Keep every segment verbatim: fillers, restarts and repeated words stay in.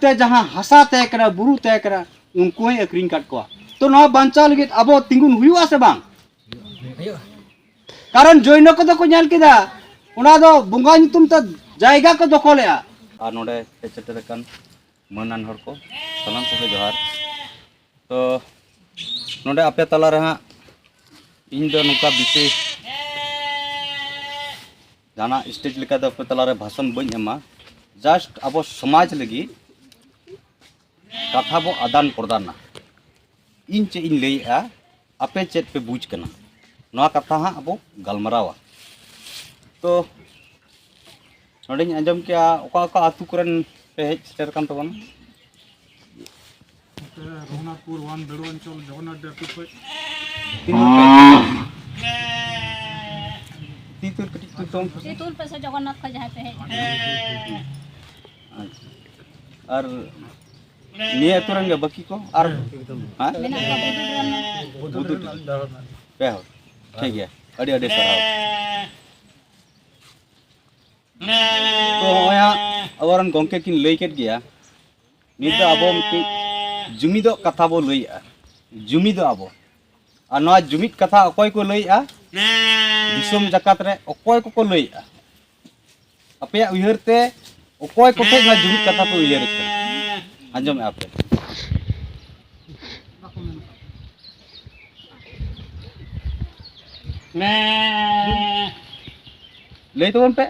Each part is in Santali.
ᱛᱮ ᱡᱟᱦᱟᱸ ᱦᱟᱥᱟ ᱛᱟᱦᱮᱸ ᱠᱟᱱᱟ, ᱵᱩᱨᱩ ᱛᱟᱦᱮᱸ ᱠᱟᱱᱟ, ᱩᱱᱠᱩ ᱦᱚᱸᱭ ᱟᱹᱠᱷᱨᱤᱧ ᱠᱟᱫ ᱠᱚᱣᱟ᱾ ᱛᱚ ᱱᱚᱣᱟ ᱵᱟᱧᱪᱟᱣ ᱞᱟᱹᱜᱤᱫ ᱟᱵᱚ ᱛᱤᱸᱜᱩᱱ ᱦᱩᱭᱩᱜᱼᱟ ᱥᱮ ᱵᱟᱝ? ᱠᱟᱨᱚᱱ ᱡᱳᱭᱱᱚ ᱠᱚᱫᱚ ᱠᱚ ᱧᱮᱞ ᱠᱮᱫᱟ, ᱚᱱᱟ ᱫᱚ ᱵᱚᱸᱜᱟ ᱧᱩᱛᱩᱢ ᱛᱮ ᱡᱟᱭᱜᱟ ᱠᱚ ᱫᱚᱠᱷᱚᱞᱮᱜᱼᱟ᱾ ᱟᱨ ᱱᱚᱰᱮ ᱦᱮᱡ ᱥᱮᱴᱮᱨ ᱟᱠᱟᱱ ᱢᱟᱹᱱᱟᱱ ᱦᱚᱲ ᱠᱚ, ᱥᱟᱱᱟᱢ ᱠᱚᱜᱮ ᱡᱚᱦᱟᱨ᱾ ᱛᱚ ᱱᱚᱰᱮ ᱟᱯᱮ ᱛᱟᱞᱟᱨᱮ ᱦᱟᱸᱜ ᱤᱧ ᱫᱚ ᱱᱚᱝᱠᱟ ᱵᱤᱥᱮᱥ ᱡᱟᱦᱟᱱᱟᱜ ᱥᱴᱮᱡᱽ ᱞᱮᱠᱟ ᱫᱚ ᱟᱯᱮ ᱛᱟᱞᱟᱨᱮ ᱵᱷᱟᱥᱚᱱ ᱵᱟᱹᱧ ᱮᱢᱟ, ᱡᱟᱥᱴ ᱟᱵᱚ ᱥᱚᱢᱟᱡᱽ ᱞᱟᱹᱜᱤᱫ ᱠᱟᱛᱷᱟ ᱵᱚ ᱟᱫᱟᱱ ᱯᱨᱚᱫᱟᱱᱟ᱾ ᱤᱧ ᱪᱮᱫ ᱤᱧ ᱞᱟᱹᱭᱮᱜᱼᱟ, ᱟᱯᱮ ᱪᱮᱫ ᱯᱮ ᱵᱩᱡᱽ ᱠᱟᱱᱟ, ᱱᱚᱣᱟ ᱠᱟᱛᱷᱟ ᱦᱟᱸᱜ ᱟᱵᱚ ᱜᱟᱞᱢᱟᱨᱟᱣᱟ᱾ ᱛᱚ ᱱᱚᱰᱮᱧ ᱟᱸᱡᱚᱢ ᱠᱮᱜᱼᱟ, ᱚᱠᱟ ᱚᱠᱟ ᱟᱹᱛᱩ ᱠᱚᱨᱮᱱ ᱯᱮ ᱦᱮᱡ ᱥᱮᱴᱮᱨ ᱟᱠᱟᱱ ᱛᱟᱵᱚᱱᱟ? ᱱᱚᱛᱮ ᱨᱚᱜᱷᱩᱱᱟᱛᱷᱯᱩᱨ ᱚᱣᱟᱱ ᱵᱮᱲᱩ ᱚᱧᱪᱚᱞ ᱡᱚᱜᱚᱱᱱᱟᱛᱷ ᱰᱮ ᱟᱹᱛᱩ ᱠᱷᱚᱡ᱾ ᱛᱤᱱ ᱦᱚᱲ ᱯᱮ? ᱛᱤ ᱛᱩᱞ ᱠᱟᱹᱴᱤᱡ ᱛᱩᱞ ᱛᱟᱵᱚᱱ ᱯᱮ᱾ ᱛᱤ ᱛᱩᱞ ᱯᱮᱥᱮ ᱡᱚᱜᱚᱱᱱᱟᱛᱷ ᱠᱷᱚᱡ ᱡᱟᱦᱟᱸᱭ ᱯᱮ ᱦᱮᱡ ᱟᱠᱟᱱᱟ᱾ ᱟᱪᱪᱷᱟ᱾ ᱟᱨ ᱱᱤᱭᱟᱹ ᱟᱹᱛᱩ ᱨᱮᱱ ᱜᱮ ᱵᱟᱹᱠᱤ ᱠᱚ? ᱟᱨ ᱦᱮᱸ? ᱢᱮᱱᱟᱜ ᱠᱚᱣᱟ ᱵᱩᱫᱩ ᱨᱮᱱ᱾ ᱵᱩᱫᱩ ᱴᱤ᱾ ᱯᱮ ᱦᱚᱲ᱾ ᱴᱷᱤᱠ ᱜᱮᱭᱟ, ᱟᱹᱰᱤ ᱟᱹᱰᱤ ᱥᱟᱨᱦᱟᱣ᱾ ᱛᱚ ᱱᱚᱜᱼᱚᱭ ᱦᱟᱸᱜ ᱟᱵᱚᱨᱮᱱ ᱜᱚᱢᱠᱮ ᱠᱤᱱ ᱞᱟᱹᱭ ᱠᱮᱫ ᱜᱮᱭᱟ, ᱱᱤᱛ ᱫᱚ ᱟᱵᱚ ᱢᱤᱫᱴᱤᱡ ᱡᱩᱢᱤᱫᱚᱜ ᱠᱟᱛᱷᱟ ᱵᱚ ᱞᱟᱹᱭᱮᱜᱼᱟ, ᱡᱩᱢᱤᱫᱚᱜ ᱟᱵᱚ᱾ ᱟᱨ ᱱᱚᱣᱟ ᱡᱩᱢᱤᱫ ᱠᱟᱛᱷᱟ ᱚᱠᱚᱭ ᱠᱚ ᱞᱟᱹᱭᱮᱜᱼᱟ? ᱫᱤᱥᱚᱢ ᱡᱟᱠᱟᱛ ᱨᱮ ᱚᱠᱚᱭ ᱠᱚᱠᱚ ᱞᱟᱹᱭᱮᱜᱼᱟ? ᱟᱯᱮᱭᱟᱜ ᱩᱭᱦᱟᱹᱨ ᱛᱮ ᱚᱠᱚᱭ ᱠᱚᱴᱷᱮᱡ ᱱᱚᱣᱟ ᱡᱩᱢᱤᱫ ᱠᱟᱛᱷᱟ ᱯᱮ ᱩᱭᱦᱟᱹᱨᱮᱫ ᱠᱟᱱᱟ? ᱟᱸᱡᱚᱢᱮᱜᱼᱟ ᱯᱮ? ᱞᱟᱹᱭ ᱛᱟᱵᱚᱱ ᱯᱮ᱾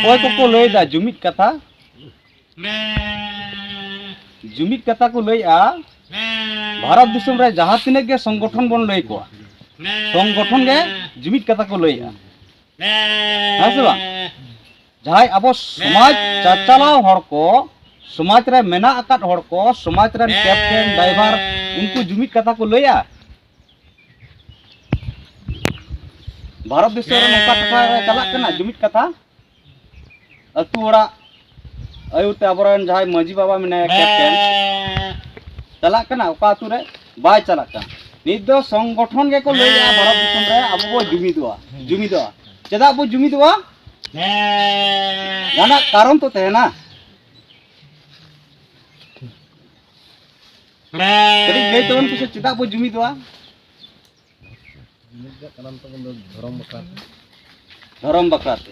ᱚᱠᱚᱭ ᱠᱚᱠᱚ ᱞᱟᱹᱭᱫᱟ ᱡᱩᱢᱤᱫ ᱠᱟᱛᱷᱟ? ᱡᱩᱢᱤᱫ ᱠᱟᱛᱷᱟ ᱠᱚ ᱞᱟᱹᱭᱮᱜᱼᱟ, ᱵᱷᱟᱨᱚᱛ ᱫᱤᱥᱚᱢ ᱨᱮ ᱡᱟᱦᱟᱸ ᱛᱤᱱᱟᱹᱜ ᱜᱮ ᱥᱚᱝᱜᱚᱴᱷᱚᱱ ᱵᱚᱱ ᱞᱟᱹᱭ ᱠᱚᱣᱟ, ᱥᱚᱝᱜᱚᱴᱷᱚᱱ ᱜᱮ ᱡᱩᱢᱤᱫ ᱠᱟᱛᱷᱟ ᱠᱚ ᱞᱟᱹᱭᱮᱜᱼᱟ᱾ ᱦᱮᱸ ᱥᱮ ᱵᱟᱝ? ᱡᱟᱦᱟᱸᱭ ᱟᱵᱚ ᱥᱚᱢᱟᱡᱽ ᱪᱟᱪᱟᱞᱟᱣ ᱦᱚᱲ ᱠᱚ, ᱥᱚᱢᱟᱡᱽ ᱨᱮ ᱢᱮᱱᱟᱜ ᱟᱠᱟᱫ ᱦᱚᱲ ᱠᱚ, ᱥᱚᱢᱟᱡᱽ ᱨᱮᱱ ᱠᱮᱯᱴᱮᱱ, ᱰᱟᱭᱵᱷᱟᱨ, ᱩᱱᱠᱩ ᱡᱩᱢᱤᱫ ᱠᱟᱛᱷᱟ ᱠᱚ ᱞᱟᱹᱭᱟ᱾ ᱵᱷᱟᱨᱚᱛ ᱫᱤᱥᱚᱢ ᱨᱮ ᱱᱚᱝᱠᱟ ᱴᱚᱴᱷᱟ ᱨᱮ ᱪᱟᱞᱟᱜ ᱠᱟᱱᱟ ᱡᱩᱢᱤᱫ ᱠᱟᱛᱷᱟ᱾ ᱟᱹᱛᱩ ᱚᱲᱟᱜ ᱟᱹᱭᱩᱨ ᱛᱮ ᱟᱵᱚᱨᱮᱱ ᱡᱟᱦᱟᱸᱭ ᱢᱟᱹᱡᱷᱤ ᱵᱟᱵᱟ ᱢᱮᱱᱟᱭᱟ, ᱠᱮᱯᱴᱮᱱ, ᱪᱟᱞᱟᱜ ᱠᱟᱱᱟ, ᱚᱠᱟ ᱟᱹᱛᱩ ᱨᱮ ᱵᱟᱭ ᱪᱟᱞᱟᱜ ᱠᱟᱱᱟ᱾ ᱱᱤᱛ ᱫᱚ ᱥᱚᱝᱜᱚᱴᱷᱚᱱ ᱜᱮᱠᱚ ᱞᱟᱹᱭᱮᱜᱼᱟ, ᱵᱷᱟᱨᱚᱛ ᱫᱤᱥᱚᱢ ᱨᱮ ᱟᱵᱚ ᱵᱚ ᱡᱩᱢᱤᱫᱚᱜᱼᱟ᱾ ᱡᱩᱢᱤᱫᱚᱜᱼᱟ, ᱪᱮᱫᱟᱜ ᱵᱚ ᱡᱩᱢᱤᱫᱚᱜᱼᱟ? ᱡᱟᱦᱟᱱᱟᱜ ᱠᱟᱨᱚᱱ ᱛᱚ ᱛᱟᱦᱮᱱᱟ᱾ ᱠᱟᱹᱴᱤᱡ ᱞᱟᱹᱭ ᱛᱟᱵᱚᱱ ᱯᱮᱥᱮ, ᱪᱮᱫᱟᱜ ᱵᱚ ᱡᱩᱢᱤᱫᱚᱜᱼᱟ? ᱡᱩᱢᱤᱫ ᱨᱮᱭᱟᱜ ᱠᱟᱨᱚᱱ ᱛᱟᱵᱚᱱ ᱫᱚ ᱫᱷᱚᱨᱚᱢ ᱵᱟᱠᱷᱨᱟ ᱛᱮ᱾ ᱫᱷᱚᱨᱚᱢ ᱵᱟᱠᱷᱨᱟ ᱛᱮ᱾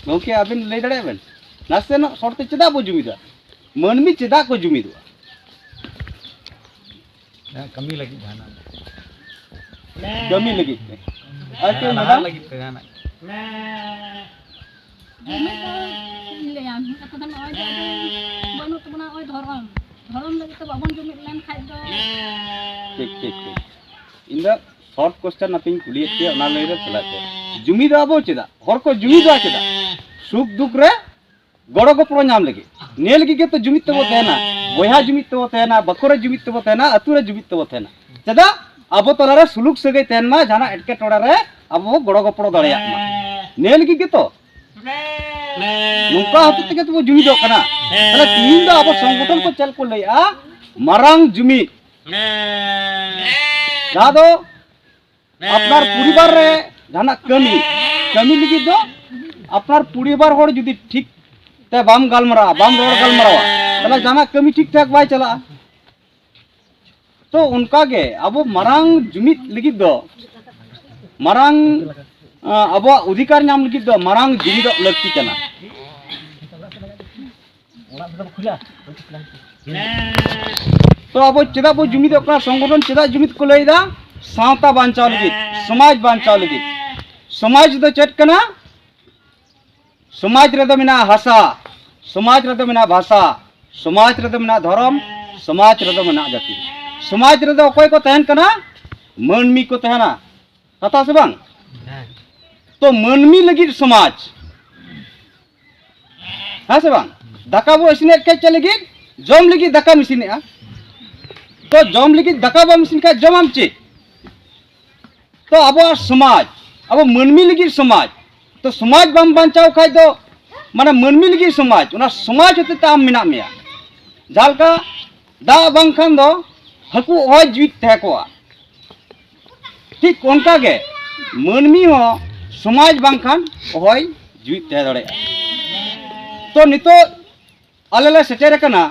ᱜᱚᱢᱠᱮ, ᱟᱵᱤᱱ ᱞᱟᱹᱭ ᱫᱟᱲᱮᱭᱟᱜ ᱵᱮᱱ ᱱᱟᱥᱮᱱᱟᱜ ᱥᱚᱨᱴ ᱛᱮ, ᱪᱮᱫᱟᱜ ᱵᱚ ᱡᱩᱢᱤᱫᱚᱜᱼᱟ? ᱢᱟᱹᱱᱢᱤ ᱪᱮᱫᱟᱜ ᱠᱚ ᱡᱩᱢᱤᱫᱚᱜᱼᱟ? ᱦᱮᱸ, ᱠᱟᱹᱢᱤ ᱞᱟᱹᱜᱤᱫ ᱡᱟᱦᱟᱱᱟᱜ᱾ ᱠᱟᱹᱢᱤ ᱞᱟᱹᱜᱤᱫ ᱛᱮ᱾ ᱟᱨ ᱪᱮᱫ ᱞᱟᱦᱟ ᱢᱮᱰᱟᱢ? ᱞᱟᱹᱜᱤᱫ ᱛᱮ ᱡᱟᱦᱟᱱᱟᱜ᱾ ᱡᱩᱢᱤᱫ ᱫᱚ ᱪᱮᱫ ᱤᱧ ᱞᱟᱹᱭᱟ, ᱢᱤᱫ ᱠᱟᱛᱷᱟ ᱫᱚ ᱱᱚᱜᱼᱚᱭ ᱡᱮ ᱟᱵᱚ ᱵᱟᱹᱱᱩᱜ ᱛᱟᱵᱚᱱᱟ ᱱᱚᱜᱼᱚᱭ ᱫᱷᱚᱨᱚᱢ᱾ ᱫᱷᱚᱨᱚᱢ ᱞᱟᱹᱜᱤᱫ ᱛᱮ ᱵᱟᱵᱚᱱ ᱡᱩᱢᱤᱫ ᱞᱮᱱᱠᱷᱟᱡ ᱫᱚ᱾ ᱴᱷᱤᱠ, ᱴᱷᱤᱠ, ᱴᱷᱤᱠ᱾ ᱤᱧ ᱫᱚ ᱥᱚᱨᱴ ᱠᱚᱥᱪᱮᱱ ᱟᱯᱮᱧ ᱠᱩᱞᱤᱭᱮᱫ ᱯᱮᱭᱟ, ᱚᱱᱟ ᱞᱟᱹᱭ ᱨᱮ ᱛᱮᱞᱟ ᱯᱮ᱾ ᱡᱩᱢᱤᱫᱚᱜᱼᱟ ᱵᱚ ᱪᱮᱫᱟᱜ? ᱦᱚᱲ ᱠᱚ ᱡᱩᱢᱤᱫᱚᱜᱼᱟ ᱪᱮᱫᱟᱜ? ᱥᱩᱠ ᱫᱩᱠ ᱨᱮ ᱜᱚᱲᱚ ᱜᱚᱯᱚᱲᱚ ᱧᱟᱢ ᱞᱟᱹᱜᱤᱫ᱾ ᱱᱤᱭᱟᱹ ᱞᱟᱹᱜᱤᱫ ᱜᱮᱛᱚ ᱡᱩᱢᱤᱫ ᱛᱮᱵᱚ ᱛᱟᱦᱮᱱᱟ, ᱵᱚᱭᱦᱟ ᱡᱩᱢᱤᱫ ᱛᱮᱵᱚ ᱛᱟᱦᱮᱱᱟ, ᱵᱟᱠᱷᱳᱞ ᱨᱮ ᱡᱩᱢᱤᱫ ᱛᱮᱵᱚ ᱛᱟᱦᱮᱱᱟ, ᱟᱹᱛᱩ ᱨᱮ ᱡᱩᱢᱤᱫ ᱛᱮᱵᱚ ᱛᱟᱦᱮᱱᱟ᱾ ᱪᱮᱫᱟᱜ? ᱟᱵᱚ ᱛᱟᱞᱟᱨᱮ ᱥᱩᱞᱩᱠ ᱥᱟᱹᱜᱟᱹᱭ ᱛᱟᱦᱮᱱ ᱢᱟ, ᱡᱟᱦᱟᱱᱟᱜ ᱮᱴᱠᱮᱴᱚᱬᱮ ᱨᱮ ᱟᱵᱚ ᱵᱚ ᱜᱚᱲᱚ ᱜᱚᱯᱚᱲᱚ ᱫᱟᱲᱮᱭᱟᱜ ᱢᱟ᱾ ᱱᱤᱭᱟᱹ ᱞᱟᱹᱜᱤᱫ ᱜᱮᱛᱚ ᱱᱚᱝᱠᱟ ᱦᱚᱛᱮᱡ ᱛᱮᱜᱮ ᱛᱚᱵᱚ ᱡᱩᱢᱤᱫᱚᱜ ᱠᱟᱱᱟ᱾ ᱛᱟᱦᱞᱮ ᱛᱤᱦᱤᱧ ᱫᱚ ᱟᱵᱚ ᱥᱚᱝᱜᱚᱴᱷᱚᱱ ᱠᱚ ᱪᱮᱫ ᱠᱚ ᱞᱟᱹᱭᱮᱜᱼᱟ? ᱢᱟᱨᱟᱝ ᱡᱩᱢᱤᱫ᱾ ᱡᱟᱦᱟᱸ ᱫᱚ ᱟᱯᱱᱟᱨ ᱯᱚᱨᱤᱵᱟᱨ ᱨᱮ ᱡᱟᱦᱟᱱᱟᱜ ᱠᱟᱹᱢᱤ, ᱠᱟᱹᱢᱤ ᱞᱟᱹᱜᱤᱫ ᱫᱚ ᱟᱯᱱᱟᱨ ᱯᱚᱨᱤᱵᱟᱨ ᱦᱚᱲ ᱡᱩᱫᱤ ᱴᱷᱤᱠ ᱛᱮ ᱵᱟᱢ ᱜᱟᱞᱢᱟᱨᱟᱣᱟ, ᱵᱟᱢ ᱨᱚᱲ ᱜᱟᱞᱢᱟᱨᱟᱣᱟ, ᱛᱟᱦᱞᱮ ᱡᱟᱦᱟᱱᱟᱜ ᱠᱟᱹᱢᱤ ᱴᱷᱤᱠ ᱴᱷᱟᱠ ᱵᱟᱭ ᱪᱟᱞᱟᱜᱼᱟ᱾ ᱛᱚ ᱚᱱᱠᱟ ᱜᱮ ᱟᱵᱚ ᱢᱟᱨᱟᱝ ᱡᱩᱢᱤᱫ ᱞᱟᱹᱜᱤᱫ ᱫᱚ, ᱢᱟᱨᱟᱝ, ᱟᱸ, ᱟᱵᱚᱣᱟᱜ ᱚᱫᱷᱤᱠᱟᱨ ᱧᱟᱢ ᱞᱟᱹᱜᱤᱫ ᱫᱚ ᱢᱟᱨᱟᱝ ᱡᱩᱢᱤᱫᱚᱜ ᱞᱟᱹᱠᱛᱤ ᱠᱟᱱᱟ᱾ ᱛᱚ ᱟᱵᱚ ᱪᱮᱫᱟᱜ ᱵᱚ ᱡᱩᱢᱤᱫᱚᱜ ᱠᱟᱱᱟ? ᱥᱚᱝᱜᱚᱴᱷᱚᱱ ᱪᱮᱫᱟᱜ ᱡᱩᱢᱤᱫ ᱠᱚ ᱞᱟᱹᱭᱫᱟ? ᱥᱟᱶᱛᱟ ᱵᱟᱧᱪᱟᱣ ᱞᱟᱹᱜᱤᱫ, ᱥᱚᱢᱟᱡᱽ ᱵᱟᱧᱪᱟᱣ ᱞᱟᱹᱜᱤᱫ᱾ ᱥᱚᱢᱟᱡᱽ ᱫᱚ ᱪᱮᱫ ᱠᱟᱱᱟ? ᱥᱚᱢᱟᱡᱽ ᱨᱮᱫᱚ ᱢᱮᱱᱟᱜᱼᱟ ᱦᱟᱥᱟ, ᱥᱚᱢᱟᱡᱽ ᱨᱮᱫᱚ ᱢᱮᱱᱟᱜᱼᱟ ᱵᱷᱟᱥᱟ, ᱥᱚᱢᱟᱡᱽ ᱨᱮᱫᱚ ᱢᱮᱱᱟᱜᱼᱟ ᱫᱷᱚᱨᱚᱢ, ᱥᱚᱢᱟᱡᱽ ᱨᱮᱫᱚ ᱢᱮᱱᱟᱜᱼᱟ ᱡᱟᱹᱛᱤ᱾ ᱥᱚᱢᱟᱡᱽ ᱨᱮᱫᱚ ᱚᱠᱚᱭ ᱠᱚ ᱛᱟᱦᱮᱱ ᱠᱟᱱᱟ? ᱢᱟᱹᱱᱢᱤ ᱠᱚ ᱛᱟᱦᱮᱱᱟ᱾ ᱠᱟᱛᱷᱟ ᱥᱮ ᱵᱟᱝ? ᱛᱚ ᱢᱟᱹᱱᱢᱤ ᱞᱟᱹᱜᱤᱫ ᱥᱚᱢᱟᱡᱽ, ᱦᱮᱸ ᱥᱮ ᱵᱟᱝ? ᱫᱟᱠᱟ ᱵᱚ ᱤᱥᱤᱱᱮᱫ ᱠᱷᱟᱡ ᱪᱮᱫ ᱞᱟᱹᱜᱤᱫ? ᱡᱚᱢ ᱞᱟᱹᱜᱤᱫ ᱫᱟᱠᱟᱢ ᱤᱥᱤᱱᱮᱫᱼᱟ᱾ ᱛᱚ ᱡᱚᱢ ᱞᱟᱹᱜᱤᱫ ᱫᱟᱠᱟ ᱵᱟᱢ ᱤᱥᱤᱱ ᱠᱷᱟᱡ ᱡᱚᱢᱟᱢ ᱪᱮᱫ? ᱛᱚ ᱟᱵᱚᱣᱟᱜ ᱥᱚᱢᱟᱡᱽ, ᱟᱵᱚ ᱢᱟᱹᱱᱢᱤ ᱞᱟᱹᱜᱤᱫ ᱥᱚᱢᱟᱡᱽ, ᱛᱚ ᱥᱚᱢᱟᱡᱽ ᱵᱟᱢ ᱵᱟᱧᱪᱟᱣ ᱠᱷᱟᱡ ᱫᱚ, ᱢᱟᱱᱮ ᱢᱟᱹᱱᱢᱤ ᱞᱟᱹᱜᱤᱫ ᱥᱚᱢᱟᱡᱽ, ᱚᱱᱟ ᱥᱚᱢᱟᱡᱽ ᱦᱚᱛᱮᱡ ᱛᱮ ᱟᱢ ᱢᱮᱱᱟᱜ ᱢᱮᱭᱟ᱾ ᱡᱟᱦᱟᱸ ᱞᱮᱠᱟ ᱫᱟᱜ ᱵᱟᱝᱠᱷᱟᱱ ᱫᱚ ᱦᱟᱹᱠᱩ ᱚᱦᱚᱭ ᱡᱤᱣᱤᱫ ᱛᱟᱦᱮᱸ ᱠᱚᱜᱼᱟ, ᱴᱷᱤᱠ ᱚᱱᱠᱟ ᱜᱮ ᱢᱟᱹᱱᱢᱤ ᱦᱚᱸ ᱥᱚᱢᱟᱡᱽ ᱵᱟᱝᱠᱷᱟᱱ ᱚᱦᱚᱭ ᱡᱤᱣᱤᱫ ᱛᱟᱦᱮᱸ ᱫᱟᱲᱮᱭᱟᱜᱼᱟ᱾ ᱛᱚ ᱱᱤᱛᱚᱜ ᱟᱞᱮ ᱞᱮ ᱥᱮᱴᱮᱨ ᱟᱠᱟᱱᱟ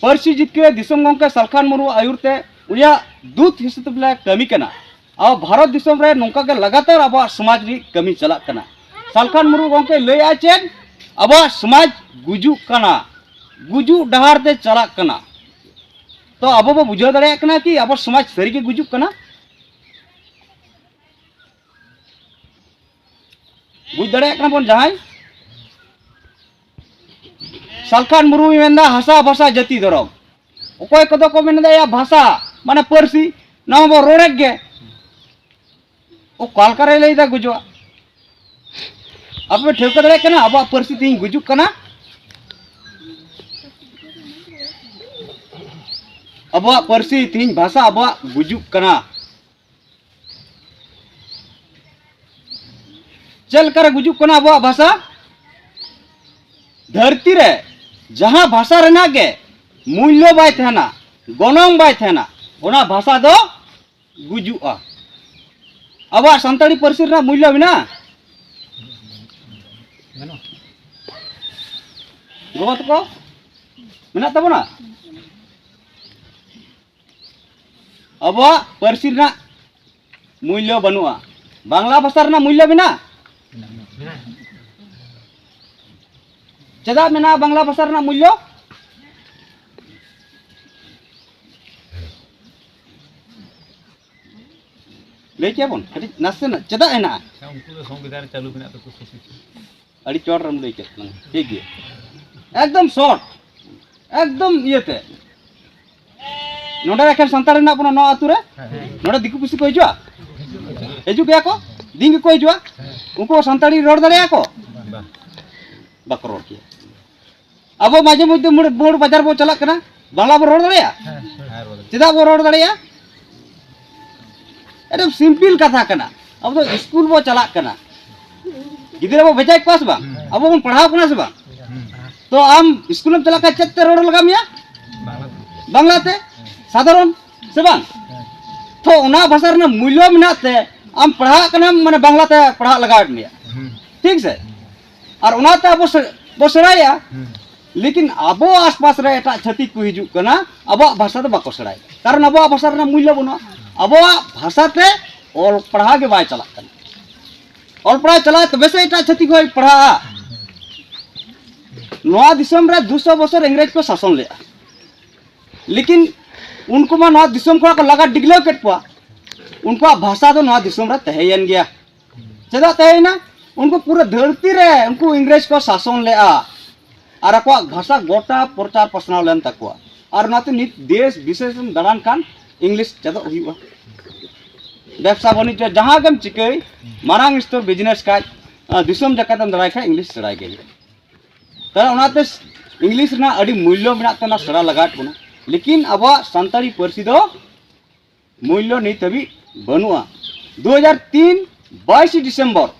ᱯᱟᱹᱨᱥᱤ ᱡᱤᱛᱠᱟᱹᱨ ᱫᱤᱥᱚᱢ ᱜᱚᱢᱠᱮ ᱥᱟᱞᱠᱷᱟᱱ ᱢᱩᱨᱢᱩ ᱟᱹᱭᱩᱨ ᱛᱮ ᱩᱱᱤᱭᱟᱜ ᱫᱩᱛ ᱦᱤᱥᱟᱹᱵ ᱞᱮ ᱠᱟᱹᱢᱤ ᱠᱟᱱᱟ᱾ ᱟᱵᱚ ᱵᱷᱟᱨᱚᱛ ᱫᱤᱥᱚᱢ ᱨᱮ ᱱᱚᱝᱠᱟ ᱜᱮ ᱞᱟᱜᱟᱛᱟᱨ ᱟᱵᱚᱣᱟᱜ ᱥᱚᱢᱟᱡᱽ ᱨᱮ ᱠᱟᱹᱢᱤ ᱪᱟᱞᱟᱜ ᱠᱟᱱᱟ᱾ ᱥᱟᱞᱠᱷᱟᱱ ᱢᱩᱨᱢᱩ ᱜᱚᱢᱠᱮ ᱞᱟᱹᱭᱮᱜᱼᱟ ᱪᱮᱫ? ᱟᱵᱚᱣᱟᱜ ᱥᱚᱢᱟᱡᱽ ᱜᱩᱡᱩᱜ ᱠᱟᱱᱟ, ᱜᱩᱡᱩᱜ ᱰᱟᱦᱟᱨ ᱛᱮ ᱪᱟᱞᱟᱜ ᱠᱟᱱᱟ᱾ ᱛᱚ ᱟᱵᱚ ᱵᱚ ᱵᱩᱡᱷᱟᱹᱣ ᱫᱟᱲᱮᱭᱟᱜ ᱠᱟᱱᱟ ᱠᱤ ᱟᱵᱚ ᱥᱚᱢᱟᱡᱽ ᱥᱟᱹᱨᱤ ᱜᱮ ᱜᱩᱡᱩᱜ ᱠᱟᱱᱟ? ᱵᱩᱡᱽ ᱫᱟᱲᱮᱭᱟᱜ ᱠᱟᱱᱟ ᱵᱚᱱ ᱡᱟᱦᱟᱸᱭ? ᱥᱟᱞᱠᱷᱟᱱ ᱢᱩᱨᱢᱩᱭ ᱢᱮᱱᱫᱟ ᱦᱟᱥᱟ ᱵᱷᱟᱥᱟ ᱡᱟᱹᱛᱤ ᱫᱷᱚᱨᱚᱢ᱾ ᱚᱠᱚᱭ ᱠᱚᱫᱚ ᱠᱚ ᱢᱮᱱᱫᱟ ᱭᱟ ᱵᱷᱟᱥᱟ ᱢᱟᱱᱮ ᱯᱟᱹᱨᱥᱤ, ᱱᱚᱣᱟ ᱵᱚ ᱨᱚᱲᱮᱫ ᱜᱮ᱾ ᱚᱠᱟ ᱞᱮᱠᱟᱨᱮ ᱞᱟᱹᱭᱫᱟ ᱜᱩᱡᱩᱜᱼᱟ? ᱟᱯᱮ ᱯᱮ ᱴᱷᱟᱹᱣᱠᱟᱹ ᱫᱟᱲᱮᱭᱟᱜ ᱠᱟᱱᱟ ᱟᱵᱚᱣᱟᱜ ᱯᱟᱹᱨᱥᱤ ᱛᱮᱦᱮᱧ ᱜᱩᱡᱩᱜ ᱠᱟᱱᱟ? ᱟᱵᱚᱣᱟᱜ ᱯᱟᱹᱨᱥᱤ ᱛᱮᱦᱮᱧ ᱵᱷᱟᱥᱟ ᱟᱵᱚᱣᱟᱜ ᱜᱩᱡᱩᱜ ᱠᱟᱱᱟ᱾ ᱪᱮᱫ ᱞᱮᱠᱟᱨᱮ ᱜᱩᱡᱩᱜ ᱠᱟᱱᱟ ᱟᱵᱚᱣᱟᱜ ᱵᱷᱟᱥᱟ? ᱫᱷᱟᱹᱨᱛᱤ ᱨᱮ ᱡᱟᱦᱟᱸ ᱵᱷᱟᱥᱟ ᱨᱮᱱᱟᱜ ᱜᱮ ᱢᱩᱞᱞᱚ ᱵᱟᱭ ᱛᱟᱦᱮᱱᱟ, ᱜᱚᱱᱚᱝ ᱵᱟᱭ ᱛᱟᱦᱮᱱᱟ, ᱚᱱᱟ ᱵᱷᱟᱥᱟ ᱫᱚ ᱜᱩᱡᱩᱜᱼᱟ᱾ ᱟᱵᱚᱣᱟᱜ ᱥᱟᱱᱛᱟᱲᱤ ᱯᱟᱹᱨᱥᱤ ᱨᱮᱱᱟᱜ ᱢᱩᱞᱞᱚ ᱢᱮᱱᱟᱜᱼᱟ? ᱜᱚᱜᱚ ᱛᱟᱠᱚ, ᱢᱮᱱᱟᱜ ᱛᱟᱵᱚᱱᱟ? ᱟᱵᱚᱣᱟᱜ ᱯᱟᱹᱨᱥᱤ ᱨᱮᱱᱟᱜ ᱢᱩᱞᱞᱚ ᱵᱟᱹᱱᱩᱜᱼᱟ᱾ ᱵᱟᱝᱞᱟ ᱵᱷᱟᱥᱟ ᱨᱮᱱᱟᱜ ᱢᱩᱞᱞᱚ ᱢᱮᱱᱟᱜᱼᱟ? ᱪᱮᱫᱟᱜ ᱢᱮᱱᱟᱜᱼᱟ ᱵᱟᱝᱞᱟ ᱵᱷᱟᱥᱟ ᱨᱮᱱᱟᱜ ᱢᱩᱞᱞᱚ? ᱞᱟᱹᱭ ᱠᱮᱭᱟ ᱵᱚᱱ ᱠᱟᱹᱴᱤᱡ ᱱᱟᱥᱮᱱᱟᱜ ᱪᱮᱫᱟᱜ ᱦᱮᱱᱟᱜᱼᱟ? ᱩᱱᱠᱩ ᱫᱚ ᱥᱚᱝᱵᱤᱫᱷᱟᱱ ᱨᱮ ᱪᱟᱹᱞᱩ ᱢᱮᱱᱟᱜ ᱛᱟᱠᱚᱣᱟ ᱥᱚᱵ ᱠᱤᱪᱷᱩ᱾ ᱟᱹᱰᱤ ᱪᱚᱴ ᱨᱮᱢ ᱞᱟᱹᱭ ᱠᱮᱫ ᱛᱟᱞᱟᱝᱟ, ᱴᱷᱤᱠ ᱜᱮᱭᱟ᱾ ᱮᱠᱫᱚᱢ ᱥᱚᱴ, ᱮᱠᱫᱚᱢ ᱤᱭᱟᱹᱛᱮ᱾ ᱱᱚᱰᱮ ᱮᱠᱷᱮᱱ ᱥᱟᱱᱛᱟᱲ ᱦᱮᱱᱟᱜ ᱵᱚᱱᱟ ᱱᱚᱣᱟ ᱟᱹᱛᱩ ᱨᱮ? ᱱᱚᱰᱮ ᱫᱤᱠᱩ ᱯᱩᱥᱤ ᱠᱚ ᱦᱤᱡᱩᱜᱼᱟ? ᱦᱤᱡᱩᱜ ᱜᱮᱭᱟ ᱠᱚ, ᱫᱤᱱ ᱜᱮᱠᱚ ᱦᱤᱡᱩᱜᱼᱟ᱾ ᱩᱱᱠᱩ ᱥᱟᱱᱛᱟᱲᱤ ᱨᱚᱲ ᱫᱟᱲᱮᱭᱟᱜᱼᱟ ᱠᱚ? ᱵᱟᱠᱚ ᱨᱚᱲ ᱠᱮᱭᱟ᱾ ᱟᱵᱚ ᱢᱟᱡᱷᱮ ᱢᱚᱫᱽᱫᱷᱮ ᱢᱳᱲ, ᱢᱳᱲ ᱵᱟᱡᱟᱨ ᱵᱚ ᱪᱟᱞᱟᱜ ᱠᱟᱱᱟ, ᱵᱟᱝᱞᱟ ᱵᱚ ᱨᱚᱲ ᱫᱟᱲᱮᱭᱟᱜᱼᱟ? ᱪᱮᱫᱟᱜ ᱵᱚ ᱨᱚᱲ ᱫᱟᱲᱮᱭᱟᱜᱼᱟ? ᱮᱠᱫᱚᱢ ᱥᱤᱢᱯᱤᱞ ᱠᱟᱛᱷᱟ ᱠᱟᱱᱟ᱾ ᱟᱵᱚ ᱫᱚ ᱥᱠᱩᱞ ᱵᱚ ᱪᱟᱞᱟᱜ ᱠᱟᱱᱟ, ᱜᱤᱫᱽᱨᱟᱹ ᱵᱚ ᱵᱷᱮᱡᱟᱭᱮᱫ ᱠᱚᱣᱟ ᱥᱮ ᱵᱟᱝ? ᱟᱵᱚ ᱵᱚᱱ ᱯᱟᱲᱦᱟᱣ ᱠᱟᱱᱟ ᱥᱮ ᱵᱟᱝ? ᱛᱚ ᱟᱢ ᱥᱠᱩᱞᱮᱢ ᱪᱟᱞᱟᱜ ᱠᱷᱟᱱ ᱪᱮᱫ ᱛᱮ ᱨᱚᱲ ᱞᱟᱜᱟᱣ ᱢᱮᱭᱟ? ᱵᱟᱝᱞᱟ ᱛᱮ, ᱥᱟᱫᱷᱟᱨᱚᱱ ᱥᱮ ᱵᱟᱝ? ᱛᱚ ᱚᱱᱟ ᱵᱷᱟᱥᱟ ᱨᱮᱱᱟᱜ ᱢᱩᱞᱞᱚ ᱢᱮᱱᱟᱜ ᱛᱮ ᱟᱢ ᱯᱟᱲᱦᱟᱜ ᱠᱟᱱᱟᱢ, ᱢᱟᱱᱮ ᱵᱟᱝᱞᱟ ᱛᱮ ᱯᱟᱲᱦᱟᱜ ᱞᱟᱜᱟᱣᱮᱫ ᱢᱮᱭᱟ, ᱴᱷᱤᱠ ᱥᱮ? ᱟᱨ ᱚᱱᱟᱛᱮ ᱟᱵᱚ ᱥᱮ-, ᱵᱚ ᱥᱮᱬᱟᱭᱟ᱾ ᱞᱮᱠᱤᱱ ᱟᱵᱚ ᱟᱥᱯᱟᱥ ᱨᱮ ᱮᱴᱟᱜ ᱪᱷᱟᱹᱛᱤᱠ ᱠᱚ ᱦᱤᱡᱩᱜ ᱠᱟᱱᱟ, ᱟᱵᱚᱣᱟᱜ ᱵᱷᱟᱥᱟ ᱫᱚ ᱵᱟᱠᱚ ᱥᱮᱬᱟᱭᱮᱫᱟ᱾ ᱠᱟᱨᱚᱱ ᱟᱵᱚᱣᱟᱜ ᱵᱷᱟᱥᱟ ᱨᱮᱱᱟᱜ ᱢᱩᱞᱞᱚ ᱵᱟᱹᱱᱩᱜᱼᱟ᱾ ᱟᱵᱚᱣᱟᱜ ᱵᱷᱟᱥᱟ ᱛᱮ ᱚᱞ ᱯᱟᱲᱦᱟᱣ ᱜᱮ ᱵᱟᱭ ᱪᱟᱞᱟᱜ ᱠᱟᱱᱟ᱾ ᱚᱞ ᱯᱟᱲᱦᱟᱣ ᱪᱟᱞᱟᱜᱼᱟ, ᱛᱚᱵᱮ ᱥᱮ ᱮᱴᱟᱜ ᱪᱷᱟᱹᱛᱤᱠ ᱦᱚᱸᱭ ᱯᱟᱲᱦᱟᱜᱼᱟ᱾ ᱱᱚᱣᱟ ᱫᱤᱥᱚᱢ ᱨᱮ ᱫᱩᱥᱚ ᱵᱚᱪᱷᱚᱨ ᱤᱝᱨᱮᱡᱽ ᱠᱚ ᱥᱟᱥᱚᱱ ᱞᱮᱫᱼᱟ, ᱞᱮᱠᱤᱱ ᱩᱱᱠᱩ ᱢᱟ ᱱᱚᱣᱟ ᱫᱤᱥᱚᱢ ᱠᱷᱚᱱᱟᱜ ᱠᱚ ᱞᱟᱜᱟ ᱰᱤᱜᱽᱞᱟᱹᱣ ᱠᱮᱫ ᱠᱚᱣᱟ᱾ ᱩᱱᱠᱩᱣᱟᱜ ᱵᱷᱟᱥᱟ ᱫᱚ ᱱᱚᱣᱟ ᱫᱤᱥᱚᱢ ᱨᱮ ᱛᱟᱦᱮᱸᱭᱮᱱ ᱜᱮᱭᱟ᱾ ᱪᱮᱫᱟᱜ ᱛᱟᱦᱮᱸᱭᱮᱱᱟ? ᱩᱱᱠᱩ ᱯᱩᱨᱟᱹ ᱫᱷᱟᱹᱨᱛᱤ ᱨᱮ ᱩᱱᱠᱩ ᱤᱝᱨᱮᱡᱽ ᱠᱚ ᱥᱟᱥᱚᱱ ᱞᱮᱫᱼᱟ ᱟᱨ ᱟᱠᱚᱣᱟᱜ ᱵᱷᱟᱥᱟ ᱜᱚᱴᱟ ᱯᱨᱚᱪᱟᱨ ᱯᱟᱥᱱᱟᱣ ᱞᱮᱱ ᱛᱟᱠᱚᱣᱟ᱾ ᱟᱨ ᱚᱱᱟᱛᱮ ᱱᱤᱛ ᱫᱮᱥ ᱵᱤᱫᱮᱥ ᱮᱢ ᱫᱟᱬᱟᱱ ᱠᱷᱟᱱ ᱤᱝᱞᱤᱥ ᱪᱮᱫᱚᱜ ᱦᱩᱭᱩᱜᱼᱟ᱾ ᱵᱮᱵᱽᱥᱟ ᱵᱟᱹᱱᱤᱡᱽᱡᱚ ᱡᱟᱦᱟᱸ ᱜᱮᱢ ᱪᱤᱠᱟᱹᱭ, ᱢᱟᱨᱟᱝ ᱥᱛᱚᱨ ᱵᱤᱡᱽᱱᱮᱥ ᱠᱷᱟᱡ, ᱟᱨ ᱫᱤᱥᱚᱢ ᱡᱟᱠᱟᱛ ᱮᱢ ᱫᱟᱬᱟᱭ ᱠᱷᱟᱡ ᱤᱝᱞᱤᱥ ᱥᱮᱬᱟᱭ ᱜᱮ ᱦᱩᱭᱩᱜᱼᱟ᱾ ᱛᱟᱦᱚᱞᱮ ᱚᱱᱟᱛᱮ ᱤᱝᱞᱤᱥ ᱨᱮᱱᱟᱜ ᱟᱹᱰᱤ ᱢᱩᱞᱞᱚ ᱢᱮᱱᱟᱜ ᱛᱮ ᱚᱱᱟ ᱥᱮᱬᱟ ᱞᱟᱜᱟᱣᱮᱫ ᱵᱚᱱᱟ᱾ ᱞᱮᱠᱤᱱ ᱟᱵᱚᱣᱟᱜ ᱥᱟᱱᱛᱟᱲᱤ ᱯᱟᱹᱨᱥᱤ ᱫᱚ ᱢᱩᱞᱞᱚ ᱱᱤᱛ ᱦᱟᱹᱵᱤᱡ ᱵᱟᱹᱱᱩᱜᱼᱟ᱾ ᱫᱩ ᱦᱟᱡᱟᱨ ᱛᱤᱱ, ᱵᱟᱭᱤᱥᱮ ᱰᱤᱥᱮᱢᱵᱚᱨ,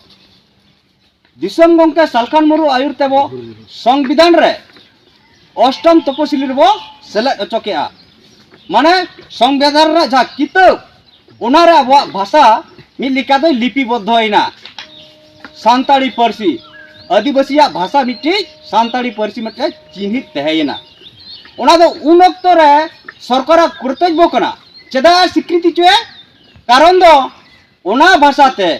ᱫᱤᱥᱚᱢ ᱜᱚᱢᱠᱮ ᱥᱟᱞᱠᱷᱟᱱ ᱢᱩᱨᱢᱩ ᱟᱹᱭᱩᱨ ᱛᱮᱵᱚ ᱥᱚᱝᱵᱤᱫᱷᱟᱱ ᱨᱮ ᱚᱥᱴᱚᱢ ᱛᱚᱯᱚᱥᱤᱞᱤ ᱨᱮᱵᱚ ᱥᱮᱞᱮᱫ ᱦᱚᱪᱚ ᱠᱮᱜᱼᱟ᱾ ᱢᱟᱱᱮ ᱥᱚᱝᱵᱤᱫᱷᱟᱱ ᱨᱮᱱᱟᱜ ᱡᱟᱦᱟᱸ ᱠᱤᱛᱟᱹᱵ, ᱚᱱᱟᱨᱮ ᱟᱵᱚᱣᱟᱜ ᱵᱷᱟᱥᱟ ᱢᱤᱫ ᱞᱮᱠᱟ ᱫᱚᱭ ᱞᱤᱯᱤᱵᱚᱫᱽᱫᱷᱚᱭᱮᱱᱟ᱾ ᱥᱟᱱᱛᱟᱲᱤ ᱯᱟᱹᱨᱥᱤ, ᱟᱹᱫᱤᱵᱟᱹᱥᱤᱭᱟᱜ ᱵᱷᱟᱥᱟ ᱢᱤᱫᱴᱤᱡ, ᱥᱟᱱᱛᱟᱲᱤ ᱯᱟᱹᱨᱥᱤ ᱢᱤᱫᱴᱤᱡ ᱪᱤᱱᱦᱤᱛ ᱛᱟᱦᱮᱸᱭᱮᱱᱟ᱾ ᱚᱱᱟ ᱫᱚ ᱩᱱ ᱚᱠᱛᱚ ᱨᱮ ᱥᱚᱨᱠᱟᱨᱟᱜ ᱠᱚᱨᱛᱚᱵᱵᱚ ᱠᱟᱱᱟ᱾ ᱪᱮᱫᱟᱜ ᱮ ᱥᱤᱠᱨᱤᱛᱤ ᱦᱚᱪᱚᱭᱟ? ᱠᱟᱨᱚᱱ ᱫᱚ ᱚᱱᱟ ᱵᱷᱟᱥᱟ ᱛᱮ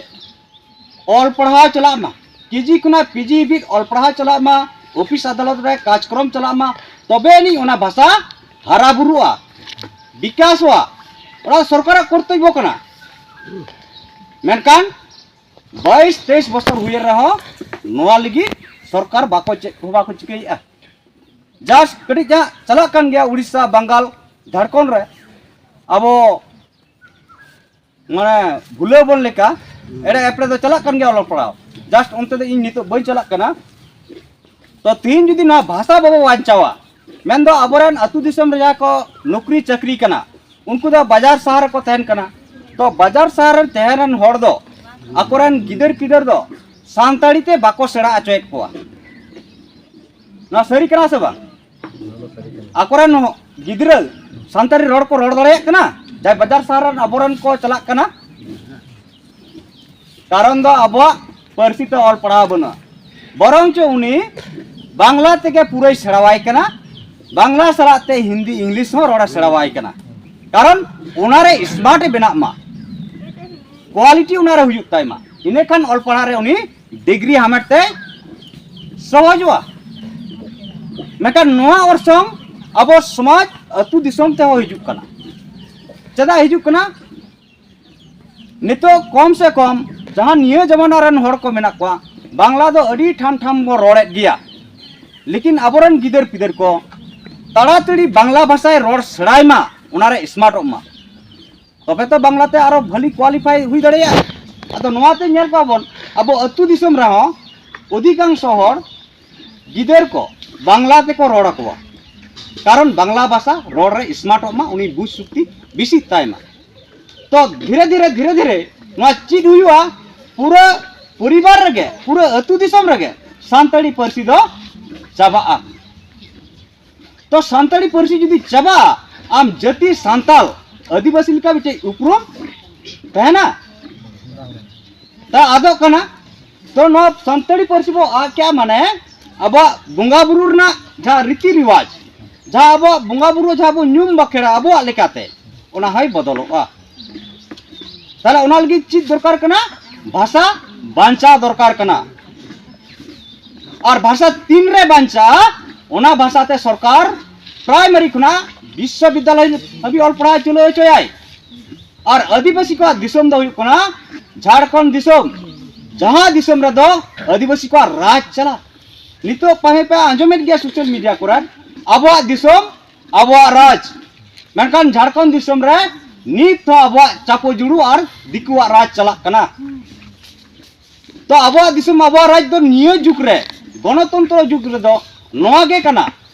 ᱚᱞ ᱯᱟᱲᱦᱟᱣ ᱪᱟᱞᱟᱜ ᱢᱟ, ᱠᱮᱡᱤ ᱠᱷᱚᱱᱟᱜ ᱯᱤᱡᱤ ᱦᱟᱹᱵᱤᱡ ᱚᱞ ᱯᱟᱲᱦᱟᱣ ᱪᱟᱞᱟᱜ ᱢᱟ, ᱚᱯᱷᱤᱥ ᱟᱫᱟᱞᱚᱛ ᱨᱮ ᱠᱟᱡᱽᱠᱨᱚᱢ ᱪᱟᱞᱟᱜ ᱢᱟ, ᱛᱚᱵᱮ ᱟᱹᱱᱤᱡ ᱚᱱᱟ ᱵᱷᱟᱥᱟ ᱦᱟᱨᱟ ᱵᱩᱨᱩᱜᱼᱟ, ᱵᱤᱠᱟᱥᱚᱜᱼᱟ᱾ ᱚᱱᱟ ᱥᱚᱨᱠᱟᱨᱟᱜ ᱠᱚᱨᱛᱚᱵᱵᱚ ᱠᱟᱱᱟ᱾ ᱢᱮᱱᱠᱷᱟᱱ ᱵᱟᱭᱤᱥ ᱛᱮᱭᱤᱥ ᱵᱚᱪᱷᱚᱨ ᱦᱩᱭᱮᱱ ᱨᱮᱦᱚᱸ ᱱᱚᱣᱟ ᱞᱟᱹᱜᱤᱫ ᱥᱚᱨᱠᱟᱨ ᱵᱟᱠᱚ, ᱪᱮᱫ ᱦᱚᱸ ᱵᱟᱠᱚ ᱪᱤᱠᱟᱹᱭᱮᱫᱼᱟ᱾ ᱡᱟᱥᱴ ᱠᱟᱹᱴᱤᱡ ᱡᱟᱦᱟᱸ ᱪᱟᱞᱟᱜ ᱠᱟᱱ ᱜᱮᱭᱟ ᱩᱲᱤᱥᱥᱟ, ᱵᱟᱝᱜᱟᱞ, ᱡᱷᱟᱲᱠᱷᱚᱸᱰ ᱨᱮ, ᱟᱵᱚ ᱢᱟᱱᱮ ᱵᱷᱩᱞᱟᱹᱣ ᱵᱚᱱ ᱞᱮᱠᱟ ᱮᱲᱮ ᱮᱯᱲᱮ ᱫᱚ ᱪᱟᱞᱟᱜ ᱠᱟᱱ ᱜᱮᱭᱟ ᱚᱞᱚᱜ ᱯᱟᱲᱦᱟᱣ᱾ ᱡᱟᱥᱴ ᱚᱱᱛᱮ ᱫᱚ ᱤᱧ ᱱᱤᱛᱚᱜ ᱵᱟᱹᱧ ᱪᱟᱞᱟᱜ ᱠᱟᱱᱟ᱾ ᱛᱚ ᱛᱤᱦᱤᱧ ᱡᱩᱫᱤ ᱱᱚᱣᱟ ᱵᱷᱟᱥᱟ ᱵᱟᱵᱚ ᱵᱟᱧᱪᱟᱣᱟ, ᱢᱮᱱᱫᱚ ᱟᱵᱚᱨᱮᱱ ᱟᱹᱛᱩ ᱫᱤᱥᱚᱢ ᱨᱮ ᱡᱟᱦᱟᱸ ᱠᱚ ᱱᱚᱠᱨᱤ ᱪᱟᱹᱠᱨᱤ ᱠᱟᱱᱟ, ᱩᱱᱠᱩ ᱫᱚ ᱵᱟᱡᱟᱨ ᱥᱟᱦᱟᱨ ᱨᱮᱠᱚ ᱛᱟᱦᱮᱱ ᱠᱟᱱᱟ᱾ ᱛᱚ ᱵᱟᱡᱟᱨ ᱥᱟᱦᱟᱨ ᱨᱮ ᱛᱟᱦᱮᱸ ᱞᱮᱱ ᱦᱚᱲ ᱫᱚ ᱟᱠᱚᱨᱮᱱ ᱜᱤᱫᱟᱹᱨ ᱯᱤᱫᱟᱹᱨ ᱫᱚ ᱥᱟᱱᱛᱟᱲᱤ ᱛᱮ ᱵᱟᱠᱚ ᱥᱮᱬᱟ ᱦᱚᱪᱚᱭᱮᱫ ᱠᱚᱣᱟ᱾ ᱱᱚᱣᱟ ᱥᱟᱹᱨᱤ ᱠᱟᱱᱟ ᱥᱮ ᱵᱟᱝ? ᱟᱠᱚᱨᱮᱱ ᱜᱤᱫᱽᱨᱟᱹ ᱥᱟᱱᱛᱟᱲᱤ ᱨᱚᱲ ᱠᱚ ᱨᱚᱲ ᱫᱟᱲᱮᱭᱟᱜ ᱠᱟᱱᱟ? ᱡᱟᱦᱟᱸᱭ ᱵᱟᱡᱟᱨ ᱥᱟᱦᱟᱨ ᱨᱮᱱ ᱟᱵᱚᱨᱮᱱ ᱠᱚ ᱪᱟᱞᱟᱜ ᱠᱟᱱᱟ, ᱠᱟᱨᱚᱱ ᱫᱚ ᱟᱵᱚᱣᱟᱜ ᱯᱟᱹᱨᱥᱤ ᱛᱮ ᱚᱞ ᱯᱟᱲᱦᱟᱣ ᱵᱟᱹᱱᱩᱜᱼᱟ᱾ ᱵᱚᱨᱚᱝ ᱪᱚ ᱩᱱᱤ ᱵᱟᱝᱞᱟ ᱛᱮᱜᱮ ᱯᱩᱨᱟᱹᱭ ᱥᱮᱬᱟᱣᱟᱭ ᱠᱟᱱᱟ᱾ ᱵᱟᱝᱞᱟ ᱥᱟᱞᱟᱜ ᱛᱮ ᱦᱤᱱᱫᱤ, ᱤᱝᱞᱤᱥ ᱦᱚᱸ ᱨᱚᱲᱮ ᱥᱮᱬᱟᱣᱟᱭ ᱠᱟᱱᱟ᱾ ᱠᱟᱨᱚᱱ ᱚᱱᱟᱨᱮ ᱥᱢᱟᱨᱴ ᱮ ᱵᱮᱱᱟᱜ ᱢᱟ, ᱠᱳᱣᱟᱞᱤᱴᱤ ᱚᱱᱟᱨᱮ ᱦᱩᱭᱩᱜ ᱛᱟᱭ ᱢᱟ᱾ ᱤᱱᱟᱹᱠᱷᱟᱱ ᱚᱞ ᱯᱟᱲᱦᱟᱣ ᱨᱮ ᱩᱱᱤ ᱰᱤᱜᱽᱨᱤ ᱦᱟᱢᱮᱴ ᱛᱮ ᱥᱚᱦᱚᱡᱚᱜᱼᱟ᱾ ᱢᱮᱱᱠᱷᱟᱱ ᱱᱚᱣᱟ ᱚᱨᱥᱚᱝ ᱟᱵᱚ ᱥᱚᱢᱟᱡᱽ, ᱟᱹᱛᱩ ᱫᱤᱥᱚᱢ ᱛᱮᱦᱚᱸ ᱦᱤᱡᱩᱜ ᱠᱟᱱᱟ᱾ ᱪᱮᱫᱟᱜ ᱦᱤᱡᱩᱜ ᱠᱟᱱᱟ? ᱱᱤᱛᱚᱜ ᱠᱚᱢ ᱥᱮ ᱠᱚᱢ ᱡᱟᱦᱟᱸ ᱱᱤᱭᱟᱹ ᱡᱟᱢᱟᱱᱟ ᱨᱮᱱ ᱦᱚᱲ ᱠᱚ ᱢᱮᱱᱟᱜ ᱠᱚᱣᱟ, ᱵᱟᱝᱞᱟ ᱫᱚ ᱟᱹᱰᱤ ᱴᱷᱟᱢ ᱴᱷᱟᱢ ᱵᱚ ᱨᱚᱲᱮᱫ ᱜᱮᱭᱟ, ᱞᱮᱠᱤᱱ ᱟᱵᱚᱨᱮᱱ ᱜᱤᱫᱟᱹᱨ ᱯᱤᱫᱟᱹᱨ ᱠᱚ ᱛᱟᱲᱟᱛᱟᱲᱤ ᱵᱟᱝᱞᱟ ᱵᱷᱟᱥᱟᱭ ᱨᱚᱲ ᱥᱮᱬᱟᱭ ᱢᱟ, ᱚᱱᱟᱨᱮ ᱥᱢᱟᱨᱴᱚᱜ ᱢᱟ, ᱛᱚᱵᱮ ᱛᱚ ᱵᱟᱝᱞᱟᱛᱮ ᱟᱨᱚ ᱵᱷᱟᱹᱞᱤ ᱠᱳᱣᱟᱞᱤᱯᱷᱟᱭ ᱦᱩᱭ ᱫᱟᱲᱮᱭᱟᱜᱼᱟ᱾ ᱟᱫᱚ ᱱᱚᱣᱟᱛᱮ ᱧᱮᱞ ᱠᱚᱣᱟ ᱵᱚᱱ, ᱟᱵᱚ ᱟᱹᱛᱩ ᱫᱤᱥᱚᱢ ᱨᱮᱦᱚᱸ ᱚᱫᱷᱤᱠᱟᱝᱥᱚ ᱦᱚᱲ ᱜᱤᱫᱟᱹᱨ ᱠᱚ ᱵᱟᱝᱞᱟ ᱛᱮᱠᱚ ᱨᱚᱲ ᱟᱠᱚᱣᱟ, ᱠᱟᱨᱚᱱ ᱵᱟᱝᱞᱟ ᱵᱷᱟᱥᱟ ᱨᱚᱲ ᱨᱮ ᱥᱢᱟᱨᱴᱚᱜ ᱢᱟ, ᱩᱱᱤ ᱵᱩᱡᱽ ᱥᱚᱠᱛᱤ ᱵᱮᱥᱤ ᱛᱟᱭ ᱢᱟ᱾ ᱛᱚ ᱫᱷᱤᱨᱮ ᱫᱷᱤᱨᱮ ᱫᱷᱤᱨᱮ ᱫᱷᱤᱨᱮ ᱱᱚᱣᱟ ᱪᱮᱫ ᱦᱩᱭᱩᱜᱼᱟ, ᱯᱩᱨᱟᱹ ᱯᱚᱨᱤᱵᱟᱨ ᱨᱮᱜᱮ, ᱯᱩᱨᱟᱹ ᱟᱹᱛᱩ ᱫᱤᱥᱚᱢ ᱨᱮᱜᱮ ᱥᱟᱱᱛᱟᱲᱤ ᱯᱟᱹᱨᱥᱤ ᱫᱚ ᱪᱟᱵᱟᱜᱼᱟ᱾ ᱛᱚ ᱥᱟᱱᱛᱟᱲᱤ ᱯᱟᱹᱨᱥᱤ ᱡᱩᱫᱤ ᱪᱟᱵᱟᱜᱼᱟ, ᱟᱢ ᱡᱟᱹᱛᱤ ᱥᱟᱱᱛᱟᱲ ᱟᱹᱫᱤᱵᱟᱹᱥᱤ ᱞᱮᱠᱟ ᱢᱤᱫᱴᱮᱡ ᱩᱯᱨᱩᱢ ᱛᱟᱦᱮᱱᱟ? ᱛᱟ ᱟᱫᱚᱜ ᱠᱟᱱᱟ᱾ ᱛᱚ ᱱᱚᱣᱟ ᱥᱟᱱᱛᱟᱲᱤ ᱯᱟᱹᱨᱥᱤ ᱵᱚ ᱟᱫ ᱠᱮᱜᱼᱟ, ᱢᱟᱱᱮ ᱟᱵᱚᱣᱟᱜ ᱵᱚᱸᱜᱟ ᱵᱩᱨᱩ ᱨᱮᱱᱟᱜ ᱡᱟᱦᱟᱸ ᱨᱤᱛᱤ ᱨᱤᱣᱟᱡᱽ, ᱡᱟᱦᱟᱸ ᱟᱵᱚᱣᱟᱜ ᱵᱚᱸᱜᱟ ᱵᱩᱨᱩ ᱡᱟᱦᱟᱸ ᱵᱚ ᱧᱩᱢ ᱵᱟᱠᱷᱮᱲᱟ ᱟᱵᱚᱣᱟᱜ ᱞᱮᱠᱟᱛᱮ, ᱚᱱᱟ ᱦᱚᱸᱭ ᱵᱚᱫᱚᱞᱚᱜᱼᱟ᱾ ᱛᱟᱦᱞᱮ ᱚᱱᱟ ᱞᱟᱹᱜᱤᱫ ᱪᱮᱫ ᱫᱚᱨᱠᱟᱨ ᱠᱟᱱᱟ? ᱵᱷᱟᱥᱟ ᱵᱟᱧᱪᱟᱣ ᱫᱚᱨᱠᱟᱨ ᱠᱟᱱᱟ᱾ ᱟᱨ ᱵᱷᱟᱥᱟ ᱛᱤᱱᱨᱮ ᱵᱟᱧᱪᱟᱜᱼᱟ, ᱚᱱᱟ ᱵᱷᱟᱥᱟᱛᱮ ᱥᱚᱨᱠᱟᱨ ᱯᱨᱟᱭᱢᱟᱨᱤ ᱠᱷᱚᱱᱟᱜ ᱵᱤᱥᱥᱚᱵᱤᱫᱽᱫᱟᱞᱚᱭ ᱦᱟᱹᱵᱤᱡ ᱚᱞ ᱯᱟᱲᱦᱟᱣ ᱪᱟᱹᱞᱩ ᱦᱚᱪᱚᱭᱟᱭ᱾ ᱟᱨ ᱟᱹᱫᱤᱵᱟᱹᱥᱤ ᱠᱚᱣᱟᱜ ᱫᱤᱥᱚᱢ ᱫᱚ ᱦᱩᱭᱩᱜ ᱠᱟᱱᱟ ᱡᱷᱟᱲᱠᱷᱚᱸᱰ ᱫᱤᱥᱚᱢ, ᱡᱟᱦᱟᱸ ᱫᱤᱥᱚᱢ ᱨᱮᱫᱚ ᱟᱹᱫᱤᱵᱟᱹᱥᱤ ᱠᱚᱣᱟᱜ ᱨᱟᱡᱽ ᱪᱟᱞᱟᱜ᱾ ᱱᱤᱛᱚᱜ ᱯᱟᱦᱮ ᱯᱮ ᱟᱸᱡᱚᱢᱮᱫ ᱜᱮᱭᱟ ᱥᱳᱥᱟᱞ ᱢᱤᱰᱤᱭᱟ ᱠᱚᱨᱮ, ᱟᱵᱚᱣᱟᱜ ᱫᱤᱥᱚᱢ, ᱟᱵᱚᱣᱟᱜ ᱨᱟᱡᱽ, ᱢᱮᱱᱠᱷᱟᱱ ᱡᱷᱟᱲᱠᱷᱚᱸᱰ ᱫᱤᱥᱚᱢ ᱨᱮ ᱱᱤᱛ ᱦᱚᱸ ᱟᱵᱚᱣᱟᱜ ᱪᱟᱯᱚ ᱡᱩᱲᱩ ᱟᱨ ᱫᱤᱠᱩᱣᱟᱜ ᱨᱟᱡᱽ ᱪᱟᱞᱟᱜ ᱠᱟᱱᱟ᱾ ᱛᱚ ᱟᱵᱚᱣᱟᱜ ᱫᱤᱥᱚᱢ, ᱟᱵᱚᱣᱟᱜ ᱨᱟᱡᱽ ᱫᱚ ᱱᱤᱭᱟᱹ ᱡᱩᱜᱽ ᱨᱮ, ᱜᱚᱱᱚᱛᱚᱱᱛᱨᱚ ᱡᱩᱜᱽ ᱨᱮᱫᱚ ᱱᱚᱣᱟ ᱜᱮ ᱠᱟᱱᱟ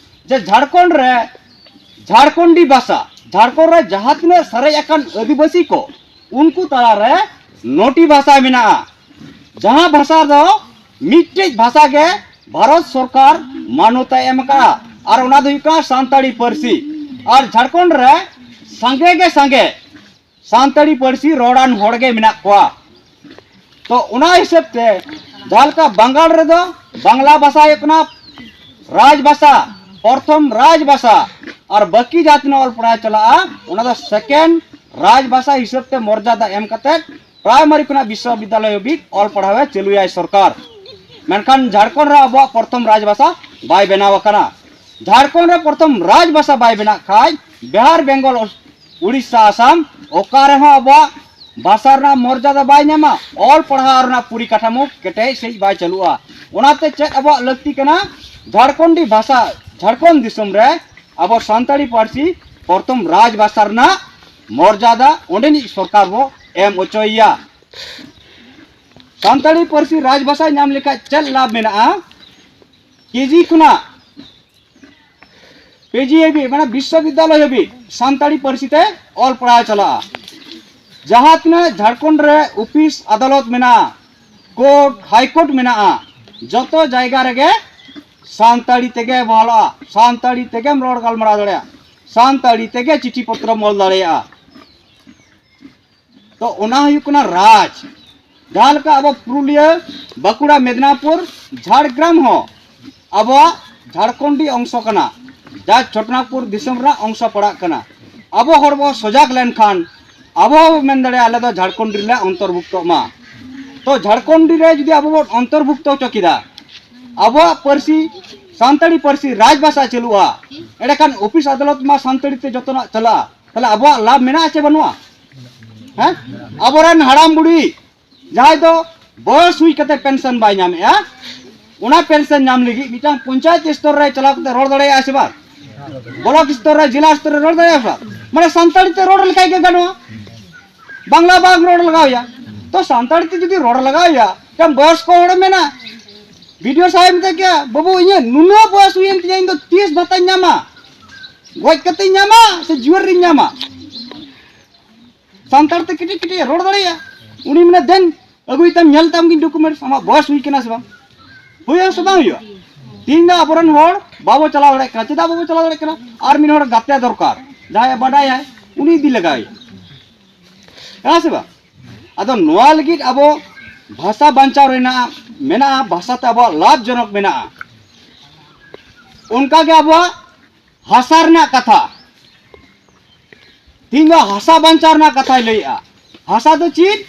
ᱡᱮ ᱡᱷᱟᱲᱠᱷᱚᱸᱰ ᱨᱮ ᱡᱷᱟᱲᱠᱷᱚᱸᱰᱤ ᱵᱷᱟᱥᱟ, ᱡᱷᱟᱲᱠᱷᱚᱸᱰ ᱨᱮ ᱡᱟᱦᱟᱸ ᱛᱤᱱᱟᱹᱜ ᱥᱟᱨᱮᱡ ᱟᱠᱟᱱ ᱟᱹᱫᱤᱵᱟᱹᱥᱤ ᱠᱚ, ᱩᱱᱠᱩ ᱛᱟᱞᱟᱨᱮ ᱱᱚᱴᱤ ᱵᱷᱟᱥᱟ ᱢᱮᱱᱟᱜᱼᱟ, ᱡᱟᱦᱟᱸ ᱵᱷᱟᱥᱟ ᱫᱚ ᱢᱤᱫᱴᱮᱡ ᱵᱷᱟᱥᱟ ᱜᱮ ᱵᱷᱟᱨᱚᱛ ᱥᱚᱨᱠᱟᱨ ᱢᱟᱱᱚᱛ ᱮ ᱮᱢ ᱟᱠᱟᱫᱼᱟ, ᱟᱨ ᱚᱱᱟ ᱫᱚ ᱦᱩᱭᱩᱜ ᱠᱟᱱᱟ ᱥᱟᱱᱛᱟᱲᱤ ᱯᱟᱹᱨᱥᱤ᱾ ᱟᱨ ᱡᱷᱟᱲᱠᱷᱚᱸᱰ ᱨᱮ ᱥᱟᱸᱜᱮ ᱜᱮ ᱥᱟᱸᱜᱮ ᱥᱟᱱᱛᱟᱲᱤ ᱯᱟᱹᱨᱥᱤ ᱨᱚᱲᱟᱱ ᱦᱚᱲ ᱜᱮ ᱢᱮᱱᱟᱜ ᱠᱚᱣᱟ᱾ ᱛᱚ ᱚᱱᱟ ᱦᱤᱥᱟᱹᱵ ᱛᱮ ᱡᱟᱦᱟᱸ ᱞᱮᱠᱟ ᱵᱟᱝᱜᱟᱞ ᱨᱮᱫᱚ ᱵᱟᱝᱞᱟ ᱵᱷᱟᱥᱟ ᱦᱩᱭᱩᱜ ᱠᱟᱱᱟ ᱨᱟᱡᱽ ᱵᱷᱟᱥᱟ, ᱯᱨᱚᱛᱷᱚᱢ ᱨᱟᱡᱽ ᱵᱷᱟᱥᱟ, ᱟᱨ ᱵᱟᱹᱠᱤ ᱡᱟᱦᱟᱸ ᱛᱤᱱᱟᱹᱜ ᱚᱞ ᱯᱟᱲᱦᱟᱣ ᱪᱟᱞᱟᱜᱼᱟ, ᱚᱱᱟ ᱫᱚ ᱥᱮᱠᱮᱱᱰ ᱨᱟᱡᱽ ᱵᱷᱟᱥᱟ ᱦᱤᱥᱟᱹᱵ ᱛᱮ ᱢᱚᱨᱡᱟᱫᱟ ᱮᱢ ᱠᱟᱛᱮ ᱯᱨᱟᱭᱢᱟᱨᱤ ᱠᱷᱚᱱᱟᱜ ᱵᱤᱥᱥᱚᱵᱤᱫᱽᱫᱟᱞᱚᱭ ᱦᱟᱹᱵᱤᱡ ᱚᱞ ᱯᱟᱲᱦᱟᱣ ᱮ ᱪᱟᱹᱞᱩᱭᱟᱭ ᱥᱚᱨᱠᱟᱨ᱾ ᱢᱮᱱᱠᱷᱟᱱ ᱡᱷᱟᱲᱠᱷᱚᱸᱰ ᱨᱮ ᱟᱵᱚᱣᱟᱜ ᱯᱨᱚᱛᱷᱚᱢ ᱨᱟᱡᱽ ᱵᱷᱟᱥᱟ ᱵᱟᱭ ᱵᱮᱱᱟᱣ ᱟᱠᱟᱱᱟ᱾ ᱡᱷᱟᱲᱠᱷᱚᱸᱰ ᱨᱮ ᱯᱨᱚᱛᱷᱚᱢ ᱨᱟᱡᱽ ᱵᱷᱟᱥᱟ ᱵᱟᱭ ᱵᱮᱱᱟᱜ ᱠᱷᱟᱡ ᱵᱤᱦᱟᱨ, ᱵᱮᱝᱜᱚᱞ, ᱩᱲᱤᱥᱥᱟ, ᱟᱥᱟᱢ, ᱚᱠᱟ ᱨᱮᱦᱚᱸ ᱟᱵᱚᱣᱟᱜ ᱵᱷᱟᱥᱟ ᱨᱮᱱᱟᱜ ᱢᱚᱨᱡᱟᱫᱟ ᱵᱟᱭ ᱧᱟᱢᱟ, ᱚᱞ ᱯᱟᱲᱦᱟᱣ ᱨᱮᱱᱟᱜ ᱯᱚᱨᱤᱠᱟᱴᱷᱟᱢᱳ ᱠᱮᱴᱮᱡ ᱥᱟᱺᱦᱤᱡ ᱵᱟᱭ ᱪᱟᱹᱞᱩᱜᱼᱟ᱾ ᱚᱱᱟᱛᱮ ᱪᱮᱫ ᱟᱵᱚᱣᱟᱜ ᱞᱟᱹᱠᱛᱤ ᱠᱟᱱᱟ? ᱡᱷᱟᱲᱠᱷᱚᱸᱰᱤ ᱵᱷᱟᱥᱟ, ᱡᱷᱟᱲᱠᱷᱚᱸᱰ ᱫᱤᱥᱚᱢ ᱨᱮ ᱟᱵᱚ ᱥᱟᱱᱛᱟᱲᱤ ᱯᱟᱹᱨᱥᱤ ᱯᱨᱚᱛᱷᱚᱢ ᱨᱟᱡᱽ ᱵᱷᱟᱥᱟ ᱨᱮᱱᱟᱜ ᱢᱚᱨᱡᱟᱫᱟ ᱚᱸᱰᱮᱱᱤᱡ ᱥᱚᱨᱠᱟᱨ ᱵᱚ ᱮᱢ ᱚᱪᱚᱭᱮᱭᱟ᱾ ᱥᱟᱱᱛᱟᱲᱤ ᱯᱟᱹᱨᱥᱤ ᱨᱟᱡᱽ ᱵᱷᱟᱥᱟ ᱧᱟᱢ ᱞᱮᱠᱷᱟᱡ ᱪᱮᱫ ᱞᱟᱵᱷ ᱢᱮᱱᱟᱜᱼᱟ? ᱠᱮᱡᱤ ᱠᱷᱚᱱᱟᱜ ᱯᱤᱡᱤ ᱦᱟᱹᱵᱤᱡ, ᱢᱟᱱᱮ ᱵᱤᱥᱥᱚᱵᱤᱫᱽᱫᱟᱞᱚᱭ ᱦᱟᱹᱵᱤᱡ ᱥᱟᱱᱛᱟᱲᱤ ᱯᱟᱹᱨᱥᱤ ᱛᱮ ᱚᱞ ᱯᱟᱲᱦᱟᱣ ᱪᱟᱞᱟᱜᱼᱟ᱾ ᱡᱟᱦᱟᱸ ᱛᱤᱱᱟᱹᱜ ᱡᱷᱟᱲᱠᱷᱚᱸᱰ ᱨᱮ ᱚᱯᱷᱤᱥ ᱟᱫᱟᱞᱚᱛ ᱢᱮᱱᱟᱜᱼᱟ, ᱠᱳᱨᱴ, ᱦᱟᱭ ᱠᱳᱨᱴ ᱢᱮᱱᱟᱜᱼᱟ, ᱡᱚᱛᱚ ᱡᱟᱭᱜᱟ ᱨᱮᱜᱮ ᱥᱟᱱᱛᱟᱲᱤ ᱛᱮᱜᱮ ᱵᱚᱦᱟᱞᱚᱜᱼᱟ, ᱥᱟᱱᱛᱟᱲᱤ ᱛᱮᱜᱮᱢ ᱨᱚᱲ ᱜᱟᱞᱢᱟᱨᱟᱣ ᱫᱟᱲᱮᱭᱟᱜᱼᱟ, ᱥᱟᱱᱛᱟᱲᱤ ᱛᱮᱜᱮ ᱪᱤᱴᱷᱤ ᱯᱚᱛᱨᱚᱢ ᱚᱞ ᱫᱟᱲᱮᱭᱟᱜᱼᱟ᱾ ᱛᱚ ᱚᱱᱟ ᱦᱩᱭᱩᱜ ᱠᱟᱱᱟ ᱨᱟᱡᱽ᱾ ᱡᱟᱦᱟᱸ ᱞᱮᱠᱟ ᱟᱵᱚ ᱯᱩᱨᱩᱞᱤᱭᱟᱹ, ᱵᱟᱸᱠᱩᱲᱟ, ᱢᱮᱫᱽᱱᱟᱯᱩᱨ, ᱡᱷᱟᱲᱜᱨᱟᱢ ᱦᱚᱸ ᱟᱵᱚᱣᱟᱜ ᱡᱷᱟᱲᱠᱷᱚᱸᱰᱤ ᱚᱝᱥᱚ ᱠᱟᱱᱟ, ᱡᱟ ᱪᱷᱳᱴᱱᱟᱜᱽᱯᱩᱨ ᱫᱤᱥᱚᱢ ᱨᱮᱱᱟᱜ ᱚᱝᱥᱚ ᱯᱟᱲᱟᱜ ᱠᱟᱱᱟ᱾ ᱟᱵᱚ ᱦᱚᱲ ᱵᱚ ᱥᱚᱡᱟᱜᱽ ᱞᱮᱱᱠᱷᱟᱱ ᱟᱵᱚ ᱦᱚᱸ ᱵᱚ ᱢᱮᱱ ᱫᱟᱲᱮᱭᱟᱜᱼᱟ, ᱟᱞᱮ ᱫᱚ ᱡᱷᱟᱲᱠᱷᱚᱸᱰ ᱨᱮᱞᱮ ᱚᱱᱛᱚᱨᱵᱷᱩᱠᱛᱚᱜ ᱢᱟ᱾ ᱛᱚ ᱡᱷᱟᱲᱠᱷᱚᱸᱰ ᱨᱮ ᱡᱩᱫᱤ ᱟᱵᱚ ᱵᱚᱱ ᱚᱱᱛᱚᱨᱵᱷᱩᱠᱛᱚ ᱦᱚᱪᱚ ᱠᱮᱫᱟ, ᱟᱵᱚᱣᱟᱜ ᱯᱟᱹᱨᱥᱤ, ᱥᱟᱱᱛᱟᱲᱤ ᱯᱟᱹᱨᱥᱤ ᱨᱟᱡᱽ ᱵᱷᱟᱥᱟ ᱪᱟᱹᱞᱩᱜᱼᱟ, ᱮᱸᱰᱮᱠᱷᱟᱱ ᱚᱯᱷᱤᱥ ᱟᱫᱟᱞᱚᱛ ᱢᱟ ᱥᱟᱱᱛᱟᱲᱤ ᱛᱮ ᱡᱚᱛᱚᱱᱟᱜ ᱪᱟᱞᱟᱜᱼᱟ᱾ ᱛᱟᱦᱞᱮ ᱟᱵᱚᱣᱟᱜ ᱞᱟᱵᱷ ᱢᱮᱱᱟᱜᱼᱟ ᱪᱮ ᱵᱟᱹᱱᱩᱜᱼᱟ? ᱦᱮᱸ? ᱟᱵᱚᱨᱮᱱ ᱦᱟᱲᱟᱢ ᱵᱩᱲᱦᱤ ᱡᱟᱦᱟᱸᱭ ᱫᱚ ᱵᱚᱭᱚᱥ ᱦᱩᱭ ᱠᱟᱛᱮ ᱯᱮᱱᱥᱚᱱ ᱵᱟᱭ ᱧᱟᱢᱮᱜᱼᱟ, ᱚᱱᱟ ᱯᱮᱱᱥᱚᱱ ᱧᱟᱢ ᱞᱟᱹᱜᱤᱫ ᱢᱤᱫᱴᱟᱝ ᱯᱚᱧᱪᱟᱭᱮᱛ ᱥᱛᱚᱨ ᱨᱮ ᱪᱟᱞᱟᱣ ᱠᱟᱛᱮ ᱨᱚᱲ ᱫᱟᱲᱮᱭᱟᱜᱼᱟ ᱥᱮ ᱵᱟᱝ? ᱵᱞᱚᱠ ᱥᱛᱚᱨ ᱨᱮ, ᱡᱮᱞᱟ ᱥᱛᱚᱨ ᱨᱮ ᱨᱚᱲ ᱫᱟᱲᱮᱭᱟᱜᱼᱟ ᱥᱮ ᱵᱟᱝ? ᱢᱟᱱᱮ ᱥᱟᱱᱛᱟᱲᱤ ᱛᱮ ᱨᱚᱲ ᱞᱮᱠᱷᱟᱡ ᱜᱮ ᱜᱟᱱᱚᱜᱼᱟ, ᱵᱟᱝᱞᱟ ᱵᱟᱝ ᱨᱚᱲ ᱞᱟᱜᱟᱣ ᱮᱭᱟ᱾ ᱛᱚ ᱥᱟᱱᱛᱟᱲᱤ ᱛᱮ ᱡᱩᱫᱤ ᱨᱚᱲ ᱞᱟᱜᱟᱣ ᱮᱭᱟ, ᱢᱤᱫᱴᱟᱝ ᱵᱚᱭᱚᱥᱠᱚ ᱦᱚᱲᱮ ᱢᱮᱱᱟ, ᱵᱤ ᱰᱤ ᱳ ᱥᱟᱦᱮᱵᱽ ᱢᱮᱛᱟᱭ ᱠᱮᱭᱟ, "ᱵᱟᱹᱵᱩ, ᱤᱧᱟᱹᱜ ᱱᱩᱱᱟᱹᱜ ᱵᱚᱭᱚᱥ ᱦᱩᱭᱮᱱ ᱛᱤᱧᱟ, ᱤᱧ ᱫᱚ ᱛᱤᱥ ᱵᱷᱟᱛᱟᱧ ᱧᱟᱢᱟ? ᱜᱚᱡ ᱠᱟᱛᱮᱧ ᱧᱟᱢᱟ ᱥᱮ ᱡᱤᱣᱮᱫ ᱨᱤᱧ ᱧᱟᱢᱟ?" ᱥᱟᱱᱛᱟᱲ ᱛᱮ ᱠᱟᱹᱴᱤᱡ ᱠᱟᱹᱴᱤᱡ ᱮ ᱨᱚᱲ ᱫᱟᱲᱮᱭᱟᱜᱼᱟ᱾ ᱩᱱᱤ ᱢᱮᱱᱟ, "ᱫᱮᱱ ᱟᱹᱜᱩᱭ ᱛᱟᱢ, ᱧᱮᱞ ᱛᱟᱢ ᱜᱤᱧ ᱰᱚᱠᱩᱢᱮᱱᱴᱥ, ᱟᱢᱟᱜ ᱵᱚᱭᱚᱥ ᱦᱩᱭ ᱠᱟᱱᱟ ᱥᱮ ᱵᱟᱝ?" ᱦᱩᱭᱩᱜᱼᱟ ᱥᱮ ᱵᱟᱝ ᱦᱩᱭᱩᱜᱼᱟ? ᱛᱮᱦᱤᱧ ᱫᱚ ᱟᱵᱚᱨᱮᱱ ᱦᱚᱲ ᱵᱟᱵᱚ ᱪᱟᱞᱟᱣ ᱫᱟᱲᱮᱭᱟᱜ ᱠᱟᱱᱟ᱾ ᱪᱮᱫᱟᱜ ᱵᱟᱵᱚ ᱪᱟᱞᱟᱣ ᱫᱟᱲᱮᱭᱟᱜ ᱠᱟᱱᱟ? ᱟᱨ ᱢᱤᱫ ᱦᱚᱲ ᱜᱟᱛᱮ ᱫᱚᱨᱠᱟᱨ, ᱡᱟᱦᱟᱸᱭᱮ ᱵᱟᱰᱟᱭᱟᱭ, ᱩᱱᱤ ᱤᱫᱤ ᱞᱟᱜᱟᱣ ᱮᱭᱟ᱾ ᱦᱮᱸ ᱥᱮ ᱵᱟᱝ? ᱟᱫᱚ ᱱᱚᱣᱟ ᱞᱟᱹᱜᱤᱫ ᱟᱵᱚ ᱵᱷᱟᱥᱟ ᱵᱟᱧᱪᱟᱣ ᱨᱮᱱᱟᱜ ᱢᱮᱱᱟᱜᱼᱟ, ᱵᱷᱟᱥᱟᱛᱮ ᱟᱵᱚᱣᱟᱜ ᱞᱟᱵᱷ ᱡᱚᱱᱚᱠ ᱢᱮᱱᱟᱜᱼᱟ᱾ ᱚᱱᱠᱟᱜᱮ ᱟᱵᱚᱣᱟᱜ ᱦᱟᱥᱟ ᱨᱮᱱᱟᱜ ᱠᱟᱛᱷᱟ, ᱛᱤᱦᱤᱧ ᱫᱚ ᱦᱟᱥᱟ ᱵᱟᱧᱪᱟᱣ ᱨᱮᱱᱟᱜ ᱠᱟᱛᱷᱟᱭ ᱞᱟᱹᱭᱮᱜᱼᱟ᱾ ᱦᱟᱥᱟ ᱫᱚ ᱪᱮᱫ?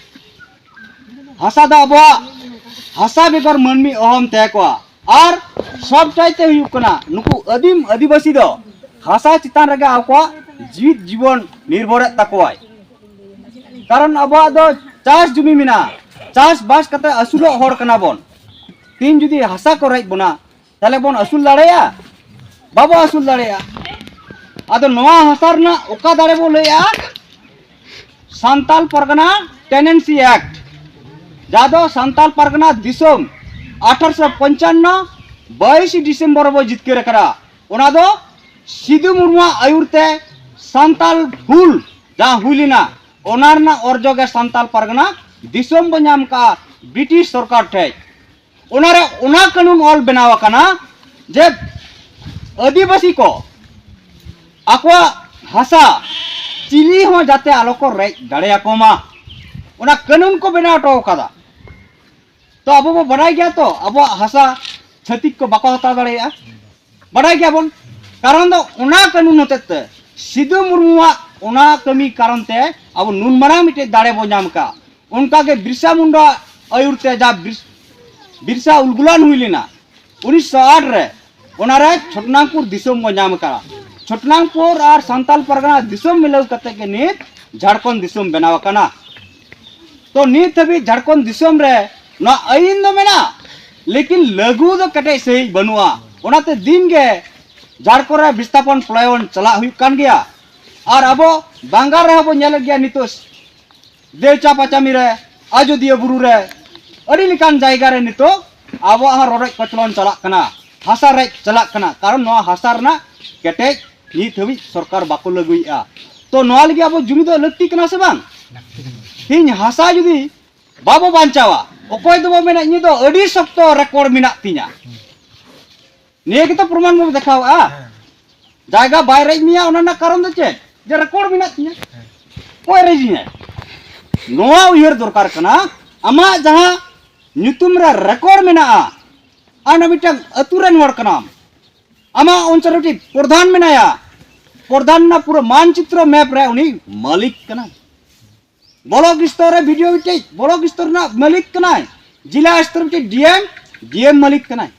ᱦᱟᱥᱟ ᱫᱚ ᱟᱵᱚᱣᱟᱜ, ᱦᱟᱥᱟ ᱵᱮᱜᱚᱨ ᱢᱟᱹᱱᱢᱤ ᱚᱦᱚᱢ ᱛᱟᱦᱮᱸ ᱠᱚᱜᱼᱟ᱾ ᱟᱨ ᱥᱚᱵ ᱪᱟᱭᱛᱮ ᱦᱩᱭᱩᱜ ᱠᱟᱱᱟ, ᱱᱩᱠᱩ ᱟᱹᱫᱤᱢ ᱟᱹᱫᱤᱵᱟᱹᱥᱤ ᱫᱚ ᱦᱟᱥᱟ ᱪᱮᱛᱟᱱ ᱨᱮᱜᱮ ᱟᱠᱚᱣᱟᱜ ᱡᱤᱣᱤᱫ ᱡᱤᱵᱚᱱ ᱱᱤᱨᱵᱷᱚᱨᱮᱫ ᱛᱟᱠᱚᱣᱟᱭ᱾ ᱠᱟᱨᱚᱱ ᱟᱵᱚᱣᱟᱜ ᱫᱚ ᱪᱟᱥ ᱡᱩᱢᱤ ᱢᱮᱱᱟᱜᱼᱟ, ᱪᱟᱥᱵᱟᱥ ᱠᱟᱛᱮ ᱟᱹᱥᱩᱞᱚᱜ ᱦᱚᱲ ᱠᱟᱱᱟ ᱵᱚᱱ᱾ ᱛᱤᱦᱤᱧ ᱡᱩᱫᱤ ᱦᱟᱥᱟ ᱠᱚ ᱨᱮᱡ ᱵᱚᱱᱟ, ᱛᱟᱦᱞᱮ ᱵᱚᱱ ᱟᱹᱥᱩᱞ ᱫᱟᱲᱮᱭᱟᱜᱼᱟ? ᱵᱟᱵᱚ ᱟᱹᱥᱩᱞ ᱫᱟᱲᱮᱭᱟᱜᱼᱟ᱾ ᱟᱫᱚ ᱱᱚᱣᱟ ᱦᱟᱥᱟ ᱨᱮᱱᱟᱜ ᱚᱠᱟ ᱫᱟᱲᱮ ᱵᱚ ᱞᱟᱹᱭᱮᱜᱼᱟ? ᱥᱟᱱᱛᱟᱞ ᱯᱟᱨᱜᱟᱱᱟ ᱴᱮᱱᱮᱱᱥᱤ ᱮᱠᱴ, ᱡᱟᱦᱟᱸ ᱫᱚ ᱥᱟᱱᱛᱟᱞ ᱯᱟᱨᱜᱟᱱᱟ ᱫᱤᱥᱚᱢ ᱟᱴᱷᱟᱨᱚᱥᱚ ᱯᱚᱧᱪᱟᱱᱱᱚ ᱵᱟᱭᱤᱥᱮ ᱰᱤᱥᱮᱢᱵᱚᱨ ᱨᱮᱵᱚ ᱡᱤᱛᱠᱟᱹᱨ ᱟᱠᱟᱫᱟ᱾ ᱚᱱᱟ ᱫᱚ ᱥᱤᱫᱩ ᱢᱩᱨᱢᱩᱣᱟᱜ ᱟᱹᱭᱩᱨ ᱛᱮ ᱥᱟᱱᱛᱟᱞ ᱦᱩᱞ ᱡᱟᱦᱟᱸ ᱦᱩᱭ ᱞᱮᱱᱟ, ᱚᱱᱟ ᱨᱮᱱᱟᱜ ᱚᱨᱡᱚ ᱜᱮ ᱥᱟᱱᱛᱟᱞ ᱯᱟᱨᱜᱟᱱᱟ ᱫᱤᱥᱚᱢ ᱵᱚ ᱧᱟᱢ ᱠᱟᱜᱼᱟ ᱵᱨᱤᱴᱤᱥ ᱥᱚᱨᱠᱟᱨ ᱴᱷᱮᱡ᱾ ᱚᱱᱟᱨᱮ ᱚᱱᱟ ᱠᱟᱹᱱᱩᱱ ᱚᱞ ᱵᱮᱱᱟᱣ ᱟᱠᱟᱱᱟ ᱡᱮ ᱟᱹᱫᱤᱵᱟᱹᱥᱤ ᱠᱚ ᱟᱠᱚᱣᱟᱜ ᱦᱟᱥᱟ ᱪᱤᱞᱤ ᱦᱚᱸ ᱡᱟᱛᱮ ᱟᱞᱚ ᱠᱚ ᱨᱮᱡ ᱫᱟᱲᱮᱭᱟᱠᱚ ᱢᱟ, ᱚᱱᱟ ᱠᱟᱹᱱᱩᱱ ᱠᱚ ᱵᱮᱱᱟᱣ ᱦᱚᱴᱚ ᱟᱠᱟᱫᱟ᱾ ᱛᱚ ᱟᱵᱚ ᱵᱚ ᱵᱟᱰᱟᱭ ᱜᱮᱭᱟ ᱛᱚ, ᱟᱵᱚᱣᱟᱜ ᱦᱟᱥᱟ ᱪᱷᱟᱹᱛᱤᱠ ᱠᱚ ᱵᱟᱠᱚ ᱦᱟᱛᱟᱣ ᱫᱟᱲᱮᱭᱟᱜᱼᱟ, ᱵᱟᱰᱟᱭ ᱜᱮᱭᱟᱵᱚᱱ᱾ ᱠᱟᱨᱚᱱ ᱫᱚ ᱚᱱᱟ ᱠᱟᱹᱱᱩᱱ ᱦᱚᱛᱮᱡ ᱛᱮ, ᱥᱤᱫᱩ ᱢᱩᱨᱢᱩᱣᱟᱜ ᱚᱱᱟ ᱠᱟᱹᱢᱤ ᱠᱟᱨᱚᱱ ᱛᱮ ᱟᱵᱚ ᱱᱩᱱ ᱢᱟᱨᱟᱝ ᱢᱤᱫᱴᱮᱡ ᱫᱟᱲᱮ ᱵᱚ ᱧᱟᱢ ᱠᱟᱜᱼᱟ᱾ ᱚᱱᱠᱟᱜᱮ ᱵᱤᱨᱥᱟ ᱢᱩᱱᱰᱟ ᱟᱹᱭᱩᱨ ᱛᱮ ᱡᱟ ᱵᱤᱨᱥ-, ᱵᱤᱨᱥᱟ ᱩᱞᱜᱩᱞᱟᱱ ᱦᱩᱭ ᱞᱮᱱᱟ ᱩᱱᱤᱥᱥᱚ ᱟᱴ ᱨᱮ, ᱚᱱᱟᱨᱮ ᱪᱷᱳᱴᱱᱟᱜᱽᱯᱩᱨ ᱫᱤᱥᱚᱢ ᱵᱚ ᱧᱟᱢ ᱟᱠᱟᱫᱟ᱾ ᱪᱷᱳᱴᱱᱟᱜᱽᱯᱩᱨ ᱟᱨ ᱥᱟᱱᱛᱟᱞ ᱯᱟᱨᱜᱟᱱᱟ ᱫᱤᱥᱚᱢ ᱢᱤᱞᱟᱹᱣ ᱠᱟᱛᱮ ᱜᱮ ᱱᱤᱛ ᱡᱷᱟᱲᱠᱷᱚᱸᱰ ᱫᱤᱥᱚᱢ ᱵᱮᱱᱟᱣ ᱟᱠᱟᱱᱟ᱾ ᱛᱚ ᱱᱤᱛ ᱦᱟᱹᱵᱤᱡ ᱡᱷᱟᱲᱠᱷᱚᱸᱰ ᱫᱤᱥᱚᱢ ᱨᱮ ᱱᱚᱣᱟ ᱟᱹᱭᱤᱱ ᱫᱚ ᱢᱮᱱᱟᱜᱼᱟ, ᱞᱮᱠᱤᱱ ᱞᱟᱹᱜᱩ ᱫᱚ ᱠᱮᱴᱮᱡ ᱥᱟᱺᱦᱤᱡ ᱵᱟᱹᱱᱩᱜᱼᱟ᱾ ᱚᱱᱟᱛᱮ ᱫᱤᱱ ᱜᱮ ᱡᱷᱟᱲᱠᱷᱚᱸᱰ ᱨᱮ ᱵᱤᱥᱛᱷᱟᱯᱚᱱ ᱯᱚᱞᱟᱭᱚᱱ ᱪᱟᱞᱟᱜ ᱦᱩᱭᱩᱜ ᱠᱟᱱ ᱜᱮᱭᱟ᱾ ᱟᱨ ᱟᱵᱚ ᱵᱟᱝᱜᱟᱞ ᱨᱮᱦᱚᱸ ᱵᱚᱱ ᱧᱮᱞᱮᱫ ᱜᱮᱭᱟ ᱱᱤᱛᱚᱜ ᱫᱮᱣᱪᱟ ᱯᱟᱪᱟᱢᱤ ᱨᱮ, ᱟᱡᱚᱫᱤᱭᱟᱹ ᱵᱩᱨᱩ ᱨᱮ, ᱟᱹᱰᱤ ᱞᱮᱠᱟᱱ ᱡᱟᱭᱜᱟ ᱨᱮ ᱱᱤᱛᱚᱜ ᱟᱵᱚᱣᱟᱜ ᱦᱚᱸ ᱨᱚᱰᱚᱡ ᱠᱚᱪᱞᱚᱱ ᱪᱟᱞᱟᱜ ᱠᱟᱱᱟ, ᱦᱟᱥᱟ ᱨᱮᱡ ᱪᱟᱞᱟᱜ ᱠᱟᱱᱟ᱾ ᱠᱟᱨᱚᱱ ᱱᱚᱣᱟ ᱦᱟᱥᱟ ᱨᱮᱱᱟᱜ ᱠᱮᱴᱮᱡ ᱱᱤᱛ ᱦᱟᱹᱵᱤᱡ ᱥᱚᱨᱠᱟᱨ ᱵᱟᱠᱚ ᱞᱟᱹᱜᱩᱭᱮᱫᱼᱟ᱾ ᱛᱚ ᱱᱚᱣᱟ ᱞᱟᱹᱜᱤᱫ ᱟᱵᱚ ᱡᱩᱢᱤᱫᱚᱜ ᱞᱟᱹᱠᱛᱤ ᱠᱟᱱᱟ ᱥᱮ ᱵᱟᱝ? ᱛᱮᱦᱮᱧ ᱦᱟᱥᱟ ᱡᱩᱫᱤ ᱵᱟᱵᱚ ᱵᱟᱧᱪᱟᱣᱟ, ᱚᱠᱚᱭ ᱫᱚᱵᱚ ᱢᱮᱱᱟ ᱤᱧ ᱫᱚ ᱟᱹᱰᱤ ᱥᱚᱠᱛᱚ ᱨᱮᱠᱚᱨᱰ ᱢᱮᱱᱟᱜ ᱛᱤᱧᱟ? ᱱᱤᱭᱟᱹ ᱜᱮᱛᱚ ᱯᱨᱚᱢᱟᱱ ᱵᱚᱱ ᱫᱮᱠᱷᱟᱣᱟ᱾ ᱦᱮᱸ᱾ ᱡᱟᱭᱜᱟ ᱵᱟᱭ ᱨᱮᱡ ᱢᱮᱭᱟ, ᱚᱱᱟ ᱨᱮᱱᱟᱜ ᱠᱟᱨᱚᱱ ᱫᱚ ᱪᱮᱫ? ᱡᱮ ᱨᱮᱠᱚᱨᱰ ᱢᱮᱱᱟᱜ ᱛᱤᱧᱟ᱾ ᱦᱮᱸ᱾ ᱚᱠᱚᱭ ᱨᱮᱡᱤᱧᱟᱭ? ᱱᱚᱣᱟ ᱩᱭᱦᱟᱹᱨ ᱫᱚᱨᱠᱟᱨ ᱠᱟᱱᱟ, ᱟᱢᱟᱜ ᱡᱟᱦᱟᱸ ᱧᱩᱛᱩᱢ ᱨᱮ ᱨᱮᱠᱚᱨᱰ ᱢᱮᱱᱟᱜᱼᱟ, ᱟᱢ ᱫᱚ ᱢᱤᱫᱴᱟᱝ ᱟᱹᱛᱩ ᱨᱮᱱ ᱦᱚᱲ ᱠᱟᱱᱟᱢ, ᱟᱢᱟᱜ ᱚᱧᱪᱚᱞ ᱨᱮ ᱢᱤᱫᱴᱤᱡ ᱯᱨᱚᱫᱷᱟᱱ ᱢᱮᱱᱟᱭᱟ, ᱯᱨᱚᱫᱷᱟᱱ ᱨᱮᱱᱟᱜ ᱯᱩᱨᱟᱹ ᱢᱟᱱᱪᱤᱛᱨᱚ ᱢᱮᱯ ᱨᱮ ᱩᱱᱤ ᱢᱟᱹᱞᱤᱠ ᱠᱟᱱᱟᱭ᱾ ᱵᱞᱚᱠ ᱥᱛᱚᱨ ᱨᱮ ᱵᱤᱰᱤᱳ ᱢᱤᱫᱴᱤᱡ ᱵᱞᱚᱠ ᱥᱛᱚᱨ ᱨᱮᱱᱟᱜ ᱢᱟᱹᱞᱤᱠ ᱠᱟᱱᱟᱭ, ᱡᱮᱞᱟ ᱥᱛᱚᱨ ᱨᱮ ᱢᱤᱫᱴᱤᱡ ᱰᱤᱮᱢ, ᱰᱤᱮᱢ ᱢᱟᱹᱞᱤᱠ ᱠᱟᱱᱟᱭ᱾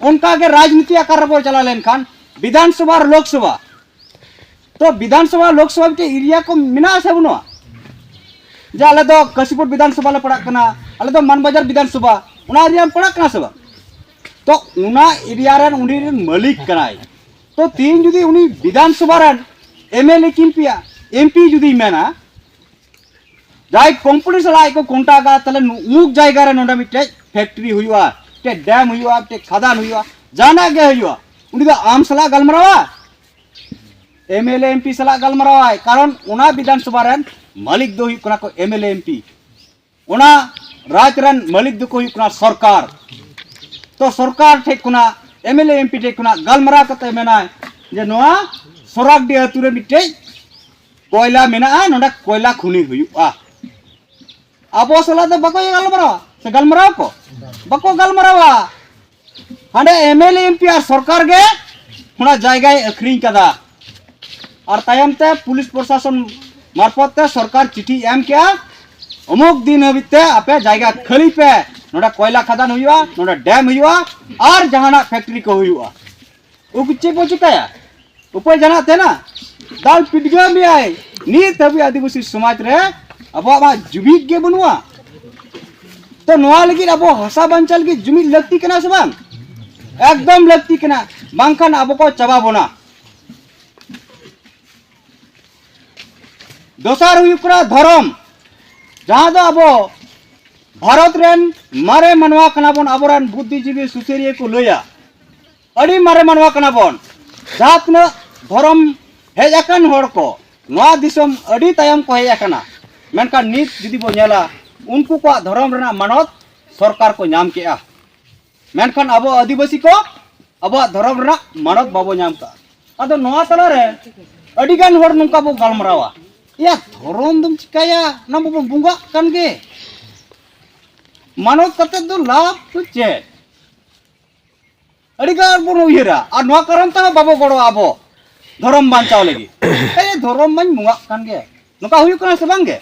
ᱚᱱᱠᱟ ᱜᱮ ᱨᱟᱡᱽᱱᱤᱛᱤ ᱟᱠᱟᱨ ᱨᱮᱵᱚ ᱪᱟᱞᱟᱣ ᱞᱮᱱᱠᱷᱟᱱ ᱵᱤᱫᱷᱟᱱ ᱥᱚᱵᱷᱟ ᱟᱨ ᱞᱳᱠ ᱥᱚᱵᱷᱟ, ᱛᱚ ᱵᱤᱫᱷᱟᱱ ᱥᱚᱵᱷᱟ ᱞᱳᱠ ᱥᱚᱵᱷᱟ ᱢᱤᱫᱴᱤᱡ ᱮᱨᱤᱭᱟ ᱠᱚ ᱢᱮᱱᱟᱜᱼᱟ ᱥᱮ ᱵᱟᱹᱱᱩᱜᱼᱟ? ᱡᱮ ᱟᱞᱮ ᱫᱚ ᱠᱟᱥᱤᱯᱩᱨ ᱵᱤᱫᱷᱟᱱ ᱥᱚᱵᱷᱟ ᱞᱮ ᱯᱟᱲᱟᱜ ᱠᱟᱱᱟ, ᱟᱞᱮ ᱫᱚ ᱢᱟᱱᱵᱟᱡᱟᱨ ᱵᱤᱫᱷᱟᱱ ᱥᱚᱵᱷᱟ, ᱚᱱᱟ ᱮᱨᱤᱭᱟ ᱨᱮ ᱯᱟᱲᱟᱜ ᱠᱟᱱᱟ ᱥᱮ ᱵᱟᱝ? ᱛᱚ ᱚᱱᱟ ᱮᱨᱤᱭᱟ ᱨᱮᱱ ᱩᱱᱤ ᱨᱮᱱ ᱢᱟᱹᱞᱤᱠ ᱠᱟᱱᱟᱭ᱾ ᱛᱚ ᱛᱤᱦᱤᱧ ᱡᱩᱫᱤ ᱩᱱᱤ ᱵᱤᱫᱷᱟᱱ ᱥᱚᱵᱷᱟ ᱨᱮᱱ ᱮᱢᱮᱞᱮ ᱠᱤᱢᱯᱤᱭᱟ ᱮᱢᱯᱤ ᱡᱩᱫᱤᱭ ᱢᱮᱱᱟ, ᱡᱟᱦᱟᱸᱭ ᱠᱳᱢᱯᱟᱱᱤ ᱥᱟᱞᱟᱜ ᱟᱡ ᱠᱚ ᱠᱚᱱᱴᱟᱠᱟ, ᱛᱟᱦᱞᱮ ᱱᱩ-, ᱩᱢᱩᱠ ᱡᱟᱭᱜᱟ ᱨᱮ ᱱᱚᱰᱮ ᱢᱤᱫᱴᱮᱡ ᱯᱷᱮᱠᱴᱨᱤ ᱦᱩᱭᱩᱜᱼᱟ, ᱢᱤᱫᱴᱮᱡ ᱰᱮᱢ ᱦᱩᱭᱩᱜᱼᱟ, ᱢᱤᱫᱴᱮᱡ ᱠᱷᱟᱫᱟᱱ ᱦᱩᱭᱩᱜᱼᱟ, ᱡᱟᱦᱟᱱᱟᱜ ᱜᱮ ᱦᱩᱭᱩᱜᱼᱟ, ᱩᱱᱤ ᱫᱚ ᱟᱢ ᱥᱟᱞᱟᱜ ᱜᱟᱞᱢᱟᱨᱟᱣᱟ? ᱮᱢᱮᱞᱮ ᱮᱢᱯᱤ ᱥᱟᱞᱟᱜ ᱜᱟᱞᱢᱟᱨᱟᱣᱟᱭ, ᱠᱟᱨᱚᱱ ᱚᱱᱟ ᱵᱤᱫᱷᱟᱱ ᱥᱚᱵᱷᱟ ᱨᱮᱱ ᱢᱟᱹᱞᱤᱠ ᱫᱚ ᱦᱩᱭᱩᱜ ᱠᱟᱱᱟ ᱠᱚ ᱮᱢᱮᱞᱮ ᱮᱢᱯᱤ᱾ ᱚᱱᱟ ᱨᱟᱡᱽ ᱨᱮᱱ ᱢᱟᱹᱞᱤᱠ ᱫᱚᱠᱚ ᱦᱩᱭᱩᱜ ᱠᱟᱱᱟ ᱥᱚᱨᱠᱟᱨ᱾ ᱛᱚ ᱥᱚᱨᱠᱟᱨ ᱴᱷᱮᱡ ᱠᱷᱚᱱᱟᱜ, ᱮᱢᱮᱞᱮ ᱮᱢᱯᱤ ᱴᱷᱮᱡ ᱠᱷᱚᱱᱟᱜ ᱜᱟᱞᱢᱟᱨᱟᱣ ᱠᱟᱛᱮ ᱢᱮᱱᱟᱭ ᱡᱮ ᱱᱚᱣᱟ ᱥᱚᱨᱟᱠᱰᱤ ᱟᱹᱛᱩ ᱨᱮ ᱢᱤᱫᱴᱮᱡ ᱠᱚᱭᱞᱟ ᱢᱮᱱᱟᱜᱼᱟ, ᱱᱚᱰᱮ ᱠᱚᱭᱞᱟ ᱠᱷᱩᱱᱤ ᱦᱩᱭᱩᱜᱼᱟ᱾ ᱟᱵᱚ ᱥᱟᱞᱟᱜ ᱫᱚ ᱵᱟᱠᱚ ᱜᱟᱞᱢᱟᱨᱟᱣᱟ ᱥᱮ ᱜᱟᱞᱢᱟᱨᱟᱣ ᱠᱚ? ᱵᱟᱠᱚ ᱜᱟᱞᱢᱟᱨᱟᱣᱟ᱾ ᱦᱟᱸᱰᱮ ᱮᱢᱮᱞᱮ ᱮᱢᱯᱤ ᱟᱨ ᱥᱚᱨᱠᱟᱨ ᱜᱮ ᱚᱱᱟ ᱡᱟᱭᱜᱟᱭ ᱟᱹᱠᱷᱨᱤᱧ ᱠᱟᱫᱟ᱾ ᱟᱨ ᱛᱟᱭᱚᱢ ᱛᱮ ᱯᱩᱞᱤᱥ ᱯᱨᱚᱥᱟᱥᱚᱱ ᱢᱟᱨᱯᱷᱚᱛ ᱛᱮ ᱥᱚᱨᱠᱟᱨ ᱪᱤᱴᱷᱤ ᱮᱢ ᱠᱮᱜᱼᱟ, ᱚᱢᱩᱠ ᱫᱤᱱ ᱦᱟᱹᱵᱤᱡ ᱛᱮ ᱟᱯᱮ ᱡᱟᱭᱜᱟ ᱠᱷᱟᱹᱞᱤ ᱯᱮ, ᱱᱚᱰᱮ ᱠᱚᱭᱞᱟ ᱠᱷᱟᱫᱟᱱ ᱦᱩᱭᱩᱜᱼᱟ, ᱱᱚᱰᱮ ᱰᱮᱢ ᱦᱩᱭᱩᱜᱼᱟ, ᱟᱨ ᱡᱟᱦᱟᱱᱟᱜ ᱯᱷᱮᱠᱴᱨᱤ ᱠᱚ ᱦᱩᱭᱩᱜᱼᱟ᱾ ᱩᱱᱠᱩ ᱪᱮᱫ ᱵᱚ ᱪᱤᱠᱟᱹᱭᱟ? ᱩᱯᱟᱹᱭ ᱡᱟᱦᱟᱱᱟᱜ ᱛᱟᱦᱮᱱᱟ? ᱫᱟᱞ ᱯᱤᱰᱜᱟᱹ ᱢᱮᱭᱟᱭ᱾ ᱱᱤᱛ ᱦᱟᱹᱵᱤᱡ ᱟᱹᱫᱤᱵᱟᱹᱥᱤ ᱥᱚᱢᱟᱡᱽ ᱨᱮ ᱟᱵᱚᱣᱟᱜ ᱢᱟ ᱡᱩᱢᱤᱫ ᱜᱮ ᱵᱟᱹᱱᱩᱜᱼᱟ᱾ ᱛᱚ ᱱᱚᱣᱟ ᱞᱟᱹᱜᱤᱫ ᱟᱵᱚ ᱦᱟᱥᱟ ᱵᱟᱧᱪᱟᱣ ᱞᱟᱹᱜᱤᱫ ᱡᱩᱢᱤᱫ ᱞᱟᱹᱠᱛᱤ ᱠᱟᱱᱟ ᱥᱮ ᱵᱟᱝ? ᱮᱠᱫᱚᱢ ᱞᱟᱹᱠᱛᱤ ᱠᱟᱱᱟ, ᱵᱟᱝᱠᱷᱟᱱ ᱟᱵᱚ ᱠᱚ ᱪᱟᱵᱟ ᱵᱚᱱᱟ᱾ ᱫᱚᱥᱟᱨ ᱦᱩᱭᱩᱜ ᱠᱟᱱᱟ ᱫᱷᱚᱨᱚᱢ, ᱡᱟᱦᱟᱸ ᱫᱚ ᱟᱵᱚ ᱵᱷᱟᱨᱚᱛ ᱨᱮᱱ ᱢᱟᱨᱮ ᱢᱟᱱᱣᱟ ᱠᱟᱱᱟ ᱵᱚᱱ, ᱟᱵᱚᱨᱮᱱ ᱵᱩᱫᱽᱫᱷᱤᱡᱤᱵᱤ ᱥᱩᱥᱟᱹᱨᱤᱭᱟᱹ ᱠᱚ ᱞᱟᱹᱭᱟ, ᱟᱹᱰᱤ ᱢᱟᱨᱮ ᱢᱟᱱᱣᱟ ᱠᱟᱱᱟ ᱵᱚᱱ᱾ ᱡᱟᱦᱟᱸ ᱛᱤᱱᱟᱹᱜ ᱫᱷᱚᱨᱚᱢ ᱦᱮᱡ ᱟᱠᱟᱱ ᱦᱚᱲ ᱠᱚ ᱱᱚᱣᱟ ᱫᱤᱥᱚᱢ ᱟᱹᱰᱤ ᱛᱟᱭᱚᱢ ᱠᱚ ᱦᱮᱡ ᱟᱠᱟᱱᱟ, ᱢᱮᱱᱠᱷᱟᱱ ᱱᱤᱛ ᱡᱩᱫᱤ ᱵᱚ ᱧᱮᱞᱟ, ᱩᱱᱠᱩ ᱠᱚᱣᱟᱜ ᱫᱷᱚᱨᱚᱢ ᱨᱮᱱᱟᱜ ᱢᱟᱱᱚᱛ ᱥᱚᱨᱠᱟᱨ ᱠᱚ ᱧᱟᱢ ᱠᱮᱜᱼᱟ᱾ ᱢᱮᱱᱠᱷᱟᱱ ᱟᱵᱚ ᱟᱹᱫᱤᱵᱟᱹᱥᱤ ᱠᱚ ᱟᱵᱚᱣᱟᱜ ᱫᱷᱚᱨᱚᱢ ᱨᱮᱱᱟᱜ ᱢᱟᱱᱚᱛ ᱵᱟᱵᱚ ᱧᱟᱢ ᱠᱟᱜᱼᱟ᱾ ᱟᱫᱚ ᱱᱚᱣᱟ ᱛᱟᱞᱟᱨᱮ ᱟᱹᱰᱤᱜᱟᱱ ᱦᱚᱲ ᱱᱚᱝᱠᱟ ᱵᱚ ᱜᱟᱞᱢᱟᱨᱟᱣᱟ, "ᱮᱭᱟ, ᱫᱷᱚᱨᱚᱢ ᱫᱚᱢ ᱪᱤᱠᱟᱹᱭᱟ, ᱚᱱᱟ ᱢᱟᱵᱚᱱ ᱵᱚᱸᱜᱟᱜ ᱠᱟᱱ ᱜᱮ, ᱢᱟᱱᱚᱛ ᱠᱟᱛᱮ ᱫᱚ ᱞᱟᱵᱷ ᱫᱚ ᱪᱮᱫ?" ᱟᱹᱰᱤ ᱜᱟᱱ ᱵᱚᱱ ᱩᱭᱦᱟᱹᱨᱟ, ᱟᱨ ᱱᱚᱣᱟ ᱠᱟᱨᱚᱱ ᱛᱮᱦᱚᱸ ᱵᱟᱵᱚ ᱜᱚᱲᱚᱜᱼᱟ ᱟᱵᱚ ᱫᱷᱚᱨᱚᱢ ᱵᱟᱧᱪᱟᱣ ᱞᱟᱹᱜᱤᱫ᱾ ᱮᱭ ᱫᱷᱚᱨᱚᱢ ᱢᱟᱧ ᱵᱚᱸᱜᱟᱜ ᱠᱟᱱ ᱜᱮ, ᱱᱚᱝᱠᱟ ᱦᱩᱭᱩᱜ ᱠᱟᱱᱟ ᱥᱮ ᱵᱟᱝ ᱜᱮ?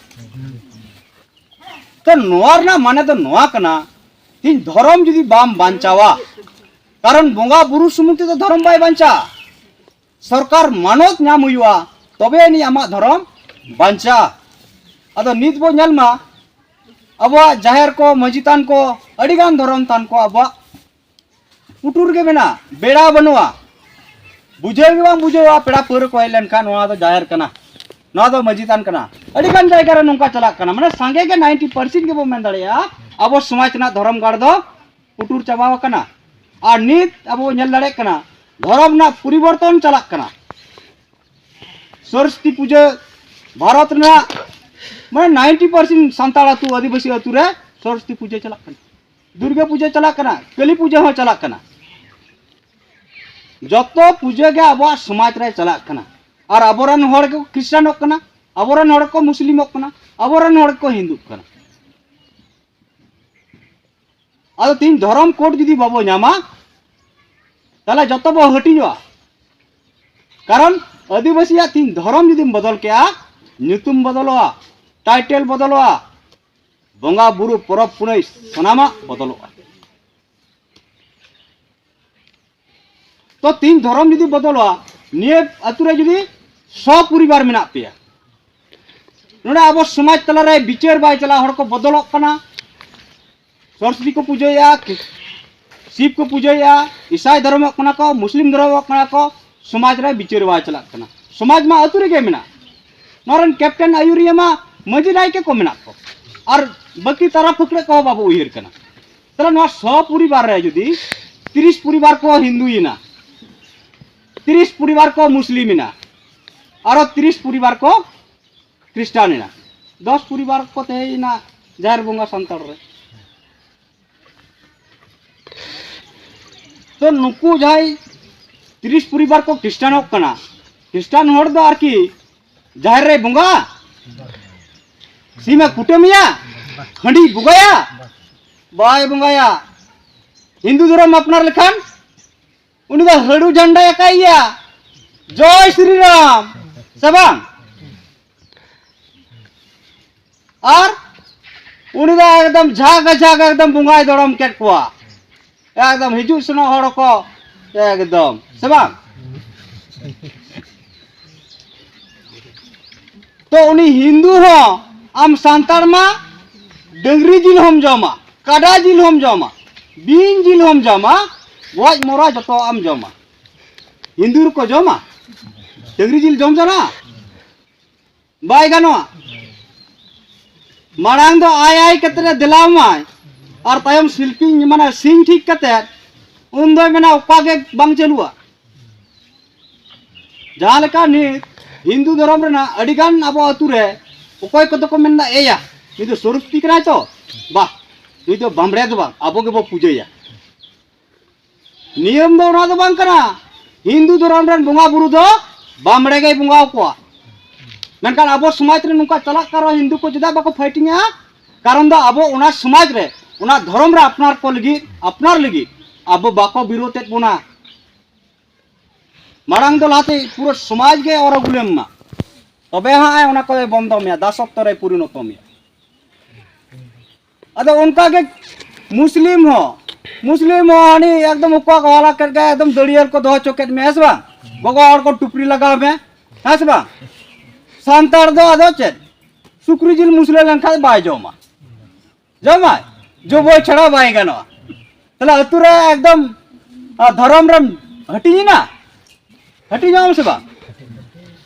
ᱛᱚ ᱱᱚᱣᱟ ᱨᱮᱱᱟᱜ ᱢᱟᱱᱮ ᱫᱚ ᱱᱚᱣᱟ ᱠᱟᱱᱟ, ᱛᱤᱦᱤᱧ ᱫᱷᱚᱨᱚᱢ ᱡᱩᱫᱤ ᱵᱟᱢ ᱵᱟᱧᱪᱟᱣᱟ, ᱠᱟᱨᱚᱱ ᱵᱚᱸᱜᱟ ᱵᱩᱨᱩ ᱥᱩᱢᱩᱝ ᱛᱮᱫᱚ ᱫᱷᱚᱨᱚᱢ ᱵᱟᱭ ᱵᱟᱧᱪᱟᱜᱼᱟ, ᱥᱚᱨᱠᱟᱨ ᱢᱟᱱᱚᱛ ᱧᱟᱢ ᱦᱩᱭᱩᱜᱼᱟ, ᱛᱚᱵᱮ ᱟᱹᱱᱤᱡ ᱟᱢᱟᱜ ᱫᱷᱚᱨᱚᱢ ᱵᱟᱧᱪᱟᱜᱼᱟ᱾ ᱟᱫᱚ ᱱᱤᱛ ᱵᱚ ᱧᱮᱞ ᱢᱟ, ᱟᱵᱚᱣᱟᱜ ᱡᱟᱦᱮᱨ ᱠᱚ, ᱢᱟᱹᱡᱷᱤ ᱛᱷᱟᱱ ᱠᱚ, ᱟᱹᱰᱤ ᱜᱟᱱ ᱫᱷᱚᱨᱚᱢ ᱛᱷᱟᱱ ᱠᱚ ᱟᱵᱚᱣᱟᱜ ᱯᱩᱴᱩᱨ ᱜᱮ ᱢᱮᱱᱟᱜᱼᱟ, ᱵᱮᱲᱟ ᱵᱟᱹᱱᱩᱜᱼᱟ᱾ ᱵᱩᱡᱷᱟᱹᱣ ᱜᱮ ᱵᱟᱝ ᱵᱩᱡᱷᱟᱹᱣᱟ, ᱯᱮᱲᱟ ᱯᱟᱹᱣᱨᱟᱹ ᱠᱚ ᱦᱮᱡ ᱞᱮᱱᱠᱷᱟᱱ ᱱᱚᱣᱟ ᱫᱚ ᱡᱟᱦᱮᱨ ᱠᱟᱱᱟ, ᱱᱚᱣᱟ ᱫᱚ ᱢᱟᱹᱡᱷᱤ ᱛᱷᱟᱱ ᱠᱟᱱᱟ᱾ ᱟᱹᱰᱤ ᱜᱟᱱ ᱡᱟᱭᱜᱟ ᱨᱮ ᱱᱚᱝᱠᱟ ᱪᱟᱞᱟᱜ ᱠᱟᱱᱟ, ᱢᱟᱱᱮ ᱥᱟᱸᱜᱮ ᱜᱮ ᱱᱟᱭᱤᱱᱴᱤ ᱯᱟᱨᱥᱮᱱᱴ ᱜᱮᱵᱚ ᱢᱮᱱ ᱫᱟᱲᱮᱭᱟᱜᱼᱟ ᱟᱵᱚ ᱥᱚᱢᱟᱡᱽ ᱨᱮᱱᱟᱜ ᱫᱷᱚᱨᱚᱢ ᱜᱟᱲ ᱫᱚ ᱯᱩᱴᱩᱨ ᱪᱟᱵᱟ ᱟᱠᱟᱱᱟ᱾ ᱟᱨ ᱱᱤᱛ ᱟᱵᱚ ᱧᱮᱞ ᱫᱟᱲᱮᱭᱟᱜ ᱠᱟᱱᱟ, ᱫᱷᱚᱨᱚᱢ ᱨᱮᱱᱟᱜ ᱯᱚᱨᱤᱵᱚᱨᱛᱚᱱ ᱪᱟᱞᱟᱜ ᱠᱟᱱᱟ᱾ ᱥᱚᱨᱚᱥᱚᱛᱤ ᱯᱩᱡᱟᱹ ᱵᱷᱟᱨᱚᱛ ᱨᱮᱱᱟᱜ ᱢᱟᱱᱮ ᱱᱟᱭᱤᱱᱴᱤ ᱯᱟᱨᱥᱮᱱᱴ ᱥᱟᱱᱛᱟᱲ ᱟᱹᱛᱩ, ᱟᱹᱫᱤᱵᱟᱹᱥᱤ ᱟᱹᱛᱩ ᱨᱮ ᱥᱚᱨᱚᱥᱚᱛᱤ ᱯᱩᱡᱟᱹ ᱪᱟᱞᱟᱜ ᱠᱟᱱᱟ, ᱫᱩᱨᱜᱟᱹ ᱯᱩᱡᱟᱹ ᱪᱟᱞᱟᱜ ᱠᱟᱱᱟ, ᱠᱟᱹᱞᱤ ᱯᱩᱡᱟᱹ ᱦᱚᱸ ᱪᱟᱞᱟᱜ ᱠᱟᱱᱟ᱾ ᱡᱚᱛᱚ ᱯᱩᱡᱟᱹ ᱜᱮ ᱟᱵᱚᱣᱟᱜ ᱥᱚᱢᱟᱡᱽ ᱨᱮ ᱪᱟᱞᱟᱜ ᱠᱟᱱᱟ᱾ ᱟᱨ ᱟᱵᱚᱨᱮᱱ ᱦᱚᱲ ᱠᱚ ᱠᱷᱨᱤᱥᱴᱟᱱᱚᱜ ᱠᱟᱱᱟ, ᱟᱵᱚᱨᱮᱱ ᱦᱚᱲ ᱠᱚ ᱢᱩᱥᱞᱤᱢᱚᱜ ᱠᱟᱱᱟ, ᱟᱵᱚᱨᱮᱱ ᱦᱚᱲ ᱠᱚ ᱦᱤᱱᱫᱩᱜ ᱠᱟᱱᱟ᱾ ᱟᱫᱚ ᱛᱤᱦᱤᱧ ᱫᱷᱚᱨᱚᱢ ᱠᱳᱰ ᱡᱩᱫᱤ ᱵᱟᱵᱚ ᱧᱟᱢᱟ, ᱛᱟᱦᱞᱮ ᱡᱚᱛᱚ ᱵᱚ ᱦᱟᱹᱴᱤᱧᱚᱜᱼᱟ᱾ ᱠᱟᱨᱚᱱ ᱟᱹᱫᱤᱵᱟᱹᱥᱤᱭᱟᱜ ᱛᱤᱦᱤᱧ ᱫᱷᱚᱨᱚᱢ ᱡᱩᱫᱤᱢ ᱵᱚᱫᱚᱞ ᱠᱮᱜᱼᱟ, ᱧᱩᱛᱩᱢ ᱵᱚᱫᱚᱞᱚᱜᱼᱟ, ᱴᱟᱭᱴᱮᱞ ᱵᱚᱫᱚᱞᱚᱜᱼᱟ, ᱵᱚᱸᱜᱟ ᱵᱩᱨᱩ ᱯᱚᱨᱚᱵᱽ ᱯᱩᱱᱟᱹᱭ ᱥᱟᱱᱟᱢᱟᱜ ᱵᱚᱫᱚᱞᱚᱜᱼᱟ᱾ ᱛᱚ ᱛᱤᱦᱤᱧ ᱫᱷᱚᱨᱚᱢ ᱡᱩᱫᱤ ᱵᱚᱫᱚᱞᱚᱜᱼᱟ, ᱱᱤᱭᱟᱹ ᱟᱹᱛᱩ ᱨᱮ ᱡᱩᱫᱤ ᱥᱚ ᱯᱚᱨᱤᱵᱟᱨ ᱢᱮᱱᱟᱜ ᱯᱮᱭᱟ, ᱱᱚᱰᱮ ᱟᱵᱚ ᱥᱚᱢᱟᱡᱽ ᱛᱟᱞᱟᱨᱮ ᱵᱤᱪᱟᱹᱨ ᱵᱟᱭ ᱪᱟᱞᱟᱜᱼᱟ, ᱦᱚᱲ ᱠᱚ ᱵᱚᱫᱚᱞᱚᱜ ᱠᱟᱱᱟ, ᱥᱚᱨᱚᱥᱚᱛᱤ ᱠᱚ ᱯᱩᱡᱟᱹᱭᱮᱫᱼᱟ, ᱥᱤᱵ ᱠᱚ ᱯᱩᱡᱟᱹᱭᱮᱫᱼᱟ, ᱤᱥᱟᱭ ᱫᱷᱚᱨᱚᱢᱚᱜ ᱠᱟᱱᱟ ᱠᱚ, ᱢᱩᱥᱞᱤᱢ ᱫᱷᱚᱨᱚᱢᱚᱜ ᱠᱟᱱᱟ ᱠᱚ, ᱥᱚᱢᱟᱡᱽ ᱨᱮ ᱵᱤᱪᱟᱹᱨ ᱵᱟᱭ ᱪᱟᱞᱟᱜ ᱠᱟᱱᱟ᱾ ᱥᱚᱢᱟᱡᱽ ᱢᱟ ᱟᱹᱛᱩ ᱨᱮᱜᱮ ᱢᱮᱱᱟᱜ, ᱱᱚᱣᱟ ᱨᱮᱱ ᱠᱮᱯᱴᱮᱱ ᱟᱹᱭᱩᱨᱤᱭᱟᱹ ᱢᱟ ᱢᱟᱹᱡᱷᱤ ᱱᱟᱭᱠᱮ ᱠᱚ ᱢᱮᱱᱟᱜ ᱠᱚ, ᱟᱨ ᱵᱟᱹᱠᱤ ᱛᱟᱨᱟ ᱯᱷᱟᱹᱠᱲᱟᱹᱜ ᱠᱚᱦᱚᱸ ᱵᱟᱵᱚ ᱩᱭᱦᱟᱹᱨ ᱠᱟᱱᱟ᱾ ᱛᱟᱦᱞᱮ ᱱᱚᱣᱟ ᱥᱚ ᱯᱚᱨᱤᱵᱟᱨ ᱨᱮ ᱡᱩᱫᱤ ᱛᱤᱨᱤᱥ ᱯᱚᱨᱤᱵᱟᱨ ᱠᱚ ᱦᱤᱱᱫᱩᱭᱮᱱᱟ, ᱛᱤᱨᱤᱥ ᱯᱚᱨᱤᱵᱟᱨ ᱠᱚ ᱢᱩᱥᱞᱤᱢ ᱮᱱᱟ, ᱟᱨᱚ ᱛᱤᱨᱤᱥ ᱯᱚᱨᱤᱵᱟᱨ ᱠᱚ ᱠᱷᱨᱤᱥᱴᱟᱱ ᱮᱱᱟ, ᱫᱚᱥ ᱯᱚᱨᱤᱵᱟᱨ ᱠᱚ ᱛᱟᱦᱮᱸᱭᱮᱱᱟ ᱡᱟᱦᱮᱨ ᱵᱚᱸᱜᱟ ᱥᱟᱱᱛᱟᱲ ᱨᱮ᱾ ᱛᱚ ᱱᱩᱠᱩ ᱡᱟᱦᱟᱸᱭ ᱛᱤᱨᱤᱥ ᱯᱚᱨᱤᱵᱟᱨ ᱠᱚ ᱠᱷᱨᱤᱥᱴᱟᱱᱚᱜ ᱠᱟᱱᱟ, ᱠᱷᱨᱤᱥᱴᱟᱱ ᱦᱚᱲ ᱫᱚ ᱟᱨᱠᱤ ᱡᱟᱦᱮᱨ ᱨᱮᱭ ᱵᱚᱸᱜᱟ, ᱥᱤᱢᱮ ᱠᱩᱴᱟᱹᱢᱮᱭᱟ, ᱦᱟᱺᱰᱤ ᱵᱚᱸᱜᱟᱭᱟ, ᱵᱟᱭ ᱵᱚᱸᱜᱟᱭᱟ᱾ ᱦᱤᱱᱫᱩ ᱫᱷᱚᱨᱚᱢ ᱟᱯᱱᱟᱨ ᱞᱮᱠᱷᱟᱱ ᱩᱱᱤ ᱫᱚ ᱦᱟᱹᱲᱩ ᱡᱷᱟᱱᱰᱟᱭ ᱟᱠᱟᱭ ᱜᱮᱭᱟ, ᱡᱚᱭ ᱥᱨᱤ ᱨᱟᱢ, ᱥᱮ ᱵᱟᱝ? ᱟᱨ ᱩᱱᱤ ᱫᱚ ᱮᱠᱫᱚᱢ ᱡᱷᱟᱜ ᱡᱷᱟᱜ ᱮᱠᱫᱚᱢ ᱵᱚᱸᱜᱟᱭ ᱫᱚᱲᱚᱢ ᱠᱮᱫ ᱠᱚᱣᱟ᱾ ᱮᱠᱫᱚᱢ ᱦᱤᱡᱩᱜ ᱥᱮᱱᱚᱜ ᱦᱚᱲ ᱠᱚ ᱮᱠᱫᱚᱢ, ᱥᱮ ᱵᱟᱝ? ᱛᱚ ᱩᱱᱤ ᱦᱤᱱᱫᱩ ᱦᱚᱸ, ᱟᱢ ᱥᱟᱱᱛᱟᱲ ᱢᱟ ᱰᱟᱹᱝᱨᱤ ᱡᱤᱞ ᱦᱚᱸᱢ ᱡᱚᱢᱟ, ᱠᱟᱰᱟ ᱡᱤᱞ ᱦᱚᱸᱢ ᱡᱚᱢᱟ, ᱵᱤᱧ ᱡᱤᱞ ᱦᱚᱸᱢ ᱡᱚᱢᱟ, ᱜᱚᱡ ᱢᱚᱨᱟ ᱡᱚᱛᱚᱣᱟᱜ ᱮᱢ ᱡᱚᱢᱟ᱾ ᱦᱤᱱᱫᱩ ᱨᱮᱠᱚ ᱡᱚᱢᱟ ᱰᱟᱹᱝᱨᱤ ᱡᱤᱞ ᱡᱚᱢ ᱡᱟᱱᱟ? ᱵᱟᱭ ᱜᱟᱱᱚᱜᱼᱟ᱾ ᱢᱟᱲᱟᱝ ᱫᱚ ᱟᱭ ᱟᱭ ᱠᱟᱛᱮ ᱮ ᱫᱮᱞᱟᱣ ᱢᱟᱭ, ᱟᱨ ᱛᱟᱭᱚᱢ ᱥᱤᱞᱯᱤᱧ ᱢᱟᱱᱮ ᱥᱤᱧ ᱴᱷᱤᱠ ᱠᱟᱛᱮ ᱩᱱ ᱫᱚᱭ ᱢᱮᱱᱟ ᱚᱠᱟ ᱜᱮ ᱵᱟᱝ ᱪᱟᱹᱞᱩᱜᱼᱟ᱾ ᱡᱟᱦᱟᱸ ᱞᱮᱠᱟ ᱱᱤᱛ ᱦᱤᱱᱫᱩ ᱫᱷᱚᱨᱚᱢ ᱨᱮᱱᱟᱜ ᱟᱹᱰᱤ ᱜᱟᱱ ᱟᱵᱚ ᱟᱹᱛᱩ ᱨᱮ ᱚᱠᱚᱭ ᱠᱚᱫᱚ ᱠᱚ ᱢᱮᱱᱫᱟ, "ᱮᱭᱟ, ᱱᱩᱭ ᱫᱚ ᱥᱚᱨᱚᱥᱚᱛᱤ ᱠᱟᱱᱟᱭ ᱛᱚ, ᱵᱟᱦ, ᱱᱩᱭ ᱫᱚ ᱵᱟᱢᱲᱮ ᱫᱚ ᱵᱟᱝ, ᱟᱵᱚ ᱜᱮᱵᱚ ᱯᱩᱡᱟᱹᱭᱟ᱾" ᱱᱤᱭᱚᱢ ᱫᱚ ᱚᱱᱟ ᱫᱚ ᱵᱟᱝ ᱠᱟᱱᱟ᱾ ᱦᱤᱱᱫᱩ ᱫᱷᱚᱨᱚᱢ ᱨᱮᱱ ᱵᱚᱸᱜᱟ ᱵᱩᱨᱩ ᱫᱚ ᱵᱟᱢᱲᱮ ᱜᱮᱭ ᱵᱚᱸᱜᱟ ᱟᱠᱚᱣᱟ᱾ ᱢᱮᱱᱠᱷᱟᱱ ᱟᱵᱚ ᱥᱚᱢᱟᱡᱽ ᱨᱮ ᱱᱚᱝᱠᱟ ᱪᱟᱞᱟᱜ ᱠᱟᱱ ᱨᱮᱦᱚᱸ ᱦᱤᱱᱫᱩ ᱠᱚ ᱪᱮᱫᱟᱜ ᱵᱟᱠᱚ ᱯᱷᱟᱭᱴᱤᱝᱟ? ᱠᱟᱨᱚᱱ ᱫᱚ ᱟᱵᱚ ᱚᱱᱟ ᱥᱚᱢᱟᱡᱽ ᱨᱮ, ᱚᱱᱟ ᱫᱷᱚᱨᱚᱢ ᱨᱮ ᱟᱯᱱᱟᱨ ᱠᱚ ᱞᱟᱹᱜᱤᱫ, ᱟᱯᱱᱟᱨ ᱞᱟᱹᱜᱤᱫ ᱟᱵᱚ ᱵᱟᱠᱚ ᱵᱤᱨᱳᱫᱮᱫ ᱵᱚᱱᱟ᱾ ᱢᱟᱲᱟᱝ ᱫᱚ ᱞᱟᱦᱟᱛᱮ ᱯᱩᱨᱟᱹ ᱥᱚᱢᱟᱡᱽ ᱜᱮ ᱚᱨ ᱟᱹᱜᱩ ᱞᱮᱢ ᱢᱟ, ᱛᱚᱵᱮ ᱦᱟᱸᱜ ᱚᱱᱟ ᱠᱚᱫᱚᱭ ᱵᱚᱱᱫᱚ ᱢᱮᱭᱟ, ᱫᱟᱥᱚᱛᱛᱚ ᱨᱮᱭ ᱯᱚᱨᱤᱱᱚᱛᱚ ᱢᱮᱭᱟ᱾ ᱟᱫᱚ ᱚᱱᱠᱟ ᱜᱮ ᱢᱩᱥᱞᱤᱢ ᱦᱚᱸ, ᱢᱩᱥᱞᱤᱢ ᱦᱚᱸ ᱦᱟᱹᱱᱤ ᱮᱠᱫᱚᱢ ᱚᱠᱟ ᱠᱚ ᱦᱟᱞᱟ ᱠᱮᱫ ᱜᱮ, ᱮᱠᱫᱚᱢ ᱫᱟᱹᱲᱤᱭᱟᱹ ᱠᱚ ᱫᱚᱦᱚ ᱦᱚᱪᱚ ᱠᱮᱫ ᱢᱮ, ᱦᱮᱸ ᱥᱮ ᱵᱟᱝ? ᱜᱚᱜᱚ ᱦᱚᱲ ᱠᱚ ᱴᱩᱯᱨᱤ ᱞᱟᱜᱟᱣ ᱢᱮ, ᱦᱮᱸ ᱥᱮ ᱵᱟᱝ? ᱥᱟᱱᱛᱟᱲ ᱫᱚ ᱟᱫᱚ ᱪᱮᱫ, ᱥᱩᱠᱨᱤ ᱡᱤᱞ ᱢᱩᱥᱞᱟᱹ ᱞᱮᱱᱠᱷᱟᱱ ᱵᱟᱭ ᱡᱚᱢᱟ, ᱡᱚᱢᱟᱭ, ᱡᱚᱵᱚᱭ ᱪᱷᱟᱲᱟ ᱵᱟᱭ ᱜᱟᱱᱚᱜᱼᱟ᱾ ᱛᱟᱦᱞᱮ ᱟᱹᱛᱩ ᱨᱮ ᱮᱠᱫᱚᱢ, ᱟ, ᱫᱷᱚᱨᱚᱢ ᱨᱮᱢ ᱦᱟᱹᱴᱤᱧ ᱮᱱᱟ, ᱦᱟᱹᱴᱤᱧᱚᱜ ᱟᱢ ᱥᱮ ᱵᱟᱝ?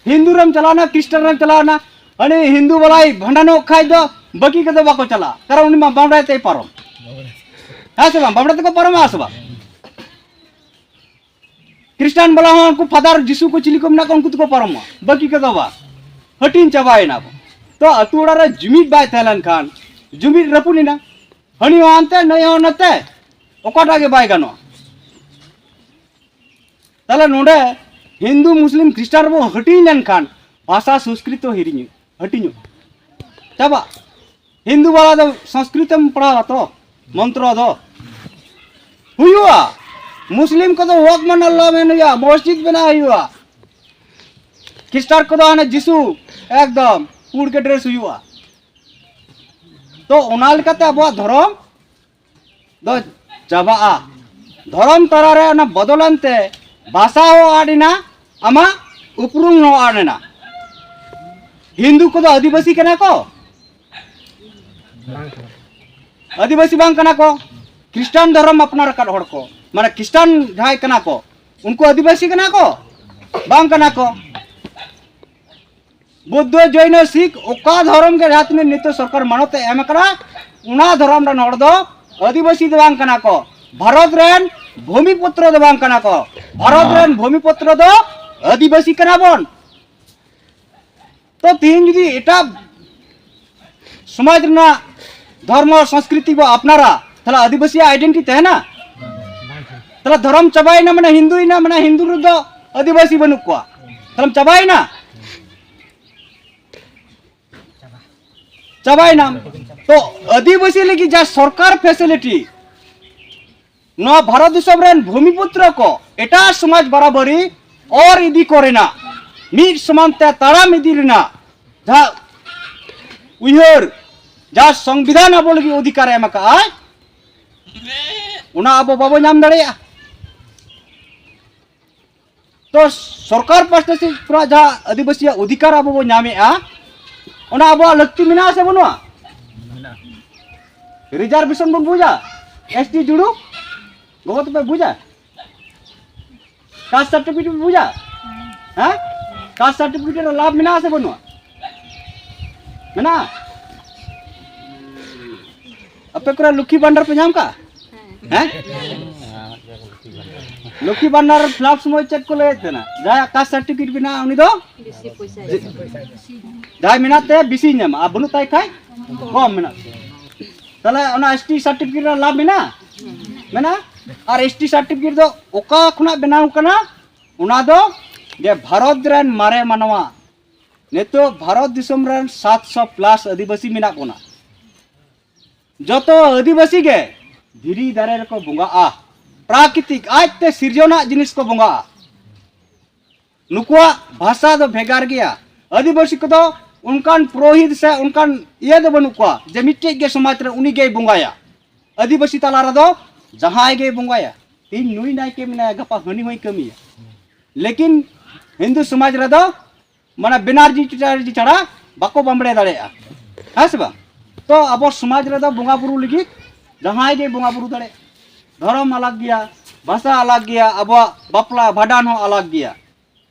ᱦᱤᱱᱫᱩ ᱨᱮᱢ ᱪᱟᱞᱟᱣᱱᱟ, ᱠᱷᱨᱤᱥᱴᱟᱱ ᱨᱮᱢ ᱪᱟᱞᱟᱣᱱᱟ, ᱦᱟᱹᱱᱤ ᱦᱤᱱᱫᱩ ᱵᱟᱞᱟᱭ ᱵᱷᱟᱸᱰᱟᱱᱚᱜ ᱠᱷᱟᱡ ᱫᱚ ᱵᱟᱹᱠᱤ ᱠᱚᱫᱚ ᱵᱟᱠᱚ ᱪᱟᱞᱟᱜᱼᱟ, ᱠᱟᱨᱚᱱ ᱩᱱᱤ ᱢᱟ ᱵᱟᱢᱲᱮ ᱛᱮᱭ ᱯᱟᱨᱚᱢ, ᱦᱮᱸ ᱥᱮ ᱵᱟᱝ? ᱵᱟᱢᱲᱮ ᱛᱮᱠᱚ ᱯᱟᱨᱚᱢᱚᱜᱼᱟ ᱥᱮ ᱵᱟᱝ? ᱠᱷᱨᱤᱥᱴᱟᱱ ᱵᱟᱞᱟ ᱦᱚᱸ ᱩᱱᱠᱩ ᱯᱷᱟᱫᱟᱨ ᱡᱤᱥᱩ ᱠᱚ ᱪᱤᱞᱤ ᱠᱚ ᱢᱮᱱᱟᱜ ᱠᱚᱣᱟ, ᱩᱱᱠᱩ ᱫᱚᱠᱚ ᱯᱟᱨᱚᱢᱚᱜᱼᱟ, ᱵᱟᱹᱠᱤ ᱠᱚᱫᱚ ᱵᱟᱝ, ᱦᱟᱹᱴᱤᱧ ᱪᱟᱵᱟᱭᱮᱱᱟ ᱠᱚ᱾ ᱛᱚ ᱟᱹᱛᱩ ᱚᱲᱟᱜ ᱨᱮ ᱡᱩᱢᱤᱫ ᱵᱟᱭ ᱛᱟᱦᱮᱸ ᱞᱮᱱᱠᱷᱟᱱ ᱡᱩᱢᱤᱫ ᱨᱟᱹᱯᱩᱫ ᱮᱱᱟ, ᱦᱟᱹᱱᱤ ᱦᱚᱸ ᱦᱟᱱᱛᱮ ᱱᱟᱹᱭ ᱦᱚᱸ ᱱᱚᱛᱮ, ᱚᱠᱟᱴᱟᱜ ᱜᱮ ᱵᱟᱭ ᱜᱟᱱᱚᱜᱼᱟ᱾ ᱛᱟᱦᱞᱮ ᱱᱚᱰᱮ ᱦᱤᱱᱫᱩ ᱢᱩᱥᱞᱤᱢ ᱠᱷᱨᱤᱥᱴᱟᱱ ᱨᱮᱵᱚ ᱦᱟᱹᱴᱤᱧ ᱞᱮᱱᱠᱷᱟᱱ ᱵᱷᱟᱥᱟ ᱥᱚᱝᱥᱠᱨᱤᱛ ᱦᱤᱲᱤᱧᱚᱜ, ᱦᱟᱹᱴᱤᱧᱚᱜ, ᱪᱟᱵᱟᱜ᱾ ᱦᱤᱱᱫᱩ ᱵᱟᱞᱟ ᱫᱚ ᱥᱚᱝᱥᱠᱨᱤᱛ ᱮᱢ ᱯᱟᱲᱦᱟᱣᱟ ᱛᱚ, ᱢᱚᱱᱛᱨᱚ ᱫᱚ ᱦᱩᱭᱩᱜᱼᱟ᱾ ᱢᱩᱥᱞᱤᱢ ᱠᱚᱫᱚ ᱣᱟᱠ ᱢᱟᱱᱟᱞᱞᱟ ᱢᱮᱱ ᱦᱩᱭᱩᱜᱼᱟ, ᱢᱚᱥᱡᱤᱫ ᱵᱮᱱᱟᱣ ᱦᱩᱭᱩᱜᱼᱟ᱾ ᱠᱷᱨᱤᱥᱴᱟᱱ ᱠᱚᱫᱚ ᱦᱟᱱᱮ ᱡᱤᱥᱩ ᱮᱠᱫᱚᱢ ᱯᱩᱸᱰ ᱜᱮ ᱰᱨᱮᱥ ᱦᱩᱭᱩᱜᱼᱟ᱾ ᱛᱚ ᱚᱱᱟ ᱞᱮᱠᱟᱛᱮ ᱟᱵᱚᱣᱟᱜ ᱫᱷᱚᱨᱚᱢ ᱫᱚ ᱪᱟᱵᱟᱜᱼᱟ᱾ ᱫᱷᱚᱨᱚᱢ ᱛᱟᱞᱟᱨᱮ ᱚᱱᱟ ᱵᱚᱫᱚᱞᱮᱱ ᱛᱮ ᱵᱷᱟᱥᱟ ᱦᱚᱸ ᱟᱫ ᱮᱱᱟ, ᱟᱢᱟᱜ ᱩᱯᱨᱩᱢ ᱦᱚᱸ ᱟᱫ ᱮᱱᱟ᱾ ᱦᱤᱱᱫᱩ ᱠᱚᱫᱚ ᱟᱹᱫᱤᱵᱟᱹᱥᱤ ᱠᱟᱱᱟ ᱠᱚ? ᱟᱹᱫᱤᱵᱟᱹᱥᱤ ᱵᱟᱝ ᱠᱟᱱᱟ ᱠᱚ? ᱠᱷᱨᱤᱥᱴᱟᱱ ᱫᱷᱚᱨᱚᱢ ᱟᱯᱱᱟᱨ ᱟᱠᱟᱫ ᱦᱚᱲ ᱠᱚ, ᱢᱟᱱᱮ ᱠᱷᱨᱤᱥᱴᱟᱱ ᱡᱟᱦᱟᱸᱭ ᱠᱟᱱᱟ ᱠᱚ, ᱩᱱᱠᱩ ᱟᱹᱫᱤᱵᱟᱹᱥᱤ ᱠᱟᱱᱟ ᱠᱚ? ᱵᱟᱝ ᱠᱟᱱᱟ ᱠᱚ᱾ ᱵᱩᱫᱽᱫᱷᱚ, ᱡᱚᱭᱱᱚ, ᱥᱤᱠᱷ, ᱚᱠᱟ ᱫᱷᱚᱨᱚᱢ ᱜᱮ ᱡᱟᱦᱟᱸ ᱛᱤᱱᱟᱹᱜ ᱱᱤᱛᱚᱜ ᱥᱚᱨᱠᱟᱨ ᱢᱟᱱᱚᱛ ᱮ ᱮᱢ ᱟᱠᱟᱫᱟ, ᱚᱱᱟ ᱫᱷᱚᱨᱚᱢ ᱨᱮᱱ ᱦᱚᱲ ᱫᱚ ᱟᱹᱫᱤᱵᱟᱹᱥᱤ ᱫᱚ ᱵᱟᱝ ᱠᱟᱱᱟ ᱠᱚ, ᱵᱷᱟᱨᱚᱛ ᱨᱮᱱ ᱵᱷᱩᱢᱤᱯᱩᱛᱨᱚ ᱫᱚ ᱵᱟᱝ ᱠᱟᱱᱟ ᱠᱚ᱾ ᱵᱷᱟᱨᱚᱛ ᱨᱮᱱ ᱵᱷᱩᱢᱤᱯᱩᱛᱨᱚ ᱫᱚ ᱟᱹᱫᱤᱵᱟᱹᱥᱤ ᱠᱟᱱᱟ ᱵᱚᱱ᱾ ᱛᱚ ᱛᱤᱦᱤᱧ ᱡᱩᱫᱤ ᱮᱴᱟᱜ ᱥᱚᱢᱟᱡᱽ ᱨᱮᱱᱟᱜ ᱫᱷᱚᱨᱢᱚ ᱥᱚᱝᱥᱠᱨᱤᱛᱤ ᱵᱚ ᱟᱯᱱᱟᱨᱟ, ᱛᱟᱦᱞᱮ ᱟᱹᱫᱤᱵᱟᱹᱥᱤᱭᱟᱜ ᱟᱭᱰᱮᱱᱴᱤᱴᱤ ᱛᱟᱦᱮᱱᱟ? ᱛᱟᱦᱞᱮ ᱫᱷᱚᱨᱚᱢ ᱪᱟᱵᱟᱭᱮᱱᱟ, ᱢᱟᱱᱮ ᱦᱤᱱᱫᱩᱭᱮᱱᱟ, ᱢᱟᱱᱮ ᱦᱤᱱᱫᱩ ᱨᱮᱫᱚ ᱟᱹᱫᱤᱵᱟᱹᱥᱤ ᱵᱟᱹᱱᱩᱜ ᱠᱚᱣᱟ, ᱛᱟᱦᱞᱮ ᱪᱟᱵᱟᱭᱮᱱᱟ? ᱪᱟᱵᱟᱭᱮᱱᱟᱢ᱾ ᱛᱚ ᱟᱹᱫᱤᱵᱟᱹᱥᱤ ᱞᱟᱹᱜᱤᱫ ᱡᱟ ᱥᱚᱨᱠᱟᱨ ᱯᱷᱮᱥᱤᱞᱤᱴᱤ, ᱱᱚᱣᱟ ᱵᱷᱟᱨᱚᱛ ᱫᱤᱥᱚᱢ ᱨᱮᱱ ᱵᱷᱩᱢᱤᱯᱩᱛᱨᱚ ᱠᱚ ᱮᱴᱟᱜ ᱥᱚᱢᱟᱡᱽ ᱵᱟᱨᱟᱵᱟᱨᱤ ᱚᱨ ᱤᱫᱤ ᱠᱚ ᱨᱮᱱᱟᱜ, ᱢᱤᱫ ᱥᱚᱢᱟᱱ ᱛᱮ ᱛᱟᱲᱟᱢ ᱤᱫᱤ ᱨᱮᱱᱟᱜ ᱡᱟᱦᱟᱸ ᱩᱭᱦᱟᱹᱨ, ᱡᱟᱦᱟᱸ ᱥᱚᱝᱵᱤᱫᱷᱟᱱ ᱟᱵᱚ ᱞᱟᱹᱜᱤᱫ ᱚᱫᱷᱤᱠᱟᱨ ᱮ ᱮᱢ ᱟᱠᱟᱫᱼᱟᱭ, ᱚᱱᱟ ᱟᱵᱚ ᱵᱟᱵᱚ ᱧᱟᱢ ᱫᱟᱲᱮᱭᱟᱜᱼᱟ᱾ ᱛᱚ ᱥᱚᱨᱠᱟᱨ ᱯᱟᱥᱴᱟ ᱥᱮᱫ ᱠᱷᱚᱱᱟᱜ ᱡᱟᱦᱟᱸ ᱟᱹᱫᱤᱵᱟᱹᱥᱤᱭᱟᱜ ᱚᱫᱷᱤᱠᱟᱨ ᱟᱵᱚ ᱵᱚ ᱧᱟᱢᱮᱫᱼᱟ, ᱚᱱᱟ ᱟᱵᱚᱣᱟᱜ ᱞᱟᱹᱠᱛᱤ ᱢᱮᱱᱟᱜᱼᱟ ᱥᱮ ᱵᱟᱹᱱᱩᱜᱼᱟ? ᱨᱤᱡᱟᱨᱵᱷᱮᱥᱚᱱ ᱵᱚᱱ ᱵᱩᱡᱟ, ᱮᱥ ᱴᱤ ᱡᱩᱲᱩ, ᱜᱚᱜᱚ ᱛᱟᱯᱮ ᱵᱩᱡᱟ? ᱠᱟᱥᱴ ᱥᱟᱨᱴᱤᱯᱷᱤᱠᱮᱴ ᱵᱩᱡᱟ? ᱦᱮᱸ? ᱠᱟᱥᱴ ᱥᱟᱨᱴᱤᱯᱷᱤᱠᱮᱴ ᱨᱮ ᱞᱟᱵᱷ ᱢᱮᱱᱟᱜᱼᱟ ᱥᱮ ᱵᱟᱹᱱᱩᱜᱼᱟ? ᱢᱮᱱᱟᱜᱼᱟ? ᱟᱯᱮ ᱠᱚᱨᱮ ᱞᱚᱠᱠᱷᱤ ᱵᱷᱟᱱᱰᱟᱨ ᱯᱮ ᱧᱟᱢ ᱠᱟᱜᱼᱟ? ᱦᱮᱸ? ᱞᱚᱠᱠᱷᱤ ᱵᱷᱟᱱᱰᱟᱨ ᱯᱷᱤᱞᱟᱯ ᱥᱚᱢᱚᱭ ᱪᱮᱫ ᱠᱚ ᱞᱟᱹᱭᱮᱫ ᱛᱟᱦᱮᱱᱟ? ᱡᱟᱦᱟᱸᱭᱟᱜ ᱠᱟᱥᱴ ᱥᱟᱨᱴᱤᱯᱷᱤᱠᱮᱴ ᱢᱮᱱᱟᱜᱼᱟ, ᱩᱱᱤ ᱫᱚ ᱵᱮᱥᱤ ᱯᱚᱭᱥᱟ ᱡᱟᱦᱟᱸᱭ ᱢᱮᱱᱟᱜ ᱛᱟᱭᱟ, ᱵᱮᱥᱤ ᱧᱟᱢᱟ, ᱟᱨ ᱵᱟᱹᱱᱩᱜ ᱛᱟᱭ ᱠᱷᱟᱡ ᱠᱚᱢ ᱢᱮᱱᱟᱜ ᱛᱟᱭᱟ᱾ ᱛᱟᱦᱞᱮ ᱚᱱᱟ ᱮᱥ ᱴᱤ ᱥᱟᱨᱴᱤᱯᱷᱤᱠᱮᱴ ᱨᱮ ᱞᱟᱵᱷ ᱢᱮᱱᱟᱜᱼᱟ? ᱢᱮᱱᱟᱜᱼᱟ᱾ ᱟᱨ ᱮᱥ ᱴᱤ ᱥᱟᱨᱴᱤᱯᱷᱤᱠᱮᱴ ᱫᱚ ᱚᱠᱟ ᱠᱷᱚᱱᱟᱜ ᱵᱮᱱᱟᱣ ᱠᱟᱱᱟ? ᱚᱱᱟ ᱫᱚ ᱡᱮ ᱵᱷᱟᱨᱚᱛ ᱨᱮᱱ ᱢᱟᱨᱮ ᱢᱟᱱᱣᱟ, ᱱᱤᱛᱚᱜ ᱵᱷᱟᱨᱚᱛ ᱫᱤᱥᱚᱢ ᱨᱮᱱ ᱥᱟᱛᱥᱚ ᱯᱞᱟᱥ ᱟᱹᱫᱤᱵᱟᱹᱥᱤ ᱢᱮᱱᱟᱜ ᱵᱚᱱᱟ᱾ ᱡᱚᱛᱚ ᱟᱹᱫᱤᱵᱟᱹᱥᱤ ᱜᱮ ᱫᱷᱤᱨᱤ ᱫᱟᱨᱮ ᱨᱮᱠᱚ ᱵᱚᱸᱜᱟᱜᱼᱟ, ᱯᱨᱟᱠᱨᱤᱛᱤᱠ, ᱟᱡᱛᱮ ᱥᱤᱨᱡᱚᱱᱟᱜ ᱡᱤᱱᱤᱥ ᱠᱚ ᱵᱚᱸᱜᱟᱜᱼᱟ᱾ ᱱᱩᱠᱩᱣᱟᱜ ᱵᱷᱟᱥᱟ ᱫᱚ ᱵᱷᱮᱜᱟᱨ ᱜᱮᱭᱟ᱾ ᱟᱹᱫᱤᱵᱟᱹᱥᱤ ᱠᱚᱫᱚ ᱚᱱᱠᱟᱱ ᱯᱩᱨᱳᱦᱤᱛ ᱥᱮ ᱚᱱᱠᱟᱱ ᱤᱭᱟᱹ ᱫᱚ ᱵᱟᱹᱱᱩᱜ ᱠᱚᱣᱟ ᱡᱮ ᱢᱤᱫᱴᱮᱡ ᱜᱮ ᱥᱚᱢᱟᱡᱽ ᱨᱮ ᱩᱱᱤ ᱜᱮᱭ ᱵᱚᱸᱜᱟᱭᱟ᱾ ᱟᱹᱫᱤᱵᱟᱹᱥᱤ ᱛᱟᱞᱟ ᱨᱮᱫᱚ ᱡᱟᱦᱟᱸᱭ ᱜᱮᱭ ᱵᱚᱸᱜᱟᱭᱟ, ᱛᱮᱦᱮᱧ ᱱᱩᱭ ᱱᱟᱭᱠᱮ ᱢᱮᱱᱟᱭᱟ, ᱜᱟᱯᱟ ᱦᱟᱹᱱᱤ ᱦᱚᱸᱭ ᱠᱟᱹᱢᱤᱭᱟ᱾ ᱞᱮᱠᱤᱱ ᱦᱤᱱᱫᱩ ᱥᱚᱢᱟᱡᱽ ᱨᱮᱫᱚ ᱢᱟᱱᱮ ᱵᱮᱱᱟᱨᱡᱤ ᱪᱮᱴᱟᱨᱡᱤ ᱪᱷᱟᱲᱟ ᱵᱟᱠᱚ ᱵᱟᱢᱵᱲᱮ ᱫᱟᱲᱮᱭᱟᱜᱼᱟ, ᱦᱮᱸ ᱥᱮ ᱵᱟᱝ? ᱛᱚ ᱟᱵᱚ ᱥᱚᱢᱟᱡᱽ ᱨᱮᱫᱚ ᱵᱚᱸᱜᱟ ᱵᱩᱨᱩ ᱞᱟᱹᱜᱤᱫ ᱡᱟᱦᱟᱸᱭ ᱜᱮ ᱵᱚᱸᱜᱟ ᱵᱩᱨᱩ ᱫᱟᱲᱮᱭᱟᱜᱼᱟ᱾ ᱫᱷᱚᱨᱚᱢ ᱟᱞᱟᱜᱽ ᱜᱮᱭᱟ, ᱵᱷᱟᱥᱟ ᱟᱞᱟᱜᱽ ᱜᱮᱭᱟ, ᱟᱵᱚᱣᱟᱜ ᱵᱟᱯᱞᱟ ᱵᱷᱟᱸᱰᱟᱱ ᱦᱚᱸ ᱟᱞᱟᱜᱽ ᱜᱮᱭᱟ᱾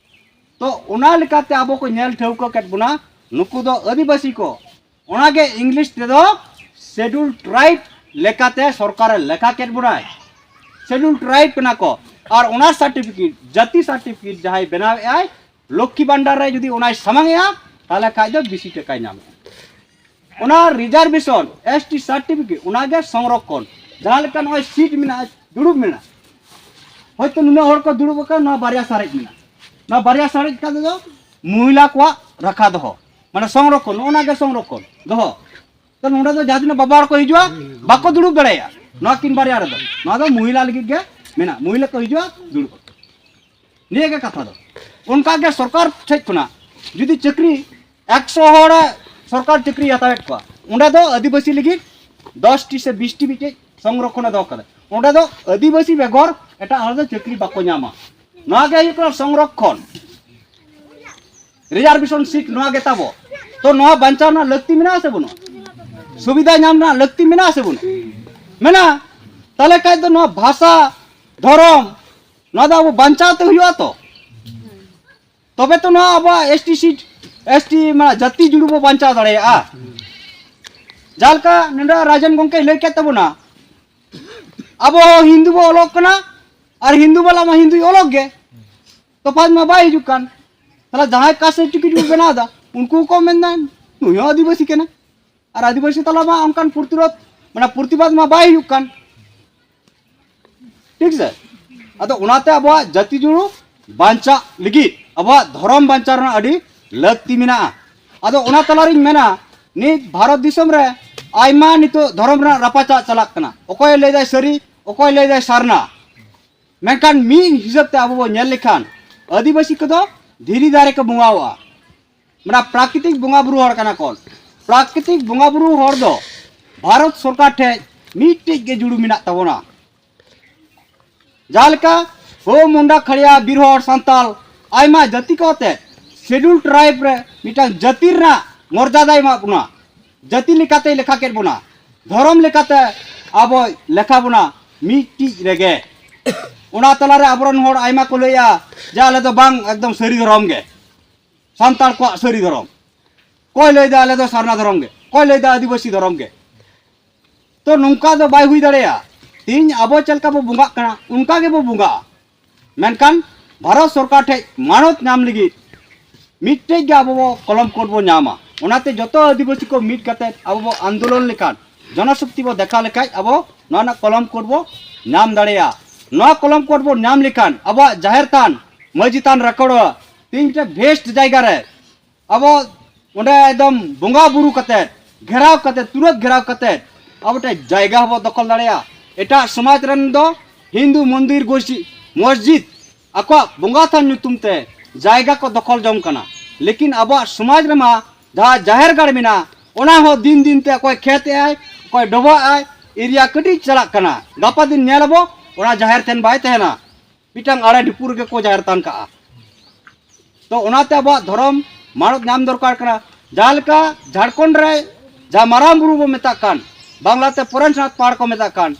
ᱛᱚ ᱚᱱᱟ ᱞᱮᱠᱟᱛᱮ ᱟᱵᱚ ᱠᱚ ᱧᱮᱞ ᱴᱷᱟᱹᱣᱠᱟᱹ ᱠᱮᱫ ᱵᱚᱱᱟ ᱱᱩᱠᱩ ᱫᱚ ᱟᱹᱫᱤᱵᱟᱹᱥᱤ ᱠᱚ᱾ ᱚᱱᱟᱜᱮ ᱤᱝᱞᱤᱥ ᱛᱮᱫᱚ ᱥᱮᱰᱩᱞ ᱴᱨᱟᱭᱤᱵ ᱞᱮᱠᱟᱛᱮ ᱥᱚᱨᱠᱟᱨᱮ ᱞᱮᱠᱷᱟ ᱠᱮᱫ ᱵᱚᱱᱟᱭ᱾ ᱥᱮᱰᱩᱞ ᱴᱨᱟᱭᱤᱵ ᱠᱟᱱᱟ ᱠᱚ᱾ ᱟᱨ ᱚᱱᱟ ᱥᱟᱨᱴᱤᱯᱷᱤᱠᱮᱴ, ᱡᱟᱹᱛᱤ ᱥᱟᱨᱴᱤᱯᱷᱤᱠᱮᱴ ᱡᱟᱦᱟᱸᱭ ᱵᱮᱱᱟᱣᱮᱫ ᱟᱭ, ᱞᱚᱠᱠᱷᱤ ᱵᱷᱟᱱᱰᱟᱨ ᱨᱮ ᱡᱩᱫᱤ ᱚᱱᱟᱭ ᱥᱟᱢᱟᱝ ᱮᱜᱼᱟ, ᱛᱟᱦᱚᱞᱮ ᱠᱷᱟᱡ ᱫᱚ ᱵᱤᱥᱤ ᱴᱟᱠᱟᱭ ᱧᱟᱢᱮᱜᱼᱟ᱾ ᱚᱱᱟ ᱨᱤᱡᱟᱨᱵᱷᱮᱥᱚᱱ, ᱮᱥ ᱴᱤ ᱥᱟᱨᱴᱤᱯᱷᱤᱠᱮᱴ, ᱚᱱᱟᱜᱮ ᱥᱚᱝᱨᱚᱠᱠᱷᱚᱱ᱾ ᱡᱟᱦᱟᱸ ᱞᱮᱠᱟ ᱱᱚᱜᱼᱚᱭ ᱥᱤᱴ ᱢᱮᱱᱟᱜᱼᱟ, ᱫᱩᱲᱩᱵ ᱢᱮᱱᱟᱜᱼᱟ, ᱦᱚᱭᱛᱳ ᱱᱩᱱᱟᱹᱜ ᱦᱚᱲ ᱠᱚ ᱫᱩᱲᱩᱵ ᱟᱠᱟᱱᱟ, ᱱᱚᱣᱟ ᱵᱟᱨᱭᱟ ᱥᱟᱨᱮᱡ ᱢᱮᱱᱟᱜᱼᱟ, ᱱᱚᱣᱟ ᱵᱟᱨᱭᱟ ᱥᱟᱨᱮᱡ ᱠᱷᱟᱱ ᱫᱚ ᱢᱚᱦᱤᱞᱟ ᱠᱚᱣᱟᱜ ᱨᱟᱠᱷᱟ ᱫᱚᱦᱚ, ᱢᱟᱱᱮ ᱥᱚᱝᱨᱚᱠᱠᱷᱚᱱ, ᱱᱚᱜᱼᱚ ᱱᱟ ᱜᱮ ᱥᱚᱝᱨᱚᱠᱠᱷᱚᱱ ᱫᱚᱦᱚ᱾ ᱛᱚ ᱱᱚᱰᱮ ᱫᱚ ᱡᱟᱦᱟᱸ ᱛᱤᱱᱟᱹᱜ ᱵᱟᱵᱟ ᱦᱚᱲ ᱠᱚ ᱦᱤᱡᱩᱜᱼᱟ, ᱵᱟᱠᱚ ᱫᱩᱲᱩᱵ ᱫᱟᱲᱮᱭᱟᱜᱼᱟ ᱱᱚᱣᱟ ᱠᱤᱱ ᱵᱟᱨᱭᱟ ᱨᱮᱫᱚ᱾ ᱱᱚᱣᱟ ᱫᱚ ᱢᱚᱦᱤᱞᱟ ᱞᱟᱹᱜᱤᱫ ᱜᱮ ᱢᱮᱱᱟᱜᱼᱟ, ᱢᱚᱦᱤᱞᱟ ᱠᱚ ᱦᱤᱡᱩᱜᱼᱟ, ᱫᱩᱲᱩᱵ᱾ ᱱᱤᱭᱟᱹ ᱜᱮ ᱠᱟᱛᱷᱟ ᱫᱚ᱾ ᱚᱱᱠᱟ ᱜᱮ ᱥᱚᱨᱠᱟᱨ ᱴᱷᱮᱡ ᱠᱷᱚᱱᱟᱜ ᱡᱩᱫᱤ ᱪᱟᱹᱠᱨᱤ ᱮᱠᱥᱚ ᱦᱚᱲ ᱥᱚᱨᱠᱟᱨ ᱪᱟᱹᱠᱨᱤᱭ ᱦᱟᱛᱟᱣᱮᱫ ᱠᱚᱣᱟ, ᱚᱸᱰᱮ ᱫᱚ ᱟᱹᱫᱤᱵᱟᱹᱥᱤ ᱞᱟᱹᱜᱤᱫ ᱫᱚᱥ ᱴᱤ ᱥᱮ ᱵᱤᱥ ᱴᱤ ᱢᱤᱫᱴᱮᱡ ᱥᱚᱝᱨᱚᱠᱠᱷᱚᱱᱮ ᱫᱚᱦᱚ ᱠᱟᱫᱟ᱾ ᱚᱸᱰᱮ ᱫᱚ ᱟᱹᱫᱤᱵᱟᱹᱥᱤ ᱵᱮᱜᱚᱨ ᱮᱴᱟᱜ ᱦᱚᱲ ᱫᱚ ᱪᱟᱹᱠᱨᱤ ᱵᱟᱠᱚ ᱧᱟᱢᱟ᱾ ᱱᱚᱣᱟ ᱜᱮ ᱦᱩᱭᱩᱜ ᱠᱟᱱᱟ ᱥᱚᱝᱨᱚᱠᱠᱷᱚᱱ᱾ ᱨᱤᱡᱟᱨᱵᱷᱮᱥᱚᱱ ᱥᱤᱴ ᱱᱚᱣᱟ ᱜᱮ ᱛᱟᱵᱚ᱾ ᱛᱚ ᱱᱚᱣᱟ ᱵᱟᱧᱪᱟᱣ ᱨᱮᱱᱟᱜ ᱞᱟᱹᱠᱛᱤ ᱢᱮᱱᱟᱜᱼᱟ ᱥᱮ ᱵᱟᱹᱱᱩᱜᱼᱟ? ᱥᱩᱵᱤᱫᱷᱟ ᱧᱟᱢ ᱨᱮᱱᱟᱜ ᱞᱟᱹᱠᱛᱤ ᱢᱮᱱᱟᱜᱼᱟ ᱥᱮ ᱵᱟᱹᱱᱩᱜᱼᱟ? ᱢᱮᱱᱟᱜᱼᱟ᱾ ᱛᱟᱦᱚᱞᱮ ᱠᱷᱟᱡ ᱫᱚ ᱱᱚᱣᱟ ᱵᱷᱟᱥᱟ, ᱫᱷᱚᱨᱚᱢ, ᱱᱚᱣᱟ ᱫᱚ ᱟᱵᱚ ᱵᱟᱧᱪᱟᱣ ᱛᱮ ᱦᱩᱭᱩᱜᱼᱟ ᱛᱚ᱾ ᱛᱚᱵᱮ ᱛᱚ ᱱᱚᱣᱟ ᱟᱵᱚᱣᱟᱜ S T seat, S T ᱢᱟᱱᱮ ᱡᱟᱹᱛᱤ ᱡᱩᱲᱩ ᱵᱚ ᱵᱟᱧᱪᱟᱣ ᱫᱟᱲᱮᱭᱟᱜᱼᱟ᱾ ᱡᱟᱦᱟᱸ ᱞᱮᱠᱟ ᱱᱚᱰᱮ ᱨᱟᱡᱮᱱ ᱜᱚᱢᱠᱮᱭ ᱞᱟᱹᱭ ᱠᱮᱫ ᱛᱟᱵᱚᱱᱟ, ᱟᱵᱚ ᱦᱤᱱᱫᱩ ᱵᱚ ᱚᱞᱚᱜ ᱠᱟᱱᱟ, ᱟᱨ ᱦᱤᱱᱫᱩ ᱵᱟᱞᱟ ᱢᱟ ᱦᱤᱱᱫᱩᱭ ᱚᱞᱚᱜ ᱜᱮ, ᱛᱚᱯᱷᱟᱛ ᱢᱟ ᱵᱟᱭ ᱦᱤᱡᱩᱜ ᱠᱟᱱ᱾ ᱛᱟᱦᱚᱞᱮ ᱡᱟᱦᱟᱸᱭ ᱠᱟᱥᱴ ᱥᱟᱨᱴᱤᱯᱷᱤᱠᱮᱴ ᱵᱚ ᱵᱮᱱᱟᱣ ᱮᱫᱟ, ᱩᱱᱠᱩ ᱠᱚ ᱢᱮᱱᱫᱟ ᱱᱩᱭ ᱦᱚᱸ ᱟᱹᱫᱤᱵᱟᱹᱥᱤ ᱠᱟᱱᱟ, ᱟᱨ ᱟᱹᱫᱤᱵᱟᱹᱥᱤ ᱛᱟᱞᱟ ᱢᱟ ᱚᱱᱠᱟᱱ ᱯᱨᱚᱛᱤᱨᱳᱫᱷ, ᱢᱟᱱᱮ ᱯᱨᱚᱛᱤᱵᱟᱫ ᱢᱟ ᱵᱟᱭ ᱦᱩᱭᱩᱜ ᱠᱟᱱ᱾ ᱴᱷᱤᱠ ᱥᱮ? ᱟᱫᱚ ᱚᱱᱟᱛᱮ ᱟᱵᱚᱣᱟᱜ ᱡᱟᱹᱛᱤ ᱡᱩᱲᱩ ᱵᱟᱧᱪᱟᱜ ᱞᱟᱹᱜᱤᱫ, ᱟᱵᱚᱣᱟᱜ ᱫᱷᱚᱨᱚᱢ ᱵᱟᱧᱪᱟᱣ ᱨᱮᱱᱟᱜ ᱟᱹᱰᱤ ᱞᱟᱹᱠᱛᱤ ᱢᱮᱱᱟᱜᱼᱟ᱾ ᱟᱫᱚ ᱚᱱᱟ ᱛᱟᱞᱟᱨᱤᱧ ᱢᱮᱱᱟ, ᱱᱤᱛ ᱵᱷᱟᱨᱚᱛ ᱫᱤᱥᱚᱢ ᱨᱮ ᱟᱭᱢᱟ ᱱᱤᱛᱚᱜ ᱫᱷᱚᱨᱚᱢ ᱨᱮᱱᱟᱜ ᱨᱟᱯᱟᱪᱟᱜ ᱪᱟᱞᱟᱜ ᱠᱟᱱᱟ᱾ ᱚᱠᱚᱭᱮ ᱞᱟᱹᱭᱫᱟᱭ ᱥᱟᱹᱨᱤ, ᱚᱠᱚᱭ ᱞᱟᱹᱭᱫᱟᱭ ᱥᱟᱨᱱᱟ᱾ ᱢᱮᱱᱠᱷᱟᱱ ᱢᱤᱫ ᱦᱤᱥᱟᱹᱵ ᱛᱮ ᱟᱵᱚ ᱵᱚ ᱧᱮᱞ ᱞᱮᱠᱷᱟᱱ ᱟᱹᱫᱤᱵᱟᱹᱥᱤ ᱠᱚᱫᱚ ᱫᱷᱤᱨᱤ ᱫᱟᱨᱮ ᱠᱚ ᱵᱚᱸᱜᱟᱣᱟᱜᱼᱟ᱾ ᱢᱟᱱᱮ ᱯᱨᱟᱠᱨᱤᱛᱤᱠ ᱵᱚᱸᱜᱟ ᱵᱩᱨᱩ ᱦᱚᱲ ᱠᱟᱱᱟ ᱠᱚ᱾ ᱯᱨᱟᱠᱨᱤᱛᱤᱠ ᱵᱚᱸᱜᱟ ᱵᱩᱨᱩ ᱦᱚᱲ ᱫᱚ ᱵᱷᱟᱨᱚᱛ ᱥᱚᱨᱠᱟᱨ ᱴᱷᱮᱱ ᱢᱤᱫᱴᱮᱡ ᱜᱮ ᱡᱩᱲᱩ ᱢᱮᱱᱟᱜ ᱛᱟᱵᱚᱱᱟ᱾ ᱡᱟᱦᱟᱸ ᱞᱮᱠᱟ ᱦᱳ, ᱢᱩᱱᱰᱟ, ᱠᱷᱟᱲᱭᱟ, ᱵᱤᱨ ᱦᱚᱲ, ᱥᱟᱱᱛᱟᱞ, ᱟᱭᱢᱟ ᱡᱟᱹᱛᱤ ᱠᱚ ᱟᱛᱮ ᱥᱤᱰᱩᱞ ᱴᱨᱟᱭᱤᱵᱽ ᱨᱮ ᱢᱤᱫᱴᱟᱝ ᱡᱟᱹᱛᱤ ᱨᱮᱱᱟᱜ ᱢᱚᱨᱡᱟᱫᱟᱭ ᱮᱢᱟᱜ ᱵᱚᱱᱟ, ᱡᱟᱹᱛᱤ ᱞᱮᱠᱟᱛᱮᱭ ᱞᱮᱠᱷᱟ ᱠᱮᱫ ᱵᱚᱱᱟ, ᱫᱷᱚᱨᱚᱢ ᱞᱮᱠᱟᱛᱮ ᱟᱵᱚᱭ ᱞᱮᱠᱷᱟ ᱵᱚᱱᱟ ᱢᱤᱫᱴᱤᱡ ᱨᱮᱜᱮ᱾ ᱚᱱᱟ ᱛᱟᱞᱟᱨᱮ ᱟᱵᱚᱨᱮᱱ ᱦᱚᱲ ᱟᱭᱢᱟ ᱠᱚ ᱞᱟᱹᱭᱟ ᱡᱮ ᱟᱞᱮ ᱫᱚ ᱵᱟᱝ, ᱮᱠᱫᱚᱢ ᱥᱟᱹᱨᱤ ᱫᱷᱚᱨᱚᱢ ᱜᱮ, ᱥᱟᱱᱛᱟᱲ ᱠᱚᱣᱟᱜ ᱥᱟᱹᱨᱤ ᱫᱷᱚᱨᱚᱢ᱾ ᱚᱠᱚᱭ ᱞᱟᱹᱭᱫᱟ ᱟᱞᱮ ᱫᱚ ᱥᱟᱨᱱᱟ ᱫᱷᱚᱨᱚᱢ ᱜᱮ, ᱚᱠᱚᱭ ᱞᱟᱹᱭᱫᱟ ᱟᱹᱫᱤᱵᱟᱹᱥᱤ ᱫᱷᱚᱨᱚᱢ ᱜᱮ᱾ ᱛᱚ ᱱᱚᱝᱠᱟ ᱫᱚ ᱵᱟᱭ ᱦᱩᱭ ᱫᱟᱲᱮᱭᱟᱜᱼᱟ᱾ ᱛᱮᱦᱤᱧ ᱟᱵᱚ ᱪᱮᱫ ᱞᱮᱠᱟ ᱵᱚ ᱵᱚᱸᱜᱟᱜ ᱠᱟᱱᱟ, ᱚᱱᱠᱟ ᱜᱮᱵᱚ ᱵᱚᱸᱜᱟᱜᱼᱟ᱾ ᱢᱮᱱᱠᱷᱟᱱ ᱵᱷᱟᱨᱚᱛ ᱥᱚᱨᱠᱟᱨ ᱴᱷᱮᱱ ᱢᱟᱱᱚᱛ ᱧᱟᱢ ᱞᱟᱹᱜᱤᱫ ᱢᱤᱫᱴᱮᱡ ᱜᱮ ᱟᱵᱚ ᱵᱚ ᱠᱚᱞᱚᱢ ᱠᱳᱰ ᱵᱚ ᱧᱟᱢᱟ᱾ ᱚᱱᱟᱛᱮ ᱡᱚᱛᱚ ᱟᱹᱫᱤᱵᱟᱹᱥᱤ ᱠᱚ ᱢᱤᱫ ᱠᱟᱛᱮ ᱟᱵᱚ ᱵᱚ ᱟᱱᱫᱳᱞᱚᱱ ᱞᱮᱠᱷᱟᱱ, ᱡᱚᱱᱚᱥᱚᱠᱛᱤ ᱵᱚ ᱫᱮᱠᱷᱟᱣ ᱞᱮᱠᱷᱟᱡ ᱟᱵᱚ ᱱᱚᱣᱟ ᱨᱮᱱᱟᱜ ᱠᱚᱞᱚᱢ ᱠᱳᱰ ᱵᱚ ᱧᱟᱢ ᱫᱟᱲᱮᱭᱟᱜᱼᱟ᱾ ᱱᱚᱣᱟ ᱠᱚᱞᱚᱢ ᱠᱳᱰ ᱵᱚ ᱧᱟᱢ ᱞᱮᱠᱷᱟᱱ ᱟᱵᱚᱣᱟᱜ ᱡᱟᱦᱮᱨ ᱛᱷᱟᱱ, ᱢᱟᱹᱡᱷᱤ ᱛᱷᱟᱱ ᱨᱮᱠᱚᱨᱰᱚᱜᱼᱟ᱾ ᱛᱮᱦᱤᱧ ᱢᱤᱫᱴᱮᱱ ᱵᱮᱥᱴ ᱡᱟᱭᱜᱟ ᱨᱮ ᱟᱵᱚ ᱚᱸᱰᱮ ᱮᱠᱫᱚᱢ ᱵᱚᱸᱜᱟ ᱵᱩᱨᱩ ᱠᱟᱛᱮᱫ, ᱜᱷᱮᱨᱟᱣ ᱠᱟᱛᱮᱫ, ᱛᱩᱨᱟᱹᱛ ᱜᱷᱮᱨᱟᱣ ᱠᱟᱛᱮᱫ ᱟᱵᱚ ᱴᱷᱮᱱ ᱡᱟᱭᱜᱟ ᱦᱚᱸᱵᱚ ᱫᱚᱠᱷᱚᱞ ᱫᱟᱲᱮᱭᱟᱜᱼᱟ᱾ ᱮᱴᱟᱜ ᱥᱚᱢᱟᱡᱽ ᱨᱮᱱ ᱫᱚ ᱦᱤᱱᱫᱩ ᱢᱚᱱᱫᱤᱨ, ᱜᱚᱥᱤ-, ᱢᱚᱥᱡᱤᱫ, ᱟᱠᱚᱣᱟᱜ ᱵᱚᱸᱜᱟ ᱛᱷᱟᱱ ᱧᱩᱛᱩᱢ ᱛᱮ ᱡᱟᱭᱜᱟ ᱠᱚ ᱫᱚᱠᱷᱚᱞ ᱡᱚᱝ ᱠᱟᱱᱟ᱾ ᱞᱮᱠᱤᱱ ᱟᱵᱚᱣᱟᱜ ᱥᱚᱢᱟᱡᱽ ᱨᱮᱢᱟ ᱡᱟᱦᱟᱸ ᱡᱟᱦᱮᱨ ᱜᱟᱲ ᱢᱮᱱᱟᱜᱼᱟ, ᱚᱱᱟ ᱦᱚᱸ ᱫᱤᱱ ᱫᱤᱱ ᱛᱮ ᱚᱠᱚᱭ ᱠᱷᱮᱛ ᱮᱜᱼᱟᱭ, ᱚᱠᱚᱭ ᱰᱚᱵᱷᱟᱜ ᱟᱭ, ᱮᱨᱤᱭᱟ ᱠᱟᱹᱴᱤᱡ ᱪᱟᱞᱟᱜ ᱠᱟᱱᱟ᱾ ᱜᱟᱯᱟ ᱫᱤᱱ ᱧᱮᱞ ᱟᱵᱚ, ᱚᱱᱟ ᱡᱟᱦᱮᱨ ᱛᱷᱟᱱ ᱵᱟᱭ ᱛᱟᱦᱮᱱᱟ, ᱢᱤᱫᱴᱟᱝ ᱟᱲᱮ ᱰᱷᱤᱯᱩ ᱨᱮᱜᱮ ᱠᱚ ᱡᱟᱦᱮᱨ ᱛᱷᱟᱱ ᱠᱟᱜᱼᱟ᱾ ᱛᱚ ᱚᱱᱟᱛᱮ ᱟᱵᱚᱣᱟᱜ ᱫᱷᱚᱨᱚᱢ ᱢᱟᱱᱚᱛ ᱧᱟᱢ ᱫᱚᱨᱠᱟᱨ ᱠᱟᱱᱟ᱾ ᱡᱟᱦᱟᱸ ᱞᱮᱠᱟ ᱡᱷᱟᱲᱠᱷᱚᱸᱰ ᱨᱮ ᱡᱟᱦᱟᱸ ᱢᱟᱨᱟᱝ ᱵᱩᱨᱩ ᱵᱚ ᱢᱮᱛᱟᱜ ᱠᱟᱱ, ᱵᱟᱝᱞᱟᱛᱮ ᱯᱚᱨᱮᱥᱱᱟᱛᱷ ᱯᱟᱦᱟᱲ ᱠᱚ ᱢᱮᱛᱟᱜ ᱠᱟᱱ,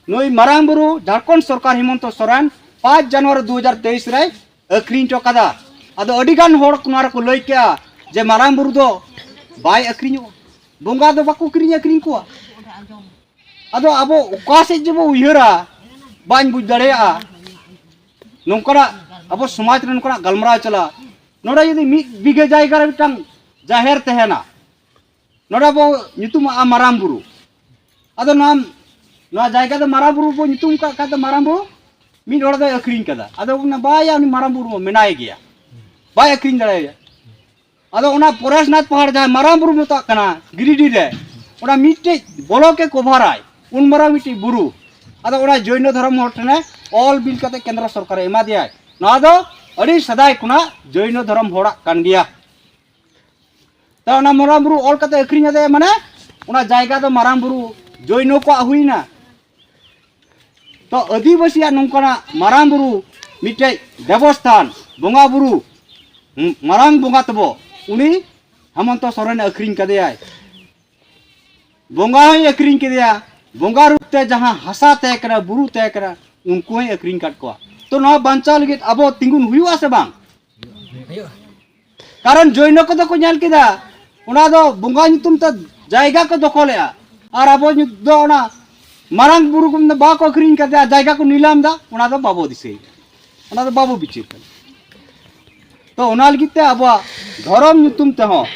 ᱱᱩᱭ ᱢᱟᱨᱟᱝ ᱵᱩᱨᱩ ᱡᱷᱟᱲᱠᱷᱚᱸᱰ ᱥᱚᱨᱠᱟᱨ ᱦᱤᱢᱚᱱᱛᱚ ᱥᱚᱨᱮᱱ ᱯᱟᱸᱪ ᱡᱟᱱᱩᱣᱟᱨᱤ ᱫᱩ ᱦᱟᱡᱟᱨ ᱛᱮᱭᱤᱥ ᱨᱮᱭ ᱟᱹᱠᱷᱨᱤᱧ ᱦᱚᱴᱚ ᱠᱟᱫᱟ᱾ ᱟᱫᱚ ᱟᱹᱰᱤ ᱜᱟᱱ ᱦᱚᱲ ᱱᱚᱣᱟ ᱨᱮᱠᱚ ᱞᱟᱹᱭ ᱠᱮᱜᱼᱟ ᱡᱮ ᱢᱟᱨᱟᱝ ᱵᱩᱨᱩ ᱫᱚ ᱵᱟᱭ ᱟᱹᱠᱷᱨᱤᱧᱚᱜᱼᱟ, ᱵᱚᱸᱜᱟ ᱫᱚ ᱵᱟᱠᱚ ᱠᱤᱨᱤᱧ ᱟᱹᱠᱷᱨᱤᱧ ᱠᱚᱣᱟ᱾ ᱟᱫᱚ ᱟᱵᱚ ᱚᱠᱟ ᱥᱮᱫ ᱡᱮᱵᱚ ᱩᱭᱦᱟᱹᱨᱟ, ᱵᱟᱹᱧ ᱵᱩᱡᱽ ᱫᱟᱲᱮᱭᱟᱜᱼᱟ᱾ ᱱᱚᱝᱠᱟᱱᱟᱜ ᱟᱵᱚ ᱥᱚᱢᱟᱡᱽ ᱨᱮ ᱱᱚᱝᱠᱟᱱᱟᱜ ᱜᱟᱞᱢᱟᱨᱟᱣ ᱪᱟᱞᱟᱜᱼᱟ᱾ ᱱᱚᱰᱮ ᱡᱩᱫᱤ ᱢᱤᱫ ᱵᱤᱜᱷᱟᱹ ᱡᱟᱭᱜᱟ ᱨᱮ ᱢᱤᱫᱴᱟᱝ ᱡᱟᱦᱮᱨ ᱛᱟᱦᱮᱱᱟ, ᱱᱚᱰᱮ ᱵᱚ ᱧᱩᱛᱩᱢᱟᱜᱼᱟ ᱢᱟᱨᱟᱝ ᱵᱩᱨᱩ᱾ ᱟᱫᱚ ᱱᱚᱣᱟ, ᱱᱚᱣᱟ ᱡᱟᱭᱜᱟ ᱫᱚ ᱢᱟᱨᱟᱝ ᱵᱩᱨᱩ ᱵᱚ ᱧᱩᱛᱩᱢ ᱠᱟᱜ ᱠᱷᱟᱡ ᱫᱚ ᱢᱟᱨᱟᱝ ᱵᱩᱨᱩ ᱢᱤᱫ ᱦᱚᱲ ᱫᱚᱭ ᱟᱹᱠᱷᱨᱤᱧ ᱠᱟᱫᱟ᱾ ᱟᱫᱚ ᱵᱚᱱ ᱢᱮᱱᱟ, ᱵᱟᱭᱟ, ᱩᱱᱤ ᱢᱟᱨᱟᱝ ᱵᱩᱨᱩ ᱢᱟ ᱢᱮᱱᱟᱭ ᱜᱮᱭᱟ, ᱵᱟᱭ ᱟᱹᱠᱷᱨᱤᱧ ᱫᱟᱲᱮᱭᱟᱭᱟ᱾ ᱟᱫᱚ ᱚᱱᱟ ᱯᱚᱨᱮᱥᱱᱟᱛᱷ ᱯᱟᱦᱟᱲ ᱡᱟᱦᱟᱸ ᱢᱟᱨᱟᱝ ᱵᱩᱨᱩ ᱢᱮᱛᱟᱜ ᱠᱟᱱᱟ ᱜᱤᱨᱤᱰᱤ ᱨᱮ, ᱚᱱᱟ ᱢᱤᱫᱴᱮᱡ ᱵᱚᱞᱚᱠ ᱮ ᱠᱚᱵᱷᱟᱨᱟᱭ, ᱩᱱ ᱢᱟᱨᱟᱝ ᱢᱤᱫᱴᱮᱡ ᱵᱩᱨᱩ᱾ ᱟᱫᱚ ᱚᱱᱟ ᱡᱚᱭᱱᱚ ᱫᱷᱚᱨᱚᱢ ᱦᱚᱲ ᱴᱷᱮᱱᱮ ᱚᱞ ᱵᱤᱞ ᱠᱟᱛᱮ ᱠᱮᱱᱫᱨᱚ ᱥᱚᱨᱠᱟᱨᱮ ᱮᱢᱟ ᱫᱮᱭᱟᱭ᱾ ᱱᱚᱣᱟ ᱫᱚ ᱟᱹᱰᱤ ᱥᱮᱫᱟᱭ ᱠᱷᱚᱱᱟᱜ ᱡᱚᱭᱱᱚ ᱫᱷᱚᱨᱚᱢ ᱦᱚᱲᱟᱜ ᱠᱟᱱ ᱜᱮᱭᱟ᱾ ᱛᱚ ᱚᱱᱟ ᱢᱟᱨᱟᱝ ᱵᱩᱨᱩ ᱚᱞ ᱠᱟᱛᱮ ᱟᱹᱠᱷᱨᱤᱧ ᱟᱫᱮᱭᱟ, ᱢᱟᱱᱮ ᱚᱱᱟ ᱡᱟᱭᱜᱟ ᱫᱚ ᱢᱟᱨᱟᱝ ᱵᱩᱨᱩ ᱡᱚᱭᱱᱚ ᱠᱚᱣᱟᱜ ᱦᱩᱭᱱᱟ᱾ ᱛᱚ ᱟᱹᱫᱤᱵᱟᱹᱥᱤᱭᱟᱜ ᱱᱚᱝᱠᱟᱱᱟᱜ ᱢᱟᱨᱟᱝ ᱵᱩᱨᱩ ᱢᱤᱫᱴᱮᱡ ᱫᱮᱵᱚᱥᱛᱷᱟᱱ, ᱵᱚᱸᱜᱟ ᱵᱩᱨᱩ, ᱢᱟᱨᱟᱝ ᱵᱚᱸᱜᱟ ᱛᱟᱵᱚ, ᱩᱱᱤ ᱦᱮᱢᱚᱱᱛᱚ ᱥᱚᱨᱮᱱᱮ ᱟᱹᱠᱷᱨᱤᱧ ᱠᱟᱫᱮᱭᱟᱭ᱾ ᱵᱚᱸᱜᱟ ᱦᱚᱸᱭ ᱟᱹᱠᱷᱨᱤᱧ ᱠᱮᱫᱮᱭᱟ, ᱵᱚᱸᱜᱟ ᱨᱩᱯ ᱛᱮ ᱡᱟᱦᱟᱸ ᱦᱟᱥᱟ ᱛᱟᱦᱮᱸ ᱠᱟᱱᱟ, ᱵᱩᱨᱩ ᱛᱟᱦᱮᱸ ᱠᱟᱱᱟ, ᱩᱱᱠᱩ ᱦᱚᱸᱭ ᱟᱹᱠᱷᱨᱤᱧ ᱠᱟᱫ ᱠᱚᱣᱟ᱾ ᱛᱚ ᱱᱚᱣᱟ ᱵᱟᱧᱪᱟᱣ ᱞᱟᱹᱜᱤᱫ ᱟᱵᱚ ᱛᱤᱸᱜᱩᱱ ᱦᱩᱭᱩᱜᱼᱟ ᱥᱮ ᱵᱟᱝ? ᱦᱩᱭᱩᱜᱼᱟ᱾ ᱠᱟᱨᱚᱱ ᱡᱚᱭᱱᱚ ᱠᱚᱫᱚ ᱠᱚ ᱧᱮᱞ ᱠᱮᱫᱟ, ᱚᱱᱟ ᱫᱚ ᱵᱚᱸᱜᱟ ᱧᱩᱛᱩᱢ ᱛᱮ ᱡᱟᱭᱜᱟ ᱠᱚ ᱫᱚᱠᱷᱚᱞᱮᱜᱼᱟ, ᱟᱨ ᱟᱵᱚ ᱧᱩ-, ᱫᱚ ᱚᱱᱟ ᱢᱟᱨᱟᱝ ᱵᱩᱨᱩ ᱠᱚ ᱵᱟᱠᱚ ᱟᱹᱠᱷᱨᱤᱧ ᱠᱟᱫᱮᱭᱟ, ᱡᱟᱭᱜᱟ ᱠᱚ ᱱᱤᱞᱟᱢ ᱫᱟ, ᱚᱱᱟ ᱫᱚ ᱵᱟᱵᱚ ᱫᱤᱥᱟᱹᱭᱮᱫᱟ, ᱚᱱᱟ ᱫᱚ ᱵᱟᱵᱚ ᱵᱤᱪᱟᱹᱨ ᱠᱟᱱᱟ᱾ ᱛᱚ ᱚᱱᱟ ᱞᱟᱹᱜᱤᱫ ᱛᱮ ᱟᱵᱚᱣᱟᱜ ᱫᱷᱚᱨᱚᱢ ᱧᱩᱛᱩᱢ ᱛᱮᱦᱚᱸ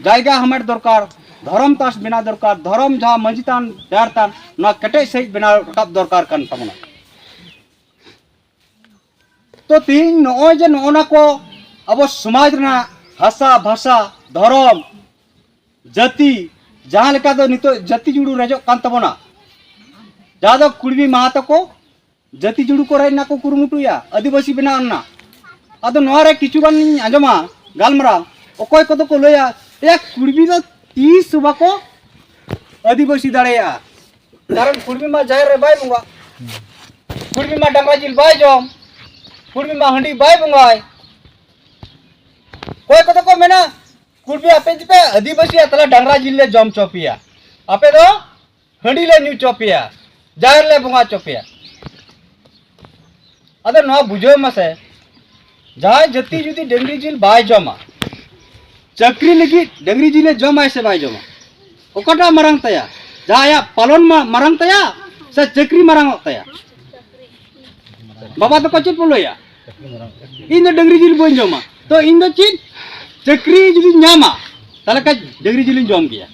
ᱡᱟᱭᱜᱟ ᱦᱟᱢᱮᱴ ᱫᱚᱨᱠᱟᱨ, ᱫᱷᱚᱨᱚᱢ ᱛᱟᱥ ᱵᱮᱱᱟᱣ ᱫᱚᱨᱠᱟᱨ, ᱫᱷᱚᱨᱚᱢ ᱡᱟᱦᱟᱸ ᱢᱟᱹᱡᱷᱤ ᱛᱷᱟᱱ, ᱰᱟᱦᱟᱨ ᱛᱷᱟᱱ, ᱱᱚᱣᱟ ᱠᱮᱴᱮᱡ ᱥᱟᱺᱦᱤᱡ ᱵᱮᱱᱟᱣ ᱨᱟᱠᱟᱵ ᱫᱚᱨᱠᱟᱨ ᱠᱟᱱ ᱛᱟᱵᱚᱱᱟ᱾ ᱛᱚ ᱛᱤᱦᱤᱧ ᱱᱚᱜᱼᱚᱭ ᱡᱮ ᱱᱚᱜᱼᱚ ᱱᱟ ᱠᱚ ᱟᱵᱚ ᱥᱚᱢᱟᱡᱽ ᱨᱮᱱᱟᱜ ᱦᱟᱥᱟ, ᱵᱷᱟᱥᱟ, ᱫᱷᱚᱨᱚᱢ, ᱡᱟᱹᱛᱤ, ᱡᱟᱦᱟᱸ ᱞᱮᱠᱟ ᱫᱚ ᱱᱤᱛᱚᱜ ᱡᱟᱹᱛᱤ ᱡᱩᱲᱩ ᱨᱮᱡᱚᱜ ᱠᱟᱱ ᱛᱟᱵᱚᱱᱟ, ᱡᱟᱦᱟᱸ ᱫᱚ ᱠᱩᱲᱢᱤ ᱢᱟᱦᱟ ᱛᱟᱠᱚ ᱡᱟᱹᱛᱤ ᱡᱩᱲᱩ ᱠᱚ ᱨᱮᱡ ᱨᱮᱱᱟᱜ ᱠᱚ ᱠᱩᱨᱩᱢᱩᱴᱩᱭᱟ, ᱟᱹᱫᱤᱵᱟᱹᱥᱤ ᱵᱮᱱᱟᱣ ᱨᱮᱱᱟᱜ᱾ ᱟᱫᱚ ᱱᱚᱣᱟ ᱨᱮ ᱠᱤᱪᱷᱩ ᱜᱟᱱ ᱤᱧ ᱟᱸᱡᱚᱢᱟ ᱜᱟᱞᱢᱟᱨᱟᱣ, ᱚᱠᱚᱭ ᱠᱚᱫᱚ ᱠᱚ ᱞᱟᱹᱭᱟ, ᱮᱭᱟ ᱠᱩᱲᱢᱤ ᱫᱚ ᱛᱤᱥ ᱦᱚᱸ ᱵᱟᱠᱚ ᱟᱹᱫᱤᱵᱟᱹᱥᱤ ᱫᱟᱲᱮᱭᱟᱜᱼᱟ, ᱠᱟᱨᱚᱱ ᱠᱩᱲᱢᱤ ᱢᱟ ᱡᱟᱦᱮᱨ ᱨᱮ ᱵᱟᱭ ᱵᱚᱸᱜᱟ, ᱠᱩᱲᱢᱤ ᱢᱟ ᱰᱟᱝᱨᱟ ᱡᱤᱞ ᱵᱟᱭ ᱡᱚᱢ, ᱠᱩᱲᱢᱤ ᱢᱟ ᱦᱟᱺᱰᱤ ᱵᱟᱭ ᱵᱚᱸᱜᱟᱭ᱾ ᱚᱠᱚᱭ ᱠᱚᱫᱚ ᱠᱚ ᱢᱮᱱᱟ, ᱠᱩᱲᱢᱤ ᱟᱯᱮ ᱡᱩᱫᱤ ᱯᱮ ᱟᱹᱫᱤᱵᱟᱹᱥᱤᱭᱟ, ᱛᱟᱦᱞᱮ ᱰᱟᱝᱨᱟ ᱡᱤᱞ ᱞᱮ ᱡᱚᱢ ᱦᱚᱪᱚ ᱯᱮᱭᱟ, ᱟᱯᱮ ᱫᱚ ᱦᱟᱺᱰᱤ ᱞᱮ ᱧᱩ ᱦᱚᱪᱚ ᱯᱮᱭᱟ, ᱡᱟᱦᱮᱨ ᱞᱮ ᱵᱚᱸᱜᱟ ᱦᱚᱪᱚ ᱯᱮᱭᱟ᱾ ᱟᱫᱚ ᱱᱚᱣᱟ ᱵᱩᱡᱷᱟᱹᱣ ᱢᱟᱥᱮ, ᱡᱟᱦᱟᱸᱭ ᱡᱟᱹᱛᱤ ᱡᱩᱫᱤ ᱰᱟᱹᱝᱨᱤ ᱡᱤᱞ ᱵᱟᱭ ᱡᱚᱢᱟ, ᱪᱟᱹᱠᱨᱤ ᱞᱟᱹᱜᱤᱫ ᱰᱟᱹᱝᱨᱤ ᱡᱤᱞᱮ ᱡᱚᱢᱟᱭ ᱥᱮ ᱵᱟᱭ ᱡᱚᱢᱟ? ᱚᱠᱟᱴᱟᱜ ᱢᱟᱨᱟᱝ ᱛᱟᱭᱟ? ᱡᱟᱦᱟᱸ ᱟᱭᱟᱜ ᱯᱟᱞᱚᱱ ᱢᱟ ᱢᱟᱨᱟᱝ ᱛᱟᱭᱟ ᱥᱮ ᱪᱟᱹᱠᱨᱤ ᱢᱟᱨᱟᱝ ᱚᱜ ᱛᱟᱭᱟ? ᱵᱟᱵᱟ ᱛᱟᱠᱚ ᱪᱮᱫ ᱠᱚ ᱞᱟᱹᱭᱟ? ᱤᱧ ᱫᱚ ᱰᱟᱹᱝᱨᱤ ᱡᱤᱞ ᱵᱟᱹᱧ ᱡᱚᱢᱟ᱾ ᱛᱚ ᱤᱧ ᱫᱚ ᱪᱮᱫ? ᱪᱟᱹᱠᱨᱤ ᱡᱩᱫᱤᱧ ᱧᱟᱢᱟ, ᱛᱟᱦᱞᱮ ᱠᱷᱟᱡ ᱰᱟᱹᱝᱨᱤ ᱡᱤᱞᱤᱧ ᱡᱚᱢ ᱜᱮᱭᱟ᱾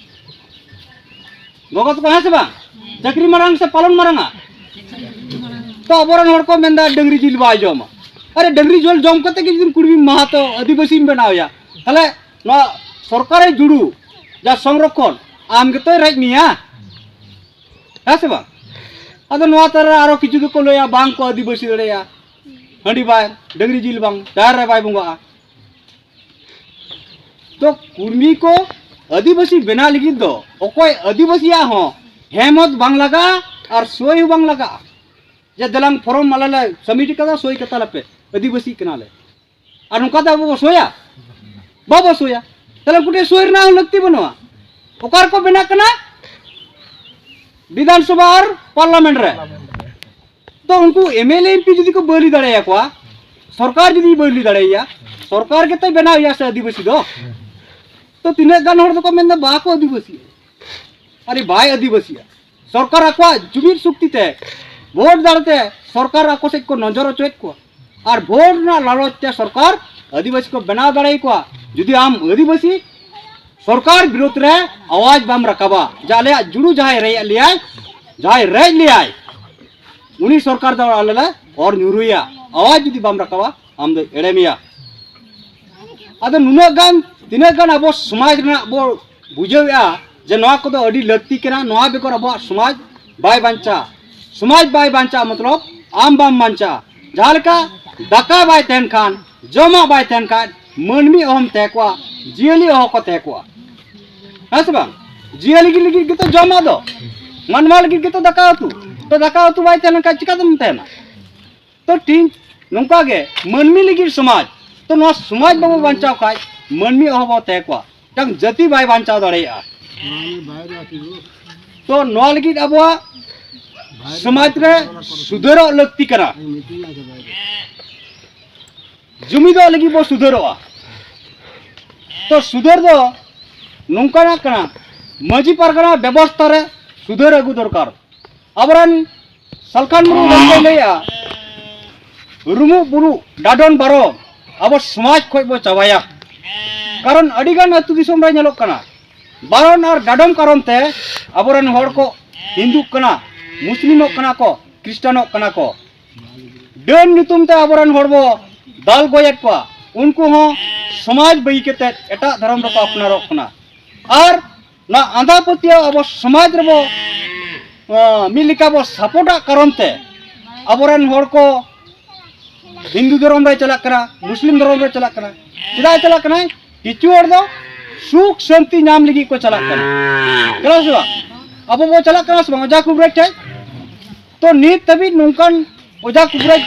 ᱜᱚᱜᱚ ᱛᱟᱠᱚ, ᱦᱮᱸ ᱥᱮ ᱵᱟᱝ? ᱪᱟᱹᱠᱨᱤ ᱢᱟᱨᱟᱝ ᱥᱮ ᱯᱟᱞᱚᱱ ᱢᱟᱨᱟᱝᱟ? ᱛᱚ ᱟᱵᱚᱨᱮᱱ ᱦᱚᱲ ᱠᱚ ᱢᱮᱱᱫᱟ ᱰᱟᱹᱝᱨᱤ ᱡᱤᱞ ᱵᱟᱭ ᱡᱚᱢᱟ᱾ ᱟᱨᱮ, ᱰᱟᱹᱝᱨᱤ ᱡᱤᱞ ᱡᱚᱢ ᱠᱟᱛᱮ ᱜᱮ ᱡᱩᱫᱤ ᱠᱩᱲᱢᱤ ᱢᱟᱦᱟ ᱛᱚ ᱟᱹᱫᱤᱵᱟᱹᱥᱤᱢ ᱵᱮᱱᱟᱣ ᱮᱭᱟ, ᱛᱟᱦᱞᱮ ᱱᱚᱣᱟ ᱥᱚᱨᱠᱟᱨᱮ ᱡᱩᱲᱩ ᱡᱟ ᱥᱚᱝᱨᱚᱠᱷᱚᱱ ᱟᱢ ᱜᱮᱛᱚᱭ ᱨᱮᱡ ᱢᱮᱭᱟ, ᱦᱮᱸ ᱥᱮ ᱵᱟᱝ? ᱟᱫᱚ ᱱᱚᱣᱟ ᱛᱟᱞᱟ ᱨᱮ ᱟᱨᱚ ᱠᱤᱪᱷᱩ ᱫᱚᱠᱚ ᱞᱟᱹᱭᱟ, ᱵᱟᱝ ᱠᱚ ᱟᱹᱫᱤᱵᱟᱹᱥᱤ ᱫᱟᱲᱮᱭᱟᱜᱼᱟ, ᱦᱟᱺᱰᱤ ᱵᱟᱭ, ᱰᱟᱹᱝᱨᱤ ᱡᱤᱞ ᱵᱟᱝ, ᱡᱟᱦᱮᱨ ᱨᱮ ᱵᱟᱭ ᱵᱚᱸᱜᱟᱜᱼᱟ᱾ ᱛᱚ ᱠᱩᱲᱢᱤ ᱠᱚ ᱟᱹᱫᱤᱵᱟᱹᱥᱤ ᱵᱮᱱᱟᱣ ᱞᱟᱹᱜᱤᱫ ᱫᱚ ᱚᱠᱚᱭ ᱟᱹᱫᱤᱵᱟᱹᱥᱤᱭᱟᱜ ᱦᱚᱸ ᱦᱮᱢᱚᱛ ᱵᱟᱝ ᱞᱟᱜᱟᱜᱼᱟ ᱟᱨ ᱥᱳᱭ ᱦᱚᱸ ᱵᱟᱝ ᱞᱟᱜᱟᱜᱼᱟ᱾ ᱡᱮ ᱫᱮᱞᱟᱝ ᱯᱷᱚᱨᱚᱢ ᱟᱞᱮ ᱞᱮ ᱥᱟᱵᱢᱤᱴ ᱠᱟᱫᱟ, ᱥᱳᱭ ᱠᱟᱛᱟ ᱞᱮᱯᱮ, ᱟᱹᱫᱤᱵᱟᱹᱥᱤᱜ ᱠᱟᱱᱟᱞᱮ᱾ ᱟᱨ ᱱᱚᱝᱠᱟ ᱫᱚ ᱟᱵᱚ ᱵᱚ ᱥᱳᱭᱟ? ᱵᱟᱵᱚ ᱥᱳᱭᱟ᱾ ᱛᱟᱦᱞᱮ ᱩᱱᱠᱩ ᱴᱷᱮᱱ ᱥᱳᱭ ᱨᱮᱱᱟᱜ ᱦᱚᱸ ᱞᱟᱹᱠᱛᱤ ᱵᱟᱹᱱᱩᱜᱼᱟ᱾ ᱚᱠᱟ ᱨᱮᱠᱚ ᱵᱮᱱᱟᱜ ᱠᱟᱱᱟ? ᱵᱤᱫᱷᱟᱱ ᱥᱚᱵᱷᱟ ᱟᱨ ᱯᱟᱨᱞᱟᱢᱮᱱᱴ ᱨᱮ᱾ ᱛᱚ ᱩᱱᱠᱩ ᱮᱢ ᱮᱞ ᱮ ᱮᱢ ᱯᱤ ᱡᱩᱫᱤ ᱠᱚ ᱵᱟᱹᱭᱞᱤ ᱫᱟᱲᱮᱭᱟᱠᱚᱣᱟ, ᱥᱚᱨᱠᱟᱨ ᱡᱩᱫᱤ ᱵᱟᱹᱭᱞᱤ ᱫᱟᱲᱮᱭᱟᱭᱟ, ᱥᱚᱨᱠᱟᱨ ᱜᱮᱛᱚᱭ ᱵᱮᱱᱟᱣ ᱮᱭᱟ ᱥᱮ ᱟᱹᱫᱤᱵᱟᱹᱥᱤ ᱫᱚ᱾ ᱛᱚ ᱛᱤᱱᱟᱹᱜ ᱜᱟᱱ ᱦᱚᱲ ᱫᱚᱠᱚ ᱢᱮᱱᱫᱟ ᱵᱟᱠᱚ ᱟᱹᱫᱤᱵᱟᱹᱥᱤᱜᱼᱟ, ᱟᱨᱮ ᱵᱟᱭ ᱟᱹᱫᱤᱵᱟᱹᱥᱤᱜᱼᱟ᱾ ᱥᱚᱨᱠᱟᱨ ᱟᱠᱚᱣᱟᱜ ᱡᱩᱢᱤᱫ ᱥᱚᱠᱛᱤ ᱛᱮ, ᱵᱷᱳᱴ ᱫᱟᱲᱮ ᱛᱮ ᱥᱚᱨᱠᱟᱨ ᱟᱠᱚ ᱥᱮᱫ ᱠᱚ ᱱᱚᱡᱚᱨ ᱦᱚᱪᱚᱭᱮᱫ ᱠᱚᱣᱟ᱾ ᱟᱨ ᱵᱷᱳᱴ ᱨᱮᱱᱟᱜ ᱞᱟᱞᱚᱪ ᱛᱮ ᱥᱚᱨᱠᱟᱨ ᱟᱹᱫᱤᱵᱟᱹᱥᱤ ᱠᱚ ᱵᱮᱱᱟᱣ ᱫᱟᱲᱮᱭᱟᱠᱚᱣᱟ᱾ ᱡᱩᱫᱤ ᱟᱢ ᱟᱹᱫᱤᱵᱟᱹᱥᱤ ᱥᱚᱨᱠᱟᱨ ᱵᱤᱨᱩᱫᱷ ᱨᱮ ᱟᱣᱟᱡᱽ ᱵᱟᱢ ᱨᱟᱠᱟᱵᱟ, ᱡᱮ ᱟᱞᱮᱭᱟᱜ ᱡᱩᱲᱩ ᱡᱟᱦᱟᱸᱭ ᱨᱮᱡ ᱞᱮᱭᱟᱭ, ᱡᱟᱦᱟᱸᱭ ᱨᱮᱡ ᱞᱮᱭᱟᱭ, ᱩᱱᱤ ᱥᱚᱨᱠᱟᱨ ᱫᱚ ᱟᱞᱮ ᱞᱮ ᱚᱨ ᱧᱩᱨᱩᱭᱟ᱾ ᱟᱣᱟᱡᱽ ᱡᱩᱫᱤ ᱵᱟᱢ ᱨᱟᱠᱟᱵᱟ, ᱟᱢ ᱫᱚ ᱮᱲᱮ ᱢᱮᱭᱟ᱾ ᱟᱫᱚ ᱱᱩᱱᱟᱹᱜ ᱜᱟᱱ, ᱛᱤᱱᱟᱹᱜ ᱜᱟᱱ ᱟᱵᱚ ᱥᱚᱢᱟᱡᱽ ᱨᱮᱱᱟᱜ ᱵᱚ ᱵᱩᱡᱷᱟᱹᱣᱮᱫᱼᱟ ᱡᱮ ᱱᱚᱣᱟ ᱠᱚᱫᱚ ᱟᱹᱰᱤ ᱞᱟᱹᱠᱛᱤ ᱠᱟᱱᱟ, ᱱᱚᱣᱟ ᱵᱮᱜᱚᱨ ᱟᱵᱚᱣᱟᱜ ᱥᱚᱢᱟᱡᱽ ᱵᱟᱭ ᱵᱟᱧᱪᱟᱜᱼᱟ᱾ ᱥᱚᱢᱟᱡᱽ ᱵᱟᱭ ᱵᱟᱧᱪᱟᱜᱼᱟ ᱢᱚᱛᱞᱚᱵ ᱟᱢ ᱵᱟᱢ ᱵᱟᱧᱪᱟᱜᱼᱟ᱾ ᱡᱟᱦᱟᱸ ᱞᱮᱠᱟ ᱫᱟᱠᱟ ᱵᱟᱭ ᱛᱟᱦᱮᱱ ᱠᱷᱟᱱ, ᱡᱚᱢᱟᱜ ᱵᱟᱭ ᱛᱟᱦᱮᱱ ᱠᱷᱟᱱ, ᱢᱟᱹᱱᱢᱤ ᱚᱦᱚᱢ ᱛᱟᱦᱮᱸ ᱠᱚᱜᱼᱟ, ᱡᱤᱭᱟᱹᱞᱤ ᱚᱦᱚ ᱠᱚ ᱛᱟᱦᱮᱸ ᱠᱚᱜᱼᱟ᱾ ᱦᱮᱸ ᱥᱮ ᱵᱟᱝ? ᱡᱤᱭᱟᱹᱞᱤ ᱞᱟᱹᱜᱤᱫ ᱜᱮᱛᱚ ᱡᱚᱢᱟᱜ ᱫᱚ, ᱢᱟᱱᱣᱟ ᱞᱟᱹᱜᱤᱫ ᱜᱮᱛᱚ ᱫᱟᱠᱟ ᱩᱛᱩ᱾ ᱛᱚ ᱫᱟᱠᱟ ᱩᱛᱩ ᱵᱟᱭ ᱛᱟᱦᱮᱸ ᱞᱮᱱᱠᱷᱟᱱ ᱪᱤᱠᱟᱛᱮᱢ ᱛᱟᱦᱮᱱᱟ? ᱛᱚ ᱴᱷᱤᱠ ᱱᱚᱝᱠᱟ ᱜᱮ ᱢᱟᱹᱱᱢᱤ ᱞᱟᱹᱜᱤᱫ ᱥᱚᱢᱟᱡᱽ, ᱛᱚ ᱱᱚᱣᱟ ᱥᱚᱢᱟᱡᱽ ᱵᱟᱵᱚ ᱵᱟᱧᱪᱟᱣ ᱠᱷᱟᱡ ᱢᱟᱹᱱᱢᱤ ᱚᱦᱚ ᱵᱚ ᱛᱟᱦᱮᱸ ᱠᱚᱜᱼᱟ, ᱢᱤᱫᱴᱟᱝ ᱡᱟᱹᱛᱤ ᱵᱟᱭ ᱵᱟᱧᱪᱟᱣ ᱫᱟᱲᱮᱭᱟᱜᱼᱟ᱾ ᱛᱚ ᱱᱚᱣᱟ ᱞᱟᱹᱜᱤᱫ ᱟᱵᱚᱣᱟᱜ ᱥᱚᱢᱟᱡᱽ ᱨᱮ ᱥᱩᱫᱷᱟᱹᱨᱚᱜ ᱞᱟᱹᱠᱛᱤ ᱠᱟᱱᱟ᱾ ᱡᱩᱢᱤᱫᱚᱜ ᱞᱟᱹᱜᱤᱫ ᱵᱚ ᱥᱩᱫᱷᱟᱹᱨᱚᱜᱼᱟ᱾ ᱛᱚ ᱥᱩᱫᱷᱟᱹᱨ ᱫᱚ ᱱᱚᱝᱠᱟᱱᱟᱜ ᱠᱟᱱᱟ, ᱢᱟᱹᱡᱷᱤ ᱯᱟᱨᱜᱟᱱᱟ ᱵᱮᱵᱚᱥᱛᱷᱟ ᱨᱮ ᱥᱩᱫᱷᱟᱹᱨ ᱟᱹᱜᱩ ᱫᱚᱨᱠᱟᱨ᱾ ᱟᱵᱚᱨᱮᱱ ᱥᱟᱞᱠᱷᱟᱱ ᱢᱩᱨᱢᱩ ᱜᱚᱢᱠᱮᱭ ᱞᱟᱹᱭᱮᱜᱼᱟ, ᱨᱩᱢᱩᱜ ᱵᱩᱨᱩᱜ ᱰᱟᱰᱚᱱ ᱵᱟᱨᱚ ᱟᱵᱚ ᱥᱚᱢᱟᱡᱽ ᱠᱷᱚᱡ ᱵᱚ ᱪᱟᱵᱟᱭᱟ᱾ ᱠᱟᱨᱚᱱ ᱟᱹᱰᱤᱜᱟᱱ ᱟᱹᱛᱩ ᱫᱤᱥᱚᱢ ᱨᱮ ᱧᱮᱞᱚᱜ ᱠᱟᱱᱟ, ᱵᱟᱨᱚᱱ ᱟᱨ ᱰᱟᱰᱚᱢ ᱠᱟᱨᱚᱱ ᱛᱮ ᱟᱵᱚᱨᱮᱱ ᱦᱚᱲ ᱠᱚ ᱦᱤᱱᱫᱩᱜ ᱠᱟᱱᱟ, ᱢᱩᱥᱞᱤᱢᱚᱜ ᱠᱟᱱᱟ ᱠᱚ, ᱠᱷᱨᱤᱥᱴᱟᱱᱚᱜ ᱠᱟᱱᱟ ᱠᱚ᱾ ᱰᱟᱹᱱ ᱧᱩᱛᱩᱢ ᱛᱮ ᱟᱵᱚᱨᱮᱱ ᱦᱚᱲ ᱵᱚ ᱫᱟᱞ ᱜᱚᱡᱮᱫ ᱠᱚᱣᱟ, ᱩᱱᱠᱩ ᱦᱚᱸ ᱥᱚᱢᱟᱡᱽ ᱵᱟᱹᱜᱤ ᱠᱟᱛᱮ ᱮᱴᱟᱜ ᱫᱷᱚᱨᱚᱢ ᱨᱮᱠᱚ ᱟᱯᱱᱟᱨᱚᱜ ᱠᱟᱱᱟ᱾ ᱟᱨ ᱱᱚᱣᱟ ᱟᱸᱫᱷᱟ ᱯᱟᱹᱛᱭᱟᱹᱣ ᱟᱵᱚ ᱥᱚᱢᱟᱡᱽ ᱨᱮᱵᱚ ᱢᱤᱫ ᱞᱮᱠᱟ ᱵᱚ ᱥᱟᱯᱳᱨᱴᱟᱜ ᱠᱟᱨᱚᱱ ᱛᱮ ᱟᱵᱚᱨᱮᱱ ᱦᱚᱲ ᱠᱚ ᱦᱤᱱᱫᱩ ᱫᱷᱚᱨᱚᱢ ᱨᱮ ᱪᱟᱞᱟᱜ ᱠᱟᱱᱟ, ᱢᱩᱥᱞᱤᱢ ᱫᱷᱚᱨᱚᱢ ᱨᱮ ᱪᱟᱞᱟᱜ ᱠᱟᱱᱟ᱾ ᱪᱮᱫᱟᱜ ᱮ ᱪᱟᱞᱟᱜ ᱠᱟᱱᱟᱭ? ᱠᱤᱪᱷᱩ ᱦᱚᱲ ᱫᱚ ᱥᱩᱠ ᱥᱟᱱᱛᱤ ᱧᱟᱢ ᱞᱟᱹᱜᱤᱫ ᱠᱚ ᱪᱟᱞᱟᱜ ᱠᱟᱱᱟ᱾ ᱠᱟᱱᱟ ᱥᱮ ᱵᱟᱝ? ᱟᱵᱚ ᱵᱚ ᱪᱟᱞᱟᱜ ᱠᱟᱱᱟ ᱥᱮ ᱵᱟᱝ ᱚᱡᱷᱟ ᱠᱩᱵᱨᱟᱹᱡ ᱴᱷᱮᱡ? ᱛᱚ ᱱᱤᱛ ᱫᱷᱟᱹᱵᱤᱡ ᱱᱚᱝᱠᱟᱱ ᱚᱡᱷᱟ ᱠᱩᱵᱨᱟᱹᱡ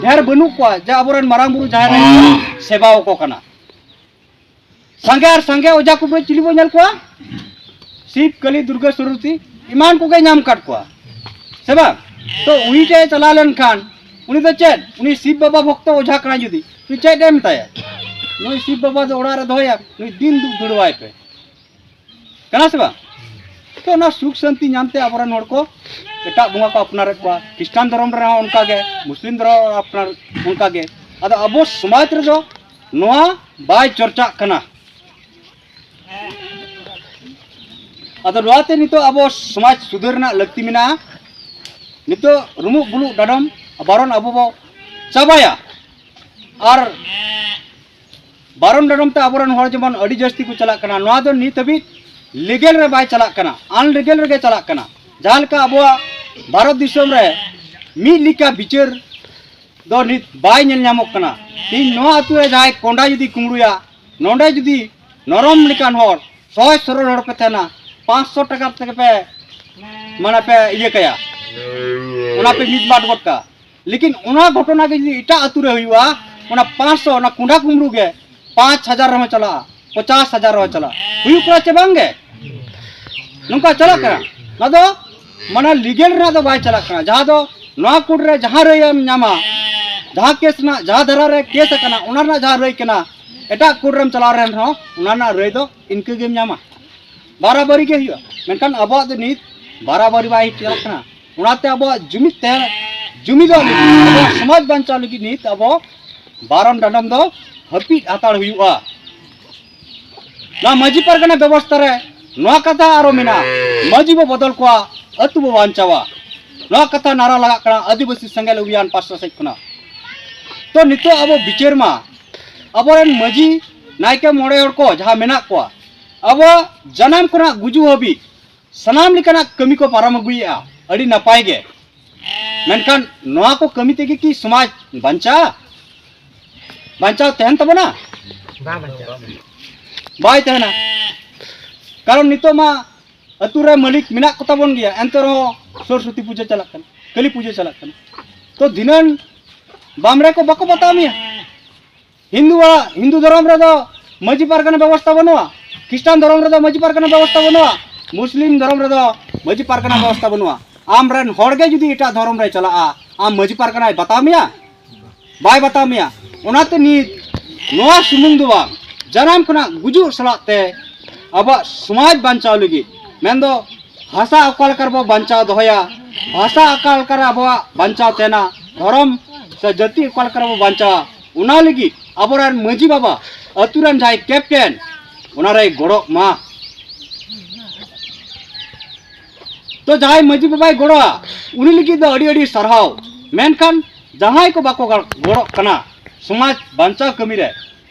ᱰᱷᱮᱨ ᱵᱟᱹᱱᱩᱜ ᱠᱚᱣᱟ ᱡᱮ ᱟᱵᱚᱨᱮᱱ ᱢᱟᱨᱟᱝ ᱵᱩᱨᱩ ᱡᱟᱦᱮᱨ ᱟᱭᱳ ᱥᱮᱵᱟ ᱟᱠᱚ ᱠᱟᱱᱟ᱾ ᱥᱟᱸᱜᱮ ᱟᱨ ᱥᱟᱸᱜᱮ ᱚᱡᱷᱟ ᱠᱩᱵᱨᱟᱹᱡ ᱪᱤᱞᱤ ᱵᱚ ᱧᱮᱞ ᱠᱚᱣᱟ? ᱥᱤᱵ, ᱠᱟᱹᱞᱤ, ᱫᱩᱨᱜᱟᱹ, ᱥᱚᱨᱚᱥᱚᱛᱤ ᱮᱢᱟᱱ ᱠᱚᱜᱮ ᱧᱟᱢ ᱠᱟᱫ ᱠᱚᱣᱟ, ᱥᱮ ᱵᱟᱝ? ᱛᱚ ᱩᱱᱤ ᱴᱷᱮᱡ ᱮ ᱪᱟᱞᱟᱣ ᱞᱮᱱᱠᱷᱟᱱ ᱩᱱᱤ ᱫᱚ ᱪᱮᱫ? ᱩᱱᱤ ᱥᱤᱵ ᱵᱟᱵᱟ ᱵᱷᱚᱠᱛᱚ ᱚᱡᱷᱟ ᱠᱟᱱᱟᱭ, ᱡᱩᱫᱤ ᱩᱱᱤ ᱪᱮᱫ ᱮ ᱢᱮᱛᱟᱭᱟ? ᱱᱩᱭ ᱥᱤᱵ ᱵᱟᱵᱟ ᱫᱚ ᱚᱲᱟᱜ ᱨᱮ ᱫᱚᱦᱚᱭᱟ, ᱱᱩᱭ ᱫᱤᱱ ᱫᱩᱠ ᱫᱷᱩᱲᱟᱹᱣᱟᱭ ᱯᱮ, ᱠᱟᱱᱟ ᱥᱮ ᱵᱟᱝ? ᱛᱚ ᱚᱱᱟ ᱥᱩᱠ ᱥᱟᱱᱛᱤ ᱧᱟᱢᱛᱮ ᱟᱵᱚᱨᱮᱱ ᱦᱚᱲ ᱠᱚ ᱮᱴᱟᱜ ᱵᱚᱸᱜᱟ ᱠᱚ ᱟᱯᱱᱟᱨᱮᱫ ᱠᱚᱣᱟ᱾ ᱠᱷᱨᱤᱥᱴᱟᱱ ᱫᱷᱚᱨᱚᱢ ᱨᱮᱦᱚᱸ ᱚᱱᱠᱟᱜᱮ, ᱢᱩᱥᱞᱤᱢ ᱫᱷᱚᱨᱚᱢ ᱟᱯᱱᱟᱨ ᱚᱱᱠᱟᱜᱮ᱾ ᱟᱫᱚ ᱟᱵᱚ ᱥᱚᱢᱟᱡᱽ ᱨᱮᱫᱚ ᱱᱚᱣᱟ ᱵᱟᱭ ᱪᱚᱨᱪᱟᱜ ᱠᱟᱱᱟ᱾ ᱟᱫᱚ ᱱᱚᱣᱟᱛᱮ ᱱᱤᱛᱚᱜ ᱟᱵᱚ ᱥᱚᱢᱟᱡᱽ ᱥᱩᱫᱷᱟᱹᱨ ᱨᱮᱱᱟᱜ ᱞᱟᱹᱠᱛᱤ ᱢᱮᱱᱟᱜᱼᱟ᱾ ᱱᱤᱛᱚᱜ ᱨᱩᱢᱩᱜ ᱵᱩᱞᱩᱜ ᱰᱟᱰᱚᱢ ᱵᱟᱨᱚᱱ ᱟᱵᱚ ᱵᱚ ᱪᱟᱵᱟᱭᱟ᱾ ᱟᱨ ᱵᱟᱨᱚᱱ ᱰᱟᱰᱚᱢ ᱛᱮ ᱟᱵᱚᱨᱮᱱ ᱦᱚᱲ ᱡᱮᱢᱚᱱ ᱟᱹᱰᱤ ᱡᱟᱹᱥᱛᱤ ᱠᱚ ᱪᱟᱞᱟᱜ ᱠᱟᱱᱟ, ᱱᱚᱣᱟ ᱫᱚ ᱱᱤᱛ ᱦᱟᱹᱵᱤᱡ ᱞᱤᱜᱮᱞ ᱨᱮ ᱵᱟᱭ ᱪᱟᱞᱟᱜ ᱠᱟᱱᱟ, ᱟᱱᱞᱤᱜᱮᱞ ᱨᱮᱜᱮ ᱪᱟᱞᱟᱜ ᱠᱟᱱᱟ᱾ ᱡᱟᱦᱟᱸ ᱞᱮᱠᱟ ᱟᱵᱚᱣᱟᱜ ᱵᱷᱟᱨᱚᱛ ᱫᱤᱥᱚᱢ ᱨᱮ ᱢᱤᱫ ᱞᱮᱠᱟ ᱵᱤᱪᱟᱹᱨ ᱫᱚ ᱱᱤᱛ ᱵᱟᱭ ᱧᱮᱞ ᱧᱟᱢᱚᱜ ᱠᱟᱱᱟ᱾ ᱛᱮᱦᱮᱧ ᱱᱚᱣᱟ ᱟᱹᱛᱩ ᱨᱮ ᱡᱟᱦᱟᱸᱭ ᱠᱚᱸᱰᱟ ᱡᱩᱫᱤ ᱠᱩᱢᱵᱽᱲᱩᱭᱟ, ᱱᱚᱰᱮ ᱡᱩᱫᱤ ᱱᱚᱨᱚᱢ ᱞᱮᱠᱟᱱ ᱦᱚᱲ, ᱥᱚᱦᱚᱡ ᱥᱚᱨᱚᱞ ᱦᱚᱲ ᱯᱮ ᱛᱟᱦᱮᱱᱟ, ᱯᱟᱸᱪᱥᱚ ᱴᱟᱠᱟ ᱛᱮᱜᱮ ᱯᱮ ᱢᱟᱱᱮ ᱯᱮ ᱤᱭᱟᱹ ᱠᱟᱭᱟ, ᱚᱱᱟ ᱯᱮ ᱢᱤᱫ ᱵᱟᱴ ᱜᱚᱫ ᱠᱟᱜᱼᱟ᱾ ᱞᱮᱠᱤᱱ ᱚᱱᱟ ᱜᱷᱚᱴᱚᱱᱟ ᱜᱮ ᱡᱩᱫᱤ ᱮᱴᱟᱜ ᱟᱹᱛᱩ ᱨᱮ ᱦᱩᱭᱩᱜᱼᱟ, ᱚᱱᱟ ᱯᱟᱸᱪᱥᱚ, ᱚᱱᱟ ᱠᱚᱸᱰᱟ ᱠᱩᱢᱵᱽᱲᱩ ᱜᱮ ᱯᱟᱸᱪ ᱦᱟᱡᱟᱨ ᱨᱮᱦᱚᱸ ᱪᱟᱞᱟᱜᱼᱟ, ᱯᱚᱪᱟᱥ ᱦᱟᱡᱟᱨ ᱨᱮᱦᱚᱸ ᱪᱟᱞᱟᱜᱼᱟ᱾ ᱦᱩᱭᱩᱜ ᱠᱟᱱᱟ ᱪᱮ ᱵᱟᱝ ᱜᱮ? ᱱᱚᱝᱠᱟ ᱪᱟᱞᱟᱜ ᱠᱟᱱᱟ᱾ ᱚᱱᱟ ᱫᱚ ᱢᱟᱱᱮ ᱞᱤᱜᱮᱞ ᱨᱮᱱᱟᱜ ᱫᱚ ᱵᱟᱭ ᱪᱟᱞᱟᱜ ᱠᱟᱱᱟ᱾ ᱡᱟᱦᱟᱸ ᱫᱚ ᱱᱚᱣᱟ ᱠᱳᱨᱴ ᱨᱮ ᱡᱟᱦᱟᱸ ᱨᱟᱹᱭ ᱮᱢ ᱧᱟᱢᱟ, ᱡᱟᱦᱟᱸ ᱠᱮᱥ ᱨᱮᱱᱟᱜ, ᱡᱟᱦᱟᱸ ᱫᱷᱟᱨᱟ ᱨᱮ ᱠᱮᱥ ᱟᱠᱟᱱᱟ, ᱚᱱᱟ ᱨᱮᱱᱟᱜ ᱡᱟᱦᱟᱸ ᱨᱟᱹᱭ ᱠᱟᱱᱟ, ᱮᱴᱟᱜ ᱠᱳᱨᱴ ᱨᱮᱢ ᱪᱟᱞᱟᱣ ᱨᱮᱱ ᱨᱮᱦᱚᱸ ᱚᱱᱟ ᱨᱮᱱᱟᱜ ᱨᱟᱹᱭ ᱫᱚ ᱤᱱᱠᱟᱹ ᱜᱮᱢ ᱧᱟᱢᱟ, ᱵᱟᱨᱟᱵᱟᱨᱤ ᱜᱮ ᱦᱩᱭᱩᱜᱼᱟ᱾ ᱢᱮᱱᱠᱷᱟᱱ ᱟᱵᱚᱣᱟᱜ ᱫᱚ ᱱᱤᱛ ᱵᱟᱨᱟᱵᱟᱨᱤ ᱵᱟᱭ ᱪᱟᱞᱟᱜ ᱠᱟᱱᱟ᱾ ᱚᱱᱟᱛᱮ ᱟᱵᱚᱣᱟᱜ ᱡᱩᱢᱤᱫ ᱛᱮ, ᱡᱩᱢᱤᱫᱚᱜ ᱞᱟᱹᱜᱤᱫ, ᱟᱵᱚᱣᱟᱜ ᱥᱚᱢᱟᱡᱽ ᱵᱟᱧᱪᱟᱣ ᱞᱟᱹᱜᱤᱫ ᱱᱤᱛ ᱟᱵᱚ ᱵᱟᱨᱚᱱ ᱰᱟᱸᱰᱚᱢ ᱫᱚ ᱦᱟᱹᱯᱤᱫ ᱦᱟᱛᱟᱲ ᱦᱩᱭᱩᱜᱼᱟ᱾ ᱱᱚᱣᱟ ᱢᱟᱹᱡᱷᱤ ᱯᱟᱨᱜᱟᱱᱟ ᱵᱮᱵᱚᱥᱛᱷᱟ ᱨᱮ ᱱᱚᱣᱟ ᱠᱟᱛᱷᱟ ᱟᱨᱚ ᱢᱮᱱᱟᱜᱼᱟ, ᱢᱟᱹᱡᱷᱤ ᱵᱚ ᱵᱚᱫᱚᱞ ᱠᱚᱣᱟ, ᱟᱹᱛᱩ ᱵᱚ ᱵᱟᱧᱪᱟᱣᱟ᱾ ᱱᱚᱣᱟ ᱠᱟᱛᱷᱟ ᱱᱟᱨᱟ ᱞᱟᱜᱟᱜ ᱠᱟᱱᱟ ᱟᱹᱫᱤᱵᱟᱹᱥᱤ ᱥᱮᱸᱜᱮᱞ ᱚᱵᱷᱤᱭᱟᱱ ᱯᱟᱥᱴᱟ ᱥᱮᱫ ᱠᱷᱚᱱᱟᱜ᱾ ᱛᱚ ᱱᱤᱛᱚᱜ ᱟᱵᱚ ᱵᱤᱪᱟᱹᱨ ᱢᱟ, ᱟᱵᱚᱨᱮᱱ ᱢᱟᱹᱡᱷᱤ, ᱱᱟᱭᱠᱮ, ᱢᱚᱬᱮ ᱦᱚᱲ ᱠᱚ ᱡᱟᱦᱟᱸ ᱢᱮᱱᱟᱜ ᱠᱚᱣᱟ, ᱟᱵᱚ ᱡᱟᱱᱟᱢ ᱠᱷᱚᱱᱟᱜ ᱜᱩᱡᱩᱜ ᱦᱟᱹᱵᱤᱡ ᱥᱟᱱᱟᱢ ᱞᱮᱠᱟᱱᱟᱜ ᱠᱟᱹᱢᱤ ᱠᱚ ᱯᱟᱨᱚᱢ ᱟᱹᱜᱩᱭᱮᱫᱼᱟ, ᱟᱹᱰᱤ ᱱᱟᱯᱟᱭ ᱜᱮ᱾ ᱢᱮᱱᱠᱷᱟᱱ ᱱᱚᱣᱟ ᱠᱚ ᱠᱟᱹᱢᱤ ᱛᱮᱜᱮ ᱠᱤ ᱥᱚᱢᱟᱡᱽ ᱵᱟᱧᱪᱟᱜᱼᱟ? ᱵᱟᱧᱪᱟᱣ ᱛᱟᱦᱮᱱ ᱛᱟᱵᱚᱱᱟ? ᱵᱟᱝ ᱵᱟᱧᱪᱟᱜᱼᱟ᱾ ᱵᱟᱭ ᱛᱟᱦᱮᱱᱟ᱾ ᱠᱟᱨᱚᱱ ᱱᱤᱛᱚᱜ ᱢᱟ ᱟᱹᱛᱩ ᱨᱮ ᱢᱟᱹᱞᱤᱠ ᱢᱮᱱᱟᱜ ᱠᱚᱛᱟ ᱵᱚᱱ ᱜᱮᱭᱟ, ᱮᱱᱛᱮ ᱨᱮᱦᱚᱸ ᱥᱚᱨᱚᱥᱚᱛᱤ ᱯᱩᱡᱟᱹ ᱪᱟᱞᱟᱜ ᱠᱟᱱᱟ, ᱠᱟᱹᱞᱤ ᱯᱩᱡᱟᱹ ᱪᱟᱞᱟᱜ ᱠᱟᱱᱟ᱾ ᱛᱚ ᱫᱷᱤᱱᱟᱹᱱ ᱵᱟᱢᱲᱮ ᱠᱚ ᱵᱟᱠᱚ ᱵᱟᱛᱟᱣ ᱢᱮᱭᱟ᱾ ᱦᱤᱱᱫᱩᱣᱟᱜ, ᱦᱤᱱᱫᱩ ᱫᱷᱚᱨᱚᱢ ᱨᱮᱫᱚ ᱢᱟᱹᱡᱷᱤ ᱯᱟᱨᱜᱟᱱᱟ ᱵᱮᱵᱚᱥᱛᱷᱟ ᱵᱟᱹᱱᱩᱜᱼᱟ, ᱠᱷᱨᱤᱥᱴᱟᱱ ᱫᱷᱚᱨᱚᱢ ᱨᱮᱫᱚ ᱢᱟᱹᱡᱷᱤ ᱯᱟᱨᱜᱟᱱᱟ ᱵᱮᱵᱚᱥᱛᱷᱟ ᱵᱟᱹᱱᱩᱜᱼᱟ, ᱢᱩᱥᱞᱤᱢ ᱫᱷᱚᱨᱚᱢ ᱨᱮᱫᱚ ᱢᱟᱹᱡᱷᱤ ᱯᱟᱨᱜᱟᱱᱟ ᱵᱮᱵᱚᱥᱛᱷᱟ ᱵᱟᱹᱱᱩᱜᱼᱟ᱾ ᱟᱢ ᱨᱮᱱ ᱦᱚᱲ ᱜᱮ ᱡᱩᱫᱤ ᱮᱴᱟᱜ ᱫᱷᱚᱨᱚᱢ ᱨᱮ ᱪᱟᱞᱟᱜᱼᱟ, ᱟᱢ ᱢᱟᱹᱡᱷᱤ ᱯᱟᱨᱜᱟᱱᱟᱭ ᱵᱟᱛᱟᱣ ᱢᱮᱭᱟ? ᱵᱟᱭ ᱵᱟᱛᱟᱣ ᱢᱮᱭᱟ᱾ ᱚᱱᱟᱛᱮ ᱱᱤᱛ ᱱᱚᱣᱟ ᱥᱩᱢᱩᱝ ᱫᱚ ᱵᱟᱝ, ᱡᱟᱱᱟᱢ ᱠᱷᱚᱱᱟᱜ ᱜᱩᱡᱩᱜ ᱥᱟᱞᱟᱜ ᱛᱮ ᱟᱵᱚᱣᱟᱜ ᱥᱚᱢᱟᱡᱽ ᱵᱟᱧᱪᱟᱣ ᱞᱟᱹᱜᱤᱫ, ᱢᱮᱱᱫᱚ ᱵᱷᱟᱥᱟ ᱚᱠᱟ ᱞᱮᱠᱟ ᱨᱮᱵᱚ ᱵᱟᱧᱪᱟᱣ ᱫᱚᱦᱚᱭᱟ, ᱵᱷᱟᱥᱟ ᱚᱠᱟ ᱞᱮᱠᱟ ᱨᱮ ᱟᱵᱚᱣᱟᱜ ᱵᱟᱧᱪᱟᱣ ᱛᱟᱦᱮᱱᱟ, ᱫᱷᱚᱨᱚᱢ ᱥᱮ ᱡᱟᱹᱛᱤ ᱚᱠᱟ ᱞᱮᱠᱟ ᱨᱮᱵᱚ ᱵᱟᱧᱪᱟᱣᱟ, ᱚᱱᱟ ᱞᱟᱹᱜᱤᱫ ᱟᱵᱚᱨᱮᱱ ᱢᱟᱹᱡᱷᱤ ᱵᱟᱵᱟ, ᱟᱹᱛᱩ ᱨᱮᱱ ᱡᱟᱦᱟᱸᱭ ᱠᱮᱯᱴᱮᱱ, ᱚᱱᱟ ᱨᱮᱭ ᱜᱚᱲᱚᱜ ᱢᱟ᱾ ᱛᱚ ᱡᱟᱦᱟᱸᱭ ᱢᱟᱹᱡᱷᱤ ᱵᱟᱵᱟᱭ ᱜᱚᱲᱚᱜᱼᱟ, ᱩᱱᱤ ᱞᱟᱹᱜᱤᱫ ᱫᱚ ᱟᱹᱰᱤ ᱟᱹᱰᱤ ᱥᱟᱨᱦᱟᱣ᱾ ᱢᱮᱱᱠᱷᱟᱱ ᱡᱟᱦᱟᱸᱭ ᱠᱚ ᱵᱟᱠᱚ ᱜᱚᱲ-, ᱜᱚᱲᱚᱜ ᱠᱟᱱᱟ ᱥᱚᱢᱟᱡᱽ ᱵᱟᱧᱪᱟᱣ ᱠᱟᱹᱢᱤ ᱨᱮ,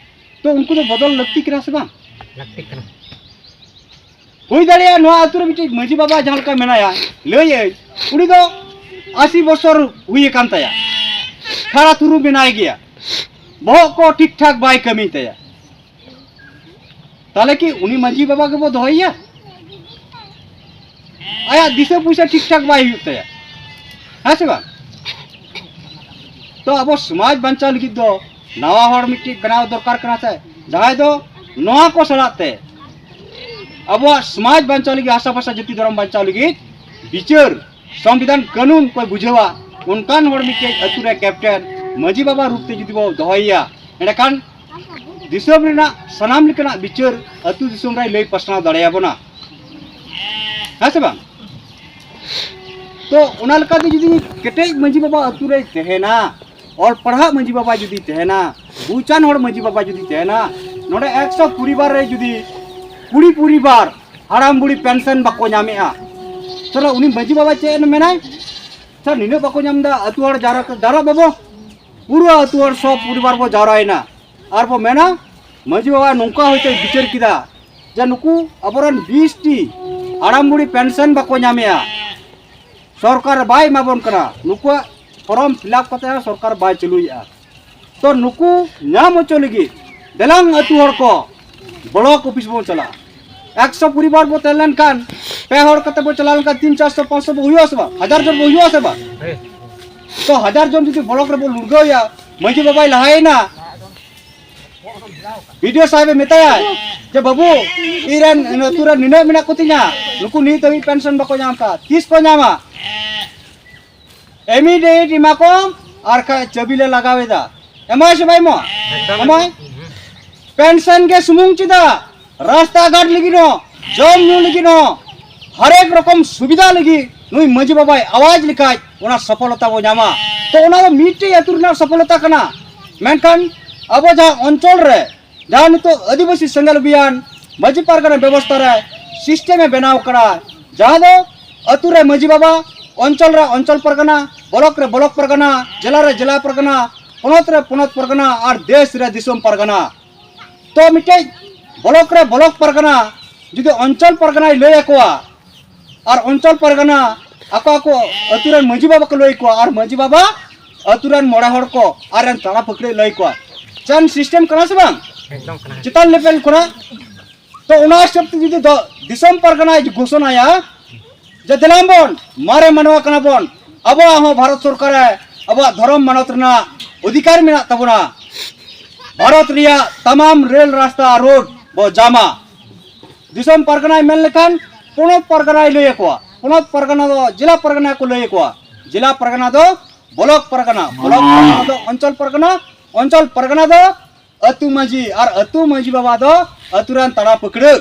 ᱛᱚ ᱩᱱᱠᱩ ᱫᱚ ᱵᱚᱫᱚᱞ ᱞᱟᱹᱠᱛᱤ ᱠᱟᱱᱟ ᱥᱮ ᱵᱟᱝ? ᱞᱟᱹᱠᱛᱤ ᱠᱟᱱᱟ᱾ ᱦᱩᱭ ᱫᱟᱲᱮᱭᱟᱜᱼᱟ ᱱᱚᱣᱟ ᱟᱹᱛᱩ ᱨᱮ ᱢᱤᱫᱴᱤᱡ ᱢᱟᱹᱡᱷᱤ ᱵᱟᱵᱟ ᱡᱟᱦᱟᱸ ᱞᱮᱠᱟ ᱢᱮᱱᱟᱭᱟ, ᱞᱟᱹᱭᱟᱹᱧ, ᱩᱱᱤ ᱫᱚ ᱟᱥᱤ ᱵᱚᱪᱷᱚᱨ ᱦᱩᱭ ᱟᱠᱟᱱ ᱛᱟᱭᱟ, ᱠᱷᱟᱨᱟ ᱛᱷᱩᱨᱩ ᱢᱮᱱᱟᱭ ᱜᱮᱭᱟ, ᱵᱚᱦᱚᱜ ᱠᱚ ᱴᱷᱤᱠ ᱴᱷᱟᱠ ᱵᱟᱭ ᱠᱟᱹᱢᱤ ᱛᱟᱭᱟ᱾ ᱛᱟᱦᱚᱞᱮ ᱠᱤ ᱩᱱᱤ ᱢᱟᱹᱡᱷᱤ ᱵᱟᱵᱟ ᱜᱮᱵᱚ ᱫᱚᱦᱚᱭᱮᱭᱟ? ᱟᱭᱟᱜ ᱫᱤᱥᱟᱹ ᱯᱩᱭᱥᱟᱹ ᱴᱷᱤᱠ ᱴᱷᱟᱠ ᱵᱟᱭ ᱦᱩᱭᱩᱜ ᱛᱟᱭᱟ, ᱦᱮᱸ ᱥᱮ ᱵᱟᱝ? ᱛᱚ ᱟᱵᱚ ᱥᱚᱢᱟᱡᱽ ᱵᱟᱧᱪᱟᱣ ᱞᱟᱹᱜᱤᱫ ᱫᱚ ᱱᱟᱣᱟ ᱦᱚᱲ ᱢᱤᱫᱴᱤᱡ ᱵᱮᱱᱟᱣ ᱫᱚᱨᱠᱟᱨ ᱠᱟᱱᱟ ᱥᱮ, ᱡᱟᱦᱟᱸᱭ ᱫᱚ ᱱᱚᱣᱟ ᱠᱚ ᱥᱟᱞᱟᱜ ᱛᱮ ᱟᱵᱚᱣᱟᱜ ᱥᱚᱢᱟᱡᱽ ᱵᱟᱧᱪᱟᱣ ᱞᱟᱹᱜᱤᱫ, ᱦᱟᱥᱟ ᱵᱷᱟᱥᱟ ᱡᱟᱹᱛᱤ ᱫᱷᱚᱨᱚᱢ ᱵᱟᱧᱪᱟᱣ ᱞᱟᱹᱜᱤᱫ ᱵᱤᱪᱟᱹᱨ, ᱥᱚᱝᱵᱤᱫᱷᱟᱱ ᱠᱟᱹᱱᱩᱱ ᱠᱚᱭ ᱵᱩᱡᱷᱟᱹᱣᱟ, ᱚᱱᱠᱟᱱ ᱦᱚᱲ ᱢᱤᱫᱴᱮᱡ ᱟᱹᱛᱩ ᱨᱮ ᱠᱮᱯᱴᱮᱱ, ᱢᱟᱹᱡᱷᱤ ᱵᱟᱵᱟ ᱨᱩᱯ ᱛᱮ ᱡᱩᱫᱤ ᱵᱚ ᱫᱚᱦᱚᱭᱮᱭᱟ, ᱮᱸᱰᱮᱠᱷᱟᱱ ᱫᱤᱥᱚᱢ ᱨᱮᱱᱟᱜ ᱥᱟᱱᱟᱢ ᱞᱮᱠᱟᱱᱟᱜ ᱵᱤᱪᱟᱹᱨ ᱟᱹᱛᱩ ᱫᱤᱥᱚᱢ ᱨᱮᱭ ᱞᱟᱹᱭ ᱯᱟᱥᱱᱟᱣ ᱫᱟᱲᱮᱭᱟᱵᱚᱱᱟ, ᱦᱮᱸ ᱥᱮ ᱵᱟᱝ? ᱛᱚ ᱚᱱᱟ ᱞᱮᱠᱟᱛᱮ ᱡᱩᱫᱤ ᱠᱮᱴᱮᱡ ᱢᱟᱹᱡᱷᱤ ᱵᱟᱵᱟ ᱟᱹᱛᱩ ᱨᱮᱭ ᱛᱟᱦᱮᱱᱟ, ᱚᱞ ᱯᱟᱲᱦᱟᱜ ᱢᱟᱹᱡᱷᱤ ᱵᱟᱵᱟ ᱡᱩᱫᱤ ᱛᱟᱦᱮᱱᱟ, ᱵᱩᱪᱟᱱ ᱦᱚᱲ ᱢᱟᱹᱡᱷᱤ ᱵᱟᱵᱟ ᱡᱩᱫᱤ ᱛᱟᱦᱮᱱᱟ, ᱱᱚᱰᱮ ᱮᱠᱥᱚ ᱯᱚᱨᱤᱵᱟᱨ ᱨᱮ ᱡᱩᱫᱤ ᱠᱩᱲᱤ ᱯᱚᱨᱤᱵᱟᱨ ᱦᱟᱲᱟᱢ ᱵᱩᱲᱦᱤ ᱯᱮᱱᱥᱚᱱ ᱵᱟᱠᱚ ᱧᱟᱢᱮᱜᱼᱟ, ᱛᱟᱦᱚᱞᱮ ᱩᱱᱤ ᱢᱟᱹᱡᱷᱤ ᱵᱟᱵᱟ ᱪᱮᱫ ᱮ ᱢᱮᱱᱟᱭ? ᱥᱟᱨ, ᱱᱤᱱᱟᱹᱜ ᱵᱟᱠᱚ ᱧᱟᱢ ᱮᱫᱟ, ᱟᱹᱛᱩ ᱦᱚᱲ ᱡᱟᱣᱨᱟ, ᱡᱟᱣᱨᱟᱜ ᱵᱟᱵᱚ, ᱯᱩᱨᱟᱹ ᱟᱹᱛᱩ ᱦᱚᱲ ᱥᱚᱵ ᱯᱚᱨᱤᱵᱟᱨ ᱵᱚ ᱡᱟᱣᱨᱟᱭᱮᱱᱟ ᱟᱨ ᱵᱚ ᱢᱮᱱᱟ, ᱢᱟᱹᱡᱷᱤ ᱵᱟᱵᱟ ᱱᱚᱝᱠᱟ ᱦᱚᱭᱛᱳᱭ ᱵᱤᱪᱟᱹᱨ ᱠᱮᱫᱟ ᱡᱮ ᱱᱩᱠᱩ ᱟᱵᱚᱨᱮᱱ ᱵᱤᱥ ᱴᱤ ᱦᱟᱲᱟᱢ ᱵᱩᱲᱦᱤ ᱯᱮᱱᱥᱚᱱ ᱵᱟᱠᱚ ᱧᱟᱢᱮᱜᱼᱟ, ᱥᱚᱨᱠᱟᱨ ᱵᱟᱭ ᱮᱢᱟᱵᱚᱱ ᱠᱟᱱᱟ, ᱱᱩᱠᱩᱣᱟᱜ ᱯᱷᱚᱨᱚᱢ ᱯᱷᱤᱞᱟᱯ ᱠᱟᱛᱮ ᱦᱚᱸ ᱥᱚᱨᱠᱟᱨ ᱵᱟᱭ ᱪᱟᱹᱞᱩᱭᱮᱜᱼᱟ᱾ ᱛᱚ ᱱᱩᱠᱩ ᱧᱟᱢ ᱦᱚᱪᱚ ᱞᱟᱹᱜᱤᱫ ᱫᱮᱞᱟᱝ ᱟᱹᱛᱩ ᱦᱚᱲ ᱠᱚ ᱵᱞᱚᱠ ᱚᱯᱷᱤᱥ ᱵᱚᱱ ᱪᱟᱞᱟᱜᱼᱟ᱾ ᱮᱠᱥᱚ ᱯᱚᱨᱤᱵᱟᱨ ᱵᱚ ᱛᱟᱦᱮᱸ ᱞᱮᱱᱠᱷᱟᱱ, ᱯᱮ ᱦᱚᱲ ᱠᱟᱛᱮ ᱵᱚ ᱪᱟᱞᱟᱣ ᱞᱮᱱᱠᱷᱟᱱ ᱛᱤᱱ ᱪᱟᱨᱥᱚ ᱯᱟᱸᱪᱥᱚ ᱵᱚ ᱦᱩᱭᱩᱜᱼᱟ ᱥᱮ ᱵᱟᱝ? ᱦᱟᱡᱟᱨ ᱡᱚᱱ ᱵᱚ ᱦᱩᱭᱩᱜᱼᱟ ᱥᱮ ᱵᱟᱝ? ᱛᱚ ᱦᱟᱡᱟᱨ ᱡᱚᱱ ᱡᱩᱫᱤ ᱵᱞᱚᱠ ᱨᱮᱵᱚ ᱞᱩᱲᱜᱟᱹᱣᱭᱟ, ᱢᱟᱹᱡᱷᱤ ᱵᱟᱵᱟᱭ ᱞᱟᱦᱟᱭᱮᱱᱟ, ᱵᱤᱰᱤᱳ ᱥᱟᱦᱮᱵ ᱮ ᱢᱮᱛᱟᱭᱟ ᱡᱮ, "ᱵᱟᱹᱵᱩ, ᱤᱧ ᱨᱮᱱ ᱟᱹᱛᱩ ᱨᱮ ᱱᱤᱱᱟᱹᱜ ᱢᱮᱱᱟᱜ ᱠᱚᱛᱤᱧᱟ, ᱱᱩᱠᱩ ᱱᱤᱛ ᱦᱟᱹᱵᱤᱡ ᱯᱮᱱᱥᱚᱱ ᱵᱟᱠᱚ ᱧᱟᱢ ᱠᱟᱜᱼᱟ, ᱛᱤᱥ ᱠᱚ ᱧᱟᱢᱟ?" ᱤᱢᱤᱰᱤᱭᱮᱴ ᱮᱢᱟ ᱠᱚᱢ, ᱟᱨ ᱠᱷᱟᱡ ᱪᱟᱹᱵᱤ ᱞᱮ ᱞᱟᱜᱟᱣ ᱮᱫᱟ᱾ ᱮᱢᱟᱭ ᱥᱮ ᱵᱟᱭ ᱮᱢᱚᱜᱼᱟ? ᱮᱢᱟᱭ᱾ ᱯᱮᱱᱥᱚᱱ ᱜᱮ ᱥᱩᱢᱩᱝ ᱪᱮᱫᱟᱜ, ᱨᱟᱥᱛᱟ ᱜᱷᱟᱴ ᱞᱟᱹᱜᱤᱫ ᱦᱚᱸ, ᱡᱚᱢ ᱧᱩ ᱞᱟᱹᱜᱤᱫ ᱦᱚᱸ, ᱦᱟᱨᱮᱠ ᱨᱚᱠᱚᱢ ᱥᱩᱵᱤᱫᱷᱟ ᱞᱟᱹᱜᱤᱫ ᱱᱩᱭ ᱢᱟᱹᱡᱷᱤ ᱵᱟᱵᱟᱭ ᱟᱣᱟᱡᱽ ᱞᱮᱠᱷᱟᱡ ᱚᱱᱟ ᱥᱚᱯᱷᱚᱞᱚᱛᱟ ᱵᱚ ᱧᱟᱢᱟ᱾ ᱛᱚ ᱚᱱᱟ ᱫᱚ ᱢᱤᱫᱴᱮᱡ ᱟᱹᱛᱩ ᱨᱮᱱᱟᱜ ᱥᱚᱯᱷᱚᱞᱚᱛᱟ ᱠᱟᱱᱟ᱾ ᱢᱮᱱᱠᱷᱟᱱ ᱟᱵᱚ ᱡᱟᱦᱟᱸ ᱚᱧᱪᱚᱞ ᱨᱮ ᱡᱟᱦᱟᱸ ᱱᱤᱛᱚᱜ ᱟᱹᱫᱤᱵᱟᱹᱥᱤ ᱥᱮᱸᱜᱮᱞ ᱚᱵᱷᱤᱭᱟᱱ ᱢᱟᱹᱡᱷᱤ ᱯᱟᱨᱜᱟᱱᱟ ᱵᱮᱵᱚᱥᱛᱷᱟ ᱨᱮ ᱥᱤᱥᱴᱮᱢ ᱮ ᱵᱮᱱᱟᱣ ᱠᱟᱱᱟ, ᱡᱟᱦᱟᱸ ᱫᱚ ᱟᱹᱛᱩ ᱨᱮ ᱢᱟᱹᱡᱷᱤ ᱵᱟᱵᱟ, ᱚᱧᱪᱚᱞ ᱨᱮ ᱚᱧᱪᱚᱞ ᱯᱟᱨᱜᱟᱱᱟ, ᱵᱞᱚᱠ ᱨᱮ ᱵᱞᱚᱠ ᱯᱟᱨᱜᱟᱱᱟ, ᱡᱮᱞᱟ ᱨᱮ ᱡᱮᱞᱟ ᱯᱟᱨᱜᱟᱱᱟ, ᱯᱚᱱᱚᱛ ᱨᱮ ᱯᱚᱱᱚᱛ ᱯᱟᱨᱜᱟᱱᱟ ᱟᱨ ᱫᱮᱥ ᱨᱮ ᱫᱤᱥᱚᱢ ᱯᱟᱨᱜᱟᱱᱟ᱾ ᱛᱚ ᱢᱤᱫᱴᱮᱡ ᱵᱞᱚᱠ ᱨᱮ ᱵᱞᱚᱠ ᱯᱟᱨᱜᱟᱱᱟ ᱡᱩᱫᱤ ᱚᱧᱪᱚᱞ ᱯᱟᱨᱜᱟᱱᱟᱭ ᱞᱟᱹᱭ ᱟᱠᱚᱣᱟ, ᱟᱨ ᱚᱧᱪᱚᱞ ᱯᱟᱨᱜᱟᱱᱟ ᱟᱠᱚ ᱟᱠᱚ ᱟᱹᱛᱩ ᱨᱮᱱ ᱢᱟᱹᱡᱷᱤ ᱵᱟᱵᱟ ᱠᱚ ᱞᱟᱹᱭ ᱟᱠᱚᱣᱟ, ᱟᱨ ᱢᱟᱹᱡᱷᱤ ᱵᱟᱵᱟ ᱟᱹᱛᱩ ᱨᱮᱱ ᱢᱚᱬᱮ ᱦᱚᱲ ᱠᱚ ᱟᱨ ᱨᱮᱱ ᱛᱟᱲᱟ ᱯᱟᱹᱠᱲᱟᱹ ᱞᱟᱹᱭ ᱟᱠᱚᱣᱟ᱾ ᱪᱟᱱ ᱥᱤᱥᱴᱮᱢ ᱠᱟᱱᱟ ᱥᱮ ᱵᱟᱝ? ᱮᱠᱫᱚᱢ ᱠᱟᱱᱟ᱾ ᱪᱮᱛᱟᱱ ᱞᱮᱵᱮᱞ ᱠᱷᱚᱱᱟᱜ᱾ ᱛᱚ ᱚᱱᱟ ᱦᱤᱥᱟᱹᱵ ᱛᱮ ᱡᱩᱫᱤ ᱫᱚ ᱫᱤᱥᱚᱢ ᱯᱟᱨᱜᱟᱱᱟᱭ ᱜᱷᱳᱥᱚᱱᱟᱭᱟ ᱡᱮ ᱫᱮᱞᱟ ᱵᱚᱱ, ᱢᱟᱨᱮ ᱢᱟᱱᱣᱟ ᱠᱟᱱᱟ ᱵᱚᱱ, ᱟᱵᱚᱣᱟᱜ ᱦᱚᱸ ᱵᱷᱟᱨᱚᱛ ᱥᱚᱨᱠᱟᱨ ᱨᱮ ᱟᱵᱚᱣᱟᱜ ᱫᱷᱚᱨᱚᱢ ᱢᱟᱱᱚᱛ ᱨᱮᱱᱟᱜ ᱚᱫᱷᱤᱠᱟᱨ ᱢᱮᱱᱟᱜ ᱛᱟᱵᱚᱱᱟ᱾ ᱵᱷᱟᱨᱚᱛ ᱨᱮᱭᱟᱜ ᱛᱟᱢᱟᱢ ᱨᱮᱞ ᱨᱟᱥᱛᱟ ᱨᱳᱰ ᱵᱚ ᱡᱟᱢᱟ᱾ ᱫᱤᱥᱚᱢ ᱯᱟᱨᱜᱟᱱᱟᱭ ᱢᱮᱱ ᱞᱮᱠᱷᱟᱱ ᱯᱚᱱᱚᱛ ᱯᱟᱨᱜᱟᱱᱟᱭ ᱞᱟᱹᱭ ᱟᱠᱚᱣᱟ, ᱯᱚᱱᱚᱛ ᱯᱟᱨᱜᱟᱱᱟ ᱫᱚ ᱡᱮᱞᱟ ᱯᱟᱨᱜᱟᱱᱟ ᱠᱚ ᱞᱟᱹᱭ ᱟᱠᱚᱣᱟ, ᱡᱮᱞᱟ ᱯᱟᱨᱜᱟᱱᱟ ᱫᱚ ᱵᱞᱚᱠ ᱯᱟᱨᱜᱟᱱᱟ, ᱵᱞᱚᱠ ᱯᱟᱨᱜᱟᱱᱟ ᱫᱚ ᱚᱧᱪᱚᱞ ᱯᱟᱨᱜᱟᱱᱟ, ᱚᱧᱪᱚᱞ ᱯᱟᱨᱜᱟᱱᱟ ᱫᱚ ᱟᱹᱛᱩ ᱢᱟᱹᱡᱷᱤ, ᱟᱨ ᱟᱹᱛᱩ ᱢᱟᱹᱡᱷᱤ ᱵᱟᱵᱟ ᱫᱚ ᱟᱹᱛᱩ ᱨᱮᱱ ᱛᱟᱲᱟ ᱯᱟᱹᱠᱲᱟᱹ᱾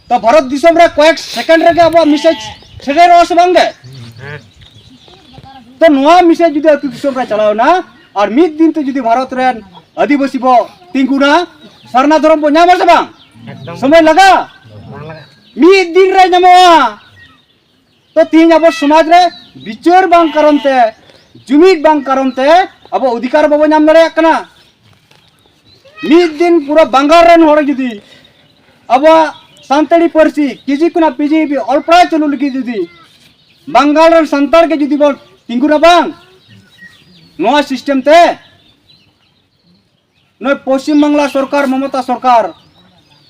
ᱛᱚ ᱵᱷᱟᱨᱚᱛ ᱫᱤᱥᱚᱢ ᱨᱮ ᱠᱚᱭᱮᱠ ᱥᱮᱠᱮᱱᱰ ᱨᱮᱜᱮ ᱟᱵᱚᱣᱟᱜ ᱢᱮᱥᱮᱡᱽ ᱥᱮᱴᱮᱨᱚᱜᱼᱟ ᱥᱮ ᱵᱟᱝ ᱜᱮ? ᱛᱚ ᱱᱚᱣᱟ ᱢᱮᱥᱮᱡᱽ ᱡᱩᱫᱤ ᱟᱹᱛᱩ ᱫᱤᱥᱚᱢ ᱨᱮ ᱪᱟᱞᱟᱣ ᱮᱱᱟ, ᱟᱨ ᱢᱤᱫ ᱫᱤᱱ ᱛᱮ ᱡᱩᱫᱤ ᱵᱷᱟᱨᱚᱛ ᱨᱮᱱ ᱟᱹᱫᱤᱵᱟᱹᱥᱤ ᱵᱚ ᱛᱤᱸᱜᱩᱱᱟ, ᱥᱟᱨᱱᱟ ᱫᱷᱚᱨᱚᱢ ᱵᱚ ᱧᱟᱢᱟ ᱥᱮ ᱵᱟᱝ? ᱮᱠᱫᱚᱢ᱾ ᱥᱚᱢᱚᱭ ᱞᱟᱜᱟᱜᱼᱟ? ᱵᱟᱝ ᱞᱟᱜᱟᱜᱼᱟ᱾ ᱢᱤᱫ ᱫᱤᱱ ᱨᱮ ᱧᱟᱢᱚᱜᱼᱟ᱾ ᱛᱚ ᱛᱤᱦᱤᱧ ᱟᱵᱚ ᱥᱚᱢᱟᱡᱽ ᱨᱮ ᱵᱤᱪᱟᱹᱨ ᱵᱟᱝ ᱠᱟᱨᱚᱱ ᱛᱮ, ᱡᱩᱢᱤᱫ ᱵᱟᱝ ᱠᱟᱨᱚᱱ ᱛᱮ ᱟᱵᱚ ᱚᱫᱷᱤᱠᱟᱨ ᱵᱟᱵᱚ ᱧᱟᱢ ᱫᱟᱲᱮᱭᱟᱜ ᱠᱟᱱᱟ᱾ ᱢᱤᱫ ᱫᱤᱱ ᱯᱩᱨᱟᱹ ᱵᱟᱝᱜᱟᱞ ᱨᱮᱱ ᱦᱚᱲ ᱡᱩᱫᱤ ᱟᱵᱚᱣᱟᱜ ᱥᱟᱱᱛᱟᱲᱤ ᱯᱟᱹᱨᱥᱤ ᱠᱮᱡᱤ ᱠᱷᱚᱱᱟᱜ ᱯᱤᱡᱤ ᱦᱟᱹᱵᱤᱡ ᱚᱞ ᱯᱟᱲᱦᱟᱣ ᱪᱟᱹᱞᱩ ᱞᱟᱹᱜᱤᱫ ᱡᱩᱫᱤ ᱵᱟᱝᱜᱟᱞ ᱨᱮᱱ ᱥᱟᱱᱛᱟᱲ ᱜᱮ ᱡᱩᱫᱤ ᱵᱚᱱ ᱛᱤᱸᱜᱩᱱᱟ ᱵᱟᱝ ᱱᱚᱣᱟ ᱥᱤᱥᱴᱮᱢ ᱛᱮ, ᱱᱩᱭ ᱯᱚᱥᱪᱤᱢ ᱵᱟᱝᱞᱟ ᱥᱚᱨᱠᱟᱨ, ᱢᱚᱢᱚᱛᱟ ᱥᱚᱨᱠᱟᱨ,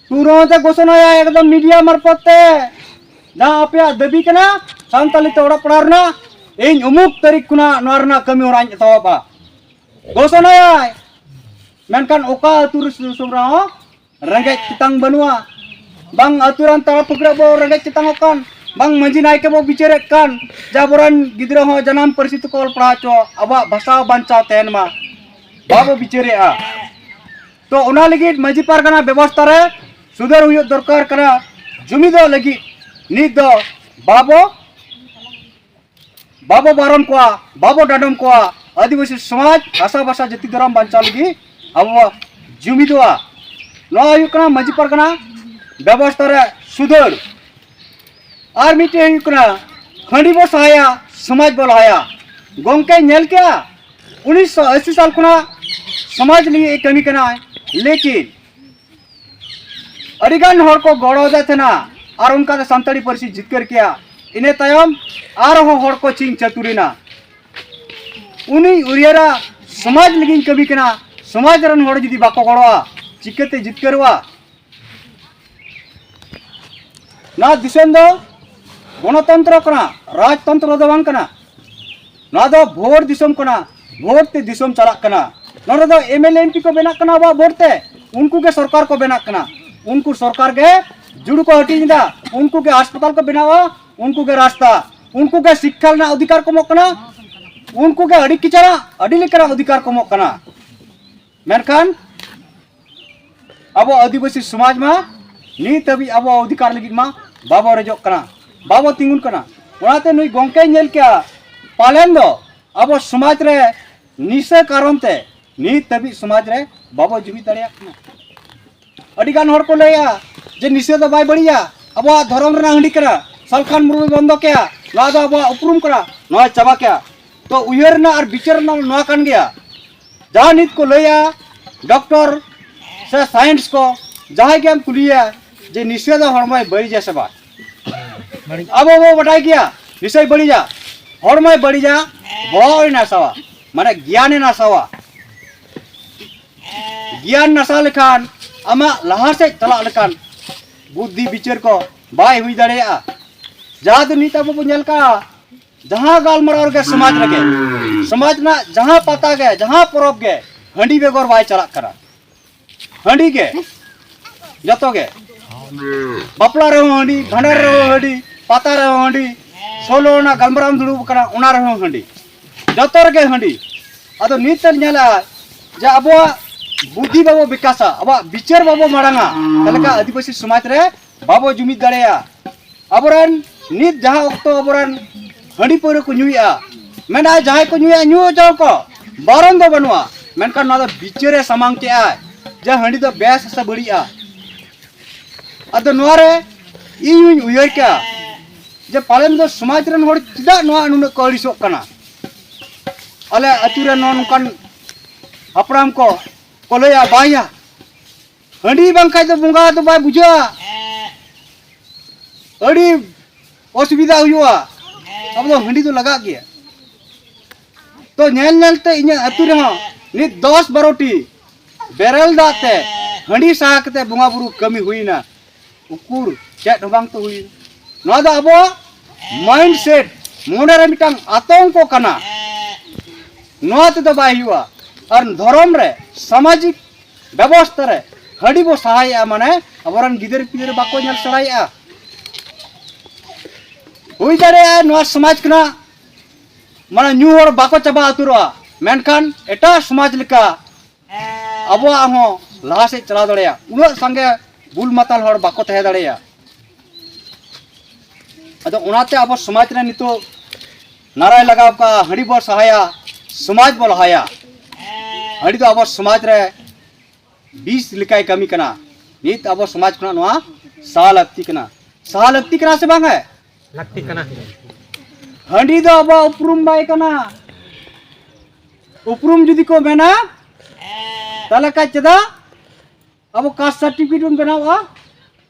ᱛᱩᱨᱚᱱᱛ ᱮ ᱜᱷᱳᱥᱚᱱᱟᱭᱟ ᱮᱠᱫᱚᱢ ᱢᱤᱰᱤᱭᱟ ᱢᱟᱨᱯᱷᱚᱛ ᱛᱮ, ᱡᱟᱦᱟᱸ ᱟᱯᱮᱭᱟᱜ ᱫᱟᱹᱵᱤ ᱠᱟᱱᱟ ᱥᱟᱱᱛᱟᱲᱤ ᱛᱮ ᱚᱞᱚᱜ ᱯᱟᱲᱦᱟᱣ ᱨᱮᱱᱟᱜ, ᱤᱧ ᱩᱢᱩᱠ ᱛᱟᱹᱨᱤᱠᱷ ᱠᱷᱚᱱᱟᱜ ᱱᱚᱣᱟ ᱨᱮᱱᱟᱜ ᱠᱟᱹᱢᱤ ᱦᱚᱨᱟᱧ ᱮᱛᱚᱦᱚᱵᱟ᱾ ᱜᱷᱳᱥᱚᱱᱟᱭᱟᱭ, ᱢᱮᱱᱠᱷᱟᱱ ᱚᱠᱟ ᱟᱹᱛᱩ ᱨᱮ ᱥᱩᱨ ᱥᱩᱨ ᱨᱮᱦᱚᱸ ᱨᱮᱸᱜᱮᱡ ᱛᱮᱛᱟᱝ ᱵᱟᱹᱱᱩᱜᱼᱟ᱾ ᱵᱟᱝ ᱟᱹᱛᱩ ᱨᱮᱱ ᱛᱟᱲᱟ ᱯᱷᱟᱹᱠᱨᱟᱹ ᱵᱚ ᱨᱮᱸᱜᱮᱡ ᱛᱮᱛᱟᱝᱚᱜ ᱠᱟᱱ, ᱵᱟᱝ ᱢᱟᱹᱡᱷᱤ ᱱᱟᱭᱠᱮ ᱵᱚ ᱵᱤᱪᱟᱹᱨᱮᱫ ᱠᱟᱱ, ᱡᱮ ᱟᱵᱚᱨᱮᱱ ᱜᱤᱫᱽᱨᱟᱹ ᱦᱚᱸ ᱡᱟᱱᱟᱢ ᱯᱟᱹᱨᱥᱤ ᱛᱮᱠᱚ ᱚᱞ ᱯᱟᱲᱦᱟᱣ ᱦᱚᱪᱚ, ᱟᱵᱚᱣᱟᱜ ᱵᱷᱟᱥᱟ ᱵᱟᱧᱪᱟᱣ ᱛᱟᱦᱮᱱ ᱢᱟ, ᱵᱟᱵᱚ ᱵᱤᱪᱟᱹᱨᱮᱫᱼᱟ᱾ ᱛᱚ ᱚᱱᱟ ᱞᱟᱹᱜᱤᱫ ᱢᱟᱹᱡᱷᱤ ᱯᱟᱨᱜᱟᱱᱟ ᱵᱮᱵᱚᱥᱛᱷᱟ ᱨᱮ ᱥᱩᱫᱷᱟᱹᱨ ᱦᱩᱭᱩᱜ ᱫᱚᱨᱠᱟᱨ ᱠᱟᱱᱟ᱾ ᱡᱩᱢᱤᱫᱚᱜ ᱞᱟᱹᱜᱤᱫ ᱱᱤᱛ ᱫᱚ ᱵᱟᱵᱚ ᱵᱟᱵᱚ ᱵᱟᱨᱚᱱ ᱠᱚᱣᱟ, ᱵᱟᱵᱚ ᱰᱟᱸᱰᱚᱢ ᱠᱚᱣᱟ᱾ ᱟᱹᱫᱤᱵᱟᱹᱥᱤ ᱥᱚᱢᱟᱡᱽ, ᱵᱷᱟᱥᱟ, ᱵᱷᱟᱥᱟ, ᱡᱟᱹᱛᱤ, ᱫᱷᱚᱨᱚᱢ ᱵᱟᱧᱪᱟᱣ ᱞᱟᱹᱜᱤᱫ ᱟᱵᱚ ᱡᱩᱢᱤᱫᱚᱜᱼᱟ᱾ ᱱᱚᱣᱟ ᱦᱩᱭᱩᱜ ᱠᱟᱱᱟ ᱢᱟᱹᱡᱷᱤ ᱯᱟᱨᱜᱟᱱᱟ ᱵᱮᱵᱚᱥᱛᱷᱟ ᱨᱮ ᱥᱩᱫᱷᱟᱹᱨ᱾ ᱟᱨ ᱢᱤᱫᱴᱮᱱ ᱦᱩᱭᱩᱜ ᱠᱟᱱᱟ ᱦᱟᱺᱰᱤ ᱵᱚ ᱥᱟᱦᱟᱭᱟ, ᱥᱚᱢᱟᱡᱽ ᱵᱚ ᱞᱟᱦᱟᱭᱟ᱾ ᱜᱚᱢᱠᱮ ᱧᱮᱞ ᱠᱮᱜᱼᱟ, ᱩᱱᱤᱥᱥᱚ ᱟᱥᱤ ᱥᱟᱞ ᱠᱷᱚᱱᱟᱜ ᱥᱚᱢᱟᱡᱽ ᱞᱟᱹᱜᱤᱫ ᱮ ᱠᱟᱹᱢᱤ ᱠᱟᱱᱟᱭ, ᱞᱮᱠᱤᱱ ᱟᱹᱰᱤᱜᱟᱱ ᱦᱚᱲ ᱠᱚ ᱜᱚᱲᱚ ᱟᱫᱮ ᱛᱟᱦᱮᱱᱟ ᱟᱨ ᱚᱱᱠᱟᱛᱮ ᱥᱟᱱᱛᱟᱲᱤ ᱯᱟᱹᱨᱥᱤ ᱡᱤᱛᱠᱟᱹᱨ ᱠᱮᱜᱼᱟ᱾ ᱤᱱᱟᱹ ᱛᱟᱭᱚᱢ ᱟᱨᱦᱚᱸ ᱦᱚᱲ ᱠᱚ ᱪᱤᱝ ᱪᱟᱹᱛᱩᱨᱮᱱᱟ᱾ ᱩᱱᱤ ᱩᱭᱦᱟᱹᱨᱟ, ᱥᱚᱢᱟᱡᱽ ᱞᱟᱹᱜᱤᱫ ᱤᱧ ᱠᱟᱹᱢᱤ ᱠᱟᱱᱟ, ᱥᱚᱢᱟᱡᱽ ᱨᱮᱱ ᱦᱚᱲ ᱡᱩᱫᱤ ᱵᱟᱠᱚ ᱜᱚᱲᱚᱜᱼᱟ, ᱪᱤᱠᱟᱹᱛᱮ ᱡᱤᱛᱠᱟᱹᱨᱚᱜᱼᱟ? ᱱᱚᱣᱟ ᱫᱤᱥᱚᱢ ᱫᱚ ᱜᱚᱱᱚᱛᱚᱱᱛᱨᱚ ᱠᱟᱱᱟ, ᱨᱟᱡᱽᱛᱚᱱᱛᱨᱚ ᱫᱚ ᱵᱟᱝ ᱠᱟᱱᱟ᱾ ᱱᱚᱣᱟ ᱫᱚ ᱵᱷᱳᱴ ᱫᱤᱥᱚᱢ ᱠᱟᱱᱟ, ᱵᱷᱳᱴ ᱛᱮ ᱫᱤᱥᱚᱢ ᱪᱟᱞᱟᱜ ᱠᱟᱱᱟ᱾ ᱱᱚᱰᱮ ᱫᱚ ᱮᱢ ᱮᱞ ᱮ ᱮᱢ ᱯᱤ ᱠᱚ ᱵᱮᱱᱟᱜ ᱠᱟᱱᱟ ᱟᱵᱚᱣᱟᱜ ᱵᱷᱳᱴ ᱛᱮ, ᱩᱱᱠᱩ ᱜᱮ ᱥᱚᱨᱠᱟᱨ ᱠᱚ ᱵᱮᱱᱟᱜ ᱠᱟᱱᱟ, ᱩᱱᱠᱩ ᱥᱚᱨᱠᱟᱨ ᱜᱮ ᱡᱩᱲᱩ ᱠᱚ ᱦᱟᱹᱴᱤᱧ ᱮᱫᱟ, ᱩᱱᱠᱩ ᱜᱮ ᱦᱟᱥᱯᱟᱛᱟᱞ ᱠᱚ ᱵᱮᱱᱟᱣᱟ, ᱩᱱᱠᱩ ᱜᱮ ᱨᱟᱥᱛᱟ, ᱩᱱᱠᱩ ᱜᱮ ᱥᱤᱠᱠᱷᱟ ᱨᱮᱱᱟᱜ ᱚᱫᱷᱤᱠᱟᱨ ᱠᱚ ᱮᱢᱚᱜ ᱠᱟᱱᱟ, ᱩᱱᱠᱩ ᱜᱮ ᱟᱹᱰᱤ ᱠᱤᱪᱷᱟᱱᱟᱜ, ᱟᱹᱰᱤ ᱞᱮᱠᱟᱱᱟᱜ ᱚᱫᱷᱤᱠᱟᱨ ᱠᱚ ᱮᱢᱚᱜ ᱠᱟᱱᱟ᱾ ᱢᱮᱱᱠᱷᱟᱱ ᱟᱵᱚ ᱟᱹᱫᱤᱵᱟᱹᱥᱤ ᱥᱚᱢᱟᱡᱽ ᱢᱟ ᱱᱤᱛ ᱦᱟᱹᱵᱤᱡ ᱟᱵᱚ ᱚᱫᱷᱤᱠᱟᱨ ᱞᱟᱹᱜᱤᱫ ᱢᱟ ᱵᱟᱵᱚ ᱨᱮᱡᱚᱜ ᱠᱟᱱᱟ, ᱵᱟᱵᱚ ᱛᱤᱸᱜᱩᱱ ᱠᱟᱱᱟ᱾ ᱚᱱᱟᱛᱮ ᱱᱩᱭ ᱜᱚᱢᱠᱮᱭ ᱧᱮᱞ ᱠᱮᱜᱼᱟ, ᱯᱟᱞᱮᱱ ᱫᱚ ᱟᱵᱚ ᱥᱚᱢᱟᱡᱽ ᱨᱮ ᱱᱤᱥᱟᱹ ᱠᱟᱨᱚᱱ ᱛᱮ ᱱᱤᱛ ᱦᱟᱹᱵᱤᱡ ᱥᱚᱢᱟᱡᱽ ᱨᱮ ᱵᱟᱵᱚ ᱡᱩᱢᱤᱫ ᱫᱟᱲᱮᱭᱟᱜ ᱠᱟᱱᱟ᱾ ᱟᱹᱰᱤ ᱜᱟᱱ ᱦᱚᱲ ᱠᱚ ᱞᱟᱹᱭᱟ ᱡᱮ ᱱᱤᱥᱟᱹ ᱫᱚ ᱵᱟᱭ ᱵᱟᱹᱲᱤᱡᱟ, ᱟᱵᱚᱣᱟᱜ ᱫᱷᱚᱨᱚᱢ ᱨᱮᱱᱟᱜ ᱦᱟᱺᱰᱤ ᱠᱟᱱᱟ, ᱥᱟᱞᱠᱷᱟᱱ ᱢᱩᱨᱢᱩᱭ ᱵᱚᱱᱫᱚ ᱠᱮᱜᱼᱟ, ᱱᱚᱣᱟ ᱫᱚ ᱟᱵᱚᱣᱟᱜ ᱩᱯᱨᱩᱢ ᱠᱟᱱᱟ, ᱱᱚᱣᱟ ᱪᱟᱵᱟ ᱠᱮᱜᱼᱟ᱾ ᱛᱚ ᱩᱭᱦᱟᱹᱨ ᱨᱮᱱᱟᱜ ᱟᱨ ᱵᱤᱪᱟᱹᱨ ᱨᱮᱱᱟᱜ ᱱᱚᱣᱟ ᱠᱟᱱ ᱜᱮᱭᱟ᱾ ᱡᱟᱦᱟᱸ ᱱᱤᱛ ᱠᱚ ᱞᱟᱹᱭᱟ ᱰᱚᱠᱴᱚᱨ ᱥᱮ ᱥᱟᱭᱮᱱᱥ ᱠᱚ, ᱡᱟᱦᱟᱸᱭ ᱜᱮᱢ ᱠᱩᱞᱤᱭᱮᱭᱟ, ᱡᱮ ᱱᱤᱥᱟᱹ ᱫᱚ ᱦᱚᱲᱢᱚᱭ ᱵᱟᱹᱲᱤᱡᱟ ᱥᱮ ᱵᱟᱝ? ᱟᱵᱚ ᱵᱚ ᱵᱟᱰᱟᱭ ᱜᱮᱭᱟ, ᱱᱤᱥᱟᱹᱭ ᱵᱟᱹᱲᱤᱡᱟ, ᱦᱚᱲᱢᱚᱭ ᱵᱟᱹᱲᱤᱡᱟ, ᱵᱚᱦᱚᱜ ᱮ ᱱᱟᱥᱟᱣᱟ, ᱢᱟᱱᱮ ᱜᱮᱭᱟᱱᱮ ᱱᱟᱥᱟᱣᱟ᱾ ᱜᱮᱭᱟᱱ ᱱᱟᱥᱟ ᱞᱮᱠᱷᱟᱱ ᱟᱢᱟᱜ ᱞᱟᱦᱟ ᱥᱮᱫ ᱪᱟᱞᱟᱜ ᱞᱮᱠᱟᱱ ᱵᱩᱫᱽᱫᱷᱤ ᱵᱤᱪᱟᱹᱨ ᱠᱚ ᱵᱟᱭ ᱦᱩᱭ ᱫᱟᱲᱮᱭᱟᱜᱼᱟ᱾ ᱡᱟᱦᱟᱸ ᱫᱚ ᱱᱤᱛ ᱟᱵᱚ ᱵᱚ ᱧᱮᱞ ᱠᱟᱜᱼᱟ, ᱡᱟᱦᱟᱸ ᱜᱟᱞᱢᱟᱨᱟᱣ ᱨᱮᱜᱮ ᱥᱚᱢᱟᱡᱽ ᱨᱮᱜᱮ, ᱥᱚᱢᱟᱡᱽ ᱨᱮᱱᱟᱜ ᱡᱟᱦᱟᱸ ᱯᱟᱛᱟ ᱜᱮ, ᱡᱟᱦᱟᱸ ᱯᱚᱨᱚᱵᱽ ᱜᱮ, ᱦᱟᱺᱰᱤ ᱵᱮᱜᱚᱨ ᱵᱟᱭ ᱪᱟᱞᱟᱜ ᱠᱟᱱᱟ᱾ ᱦᱟᱺᱰᱤ ᱜᱮ, ᱡᱚᱛᱚ ᱜᱮ᱾ ᱵᱟᱯᱞᱟ ᱨᱮᱦᱚᱸ ᱦᱟᱺᱰᱤ, ᱵᱷᱟᱸᱰᱟᱱ ᱨᱮᱦᱚᱸ ᱦᱟᱺᱰᱤ, ᱯᱟᱛᱟ ᱨᱮᱦᱚᱸ ᱦᱟᱺᱰᱤ, ᱥᱳᱞᱳ ᱟᱱᱟ ᱜᱟᱞᱢᱟᱨᱟᱣ ᱮᱢ ᱫᱩᱲᱩᱵ ᱟᱠᱟᱱᱟ, ᱚᱱᱟ ᱨᱮᱦᱚᱸ ᱦᱟᱺᱰᱤ, ᱡᱚᱛᱚ ᱨᱮᱜᱮ ᱦᱟᱺᱰᱤ᱾ ᱟᱫᱚ ᱱᱤᱛ ᱮᱢ ᱧᱮᱞᱟ ᱡᱮ ᱟᱵᱚᱣᱟᱜ ᱵᱩᱫᱽᱫᱷᱤ ᱵᱟᱵᱚ ᱵᱤᱠᱟᱥᱟ, ᱟᱵᱚᱣᱟᱜ ᱵᱤᱪᱟᱹᱨ ᱵᱟᱵᱚ ᱢᱟᱲᱟᱝᱟ, ᱛᱟᱦᱚᱞᱮ ᱠᱷᱟᱱ ᱟᱹᱫᱤᱵᱟᱹᱥᱤ ᱥᱚᱢᱟᱡᱽ ᱨᱮ ᱵᱟᱵᱚ ᱡᱩᱢᱤᱫ ᱫᱟᱲᱮᱭᱟᱜᱼᱟ᱾ ᱟᱵᱚᱨᱮᱱ ᱱᱤᱛ ᱡᱟᱦᱟᱸ ᱚᱠᱛᱚ ᱟᱵᱚᱨᱮᱱ ᱦᱟᱺᱰᱤ ᱯᱟᱹᱣᱨᱟᱹ ᱠᱚ ᱧᱩᱭᱮᱫᱼᱟ, ᱢᱮᱱᱟᱜᱼᱟ ᱡᱟᱦᱟᱸᱭ ᱠᱚ ᱧᱩᱭᱟ ᱧᱩ ᱦᱚᱪᱚ ᱠᱚ, ᱵᱟᱨᱚᱱ ᱫᱚ ᱵᱟᱹᱱᱩᱜᱼᱟ, ᱢᱮᱱᱠᱷᱟᱱ ᱱᱚᱣᱟ ᱫᱚ ᱵᱤᱪᱟᱹᱨᱮ ᱥᱟᱢᱟᱝ ᱠᱮᱜᱼᱟᱭ ᱡᱮ ᱦᱟᱺᱰᱤ ᱫᱚ ᱵᱮᱥ ᱥᱮ ᱵᱟᱹᱲᱤᱡᱼᱟ᱾ ᱟᱫᱚ ᱱᱚᱣᱟ ᱨᱮ ᱤᱧ ᱦᱚᱧ ᱩᱭᱦᱟᱹᱨ ᱠᱮᱜᱼᱟ ᱡᱮ ᱯᱟᱞᱮᱱ ᱫᱚ ᱥᱚᱢᱟᱡᱽ ᱨᱮᱱ ᱦᱚᱲ ᱪᱮᱫᱟᱜ ᱱᱚᱣᱟ ᱱᱩᱱᱟᱹᱜ ᱠᱚ ᱟᱹᱲᱤᱥᱚᱜ ᱠᱟᱱᱟ? ᱟᱞᱮ ᱟᱹᱛᱩ ᱨᱮ ᱱᱚᱜᱼᱚ ᱱᱚᱝᱠᱟᱱ ᱦᱟᱯᱲᱟᱢ ᱠᱚ ᱠᱚ ᱞᱟᱹᱭᱟ, ᱵᱟᱝᱭᱟ, ᱦᱟᱺᱰᱤ ᱵᱟᱝᱠᱷᱟᱡ ᱫᱚ ᱵᱚᱸᱜᱟ ᱫᱚ ᱵᱟᱭ ᱵᱩᱡᱷᱟᱹᱜᱼᱟ, ᱟᱹᱰᱤ ᱚᱥᱩᱵᱤᱫᱷᱟ ᱦᱩᱭᱩᱜᱼᱟ᱾ ᱟᱵᱚ ᱫᱚ ᱦᱟᱺᱰᱤ ᱫᱚ ᱞᱟᱜᱟᱜ ᱜᱮᱭᱟ᱾ ᱛᱚ ᱧᱮᱞ ᱧᱮᱞ ᱛᱮ ᱤᱧᱟᱹᱜ ᱟᱹᱛᱩ ᱨᱮᱦᱚᱸ ᱱᱤᱛ ᱫᱚᱥ ᱵᱟᱨᱚ ᱴᱤ ᱵᱮᱨᱮᱞ ᱫᱟᱜ ᱛᱮ ᱦᱟᱺᱰᱤ ᱥᱟᱦᱟ ᱠᱟᱛᱮ ᱵᱚᱸᱜᱟ ᱵᱩᱨᱩ ᱠᱟᱹᱢᱤ ᱦᱩᱭᱱᱟ᱾ ᱩᱠᱩᱨ ᱪᱮᱫ ᱦᱚᱸ ᱵᱟᱝ ᱛᱚ ᱦᱩᱭᱱᱟ᱾ ᱱᱚᱣᱟ ᱫᱚ ᱟᱵᱚᱣᱟᱜ ᱢᱟᱭᱤᱱᱰ ᱥᱮᱴ, ᱢᱚᱱᱮ ᱨᱮ ᱢᱤᱫᱴᱟᱝ ᱟᱛᱚᱝᱠᱚ ᱠᱟᱱᱟ᱾ ᱱᱚᱣᱟ ᱛᱮᱫᱚ ᱵᱟᱭ ᱦᱩᱭᱩᱜᱼᱟ᱾ ᱟᱨ ᱫᱷᱚᱨᱚᱢ ᱨᱮ, ᱥᱟᱢᱟᱡᱤᱠ ᱵᱮᱵᱚᱥᱛᱷᱟ ᱨᱮ ᱦᱟᱺᱰᱤ ᱵᱚ ᱥᱟᱦᱟᱭᱮᱜᱼᱟ, ᱢᱟᱱᱮ ᱟᱵᱚᱨᱮᱱ ᱜᱤᱫᱟᱹᱨ ᱯᱤᱫᱟᱹᱨ ᱵᱟᱠᱚ ᱧᱮᱞ ᱥᱮᱬᱟᱭᱮᱜᱼᱟ᱾ ᱦᱩᱭ ᱫᱟᱲᱮᱭᱟᱜᱼᱟ ᱱᱚᱣᱟ ᱥᱚᱢᱟᱡᱽ ᱠᱷᱚᱱᱟᱜ ᱢᱟᱱᱮ ᱧᱩ ᱦᱚᱲ ᱵᱟᱠᱚ ᱪᱟᱵᱟ ᱩᱛᱟᱹᱨᱚᱜᱼᱟ, ᱢᱮᱱᱠᱷᱟᱱ ᱮᱴᱟᱜ ᱥᱚᱢᱟᱡᱽ ᱞᱮᱠᱟ ᱟᱵᱚᱣᱟᱜ ᱦᱚᱸ ᱞᱟᱦᱟ ᱥᱮᱫ ᱪᱟᱞᱟᱣ ᱫᱟᱲᱮᱭᱟᱜᱼᱟ᱾ ᱩᱱᱟᱹᱜ ᱥᱟᱸᱜᱮ ᱵᱩᱞ ᱢᱟᱛᱟᱞ ᱦᱚᱲ ᱵᱟᱠᱚ ᱛᱟᱦᱮᱸ ᱫᱟᱲᱮᱭᱟᱜᱼᱟ᱾ ᱟᱫᱚ ᱚᱱᱟᱛᱮ ᱟᱵᱚ ᱥᱚᱢᱟᱡᱽ ᱨᱮ ᱱᱤᱛᱚᱜ ᱱᱟᱨᱟᱭ ᱞᱟᱜᱟᱣ ᱠᱟᱜᱼᱟ, ᱦᱟᱺᱰᱤ ᱵᱚ ᱥᱟᱦᱟᱭᱟ, ᱥᱚᱢᱟᱡᱽ ᱵᱚ ᱞᱟᱦᱟᱭᱟ᱾ ᱦᱟᱺᱰᱤ ᱫᱚ ᱟᱵᱚ ᱥᱚᱢᱟᱡᱽ ᱨᱮ ᱵᱤᱥ ᱞᱮᱠᱟᱭ ᱠᱟᱹᱢᱤ ᱠᱟᱱᱟ᱾ ᱱᱤᱛ ᱟᱵᱚ ᱥᱚᱢᱟᱡᱽ ᱠᱷᱚᱱᱟᱜ ᱱᱚᱣᱟ ᱥᱟᱦᱟ ᱞᱟᱹᱠᱛᱤ ᱠᱟᱱᱟ᱾ ᱥᱟᱦᱟ ᱞᱟᱹᱠᱛᱤ ᱠᱟᱱᱟ ᱥᱮ ᱵᱟᱝ ᱦᱮ? ᱞᱟᱹᱠᱛᱤ ᱠᱟᱱᱟ᱾ ᱦᱟᱺᱰᱤ ᱫᱚ ᱟᱵᱚᱣᱟᱜ ᱩᱯᱨᱩᱢ ᱵᱟᱭ ᱠᱟᱱᱟ᱾ ᱩᱯᱨᱩᱢ ᱡᱩᱫᱤ ᱠᱚ ᱢᱮᱱᱟ, ᱛᱟᱦᱚᱞᱮ ᱠᱷᱟᱡ ᱪᱮᱫᱟᱜ ᱟᱵᱚ ᱠᱟᱥᱴ ᱥᱟᱨᱴᱤᱯᱷᱤᱠᱮᱴ ᱵᱚᱱ ᱵᱮᱱᱟᱣᱟ?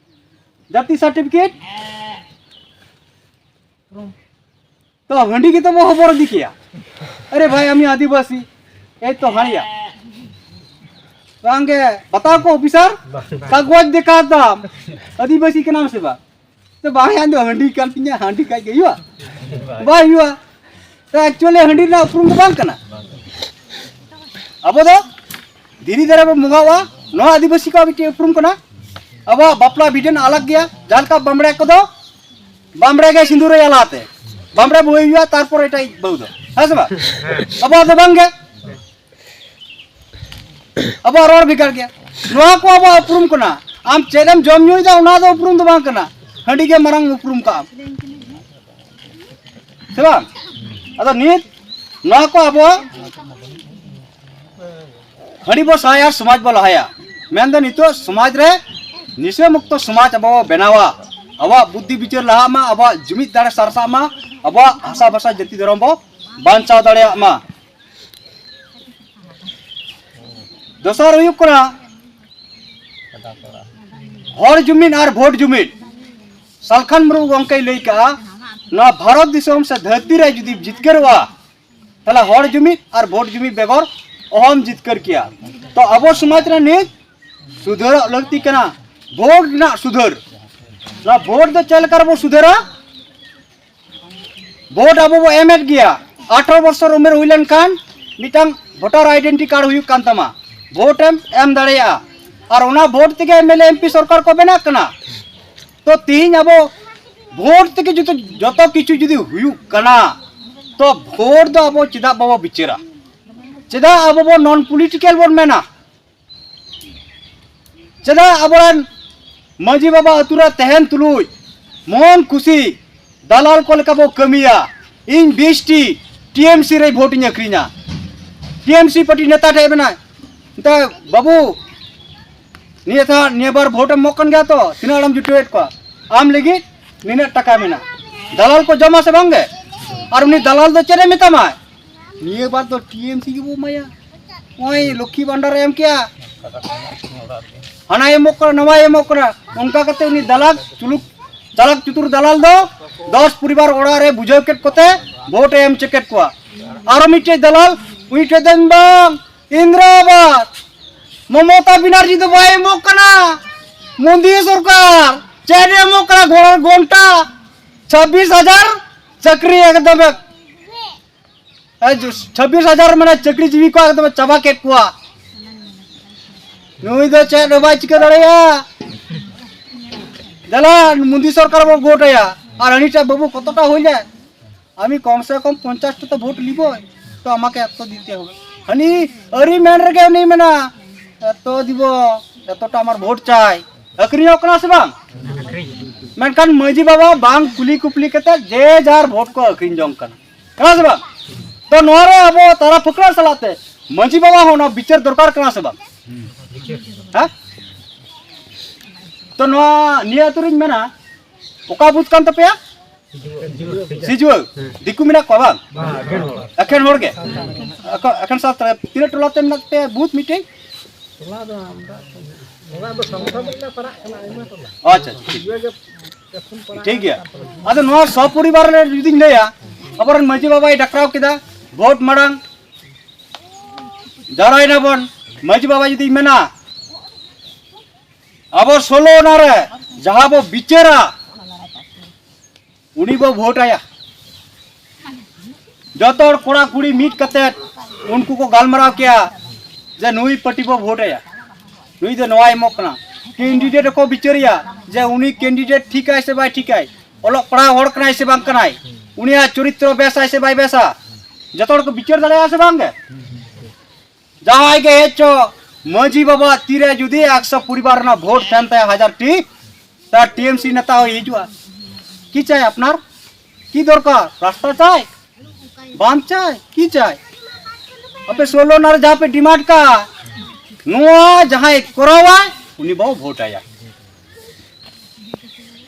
ᱡᱟᱹᱛᱤ ᱥᱟᱨᱴᱤᱯᱷᱤᱠᱮᱴ? ᱛᱚ ᱦᱟᱺᱰᱤ ᱜᱮᱛᱚ ᱵᱚ ᱦᱚᱵᱚᱨ ᱤᱫᱤ ᱠᱮᱭᱟ᱾ ᱟᱨᱮ ᱵᱷᱟᱭ, ᱟᱢᱤ ᱟᱹᱫᱤᱵᱟᱹᱥᱤ, ᱮᱭ ᱛᱚ ᱦᱟᱺᱰᱤᱭᱟ᱾ ᱵᱟᱝᱜᱮ, ᱵᱟᱛᱟᱣ ᱠᱚ ᱚᱯᱷᱤᱥᱟᱨ, ᱠᱟᱜᱚᱡᱽ ᱫᱮᱠᱷᱟᱣ ᱛᱟᱢ, ᱟᱹᱫᱤᱵᱟᱹᱥᱤ ᱠᱟᱱᱟᱢ ᱥᱮ ᱵᱟᱝ? ᱛᱚ ᱵᱟᱝ, ᱤᱧ ᱫᱚ ᱦᱟᱺᱰᱤ ᱠᱟᱱ ᱛᱤᱧᱟ, ᱦᱟᱺᱰᱤ ᱠᱷᱟᱡ ᱜᱮ ᱦᱩᱭᱩᱜᱼᱟ? ᱵᱟᱭ ᱦᱩᱭᱩᱜᱼᱟ᱾ ᱛᱚ ᱮᱠᱪᱩᱭᱟᱞᱤ ᱦᱟᱺᱰᱤ ᱨᱮᱱᱟᱜ ᱩᱯᱨᱩᱢ ᱫᱚ ᱵᱟᱝ ᱠᱟᱱᱟ᱾ ᱟᱵᱚ ᱫᱚ ᱫᱷᱤᱨᱤ ᱫᱟᱨᱮ ᱵᱚᱱ ᱵᱚᱸᱜᱟᱣᱟ, ᱱᱚᱣᱟ ᱟᱹᱫᱤᱵᱟᱹᱥᱤ ᱠᱚᱣᱟᱜ ᱢᱤᱫᱴᱮᱱ ᱩᱯᱨᱩᱢ ᱠᱟᱱᱟ᱾ ᱟᱵᱚᱣᱟᱜ ᱵᱟᱯᱞᱟ ᱵᱷᱤᱰᱮᱱ ᱟᱞᱟᱜᱽ ᱜᱮᱭᱟ᱾ ᱡᱟᱦᱟᱸ ᱞᱮᱠᱟ ᱵᱟᱢᱲᱮ ᱠᱚᱫᱚ, ᱵᱟᱢᱲᱮ ᱜᱮ ᱥᱤᱸᱫᱩᱨ ᱟᱭᱟ ᱞᱟᱦᱟᱛᱮ, ᱵᱟᱢᱲᱮ ᱵᱚᱦᱮ ᱦᱩᱭᱩᱜᱼᱟ, ᱛᱟᱨᱯᱚᱨ ᱮᱴᱟᱜ ᱵᱟᱹᱦᱩ ᱫᱚ, ᱦᱮᱸ ᱥᱮ ᱵᱟᱝ? ᱟᱵᱚᱣᱟᱜ ᱫᱚ ᱵᱟᱝ ᱜᱮ᱾ ᱟᱵᱚᱣᱟᱜ ᱨᱚᱲ ᱵᱷᱮᱜᱟᱨ ᱜᱮᱭᱟ᱾ ᱱᱚᱣᱟ ᱠᱚ ᱟᱵᱚᱣᱟᱜ ᱩᱯᱨᱩᱢ ᱠᱟᱱᱟ᱾ ᱟᱢ ᱪᱮᱫ ᱮᱢ ᱡᱚᱢ ᱧᱩᱭᱮᱫᱟ, ᱚᱱᱟ ᱫᱚ ᱩᱯᱨᱩᱢ ᱫᱚ ᱵᱟᱝ ᱠᱟᱱᱟ᱾ ᱦᱟᱺᱰᱤ ᱜᱮ ᱢᱟᱨᱟᱝ ᱩᱯᱨᱩᱢ ᱠᱟᱜ ᱟᱢ, ᱥᱮ ᱵᱟᱝ? ᱟᱫᱚ ᱱᱤᱛ ᱱᱚᱣᱟ ᱠᱚ ᱟᱵᱚ ᱦᱟᱺᱰᱤ ᱵᱚ ᱥᱟᱦᱟᱭᱟ, ᱥᱚᱢᱟᱡᱽ ᱵᱚ ᱞᱟᱦᱟᱭᱟ᱾ ᱢᱮᱱᱫᱚ ᱱᱤᱛᱚᱜ ᱥᱚᱢᱟᱡᱽ ᱨᱮ ᱱᱤᱥᱟᱹ ᱢᱩᱠᱛᱚ ᱥᱚᱢᱟᱡᱽ ᱟᱵᱚ ᱵᱚ ᱵᱮᱱᱟᱣᱟ᱾ ᱟᱵᱚᱣᱟᱜ ᱵᱩᱫᱽᱫᱷᱤ ᱵᱤᱪᱟᱹᱨ ᱞᱟᱦᱟᱜ ᱢᱟ, ᱟᱵᱚᱣᱟᱜ ᱡᱩᱢᱤᱫ ᱫᱟᱲᱮ ᱥᱟᱨᱥᱟᱜ ᱢᱟ, ᱟᱵᱚᱣᱟᱜ ᱵᱷᱟᱥᱟ, ᱵᱷᱟᱥᱟ, ᱡᱟᱹᱛᱤ, ᱫᱷᱚᱨᱚᱢ ᱵᱚ ᱵᱟᱧᱪᱟᱣ ᱫᱟᱲᱮᱭᱟᱜ ᱢᱟ᱾ ᱫᱚᱥᱟᱨ ᱦᱩᱭᱩᱜ ᱠᱟᱱᱟ ᱦᱚᱲ ᱡᱩᱢᱤᱫ ᱟᱨ ᱵᱷᱳᱴ ᱡᱩᱢᱤᱫ᱾ ᱥᱟᱞᱠᱷᱟᱱ ᱢᱩᱨᱢᱩ ᱜᱚᱢᱠᱮᱭ ᱞᱟᱹᱭ ᱠᱟᱜᱼᱟ, ᱱᱚᱣᱟ ᱵᱷᱟᱨᱚᱛ ᱫᱤᱥᱚᱢ ᱥᱮ ᱫᱷᱟᱹᱨᱛᱤ ᱨᱮ ᱡᱩᱫᱤ ᱡᱤᱛᱠᱟᱹᱨᱚᱜᱼᱟ, ᱛᱟᱦᱞᱮ ᱦᱚᱲ ᱡᱩᱢᱤᱫ ᱟᱨ ᱵᱷᱳᱴ ᱡᱩᱢᱤᱫ ᱵᱮᱜᱚᱨ ᱚᱦᱚᱢ ᱡᱤᱛᱠᱟᱹᱨ ᱠᱮᱭᱟ᱾ ᱛᱚ ᱟᱵᱚ ᱥᱚᱢᱟᱡᱽ ᱨᱮ ᱱᱤᱛ ᱥᱩᱫᱷᱟᱹᱨᱚᱜ ᱞᱟᱹᱠᱛᱤ ᱠᱟᱱᱟ, ᱵᱷᱳᱴ ᱨᱮᱱᱟᱜ ᱥᱩᱫᱷᱟᱹᱨ᱾ ᱱᱚᱣᱟ ᱵᱷᱳᱴ ᱫᱚ ᱪᱮᱫ ᱞᱮᱠᱟ ᱨᱮᱵᱚ ᱥᱩᱫᱷᱟᱹᱨᱟ? ᱵᱷᱳᱴ ᱟᱵᱚ ᱵᱚ ᱮᱢᱮᱫ ᱜᱮᱭᱟ᱾ ᱟᱴᱷᱨᱚ ᱵᱚᱪᱷᱚᱨ ᱩᱢᱮᱨ ᱦᱩᱭ ᱞᱮᱱᱠᱷᱟᱱ ᱢᱤᱫᱴᱟᱝ ᱵᱷᱳᱴᱟᱨ ᱟᱭᱰᱮᱱᱴᱤ ᱠᱟᱨᱰ ᱦᱩᱭᱩᱜ ᱠᱟᱱ ᱛᱟᱢᱟ, ᱵᱷᱳᱴ ᱮᱢ ᱮᱢ ᱫᱟᱲᱮᱭᱟᱜᱼᱟ᱾ ᱟᱨ ᱚᱱᱟ ᱵᱷᱳᱴ ᱛᱮᱜᱮ ᱮᱢ ᱮᱞ ᱮ, ᱮᱢ ᱯᱤ ᱥᱚᱨᱠᱟᱨ ᱠᱚ ᱵᱮᱱᱟᱜ ᱠᱟᱱᱟ᱾ ᱛᱚ ᱛᱤᱦᱤᱧ ᱟᱵᱚ ᱵᱷᱳᱴ ᱛᱮᱜᱮ ᱡᱚᱛᱚ, ᱡᱚᱛᱚ ᱠᱤᱪᱷᱩ ᱡᱩᱫᱤ ᱦᱩᱭᱩᱜ ᱠᱟᱱᱟ, ᱛᱚ ᱵᱷᱳᱴ ᱫᱚ ᱟᱵᱚ ᱪᱮᱫᱟᱜ ᱵᱟᱵᱚ ᱵᱤᱪᱟᱹᱨᱟ? ᱪᱮᱫᱟᱜ ᱟᱵᱚ ᱵᱚ ᱱᱚᱱ ᱯᱚᱞᱤᱴᱤᱠᱮᱞ ᱵᱚᱱ ᱢᱮᱱᱟ? ᱪᱮᱫᱟᱜ ᱟᱵᱚᱨᱮᱱ ᱢᱟᱹᱡᱷᱤ ᱵᱟᱵᱟ ᱟᱹᱛᱩ ᱨᱮ ᱛᱟᱦᱮᱱ ᱛᱩᱞᱩᱡ ᱢᱚᱱ ᱠᱩᱥᱤ ᱫᱟᱞᱟᱞ ᱠᱚ ᱞᱮᱠᱟ ᱵᱚ ᱠᱟᱹᱢᱤᱭᱟ? ᱤᱧ ᱵᱤᱥ ᱴᱤ ᱴᱤ ᱮᱢ ᱥᱤ ᱨᱮ ᱵᱷᱳᱴ ᱤᱧ ᱟᱹᱠᱷᱨᱤᱧᱟ, ᱴᱤ ᱮᱢ ᱥᱤ ᱯᱟᱨᱴᱤ ᱱᱮᱛᱟ ᱴᱷᱮᱡ ᱢᱮᱱᱟᱭ, ᱢᱮᱛᱟᱭ, "ᱵᱟᱹᱵᱩ, ᱱᱤᱭᱟᱹ ᱫᱷᱟᱣ, ᱱᱤᱭᱟᱹ ᱵᱟᱨ ᱵᱷᱳᱴ ᱮᱢ ᱮᱢᱚᱜ ᱠᱟᱱ ᱜᱮᱭᱟ ᱛᱚ, ᱛᱤᱱᱟᱹᱜ ᱦᱚᱲᱮᱢ ᱡᱩᱴᱟᱹᱣᱮᱫ ᱠᱚᱣᱟ? ᱟᱢ ᱞᱟᱹᱜᱤᱫ ᱱᱤᱱᱟᱹᱜ ᱴᱟᱠᱟ ᱢᱮᱱᱟᱜᱼᱟ᱾" ᱫᱟᱞᱟᱞ ᱠᱚ ᱡᱚᱢᱟ ᱥᱮ ᱵᱟᱝ ᱜᱮ? ᱟᱨ ᱩᱱᱤ ᱫᱟᱞᱟᱞ ᱫᱚ ᱪᱮᱫ ᱮ ᱢᱮᱛᱟᱢᱟᱭ? "ᱱᱤᱭᱟᱹ ᱵᱟᱨ ᱫᱚ ᱴᱤ ᱮᱢ ᱥᱤ ᱜᱮᱵᱚ ᱮᱢᱟᱭᱟ, ᱱᱚᱜᱼᱚᱭ ᱞᱚᱠᱠᱷᱤ ᱵᱷᱟᱱᱰᱟᱨ ᱮ ᱮᱢ ᱠᱮᱜᱼᱟ, ᱦᱟᱱᱟᱭ ᱮᱢᱚᱜ ᱠᱟᱱᱟ, ᱱᱚᱣᱟᱭ ᱮᱢᱚᱜ ᱠᱟᱱᱟ, ᱚᱱᱠᱟ ᱠᱟᱛᱮ ᱩᱱᱤ ᱫᱟᱞᱟᱞ ᱪᱩᱞᱩᱠ, ᱪᱟᱞᱟᱠ ᱪᱩᱛᱩᱨ ᱫᱟᱞᱟᱞ ᱫᱚ ᱫᱚᱥ ᱯᱚᱨᱤᱵᱟᱨ ᱚᱲᱟᱜ ᱨᱮ ᱵᱩᱡᱷᱟᱹᱣ ᱠᱮᱫ ᱠᱚᱛᱮ ᱵᱷᱳᱴ ᱮ ᱮᱢ ᱦᱚᱪᱚ ᱠᱮᱫ ᱠᱚᱣᱟ᱾ ᱟᱨᱚ ᱢᱤᱫᱴᱮᱡ ᱫᱟᱞᱟᱞ, ᱩᱱᱤ ᱴᱷᱮᱡ ᱫᱚ ᱵᱟᱝ, ᱤᱱᱫᱨᱟ ᱟᱵᱟᱥ, ᱢᱚᱢᱚᱛᱟ ᱵᱮᱱᱟᱨᱡᱤ ᱫᱚ ᱵᱟᱭ ᱮᱢᱚᱜ ᱠᱟᱱᱟ, ᱢᱳᱫᱤ ᱥᱚᱨᱠᱟᱨ ᱪᱮᱫ ᱮ ᱮᱢᱚᱜ ᱠᱟᱱᱟ, ᱜᱷᱚ-, ᱜᱷᱚᱱᱴᱟ ᱪᱷᱟᱵᱵᱤᱥ ᱦᱟᱡᱟᱨ ᱪᱟᱹᱠᱨᱤ ᱮᱠᱫᱚᱢ ᱮ ᱮ, ᱡᱩ-, ᱪᱷᱟᱵᱵᱤᱥ ᱦᱟᱡᱟᱨ ᱢᱟᱱᱮ ᱪᱟᱹᱠᱨᱤ ᱡᱤᱵᱤ ᱠᱚ ᱮᱠᱫᱚᱢ ᱪᱟᱵᱟ ᱠᱮᱫ ᱠᱚᱣᱟ᱾ ᱱᱩᱭ ᱫᱚ ᱪᱮᱫ ᱦᱚᱸ ᱵᱟᱭ ᱪᱤᱠᱟᱹ ᱫᱟᱲᱮᱭᱟᱜᱼᱟ᱾ ᱫᱮᱞᱟ, ᱢᱳᱫᱤ ᱥᱚᱨᱠᱟᱨ ᱵᱚ ᱵᱷᱳᱴ ᱟᱭᱟ᱾ ᱟᱨ ᱦᱟᱹᱱᱤᱴᱟᱜ ᱵᱟᱹᱵᱩ ᱠᱚᱛᱚᱴᱟ ᱦᱩᱭ ᱞᱮᱱ, আমি কমসে কম পঞ্চাশটা তো ভোট নিব, তো আমাকে এত দিতে হবে। হানি আরি ম্যান রেগে উনি মেনা, এত দিব, এতটা আমার ভোট চাই। ᱟᱹᱠᱷᱨᱤᱧᱚᱜ ᱠᱟᱱᱟ ᱥᱮ ᱵᱟᱝ? ᱢᱮᱱᱠᱷᱟᱱ ᱢᱟᱹᱡᱷᱤ ᱵᱟᱵᱟ ᱵᱟᱝ ᱠᱩᱞᱤ ᱠᱩᱯᱞᱤ ᱠᱟᱛᱮ ᱡᱮ ᱡᱟᱨ ᱵᱷᱳᱴ ᱠᱚ ᱟᱹᱠᱷᱨᱤᱧ ᱡᱚᱝ ᱠᱟᱱᱟ᱾ ᱠᱟᱱᱟ ᱥᱮ ᱵᱟᱝ? ᱛᱚ ᱱᱚᱣᱟ ᱨᱮ ᱟᱵᱚ ᱛᱟᱨᱟ ᱯᱷᱟᱹᱠᱨᱟᱹ ᱥᱟᱞᱟᱜ ᱛᱮ ᱢᱟᱹᱡᱷᱤ ᱵᱟᱵᱟ ᱦᱚᱸ ᱚᱱᱟ ᱵᱤᱪᱟᱹᱨ ᱫᱚᱨᱠᱟᱨ ᱠᱟᱱᱟ ᱥᱮ ᱵᱟᱝ? ᱦᱮᱸ? ᱛᱚ ᱱᱚᱣᱟ ᱱᱤᱭᱟᱹ ᱟᱹᱛᱩ ᱨᱤᱧ ᱢᱮᱱᱟ, ᱚᱠᱟ ᱵᱩᱛᱷ ᱠᱟᱱ ᱛᱟᱯᱮᱭᱟ? ᱥᱤᱡᱩᱣᱟᱹ? ᱫᱤᱠᱩ ᱢᱮᱱᱟᱜ ᱠᱚᱣᱟ ᱵᱟᱝ? ᱮᱠᱷᱮᱱ ᱦᱚᱲ ᱜᱮ? ᱮᱠᱷᱮᱱ ᱥᱟᱶᱛᱟ ᱨᱮ ᱛᱤᱱᱟᱹᱜ ᱴᱚᱞᱟ ᱛᱮ ᱢᱮᱱᱟᱜ ᱛᱟᱯᱮᱭᱟ ᱵᱩᱛᱷ ᱢᱤᱫᱴᱮᱡ? ᱴᱚᱞᱟ ᱫᱚ ᱟᱢᱫᱟ, ᱚᱱᱟ ᱫᱚ ᱥᱚᱝᱜᱚᱴᱷᱚᱱ ᱨᱮᱞᱮ ᱯᱟᱲᱟᱜ ᱠᱟᱱᱟ, ᱟᱭᱢᱟ ᱴᱚᱞᱟ᱾ ᱟᱪᱪᱷᱟ, ᱴᱷᱤᱠ᱾ ᱥᱤᱡᱩᱣᱟᱹ ᱜᱮ ᱮᱠᱷᱚᱱ ᱯᱟᱲᱟᱜ ᱴᱷᱤᱠ ᱜᱮᱭᱟ᱾ ᱠᱟᱱᱟ᱾ ᱟᱫᱚ ᱱᱚᱣᱟ ᱥᱚᱯᱚᱨᱤᱵᱟᱨ ᱨᱮ ᱡᱩᱫᱤᱧ ᱞᱟᱹᱭᱟ, ᱟᱵᱚᱨᱮᱱ ᱢᱟᱹᱡᱷᱤ ᱵᱟᱵᱟᱭ ᱰᱟᱠᱨᱟᱣ ᱠᱮᱫᱟ, ᱵᱷᱳᱴ ᱢᱟᱲᱟᱝ ᱡᱟᱣᱨᱟᱭᱮᱱᱟ ᱵᱚᱱ, ᱢᱟᱹᱡᱷᱤ ᱵᱟᱵᱟ ᱡᱩᱫᱤ ᱢᱮᱱᱟ, ᱟᱵᱚ ᱥᱳᱞᱳ ᱟᱱᱟ ᱨᱮ ᱡᱟᱦᱟᱸ ᱵᱚ ᱵᱤᱪᱟᱹᱨᱟ, ᱩᱱᱤ ᱵᱚ ᱵᱷᱳᱴ ᱟᱭᱟ᱾ ᱡᱚᱛᱚ ᱦᱚᱲ ᱠᱚᱲᱟ ᱠᱩᱲᱤ ᱢᱤᱫ ᱠᱟᱛᱮ ᱩᱱᱠᱩ ᱠᱚ ᱜᱟᱞᱢᱟᱨᱟᱣ ᱠᱮᱭᱟ ᱡᱮ ᱱᱩᱭ ᱯᱟᱨᱴᱤ ᱵᱚ ᱵᱷᱳᱴ ᱟᱭᱟ, ᱱᱩᱭ ᱫᱚ ᱱᱚᱣᱟᱭ ᱮᱢᱚᱜ ᱠᱟᱱᱟ᱾ ᱠᱮᱱᱰᱤᱰᱮᱴ ᱠᱚ ᱵᱤᱪᱟᱹᱨᱮᱭᱟ ᱡᱮ ᱩᱱᱤ ᱠᱮᱱᱰᱤᱰᱮᱴ ᱴᱷᱤᱠᱟᱭ ᱥᱮ ᱵᱟᱭ ᱴᱷᱤᱠᱟᱭ, ᱚᱞᱚᱜ ᱯᱟᱲᱦᱟᱣ ᱦᱚᱲ ᱠᱟᱱᱟᱭ ᱥᱮ ᱵᱟᱝ ᱠᱟᱱᱟᱭ, ᱩᱱᱤᱭᱟᱜ ᱪᱚᱨᱤᱛᱨᱚ ᱵᱮᱥᱟᱭ ᱥᱮ ᱵᱟᱭ ᱵᱮᱥᱟ, ᱡᱚᱛᱚ ᱦᱚᱲ ᱠᱚ ᱵᱤᱪᱟᱹᱨ ᱫᱟᱲᱮᱭᱟᱜᱼᱟ ᱥᱮ ᱵᱟᱝ ᱜᱮ? ᱡᱟᱦᱟᱸᱭ ᱜᱮ ᱦᱮᱡ ᱪᱚ, ᱢᱟᱹᱡᱷᱤ ᱵᱟᱵᱟ ᱛᱤᱨᱮ ᱡᱩᱫᱤ ᱮᱠᱥᱚ ᱯᱚᱨᱤᱵᱟᱨ ᱨᱮᱱᱟᱜ ᱵᱷᱳᱴ ᱛᱟᱦᱮᱱ ᱛᱟᱭᱟ ᱦᱟᱡᱟᱨ ᱴᱤ, ᱛᱟ ᱴᱤ ᱮᱢ ᱥᱤ ᱱᱮᱛᱟ ᱦᱚᱸᱭ ᱦᱤᱡᱩᱜᱼᱟ᱾ ᱠᱤ ᱪᱟᱭ ᱟᱯᱱᱟᱨ? ᱠᱤ ᱫᱚᱨᱠᱟᱨ? ᱨᱟᱥᱛᱟ ᱪᱟᱭ? ᱵᱟᱸᱫᱷ ᱪᱟᱭ? ᱠᱤ ᱪᱟᱭ? ᱟᱯᱮ ᱥᱳᱞᱳ ᱟᱱᱟ ᱨᱮ ᱡᱟᱦᱟᱸ ᱯᱮ ᱰᱤᱢᱟᱱᱰ ᱠᱟᱜᱼᱟ, ᱱᱚᱣᱟ ᱡᱟᱦᱟᱸᱭ ᱠᱚᱨᱟᱣᱟᱭ, ᱩᱱᱤ ᱵᱟᱵᱚ ᱵᱷᱳᱴ ᱟᱭᱟ᱾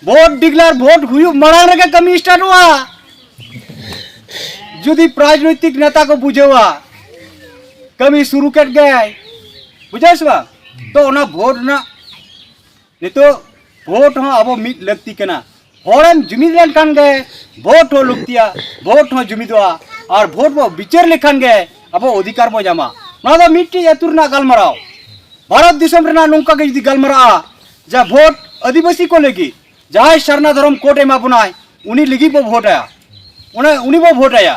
ᱵᱷᱳᱴ ᱰᱤᱠᱞᱮᱭᱟᱨ, ᱵᱷᱳᱴ ᱦᱩᱭᱩᱜ ᱢᱟᱲᱟᱝ ᱨᱮᱜᱮ ᱠᱟᱹᱢᱤ ᱥᱴᱟᱨᱴᱚᱜᱼᱟ᱾ ᱡᱩᱫᱤ ᱨᱟᱡᱽᱱᱳᱭᱛᱤᱠ ᱱᱮᱛᱟ ᱠᱚ ᱵᱩᱡᱷᱟᱹᱣᱟ, ᱠᱟᱹᱢᱤ ᱥᱩᱨᱩ ᱠᱮᱫ ᱜᱮᱭ᱾ ᱵᱩᱡᱷᱟᱹᱣ ᱥᱮ ᱵᱟᱝ? ᱛᱚ ᱚᱱᱟ ᱵᱷᱳᱴ ᱨᱮᱱᱟᱜ ᱱᱤᱛᱚᱜ ᱵᱷᱳᱴ ᱦᱚᱸ ᱟᱵᱚ ᱢᱤᱫ ᱞᱟᱹᱠᱛᱤ ᱠᱟᱱᱟ᱾ ᱦᱚᱲᱮᱢ ᱡᱩᱢᱤᱫ ᱞᱮᱱᱠᱷᱟᱱ ᱜᱮ ᱵᱷᱳᱴ ᱦᱚᱸ ᱞᱟᱹᱠᱛᱤᱭᱟ, ᱵᱷᱳᱴ ᱦᱚᱸ ᱡᱩᱢᱤᱫᱚᱜᱼᱟ᱾ ᱟᱨ ᱵᱷᱳᱴ ᱵᱚ ᱵᱤᱪᱟᱹᱨ ᱞᱮᱠᱷᱟᱱ ᱜᱮ ᱟᱵᱚ ᱚᱫᱷᱤᱠᱟᱨ ᱵᱚ ᱧᱟᱢᱟ᱾ ᱱᱚᱣᱟ ᱫᱚ ᱢᱤᱫᱴᱤᱡ ᱟᱹᱛᱩ ᱨᱮᱱᱟᱜ ᱜᱟᱞᱢᱟᱨᱟᱣ᱾ ᱵᱷᱟᱨᱚᱛ ᱫᱤᱥᱚᱢ ᱨᱮᱱᱟᱜ ᱱᱚᱝᱠᱟ ᱜᱮ ᱡᱩᱫᱤ ᱜᱟᱞᱢᱟᱨᱟᱜᱼᱟ ᱡᱮ ᱵᱷᱳᱴ ᱟᱹᱫᱤᱵᱟᱹᱥᱤ ᱠᱚ ᱞᱟᱹᱜᱤᱫ, ᱡᱟᱦᱟᱸᱭ ᱥᱟᱨᱱᱟ ᱫᱷᱚᱨᱚᱢ ᱠᱳᱰ ᱮᱢᱟ ᱵᱚᱱᱟᱭ, ᱩᱱᱤ ᱞᱟᱹᱜᱤᱫ ᱵᱚ ᱵᱷᱳᱴ ᱟᱭᱟ, ᱚᱱᱟ ᱩᱱᱤ ᱵᱚ ᱵᱷᱳᱴ ᱟᱭᱟ᱾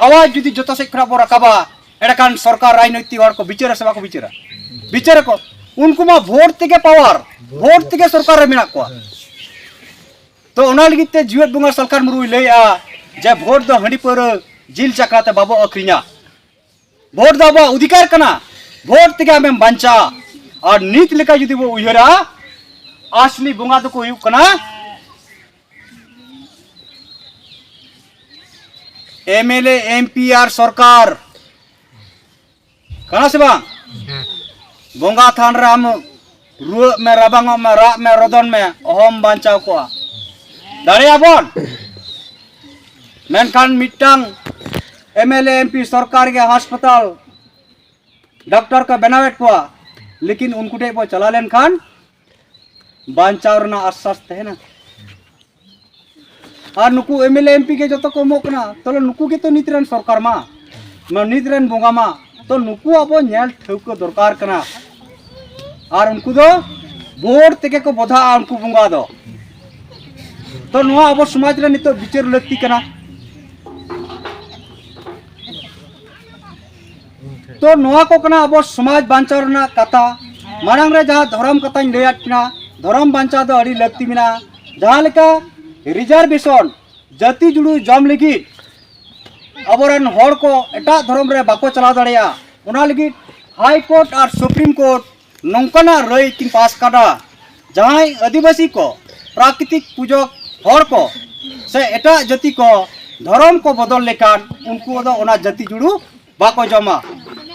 ᱟᱣᱟᱡᱽ ᱡᱩᱫᱤ ᱡᱚᱛᱚ ᱥᱮᱫ ᱠᱷᱚᱱᱟᱜ ᱵᱚ ᱨᱟᱠᱟᱵᱟ, ᱮᱸᱰᱮᱠᱷᱟᱱ ᱥᱚᱨᱠᱟᱨ ᱨᱟᱡᱽᱱᱳᱭᱛᱤᱠ ᱦᱚᱲ ᱠᱚ ᱵᱤᱪᱟᱹᱨᱟ ᱥᱮ ᱵᱟᱠᱚ ᱵᱤᱪᱟᱹᱨᱟ? ᱵᱤᱪᱟᱹᱨᱟᱠᱚ᱾ ᱩᱱᱠᱩ ᱢᱟ ᱵᱷᱳᱴ ᱛᱮᱜᱮ ᱯᱟᱣᱟᱨ, ᱵᱷᱳᱴ ᱛᱮᱜᱮ ᱥᱚᱨᱠᱟᱨ ᱨᱮ ᱢᱮᱱᱟᱜ ᱠᱚᱣᱟ᱾ ᱛᱚ ᱚᱱᱟ ᱞᱟᱹᱜᱤᱫ ᱛᱮ ᱡᱤᱣᱮᱫ ᱵᱚᱸᱜᱟ ᱥᱟᱞᱠᱷᱟᱱ ᱢᱩᱨᱢᱩᱭ ᱞᱟᱹᱭᱮᱜᱼᱟ ᱡᱮ ᱵᱷᱳᱴ ᱫᱚ ᱦᱟᱺᱰᱤ ᱯᱟᱹᱣᱨᱟᱹ ᱡᱤᱞ ᱪᱟᱠᱷᱟ ᱛᱮ ᱵᱟᱵᱚ ᱟᱹᱠᱷᱨᱤᱧᱟ᱾ ᱵᱷᱳᱴ ᱫᱚ ᱟᱵᱚᱣᱟᱜ ᱚᱫᱷᱤᱠᱟᱨ ᱠᱟᱱᱟ, ᱵᱷᱳᱴ ᱛᱮᱜᱮ ᱟᱢᱮᱢ ᱵᱟᱧᱪᱟᱜᱼᱟ᱾ ᱟᱨ ᱱᱤᱛ ᱞᱮᱠᱟ ᱡᱩᱫᱤ ᱵᱚ ᱩᱭᱦᱟᱹᱨᱟ, ᱟᱥᱞᱤ ᱵᱚᱸᱜᱟ ᱫᱚᱠᱚ ᱦᱩᱭᱩᱜ ᱠᱟᱱᱟ ᱮᱢ ᱮᱞ ᱮ, ᱮᱢ ᱯᱤ ᱟᱨ ᱥᱚᱨᱠᱟᱨ᱾ ᱠᱟᱱᱟ ᱥᱮ ᱵᱟᱝ? ᱵᱚᱸᱜᱟ ᱛᱷᱟᱱ ᱨᱮ ᱟᱢ ᱨᱩᱣᱟᱹᱜ ᱢᱮ, ᱨᱟᱵᱟᱝᱚᱜ ᱢᱮ, ᱨᱟᱜ ᱢᱮ, ᱨᱚᱫᱚᱱ ᱢᱮ, ᱚᱦᱚᱢ ᱵᱟᱧᱪᱟᱣ ᱠᱚᱜᱼᱟ᱾ ᱫᱟᱲᱮᱭᱟᱜ ᱵᱚᱱ? ᱢᱮᱱᱠᱷᱟᱱ ᱢᱤᱫᱴᱟᱝ ᱮᱢ ᱮᱞ ᱮ, ᱮᱢ ᱯᱤ ᱥᱚᱨᱠᱟᱨ ᱜᱮ ᱦᱟᱥᱯᱟᱛᱟᱞ ᱰᱟᱠᱛᱟᱨ ᱠᱚ ᱵᱮᱱᱟᱣᱮᱫ ᱠᱚᱣᱟ, ᱞᱮᱠᱤᱱ ᱩᱱᱠᱩ ᱴᱷᱮᱱ ᱵᱚ ᱪᱟᱞᱟᱣ ᱞᱮᱱᱠᱷᱟᱱ ᱵᱟᱧᱪᱟᱣ ᱨᱮᱱᱟᱜ ᱟᱥᱥᱟᱥ ᱛᱟᱦᱮᱱᱟ᱾ ᱟᱨ ᱱᱩᱠᱩ ᱮᱢ ᱮᱞ ᱮ, ᱮᱢ ᱯᱤ ᱜᱮ ᱡᱚᱛᱚ ᱠᱚ ᱮᱢᱚᱜ ᱠᱟᱱᱟ, ᱛᱟᱦᱞᱮ ᱱᱩᱠᱩ ᱜᱮᱛᱚ ᱱᱤᱛ ᱨᱮᱱ ᱥᱚᱨᱠᱟᱨ ᱢᱟ, ᱱᱚᱣᱟ ᱱᱤᱛ ᱨᱮᱱ ᱵᱚᱸᱜᱟ ᱢᱟ᱾ ᱛᱚ ᱱᱩᱠᱩ ᱟᱵᱚ ᱧᱮᱞ ᱴᱷᱟᱹᱣᱠᱟᱹ ᱫᱚᱨᱠᱟᱨ ᱠᱟᱱᱟ᱾ ᱟᱨ ᱩᱱᱠᱩ ᱫᱚ ᱵᱷᱳᱴ ᱛᱮᱜᱮ ᱠᱚ ᱵᱚᱫᱷᱟᱜᱼᱟ, ᱩᱱᱠᱩ ᱵᱚᱸᱜᱟ ᱫᱚ᱾ ᱛᱚ ᱱᱚᱣᱟ ᱟᱵᱚ ᱥᱚᱢᱟᱡᱽ ᱨᱮ ᱱᱤᱛᱚᱜ ᱵᱤᱪᱟᱹᱨ ᱞᱟᱹᱠᱛᱤ ᱠᱟᱱᱟ᱾ ᱛᱚ ᱱᱚᱣᱟ ᱠᱚ ᱠᱟᱱᱟ ᱟᱵᱚ ᱥᱚᱢᱟᱡᱽ ᱵᱟᱧᱪᱟᱣ ᱨᱮᱱᱟᱜ ᱠᱟᱛᱷᱟ᱾ ᱢᱟᱲᱟᱝ ᱨᱮ ᱡᱟᱦᱟᱸ ᱫᱷᱚᱨᱚᱢ ᱠᱟᱛᱷᱟᱧ ᱞᱟᱹᱭᱟᱫ ᱠᱤᱱᱟ, ᱫᱷᱚᱨᱚᱢ ᱵᱟᱧᱪᱟᱣ ᱫᱚ ᱟᱹᱰᱤ ᱞᱟᱹᱠᱛᱤ ᱢᱮᱱᱟᱜᱼᱟ᱾ ᱡᱟᱦᱟᱸ ᱞᱮᱠᱟ ᱨᱤᱡᱟᱨᱵᱷᱮᱥᱚᱱ, ᱡᱟᱹᱛᱤ ᱡᱩᱲᱩ ᱡᱚᱢ ᱞᱟᱹᱜᱤᱫ ᱟᱵᱚᱨᱮᱱ ᱦᱚᱲ ᱠᱚ ᱮᱴᱟᱜ ᱫᱷᱚᱨᱚᱢ ᱨᱮ ᱵᱟᱠᱚ ᱪᱟᱞᱟᱣ ᱫᱟᱲᱮᱭᱟᱜᱼᱟ, ᱚᱱᱟ ᱞᱟᱹᱜᱤᱫ ᱦᱟᱭ ᱠᱳᱨᱴ ᱟᱨ ᱥᱩᱯᱨᱤᱢ ᱠᱳᱨᱴ ᱱᱚᱝᱠᱟᱱᱟᱜ ᱨᱟᱹᱭ ᱠᱤᱱ ᱯᱟᱥ ᱠᱟᱫᱟ, ᱡᱟᱦᱟᱸᱭ ᱟᱹᱫᱤᱵᱟᱹᱥᱤ ᱠᱚ, ᱯᱨᱟᱠᱨᱤᱛᱤᱠ ᱯᱩᱡᱚᱠ ᱦᱚᱲ ᱠᱚ ᱥᱮ ᱮᱴᱟᱜ ᱡᱟᱹᱛᱤ ᱠᱚ ᱫᱷᱚᱨᱚᱢ ᱠᱚ ᱵᱚᱫᱚᱞ ᱞᱮᱠᱷᱟᱱ, ᱩᱱᱠᱩ ᱫᱚ ᱚᱱᱟ ᱡᱟᱹᱛᱤ ᱡᱩᱲᱩ ᱵᱟᱠᱚ ᱡᱚᱢᱟ᱾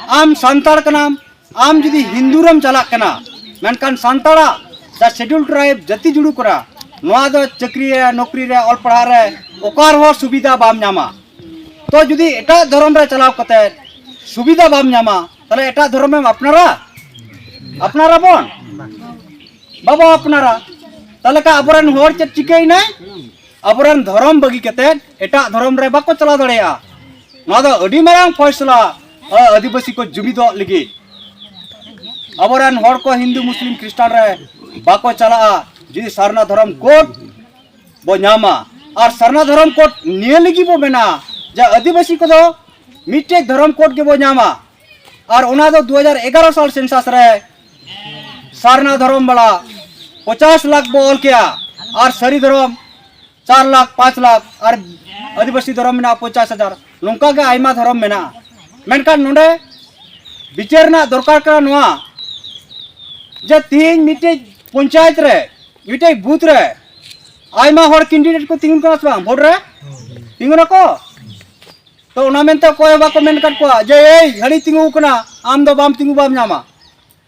ᱟᱢ ᱥᱟᱱᱛᱟᱲ ᱠᱟᱱᱟᱢ, ᱟᱢ ᱡᱩᱫᱤ ᱦᱤᱱᱫᱩᱨᱮᱢ ᱪᱟᱞᱟᱜ ᱠᱟᱱᱟ, ᱢᱮᱱᱠᱷᱟᱱ ᱥᱟᱱᱛᱟᱲᱟᱜ ᱡᱟ ᱥᱮᱰᱩᱞ ᱴᱨᱟᱭᱤᱵᱽ ᱡᱟᱹᱛᱤ ᱡᱩᱲᱩ ᱠᱟᱱᱟ, ᱱᱚᱣᱟ ᱫᱚ ᱪᱟᱹᱠᱨᱤ ᱨᱮ, ᱱᱚᱠᱨᱤ ᱨᱮ, ᱚᱞ ᱯᱟᱲᱦᱟᱣ ᱨᱮ ᱚᱠᱟ ᱨᱮᱦᱚᱸ ᱥᱩᱵᱤᱫᱷᱟ ᱵᱟᱢ ᱧᱟᱢᱟ᱾ ᱛᱚ ᱡᱩᱫᱤ ᱮᱴᱟᱜ ᱫᱷᱚᱨᱚᱢ ᱨᱮ ᱪᱟᱞᱟᱣ ᱠᱟᱛᱮ ᱥᱩᱵᱤᱫᱷᱟ ᱵᱟᱢ ᱧᱟᱢᱟ, ᱛᱟᱦᱞᱮ ᱮᱴᱟᱜ ᱫᱷᱚᱨᱚᱢᱮᱢ ᱟᱯᱱᱟᱨᱟ? ᱟᱯᱱᱟᱨᱟᱵᱚᱱ? ᱵᱟᱵᱚ ᱟᱯᱱᱟᱨᱟ᱾ ᱛᱟᱦᱞᱮ ᱠᱷᱟᱱ ᱟᱵᱚᱨᱮᱱ ᱦᱚᱲ ᱪᱮᱫ ᱪᱤᱠᱟᱹᱭᱮᱱᱟᱭ? ᱟᱵᱚᱨᱮᱱ ᱫᱷᱚᱨᱚᱢ ᱵᱟᱹᱜᱤ ᱠᱟᱛᱮᱫ ᱮᱴᱟᱜ ᱫᱷᱚᱨᱚᱢ ᱨᱮ ᱵᱟᱠᱚ ᱪᱟᱞᱟᱣ ᱫᱟᱲᱮᱭᱟᱜᱼᱟ᱾ ᱱᱚᱣᱟ ᱫᱚ ᱟᱹᱰᱤ ᱢᱟᱨᱟᱝ ᱯᱷᱚᱭᱥᱞᱟ, ᱟ, ᱟᱹᱫᱤᱵᱟᱹᱥᱤ ᱠᱚ ᱡᱩᱢᱤᱫᱚᱜ ᱞᱟᱹᱜᱤᱫ᱾ ᱟᱵᱚᱨᱮᱱ ᱦᱚᱲ ᱠᱚ ᱦᱤᱱᱫᱩ, ᱢᱩᱥᱞᱤᱢ, ᱠᱷᱨᱤᱥᱴᱟᱱ ᱨᱮ ᱵᱟᱠᱚ ᱪᱟᱞᱟᱜᱼᱟ, ᱡᱩᱫᱤ ᱥᱟᱨᱱᱟ ᱫᱷᱚᱨᱚᱢ ᱠᱳᱰ ᱵᱚ ᱧᱟᱢᱟ᱾ ᱟᱨ ᱥᱟᱨᱱᱟ ᱫᱷᱚᱨᱚᱢ ᱠᱳᱰ ᱱᱤᱭᱟᱹ ᱞᱟᱹᱜᱤᱫ ᱵᱚ ᱢᱮᱱᱟ ᱡᱮ ᱟᱹᱫᱤᱵᱟᱹᱥᱤ ᱠᱚᱫᱚ ᱢᱤᱫᱴᱮᱡ ᱫᱷᱚᱨᱚᱢ ᱠᱳᱰ ᱜᱮᱵᱚ ᱧᱟᱢᱟ᱾ ᱟᱨ ᱚᱱᱟ ᱫᱚ ᱫᱩ ᱦᱟᱡᱟᱨ ᱮᱜᱟᱨᱚ ᱥᱟᱞ ᱥᱮᱱᱥᱟᱥ ᱨᱮ ᱥᱟᱨᱱᱟ ᱫᱷᱚᱨᱚᱢ ᱵᱟᱞᱟ ᱯᱚᱪᱟᱥ ᱞᱟᱠᱷ ᱵᱚ ᱚᱞ ᱠᱮᱜᱼᱟ, ᱟᱨ ᱥᱟᱹᱨᱤ ᱫᱷᱚᱨᱚᱢ ᱪᱟᱨ ᱞᱟᱠᱷ, ᱯᱟᱸᱪ ᱞᱟᱠᱷ, ᱟᱨ ᱟᱹᱫᱤᱵᱟᱹᱥᱤ ᱫᱷᱚᱨᱚᱢ ᱢᱮᱱᱟᱜᱼᱟ ᱯᱚᱧᱪᱟᱥ ᱦᱟᱡᱟᱨ᱾ ᱱᱚᱝᱠᱟ ᱜᱮ ᱟᱭᱢᱟ ᱫᱷᱚᱨᱚᱢ ᱢᱮᱱᱟᱜᱼᱟ᱾ ᱢᱮᱱᱠᱷᱟᱱ ᱱᱚᱰᱮ ᱵᱤᱪᱟᱹᱨ ᱨᱮᱱᱟᱜ ᱫᱚᱨᱠᱟᱨ ᱠᱟᱱᱟ ᱱᱚᱣᱟ, ᱡᱮ ᱛᱤᱦᱤᱧ ᱢᱤᱫᱴᱮᱡ ᱯᱚᱧᱪᱟᱭᱮᱛ ᱨᱮ, ᱢᱤᱫᱴᱮᱡ ᱵᱩᱛᱷ ᱨᱮ ᱟᱭᱢᱟ ᱦᱚᱲ ᱠᱮᱱᱰᱤᱰᱮᱴ ᱠᱚ ᱛᱤᱸᱜᱩᱱ ᱠᱟᱱᱟ ᱥᱮ ᱵᱟᱝ ᱵᱷᱳᱴ ᱨᱮ? ᱛᱤᱸᱜᱩᱱᱟᱠᱚ᱾ ᱛᱚ ᱚᱱᱟ ᱢᱮᱱᱛᱮ ᱚᱠᱚᱭ ᱦᱚᱸ ᱵᱟᱠᱚ ᱢᱮᱱ ᱟᱠᱟᱫ ᱠᱚᱣᱟ ᱡᱮ, "ᱮᱭ ᱦᱟᱹᱱᱤ ᱛᱤᱸᱜᱩ ᱟᱠᱟᱱᱟ, ᱟᱢ ᱫᱚ ᱵᱟᱢ ᱛᱤᱸᱜᱩ, ᱵᱟᱢ ᱧᱟᱢᱟ",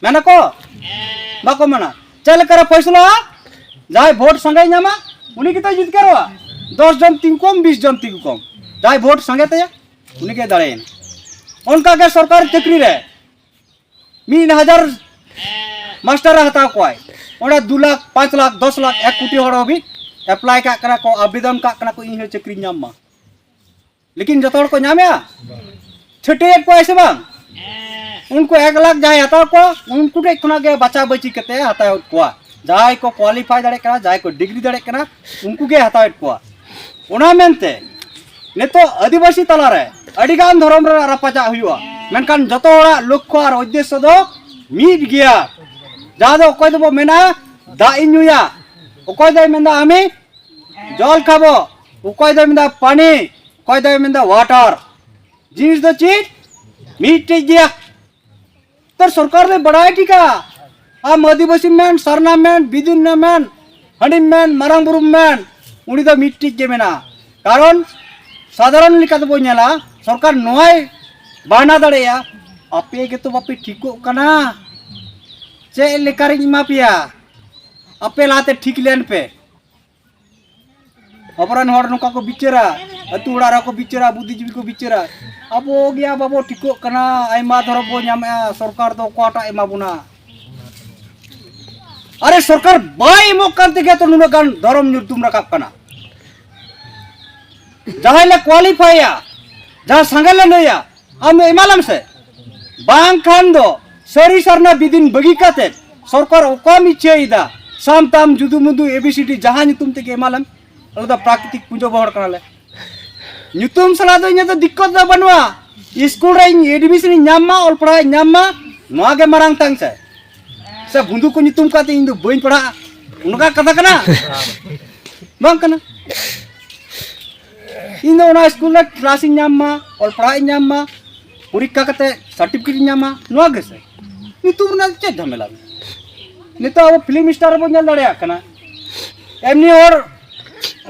ᱢᱮᱱᱟᱠᱚ? ᱵᱟᱠᱚ ᱢᱮᱱᱟ᱾ ᱪᱮᱫ ᱞᱮᱠᱟᱨᱮ ᱯᱷᱚᱭᱥᱞᱟ? ᱡᱟᱦᱟᱸᱭ ᱵᱷᱳᱴ ᱥᱟᱸᱜᱮᱭ ᱧᱟᱢᱟ, ᱩᱱᱤ ᱜᱮᱛᱚᱭ ᱡᱤᱛᱠᱟᱹᱨᱚᱜᱼᱟ᱾ ᱫᱚᱥ ᱡᱚᱱ ᱛᱤᱸᱜᱩ ᱠᱚᱢ, ᱵᱤᱥ ᱡᱚᱱ ᱛᱤᱸᱜᱩ ᱠᱚᱢ, ᱡᱟᱦᱟᱸᱭ ᱵᱷᱳᱴ ᱥᱟᱸᱜᱮ ᱛᱟᱭᱟ, ᱩᱱᱤᱜᱮ ᱫᱟᱲᱮᱭᱮᱱᱟ᱾ ᱚᱱᱠᱟᱜᱮ ᱥᱚᱨᱠᱟᱨᱤ ᱪᱟᱹᱠᱨᱤ ᱨᱮ ᱢᱤᱫ ᱦᱟᱡᱟᱨ ᱢᱟᱥᱴᱟᱨᱮ ᱦᱟᱛᱟᱣ ᱠᱚᱣᱟᱭ, ᱚᱸᱰᱮ ᱫᱩ ᱞᱟᱠᱷ, ᱯᱟᱸᱪ ᱞᱟᱠᱷ, ᱫᱚᱥ ᱞᱟᱠᱷ, ᱮᱠ ᱠᱳᱴᱤ ᱦᱚᱲ ᱦᱟᱹᱵᱤᱡ ᱮᱯᱞᱟᱭ ᱠᱟᱜ ᱠᱟᱱᱟ ᱠᱚ, ᱟᱵᱮᱫᱚᱱ ᱠᱟᱜ ᱠᱟᱱᱟ ᱠᱚ, "ᱤᱧ ᱦᱚᱸ ᱪᱟᱹᱠᱨᱤᱧ ᱧᱟᱢ ᱢᱟ", ᱞᱮᱠᱤᱱ ᱡᱚᱛᱚ ᱦᱚᱲ ᱠᱚ ᱧᱟᱢᱮᱜᱼᱟ? ᱪᱷᱟᱹᱴᱭᱟᱹᱨ ᱠᱚᱣᱟᱭ ᱥᱮ ᱵᱟᱝ? ᱩᱱᱠᱩ ᱮᱠ ᱞᱟᱠᱷ ᱡᱟᱦᱟᱸᱭ ᱦᱟᱛᱟᱣ ᱠᱚᱣᱟ, ᱩᱱᱠᱩ ᱴᱷᱮᱡ ᱠᱷᱚᱱᱟᱜ ᱜᱮ ᱵᱟᱪᱷᱟ ᱵᱟᱹᱪᱷᱤ ᱠᱟᱛᱮ ᱦᱟᱛᱟᱣᱮᱫ ᱠᱚᱣᱟ᱾ ᱡᱟᱦᱟᱸᱭ ᱠᱚ ᱠᱳᱣᱟᱞᱤᱯᱷᱟᱭ ᱫᱟᱲᱮᱭᱟᱜ ᱠᱟᱱᱟ, ᱡᱟᱦᱟᱸᱭ ᱠᱚ ᱰᱤᱜᱽᱨᱤ ᱫᱟᱲᱮᱭᱟᱜ ᱠᱟᱱᱟ, ᱩᱱᱠᱩ ᱜᱮ ᱦᱟᱛᱟᱣᱮᱫ ᱠᱚᱣᱟ᱾ ᱚᱱᱟ ᱢᱮᱱᱛᱮ ᱱᱤᱛᱚᱜ ᱟᱹᱫᱤᱵᱟᱹᱥᱤ ᱛᱟᱞᱟᱨᱮ ᱟᱹᱰᱤᱜᱟᱱ ᱫᱷᱚᱨᱚᱢ ᱨᱮᱱᱟᱜ ᱨᱟᱯᱟᱪᱟᱜ ᱦᱩᱭᱩᱜᱼᱟ, ᱢᱮᱱᱠᱷᱟᱱ ᱡᱚᱛᱚ ᱦᱚᱲᱟᱜ ᱞᱚᱠᱠᱷᱚ ᱟᱨ ᱩᱫᱽᱫᱮᱥᱥᱚ ᱫᱚ ᱢᱤᱫ ᱜᱮᱭᱟ᱾ ᱡᱟᱦᱟᱸ ᱫᱚ ᱚᱠᱚᱭ ᱫᱚᱵᱚ ᱢᱮᱱᱟ, "ᱫᱟᱜ ᱤᱧ ᱧᱩᱭᱟ", ᱚᱠᱚᱭ ᱫᱚᱭ ᱢᱮᱱᱫᱟ, "ᱟᱢᱤ ᱡᱚᱞ ᱠᱷᱟᱵᱚ", ᱚᱠᱚᱭ ᱫᱚᱭ ᱢᱮᱱᱫᱟ, "ᱯᱟᱱᱤ", ᱚᱠᱚᱭ ᱫᱚᱭ ᱢᱮᱱᱫᱟ, "ᱣᱟᱴᱟᱨ"᱾ ᱡᱤᱱᱤᱥ ᱫᱚ ᱪᱮᱫ? ᱢᱤᱫᱴᱮᱡ ᱜᱮᱭᱟ᱾ ᱛᱚ ᱥᱚᱨᱠᱟᱨ ᱫᱚᱭ ᱵᱟᱲᱟᱭ ᱴᱷᱤᱠᱟ, ᱟᱢ ᱟᱹᱫᱤᱵᱟᱹᱥᱤᱢ ᱢᱮᱱ, ᱥᱟᱨᱱᱟᱢ ᱢᱮᱱ, ᱵᱤᱫᱩᱱ ᱢᱮᱱ, ᱦᱟᱺᱰᱤᱢ ᱢᱮᱱ, ᱢᱟᱨᱟᱝ ᱵᱩᱨᱩᱢ ᱢᱮᱱ, ᱩᱱᱤ ᱫᱚ ᱢᱤᱫᱴᱤᱡ ᱜᱮ ᱢᱮᱱᱟ᱾ ᱠᱟᱨᱚᱱ ᱥᱟᱫᱷᱟᱨᱚᱱ ᱞᱮᱠᱟ ᱛᱮᱵᱚ ᱧᱮᱞᱟ, ᱥᱚᱨᱠᱟᱨ ᱱᱚᱣᱟᱭ ᱵᱟᱦᱱᱟ ᱫᱟᱲᱮᱭᱟᱜᱼᱟ, "ᱟᱯᱮ ᱜᱮᱛᱚ ᱵᱟᱯᱮ ᱴᱷᱤᱠᱚᱜ ᱠᱟᱱᱟ, ᱪᱮᱫ ᱞᱮᱠᱟᱨᱤᱧ ᱮᱢᱟ ᱯᱮᱭᱟ, ᱟᱯᱮ ᱞᱟᱦᱟᱛᱮ ᱴᱷᱤᱠ ᱞᱮᱱ ᱯᱮ᱾" ᱟᱵᱚᱨᱮᱱ ᱦᱚᱲ ᱱᱚᱝᱠᱟ ᱠᱚ ᱵᱤᱪᱟᱹᱨᱟ, ᱟᱹᱛᱩ ᱚᱲᱟᱜ ᱨᱮᱠᱚ ᱵᱤᱪᱟᱹᱨᱟ, ᱵᱩᱫᱽᱫᱷᱤᱡᱤᱵᱤ ᱠᱚ ᱵᱤᱪᱟᱹᱨᱟ᱾ ᱟᱵᱚ ᱜᱮ ᱵᱟᱵᱚ ᱴᱷᱤᱠᱚᱜ ᱠᱟᱱᱟ, ᱟᱭᱢᱟ ᱫᱷᱚᱨᱚᱢ ᱵᱚ ᱧᱟᱢᱮᱜᱼᱟ, ᱥᱚᱨᱠᱟᱨ ᱫᱚ ᱚᱠᱟᱴᱟᱜ ᱮᱢᱟ ᱵᱚᱱᱟ? ᱟᱨᱮ, ᱥᱚᱨᱠᱟᱨ ᱵᱟᱭ ᱮᱢᱚᱜ ᱠᱟᱱ ᱛᱮᱜᱮ ᱛᱚ ᱱᱩᱱᱟᱹᱜ ᱜᱟᱱ ᱫᱷᱚᱨᱚᱢ ᱧᱩᱛᱩᱢ ᱨᱟᱠᱟᱵ ᱠᱟᱱᱟ᱾ ᱡᱟᱦᱟᱸᱭ ᱞᱮ ᱠᱣᱟᱞᱤᱯᱷᱟᱭᱟ, ᱡᱟᱦᱟᱸ ᱥᱟᱸᱜᱮ ᱞᱮ ᱞᱟᱹᱭᱟ, ᱟᱢ ᱫᱚ ᱮᱢᱟᱞᱮᱢ ᱥᱮ᱾ ᱵᱟᱝᱠᱷᱟᱱ ᱫᱚ ᱥᱟᱹᱨᱤ ᱥᱟᱨᱱᱟ ᱵᱤᱫᱤᱱ ᱵᱟᱹᱜᱤ ᱠᱟᱛᱮ ᱥᱚᱨᱠᱟᱨ ᱚᱠᱟᱢ ᱤᱪᱪᱷᱟᱹᱭᱮᱫᱟ, ᱥᱟᱢᱛᱟᱢ ᱡᱩᱫᱩ ᱢᱩᱫᱩ ᱮ ᱵᱤ ᱥᱤ ᱰᱤ ᱡᱟᱦᱟᱸ ᱧᱩᱛᱩᱢ ᱛᱮᱜᱮ ᱮᱢᱟᱞᱮᱢ᱾ ᱟᱞᱮ ᱫᱚ ᱯᱨᱟᱠᱨᱤᱛᱤᱠ ᱯᱩᱡᱟᱹ ᱦᱚᱲ ᱠᱟᱱᱟᱞᱮ᱾ ᱧᱩᱛᱩᱢ ᱥᱟᱞᱟᱜ ᱫᱚ ᱤᱧᱟᱹᱜ ᱫᱚ ᱫᱤᱠᱠᱚᱛ ᱫᱚ ᱵᱟᱹᱱᱩᱜᱼᱟ᱾ ᱥᱠᱩᱞ ᱨᱮ ᱤᱧ ᱮᱰᱢᱤᱥᱚᱱ ᱤᱧ ᱧᱟᱢ ᱢᱟ, ᱚᱞ ᱯᱟᱲᱦᱟᱣ ᱤᱧ ᱧᱟᱢ ᱢᱟ, ᱱᱚᱣᱟ ᱜᱮ ᱢᱟᱨᱟᱝ ᱛᱟᱝ ᱥᱮ᱾ ᱥᱮ ᱵᱚᱱᱫᱷᱩ ᱠᱚ ᱧᱩᱛᱩᱢ ᱠᱟᱛᱮ ᱤᱧ ᱫᱚ ᱵᱟᱹᱧ ᱯᱟᱲᱦᱟᱜᱼᱟ, ᱚᱱᱠᱟ ᱠᱟᱛᱷᱟ ᱠᱟᱱᱟ? ᱵᱟᱝ ᱠᱟᱱᱟ᱾ ᱤᱧ ᱫᱚ ᱚᱱᱟ ᱥᱠᱩᱞ ᱨᱮ ᱠᱞᱟᱥ ᱤᱧ ᱧᱟᱢ ᱢᱟ, ᱚᱞ ᱯᱟᱲᱦᱟᱜ ᱤᱧ ᱧᱟᱢ ᱢᱟ, ᱯᱚᱨᱤᱠᱠᱷᱟ ᱠᱟᱛᱮ ᱥᱟᱨᱴᱤᱯᱷᱤᱠᱮᱴ ᱤᱧ ᱧᱟᱢ ᱢᱟ, ᱱᱚᱣᱟ ᱜᱮᱥᱮ᱾ ᱧᱩᱛᱩᱢ ᱨᱮᱱᱟᱜ ᱪᱮᱫ ᱡᱷᱟᱢᱮᱞᱟ? ᱱᱤᱛᱚᱜ ᱟᱵᱚ ᱯᱷᱤᱞᱢ ᱥᱴᱟᱨ ᱨᱮᱵᱚᱱ ᱧᱮᱞ ᱫᱟᱲᱮᱭᱟᱜ ᱠᱟᱱᱟ, ᱮᱢᱱᱤ ᱦᱚᱲ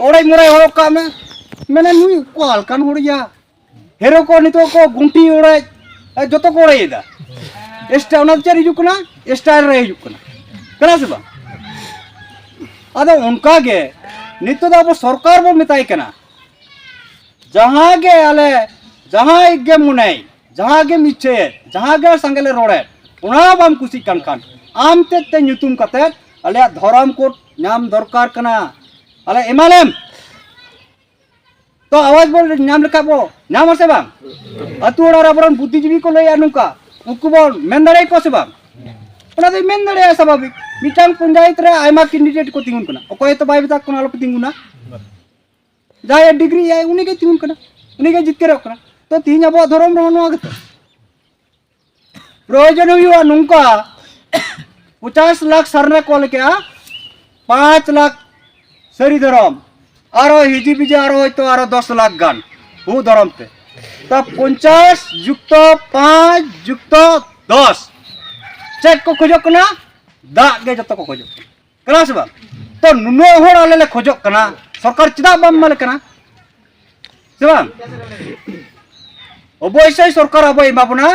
ᱚᱲᱟᱭ ᱢᱚᱨᱟᱭ ᱦᱚᱲ ᱠᱟᱜ ᱢᱮ, ᱢᱮᱱᱟ ᱱᱩᱭ ᱚᱠᱟ ᱞᱮᱠᱟᱱ ᱦᱚᱲ ᱭᱟ? ᱦᱮᱨᱳ ᱠᱚ ᱱᱤᱛᱚᱜ ᱠᱚ ᱜᱩᱱᱴᱷᱤ ᱚᱲᱮᱡ, ᱮ, ᱡᱚᱛᱚ ᱠᱚ ᱚᱲᱮᱡ ᱮᱫᱟ᱾ ᱥᱴᱟ-, ᱚᱱᱟ ᱫᱚ ᱪᱮᱫ ᱦᱤᱡᱩᱜ ᱠᱟᱱᱟ? ᱥᱴᱟᱭᱤᱞ ᱨᱮ ᱦᱤᱡᱩᱜ ᱠᱟᱱᱟ, ᱠᱟᱱᱟ ᱥᱮ ᱵᱟᱝ? ᱟᱫᱚ ᱚᱱᱠᱟ ᱜᱮ ᱱᱤᱛᱚᱜ ᱫᱚ ᱟᱵᱚ ᱥᱚᱨᱠᱟᱨ ᱵᱚᱱ ᱢᱮᱛᱟᱭ ᱠᱟᱱᱟ, ᱡᱟᱦᱟᱸ ᱜᱮ ᱟᱞᱮ, ᱡᱟᱦᱟᱸᱭ ᱜᱮ ᱢᱚᱱᱮᱭ, ᱡᱟᱦᱟᱸ ᱜᱮᱢ ᱤᱪᱪᱷᱟᱹᱭᱮᱫ, ᱡᱟᱦᱟᱸ ᱜᱮ ᱥᱟᱸᱜᱮ ᱞᱮ ᱨᱚᱲᱮᱫ, ᱚᱱᱟ ᱵᱟᱢ ᱠᱩᱥᱤᱜ ᱠᱟᱱ ᱠᱷᱟᱱ, ᱟᱢ ᱛᱮᱫ ᱛᱮ ᱧᱩᱛᱩᱢ ᱠᱟᱛᱮᱫ ᱟᱞᱮᱭᱟᱜ ᱫᱷᱚᱨᱚᱢ ᱠᱳᱰ ᱧᱟᱢ ᱫᱚᱨᱠᱟᱨ ᱠᱟᱱᱟ, ᱟᱞᱮ ᱮᱢᱟᱞᱮᱢ᱾ ᱛᱚ ᱟᱣᱟᱡ ᱵᱚᱱ ᱧᱟᱢ ᱞᱮᱠᱷᱟᱡ ᱵᱚ ᱧᱟᱢᱟ ᱥᱮ ᱵᱟᱝ? ᱟᱹᱛᱩ ᱚᱲᱟᱜ ᱨᱮ ᱟᱵᱚᱨᱮᱱ ᱵᱩᱫᱽᱫᱷᱤᱡᱤᱵᱤ ᱠᱚ ᱞᱟᱹᱭᱮᱜᱼᱟ ᱱᱚᱝᱠᱟ, ᱩᱱᱠᱩ ᱵᱚᱱ ᱢᱮᱱ ᱫᱟᱲᱮᱭᱟᱠᱚᱣᱟ ᱥᱮ ᱵᱟᱝ? ᱚᱱᱟ ᱫᱚᱭ ᱢᱮᱱ ᱫᱟᱲᱮᱭᱟᱜᱼᱟ ᱥᱟᱵᱷᱟᱵᱤᱠ᱾ ᱢᱤᱫᱴᱟᱝ ᱯᱚᱧᱪᱟᱭᱮᱛ ᱨᱮ ᱟᱭᱢᱟ ᱠᱮᱱᱰᱤᱰᱮᱴ ᱠᱚ ᱛᱤᱸᱜᱩᱱ ᱠᱟᱱᱟ, ᱚᱠᱚᱭ ᱦᱚᱸᱛᱚ ᱵᱟᱭ ᱢᱮᱛᱟ ᱠᱚ ᱠᱟᱱᱟ ᱟᱞᱚᱯᱮ ᱛᱤᱸᱜᱩᱱᱟ᱾ ᱡᱟᱦᱟᱸᱭ ᱰᱤᱜᱽᱨᱤ ᱭᱟᱭ ᱩᱱᱤ ᱜᱮᱭ ᱛᱤᱸᱜᱩᱱ ᱠᱟᱱᱟ, ᱩᱱᱤ ᱜᱮᱭ ᱡᱤᱛᱠᱟᱹᱨᱚᱜ ᱠᱟᱱᱟ᱾ ᱛᱚ ᱛᱤᱦᱤᱧ ᱟᱵᱚᱣᱟᱜ ᱫᱷᱚᱨᱚᱢ ᱨᱮᱦᱚᱸ ᱱᱚᱣᱟ ᱜᱮᱛᱚ᱾ ᱯᱨᱚᱭᱳᱡᱚᱱ ᱦᱩᱭᱩᱜᱼᱟ ᱱᱚᱝᱠᱟ, ᱯᱚᱪᱟᱥ ᱞᱟᱠᱷ ᱥᱟᱨᱱᱟ ᱠᱚ ᱚᱞ ᱠᱮᱜᱼᱟ, ᱯᱟᱸᱪ ᱞᱟᱠᱷ ᱥᱟᱹᱨᱤ ᱫᱷᱚᱨᱚᱢ, ᱟᱨᱚ ᱦᱤᱡᱤ ᱵᱤᱡᱤ ᱟᱨᱚ ᱦᱚᱭᱛᱳ ᱟᱨᱚ ᱫᱚᱥ ᱞᱟᱠᱷ ᱜᱟᱱ ᱦᱩ ᱫᱷᱚᱨᱚᱢ ᱛᱮ᱾ ᱛᱟ ᱯᱚᱧᱪᱟᱥ ᱡᱩᱠᱛᱚ ᱯᱟᱸᱪ ᱡᱩᱠᱛᱚ ᱫᱚᱥ ᱪᱮᱫ ᱠᱚ ᱠᱷᱚᱡᱚᱜ ᱠᱟᱱᱟ? ᱫᱟᱜ ᱜᱮ ᱡᱚᱛᱚ ᱠᱚ ᱠᱷᱚᱡᱚᱜ ᱠᱟᱱᱟ᱾ ᱠᱟᱱᱟ ᱥᱮ ᱵᱟᱝ? ᱛᱚ ᱱᱩᱱᱟᱹᱜ ᱦᱚᱲ ᱟᱞᱮ ᱞᱮ ᱠᱷᱚᱡᱚᱜ ᱠᱟᱱᱟ, ᱥᱚᱨᱠᱟᱨ ᱪᱮᱫᱟᱜ ᱵᱟᱢ ᱮᱢᱟᱞᱮ ᱠᱟᱱᱟ? ᱥᱮ ᱵᱟᱝ? ᱚᱵᱚᱥᱥᱳᱭ ᱥᱚᱨᱠᱟᱨ ᱟᱵᱚᱭ ᱮᱢᱟ ᱵᱚᱱᱟ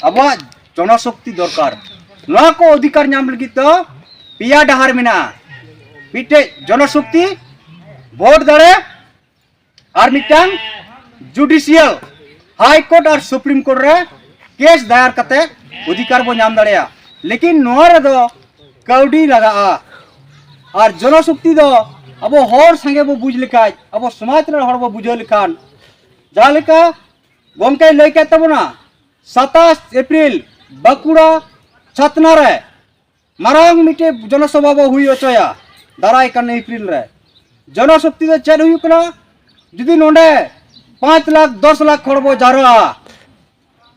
ᱟᱵᱚᱣᱟᱜ ᱡᱚᱱᱚᱥᱚᱠᱛᱤ ᱫᱚᱨᱠᱟᱨ᱾ ᱱᱚᱣᱟ ᱠᱚ ᱚᱫᱷᱤᱠᱟᱨ ᱧᱟᱢ ᱞᱟᱹᱜᱤᱫ ᱫᱚ ᱯᱮᱭᱟ ᱰᱟᱦᱟᱨ ᱢᱮᱱᱟᱜᱼᱟ᱾ ᱢᱤᱫᱴᱮᱡ ᱡᱚᱱᱚᱥᱚᱠᱛᱤ, ᱵᱷᱳᱴ ᱫᱟᱲᱮ, ᱟᱨ ᱢᱤᱫᱴᱟᱝ ᱡᱩᱰᱤᱥᱤᱭᱟᱞ, ᱦᱟᱭ ᱠᱳᱨᱴ ᱟᱨ ᱥᱩᱯᱨᱤᱢ ᱠᱳᱨᱴ ᱨᱮ ᱠᱮᱥ ᱫᱟᱭᱟᱨ ᱠᱟᱛᱮ ᱚᱫᱷᱤᱠᱟᱨ ᱵᱚ ᱧᱟᱢ ᱫᱟᱲᱮᱭᱟᱜᱼᱟ᱾ ᱞᱮᱠᱤᱱ ᱱᱚᱣᱟ ᱨᱮᱫᱚ ᱠᱟᱹᱣᱰᱤ ᱞᱟᱜᱟᱜᱼᱟ᱾ ᱟᱨ ᱡᱚᱱᱚᱥᱚᱠᱛᱤ ᱫᱚ ᱟᱵᱚ ᱦᱚᱲ ᱥᱟᱸᱜᱮ ᱵᱚ ᱵᱩᱡᱽ ᱞᱮᱠᱷᱟᱱ, ᱟᱵᱚ ᱥᱚᱢᱟᱡᱽ ᱨᱮᱱ ᱦᱚᱲ ᱵᱚ ᱵᱩᱡᱷᱟᱹᱣ ᱞᱮᱠᱷᱟᱱ, ᱡᱟᱦᱟᱸ ᱞᱮᱠᱟ ᱜᱚᱢᱠᱮᱭ ᱞᱟᱹᱭ ᱠᱮᱫ ᱛᱟᱵᱚᱱᱟ, ᱥᱟᱛᱟᱥ ᱮᱯᱨᱤᱞ ᱵᱟᱸᱠᱩᱲᱟ ᱪᱷᱟᱛᱱᱟ ᱨᱮ ᱢᱟᱨᱟᱝ ᱢᱤᱫᱴᱮᱡ ᱡᱚᱱᱚᱥᱚᱵᱷᱟ ᱵᱚ ᱦᱩᱭ ᱦᱚᱪᱚᱭᱟ ᱫᱟᱨᱟᱭ ᱠᱟᱱ ᱮᱯᱨᱤᱞ ᱨᱮ᱾ ᱡᱚᱱᱚᱥᱚᱠᱛᱤ ᱫᱚ ᱪᱮᱫ ᱦᱩᱭᱩᱜ ᱠᱟᱱᱟ? ᱡᱩᱫᱤ ᱱᱚᱰᱮ ᱯᱟᱸᱪ ᱞᱟᱠᱷ, ᱫᱚᱥ ᱞᱟᱠᱷ ᱦᱚᱲ ᱵᱚ ᱡᱟᱣᱨᱟᱜᱼᱟ,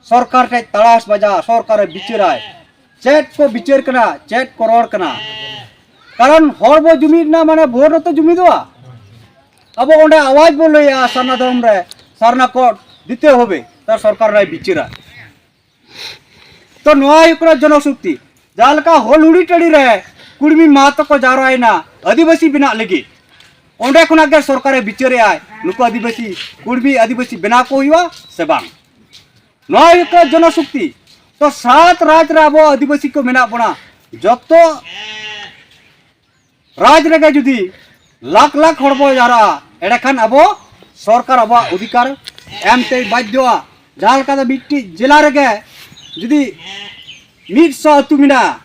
ᱥᱚᱨᱠᱟᱨ ᱴᱷᱮᱡ ᱛᱟᱲᱟᱥ ᱵᱟᱡᱟ, ᱥᱚᱨᱠᱟᱨᱮ ᱵᱤᱪᱟᱹᱨᱟᱭ᱾ ᱪᱮᱫ ᱠᱚ ᱵᱤᱪᱟᱹᱨ ᱠᱟᱱᱟ, ᱪᱮᱫ ᱠᱚ ᱨᱚᱲ ᱠᱟᱱᱟ? ᱠᱟᱨᱚᱱ ᱦᱚᱲ ᱵᱚ ᱡᱩᱢᱤᱫ ᱮᱱᱟ ᱢᱟᱱᱮ ᱵᱷᱳᱴ ᱦᱚᱸᱛᱚ ᱡᱩᱢᱤᱫᱚᱜᱼᱟ᱾ ᱟᱵᱚ ᱚᱸᱰᱮ ᱟᱣᱟᱡ ᱵᱚ ᱞᱟᱹᱭᱟ ᱥᱟᱨᱱᱟ ᱫᱷᱚᱨᱚᱢ ᱨᱮ, ᱥᱟᱨᱱᱟ ᱠᱳᱰ ᱫᱤᱛᱮ ᱦᱚᱵᱮ, ᱛᱟᱨ ᱥᱚᱨᱠᱟᱨ ᱨᱮ ᱵᱤᱪᱟᱹᱨᱟ᱾ ᱛᱚ ᱱᱚᱣᱟ ᱦᱩᱭᱩᱜ ᱠᱟᱱᱟ ᱡᱚᱱᱚᱥᱚᱠᱛᱤ᱾ ᱡᱟᱦᱟᱸ ᱞᱮᱠᱟ ᱦᱚᱞᱦᱩᱲᱤ ᱴᱟᱺᱰᱤ ᱨᱮ ᱠᱩᱲᱢᱤ ᱢᱟ ᱛᱟᱠᱚ ᱡᱟᱣᱨᱟᱭᱮᱱᱟ ᱟᱹᱫᱤᱵᱟᱹᱥᱤ ᱵᱮᱱᱟᱜ ᱞᱟᱹᱜᱤᱫ, ᱚᱸᱰᱮ ᱠᱷᱚᱱᱟᱜ ᱜᱮ ᱥᱚᱨᱠᱟᱨᱮ ᱵᱤᱪᱟᱹᱨᱮᱜᱼᱟᱭ, ᱱᱩᱠᱩ ᱟᱹᱫᱤᱵᱟᱹᱥᱤ, ᱠᱩᱲᱢᱤ ᱟᱹᱫᱤᱵᱟᱹᱥᱤ ᱵᱮᱱᱟᱣ ᱠᱚ ᱦᱩᱭᱩᱜᱼᱟ ᱥᱮ ᱵᱟᱝ? ᱱᱚᱣᱟ ᱦᱩᱭᱩᱜ ᱠᱟᱱᱟ ᱡᱚᱱᱚᱥᱚᱠᱛᱤ᱾ ᱛᱚ ᱥᱟᱛ ᱨᱟᱡᱽ ᱨᱮ ᱟᱵᱚ ᱟᱹᱫᱤᱵᱟᱹᱥᱤ ᱠᱚ ᱢᱮᱱᱟᱜ ᱵᱚᱱᱟ, ᱡᱚᱛᱚ ᱨᱟᱡᱽ ᱨᱮᱜᱮ ᱡᱩᱫᱤ ᱞᱟᱠᱷ ᱞᱟᱠᱷ ᱦᱚᱲ ᱵᱚ ᱡᱟᱣᱨᱟᱜᱼᱟ, ᱮᱸᱰᱮᱠᱷᱟᱱ ᱟᱵᱚ ᱥᱚᱨᱠᱟᱨ ᱟᱵᱚᱣᱟᱜ ᱚᱫᱷᱤᱠᱟᱨ ᱮᱢ ᱛᱮᱭ ᱵᱟᱫᱽᱫᱷᱚᱜᱼᱟ᱾ ᱡᱟᱦᱟᱸ ᱞᱮᱠᱟ ᱫᱚ ᱢᱤᱫᱴᱤᱡ ᱡᱮᱞᱟ ᱨᱮᱜᱮ ᱡᱩᱫᱤ ᱢᱤᱫ ᱥᱚ ᱟᱹᱛᱩ ᱢᱮᱱᱟᱜᱼᱟ,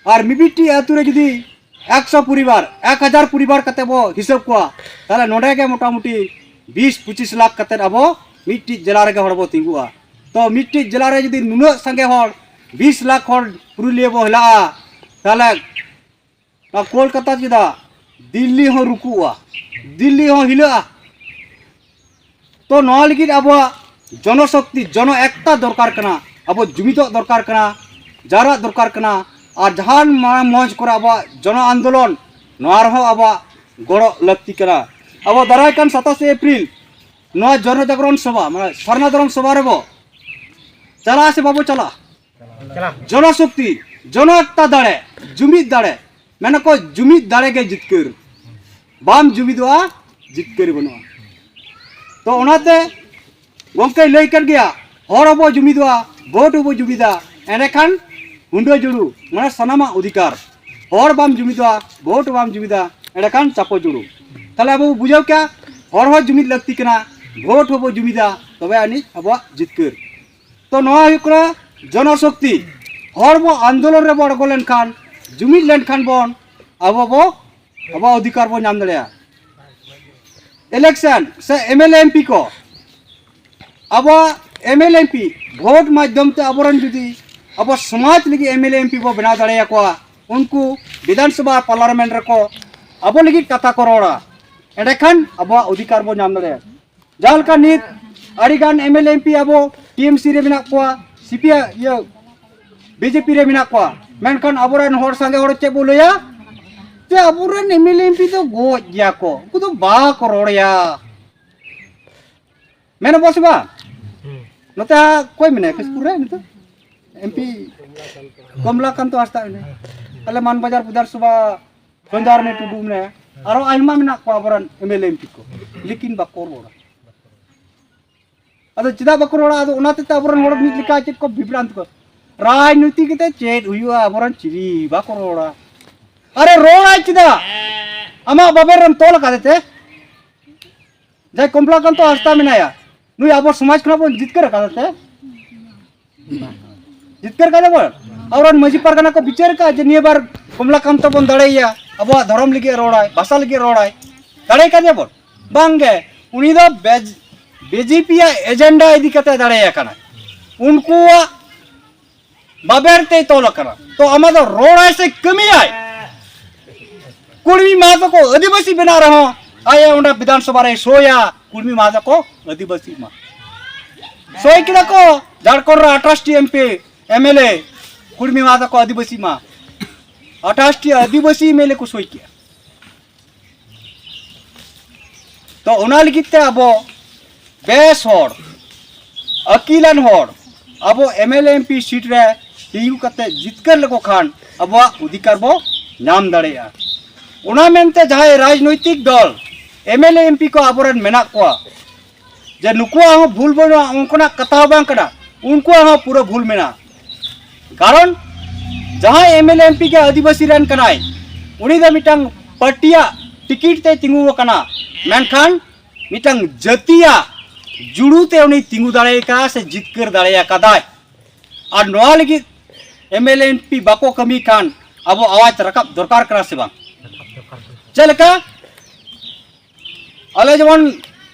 ᱟᱨ ᱢᱤᱢᱤᱫᱴᱤᱡ ᱟᱹᱛᱩ ᱨᱮ ᱡᱩᱫᱤ ᱮᱠᱥᱚ ᱯᱚᱨᱤᱵᱟᱨ, ᱮᱠ ᱦᱟᱡᱟᱨ ᱯᱚᱨᱤᱵᱟᱨ ᱠᱟᱛᱮ ᱵᱚ ᱦᱤᱥᱟᱹᱵ ᱠᱚᱣᱟ, ᱛᱟᱦᱚᱞᱮ ᱱᱚᱰᱮ ᱜᱮ ᱢᱚᱴᱟᱢᱩᱴᱤ ᱵᱤᱥ ᱯᱚᱸᱪᱤᱥ ᱞᱟᱠᱷ ᱠᱟᱛᱮ ᱟᱵᱚ ᱢᱤᱫᱴᱤᱡ ᱡᱮᱞᱟ ᱨᱮᱜᱮ ᱦᱚᱲ ᱵᱚ ᱛᱤᱸᱜᱩᱜᱼᱟ᱾ ᱛᱚ ᱢᱤᱫᱴᱤᱡ ᱡᱮᱞᱟ ᱨᱮ ᱡᱩᱫᱤ ᱱᱩᱱᱟᱹᱜ ᱥᱟᱸᱜᱮ ᱦᱚᱲ, ᱵᱤᱥ ᱞᱟᱠᱷ ᱦᱚᱲ ᱯᱩᱨᱩᱞᱤᱭᱟᱹ ᱵᱚ ᱦᱮᱞᱟᱜᱼᱟ, ᱛᱟᱦᱚᱞᱮ ᱱᱚᱣᱟ ᱠᱳᱞᱠᱟᱛᱟ ᱪᱮᱫᱟᱜ, ᱫᱤᱞᱞᱤ ᱦᱚᱸ ᱨᱩᱠᱩᱜᱼᱟ, ᱫᱤᱞᱞᱤ ᱦᱚᱸ ᱦᱤᱞᱟᱹᱜᱼᱟ᱾ ᱛᱚ ᱱᱚᱣᱟ ᱞᱟᱹᱜᱤᱫ ᱟᱵᱚᱣᱟᱜ ᱡᱚᱱᱚᱥᱚᱠᱛᱤ, ᱡᱚᱱᱚ ᱮᱠᱛᱟ ᱫᱚᱨᱠᱟᱨ ᱠᱟᱱᱟ, ᱟᱵᱚ ᱡᱩᱢᱤᱫᱚᱜ ᱫᱚᱨᱠᱟᱨ ᱠᱟᱱᱟ, ᱡᱟᱣᱨᱟᱜ ᱫᱚᱨᱠᱟᱨ ᱠᱟᱱᱟ᱾ ᱟᱨ ᱡᱟᱦᱟᱱ ᱢᱟᱨᱟᱝ ᱢᱚᱧᱪ ᱠᱚᱨᱮ ᱟᱵᱚᱣᱟᱜ ᱡᱚᱱᱚ ᱟᱱᱫᱳᱞᱚᱱ, ᱱᱚᱣᱟ ᱨᱮᱦᱚᱸ ᱟᱵᱚᱣᱟᱜ ᱜᱚᱲᱚ ᱞᱟᱹᱠᱛᱤ ᱠᱟᱱᱟ᱾ ᱟᱵᱚ ᱫᱟᱨᱟᱭ ᱠᱟᱱ ᱥᱟᱛᱟᱥᱮ ᱮᱯᱨᱤᱞ ᱱᱚᱣᱟ ᱡᱚᱱᱚ ᱡᱟᱜᱽᱨᱚᱱ ᱥᱚᱵᱷᱟ, ᱢᱟᱱᱮ ᱥᱟᱨᱱᱟ ᱫᱷᱚᱨᱚᱢ ᱥᱚᱵᱷᱟ ᱨᱮᱵᱚ ᱪᱟᱞᱟᱜᱼᱟ ᱥᱮ ᱵᱟᱵᱚ ᱪᱟᱞᱟᱜᱼᱟ? ᱡᱚᱱᱚᱥᱚᱠᱛᱤ, ᱡᱚᱱᱚ ᱮᱠᱛᱟ ᱫᱟᱲᱮ, ᱡᱩᱢᱤᱫ ᱫᱟᱲᱮ, ᱢᱮᱱᱟᱠᱚ ᱡᱩᱢᱤᱫ ᱫᱟᱲᱮ ᱜᱮ ᱡᱤᱛᱠᱟᱹᱨ, ᱵᱟᱢ ᱡᱩᱢᱤᱫᱚᱜᱼᱟ, ᱡᱤᱛᱠᱟᱹᱨ ᱵᱟᱹᱱᱩᱜᱼᱟ᱾ ᱛᱚ ᱚᱱᱟᱛᱮ ᱜᱚᱢᱠᱮᱭ ᱞᱟᱹᱭ ᱠᱟᱫ ᱜᱮᱭᱟ, ᱦᱚᱲ ᱦᱚᱸᱵᱚ ᱡᱩᱢᱤᱫᱚᱜᱼᱟ, ᱵᱷᱳᱴ ᱦᱚᱸᱵᱚ ᱡᱩᱢᱤᱫᱟ, ᱮᱸᱰᱮᱠᱷᱟᱱ ᱦᱩᱸᱰᱟᱹ ᱡᱩᱲᱩ, ᱢᱟᱱᱮ ᱥᱟᱱᱟᱢᱟᱜ ᱚᱫᱷᱤᱠᱟᱨ᱾ ᱦᱚᱲ ᱵᱟᱢ ᱡᱩᱢᱤᱫᱚᱜᱼᱟ, ᱵᱷᱳᱴ ᱵᱟᱢ ᱡᱩᱢᱤᱫᱟ, ᱮᱸᱰᱮᱠᱷᱟᱱ ᱪᱟᱯᱚ ᱡᱩᱲᱩ᱾ ᱛᱟᱦᱞᱮ ᱟᱵᱚ ᱵᱚ ᱵᱩᱡᱷᱟᱹᱣ ᱠᱮᱜᱼᱟ, ᱦᱚᱲ ᱦᱚᱸ ᱡᱩᱢᱤᱫ ᱞᱟᱹᱠᱛᱤ ᱠᱟᱱᱟ, ᱵᱷᱳᱴ ᱦᱚᱸᱵᱚ ᱡᱩᱢᱤᱫᱟ, ᱛᱚᱵᱮ ᱟᱹᱱᱤᱡ ᱟᱵᱚᱣᱟᱜ ᱡᱤᱛᱠᱟᱹᱨ᱾ ᱛᱚ ᱱᱚᱣᱟ ᱦᱩᱭᱩᱜ ᱠᱟᱱᱟ ᱡᱚᱱᱚᱥᱚᱠᱛᱤ᱾ ᱦᱚᱲ ᱵᱚ ᱟᱱᱫᱳᱞᱚᱱ ᱨᱮᱵᱚ ᱟᱬᱜᱚ ᱞᱮᱱᱠᱷᱟᱱ, ᱡᱩᱢᱤᱫ ᱞᱮᱱᱠᱷᱟᱱ ᱵᱚᱱ, ᱟᱵᱚ ᱵᱚ ᱟᱵᱚᱣᱟᱜ ᱚᱫᱷᱤᱠᱟᱨ ᱵᱚ ᱧᱟᱢ ᱫᱟᱲᱮᱭᱟᱜᱼᱟ᱾ ᱤᱞᱮᱠᱥᱚᱱ ᱥᱮ ᱮᱢ ᱮᱞ ᱮ ᱮᱢ ᱯᱤ ᱠᱚ, ᱟᱵᱚᱣᱟᱜ ᱮᱢ ᱮᱞ ᱮ ᱮᱢ ᱯᱤ ᱵᱷᱳᱴ ᱢᱟᱫᱽᱫᱷᱚᱢ ᱛᱮ ᱟᱵᱚᱨᱮᱱ ᱡᱩᱫᱤ ᱟᱵᱚ ᱥᱚᱢᱟᱡᱽ ᱞᱟᱹᱜᱤᱫ ᱮᱢ ᱮᱞ ᱮ ᱮᱢ ᱯᱤ ᱵᱚ ᱵᱮᱱᱟᱣ ᱫᱟᱲᱮᱭᱟᱠᱚᱣᱟ, ᱩᱱᱠᱩ ᱵᱤᱫᱷᱟᱱ ᱥᱚᱵᱷᱟ ᱯᱟᱨᱞᱟᱢᱮᱱᱴ ᱨᱮᱠᱚ ᱟᱵᱚ ᱞᱟᱹᱜᱤᱫ ᱠᱟᱛᱷᱟ ᱠᱚ ᱨᱚᱲᱟ, ᱮᱸᱰᱮᱠᱷᱟᱱ ᱟᱵᱚᱣᱟᱜ ᱚᱫᱷᱤᱠᱟᱨ ᱵᱚ ᱧᱟᱢ ᱫᱟᱲᱮᱭᱟᱜᱼᱟ᱾ ᱡᱟᱦᱟᱸ ᱞᱮᱠᱟ ᱱᱤᱛ ᱟᱹᱰᱤᱜᱟᱱ ᱮᱢ ᱮᱞ ᱮ ᱮᱢ ᱯᱤ ᱟᱵᱚ ᱴᱤ ᱮᱢ ᱥᱤ ᱨᱮ ᱢᱮᱱᱟᱜ ᱠᱚᱣᱟ, ᱥᱤ ᱯᱤ ᱟᱭ, ᱤᱭᱟᱹ, ᱵᱤ ᱡᱮ ᱯᱤ ᱨᱮ ᱢᱮᱱᱟᱜ ᱠᱚᱣᱟ, ᱢᱮᱱᱠᱷᱟᱱ ᱟᱵᱚᱨᱮᱱ ᱦᱚᱲ ᱥᱟᱸᱜᱮ ᱦᱚᱲ ᱪᱮᱫ ᱵᱚ ᱞᱟᱹᱭᱟ? ᱡᱮ ᱟᱵᱚᱨᱮᱱ ᱮᱢ ᱮᱞ ᱮ ᱮᱢ ᱯᱤ ᱫᱚ ᱜᱚᱡ ᱜᱮᱭᱟ ᱠᱚ, ᱩᱱᱠᱩ ᱫᱚ ᱵᱟᱠᱚ ᱨᱚᱲᱮᱭᱟ᱾ ᱢᱮᱱ ᱟᱵᱚ ᱥᱮ ᱵᱟᱝ? ᱱᱚᱛᱮ ᱦᱟᱸᱜ ᱚᱠᱚᱭ ᱢᱮᱱᱟᱭᱟ ᱠᱷᱤᱥᱯᱩᱨ ᱨᱮ ᱱᱤᱛᱚᱜ? ᱮᱢ ᱯᱤ ᱠᱚᱢᱞᱟᱠᱟᱱᱛᱚ ᱦᱟᱸᱥᱫᱟ ᱢᱮᱱᱟᱭᱟ᱾ ᱟᱞᱮ ᱢᱟᱱᱵᱟᱡᱟᱨ ᱵᱤᱫᱷᱟᱱᱥᱚᱵᱷᱟ ᱥᱚᱧᱡᱟᱨᱟᱱᱤ ᱴᱩᱰᱩ ᱢᱮᱱᱟᱭᱟ᱾ ᱟᱨᱚ ᱟᱭᱢᱟ ᱢᱮᱱᱟᱜ ᱠᱚᱣᱟ ᱟᱵᱚᱨᱮᱱ ᱮᱢ ᱮᱞ ᱮ ᱮᱢ ᱯᱤ ᱠᱚ, ᱞᱮᱠᱤᱱ ᱵᱟᱠᱚ ᱨᱚᱲᱟ᱾ ᱟᱫᱚ ᱪᱮᱫᱟᱜ ᱵᱟᱠᱚ ᱨᱚᱲᱟ? ᱟᱫᱚ ᱚᱱᱟ ᱛᱮ ᱟᱵᱚᱨᱮᱱ ᱦᱚᱲ ᱢᱤᱫ ᱞᱮᱠᱟ ᱪᱮᱫ ᱠᱚ ᱵᱤᱵᱷᱨᱟᱱᱛ ᱠᱚ, ᱨᱟᱡᱽᱱᱤᱛᱤ ᱠᱟᱛᱮ ᱪᱮᱫ ᱦᱩᱭᱩᱜᱼᱟ? ᱟᱵᱚᱨᱮᱱ ᱪᱤᱞᱤ ᱵᱟᱠᱚ ᱨᱚᱲᱟ᱾ ᱟᱨᱮ ᱨᱚᱲᱟᱭ ᱪᱮᱫᱟᱜ? ᱟᱢᱟᱜ ᱵᱟᱵᱮᱨ ᱨᱮᱢ ᱛᱚᱞ ᱟᱠᱟᱫᱮ ᱛᱮ? ᱡᱟᱦᱟᱸᱭ ᱠᱚᱢᱞᱟᱠᱟᱱᱛᱚ ᱦᱟᱸᱥᱫᱟ ᱢᱮᱱᱟᱭᱟ, ᱱᱩᱭ ᱟᱵᱚ ᱥᱚᱢᱟᱡᱽ ᱠᱷᱚᱱᱟᱜ ᱵᱚᱱ ᱡᱤᱛᱠᱟᱹᱨ ᱟᱠᱟᱫᱟ ᱛᱮ? ᱡᱤᱛᱠᱟᱹᱨ ᱠᱟᱫᱟ ᱵᱚᱱ? ᱟᱵᱚᱨᱮᱱ ᱢᱟᱹᱡᱷᱤ ᱯᱟᱨᱜᱟᱱᱟ ᱠᱚ ᱵᱤᱪᱟᱹᱨ ᱠᱟᱜᱼᱟ ᱡᱮ ᱱᱤᱭᱟᱹ ᱵᱟᱨ ᱠᱚᱢᱞᱟᱠᱟᱱᱛᱚ ᱵᱚᱱ ᱫᱟᱲᱮᱭᱟ, ᱟᱵᱚᱣᱟᱜ ᱫᱷᱚᱨᱚᱢ ᱞᱟᱹᱜᱤᱫ ᱮ ᱨᱚᱲᱟᱭ, ᱵᱷᱟᱥᱟ ᱞᱟᱹᱜᱤᱫ ᱮ ᱨᱚᱲᱟᱭ, ᱫᱟᱲᱮ ᱠᱟᱫᱮᱭᱟ ᱵᱚᱱ? ᱵᱟᱝᱜᱮ, ᱩᱱᱤ ᱫᱚ ᱵᱤ ᱡᱮ ᱯᱤ ᱟᱜ ᱮᱡᱮᱱᱰᱟ ᱤᱫᱤ ᱠᱟᱛᱮ ᱫᱟᱲᱮᱭᱟ ᱠᱟᱱᱟ᱾ ᱩᱱᱠᱩᱣᱟᱜ ᱵᱟᱵᱮᱨ ᱛᱮᱭ ᱛᱚᱞ ᱟᱠᱟᱱᱟ᱾ ᱛᱚ ᱟᱢᱟᱜ ᱫᱚ ᱨᱚᱲᱟᱭ ᱥᱮ ᱠᱟᱹᱢᱤᱭᱟᱭ? ᱠᱩᱲᱢᱤ ᱢᱟᱦᱟᱛᱚ ᱠᱚ ᱟᱹᱫᱤᱵᱟᱹᱥᱤ ᱵᱮᱱᱟᱣ ᱨᱮᱦᱚᱸ ᱟᱡ ᱚᱸᱰᱮ ᱵᱤᱫᱷᱟᱱ ᱥᱚᱵᱷᱟ ᱨᱮᱭ ᱥᱳᱭᱟ, ᱠᱩᱲᱢᱤ ᱢᱟᱦᱟᱛᱚ ᱠᱚ ᱟᱹᱫᱤᱵᱟᱹᱥᱤ ᱢᱟ᱾ ᱥᱳᱭ ᱠᱮᱫᱟ ᱠᱚ, ᱡᱷᱟᱲᱠᱷᱚᱸᱰ ᱨᱮ ᱟᱴᱷᱟᱥ T M P, M L A, Kurmi Mahato ᱠᱚ ᱟᱹᱫᱤᱵᱟᱹᱥᱤ ᱢᱟ᱾ ᱟᱴᱷᱟᱥ ᱴᱤ ᱟᱹᱫᱤᱵᱟᱹᱥᱤ ᱮᱢ ᱮᱞ ᱮ ᱠᱚ ᱥᱳᱭ ᱠᱮᱫᱟ᱾ ᱛᱚ ᱚᱱᱟ ᱞᱟᱹᱜᱤᱫ ᱛᱮ ᱟᱵᱚ ᱵᱮᱥ ᱦᱚᱲ, ᱟᱹᱠᱤᱞᱟᱱ ᱦᱚᱲ, ᱟᱵᱚ ᱮᱢ ᱮᱞ ᱮ ᱮᱢ ᱯᱤ ᱥᱤᱴ ᱨᱮ ᱛᱤᱸᱜᱩ ᱠᱟᱛᱮ ᱡᱤᱛᱠᱟᱹᱨ ᱞᱮᱠᱚ ᱠᱷᱟᱱ ᱟᱵᱚᱣᱟᱜ ᱚᱫᱷᱤᱠᱟᱨ ᱵᱚ ᱧᱟᱢ ᱫᱟᱲᱮᱭᱟᱜᱼᱟ᱾ ᱚᱱᱟ ᱢᱮᱱᱛᱮ ᱡᱟᱦᱟᱸᱭ ᱨᱟᱡᱽᱱᱳᱭᱛᱤᱠ ᱫᱚᱞ ᱮᱢ ᱮᱞ ᱮ ᱮᱢ ᱯᱤ ᱠᱚ ᱟᱵᱚᱨᱮᱱ ᱢᱮᱱᱟᱜ ᱠᱚᱣᱟ, ᱡᱮ ᱱᱩᱠᱩᱣᱟᱜ ᱦᱚᱸ ᱵᱷᱩᱞ ᱵᱟᱹᱱᱩᱜᱼᱟ, ᱚᱱᱠᱟᱱᱟᱜ ᱠᱟᱛᱷᱟ ᱦᱚᱸ ᱵᱟᱝ ᱠᱟᱱᱟ, ᱩᱱᱠᱩᱣᱟᱜ ᱦᱚᱸ ᱯᱩᱨᱟᱹ ᱵᱷᱩᱞ ᱢᱮᱱᱟᱜᱼᱟ᱾ ᱠᱟᱨᱚᱱ ᱡᱟᱦᱟᱸᱭ ᱮᱢ ᱮᱞ ᱮ ᱮᱢ ᱯᱤ ᱜᱮ ᱟᱹᱫᱤᱵᱟᱹᱥᱤ ᱨᱮᱱ ᱠᱟᱱᱟᱭ, ᱩᱱᱤ ᱫᱚ ᱢᱤᱫᱴᱟᱝ ᱯᱟᱨᱴᱤᱭᱟᱜ ᱴᱤᱠᱤᱴ ᱛᱮᱭ ᱛᱤᱸᱜᱩ ᱟᱠᱟᱱᱟ, ᱢᱮᱱᱠᱷᱟᱱ ᱢᱤᱫᱴᱟᱝ ᱡᱟᱹᱛᱤᱭᱟᱜ ᱡᱩᱲᱩ ᱛᱮ ᱩᱱᱤ ᱛᱤᱸᱜᱩ ᱫᱟᱲᱮ ᱟᱠᱟᱫᱟ ᱥᱮ ᱡᱤᱛᱠᱟᱹᱨ ᱫᱟᱲᱮ ᱟᱠᱟᱫᱟᱭ᱾ ᱟᱨ ᱱᱚᱣᱟ ᱞᱟᱹᱜᱤᱫ ᱮᱢ ᱮᱞ ᱮ ᱮᱢ ᱯᱤ ᱵᱟᱠᱚ ᱠᱟᱹᱢᱤ ᱠᱷᱟᱱ ᱟᱵᱚ ᱟᱣᱟᱡᱽ ᱨᱟᱠᱟᱵ ᱫᱚᱨᱠᱟᱨ ᱠᱟᱱᱟ ᱥᱮ ᱵᱟᱝ? ᱪᱮᱫ ᱞᱮᱠᱟ? ᱟᱞᱮ ᱡᱮᱢᱚᱱ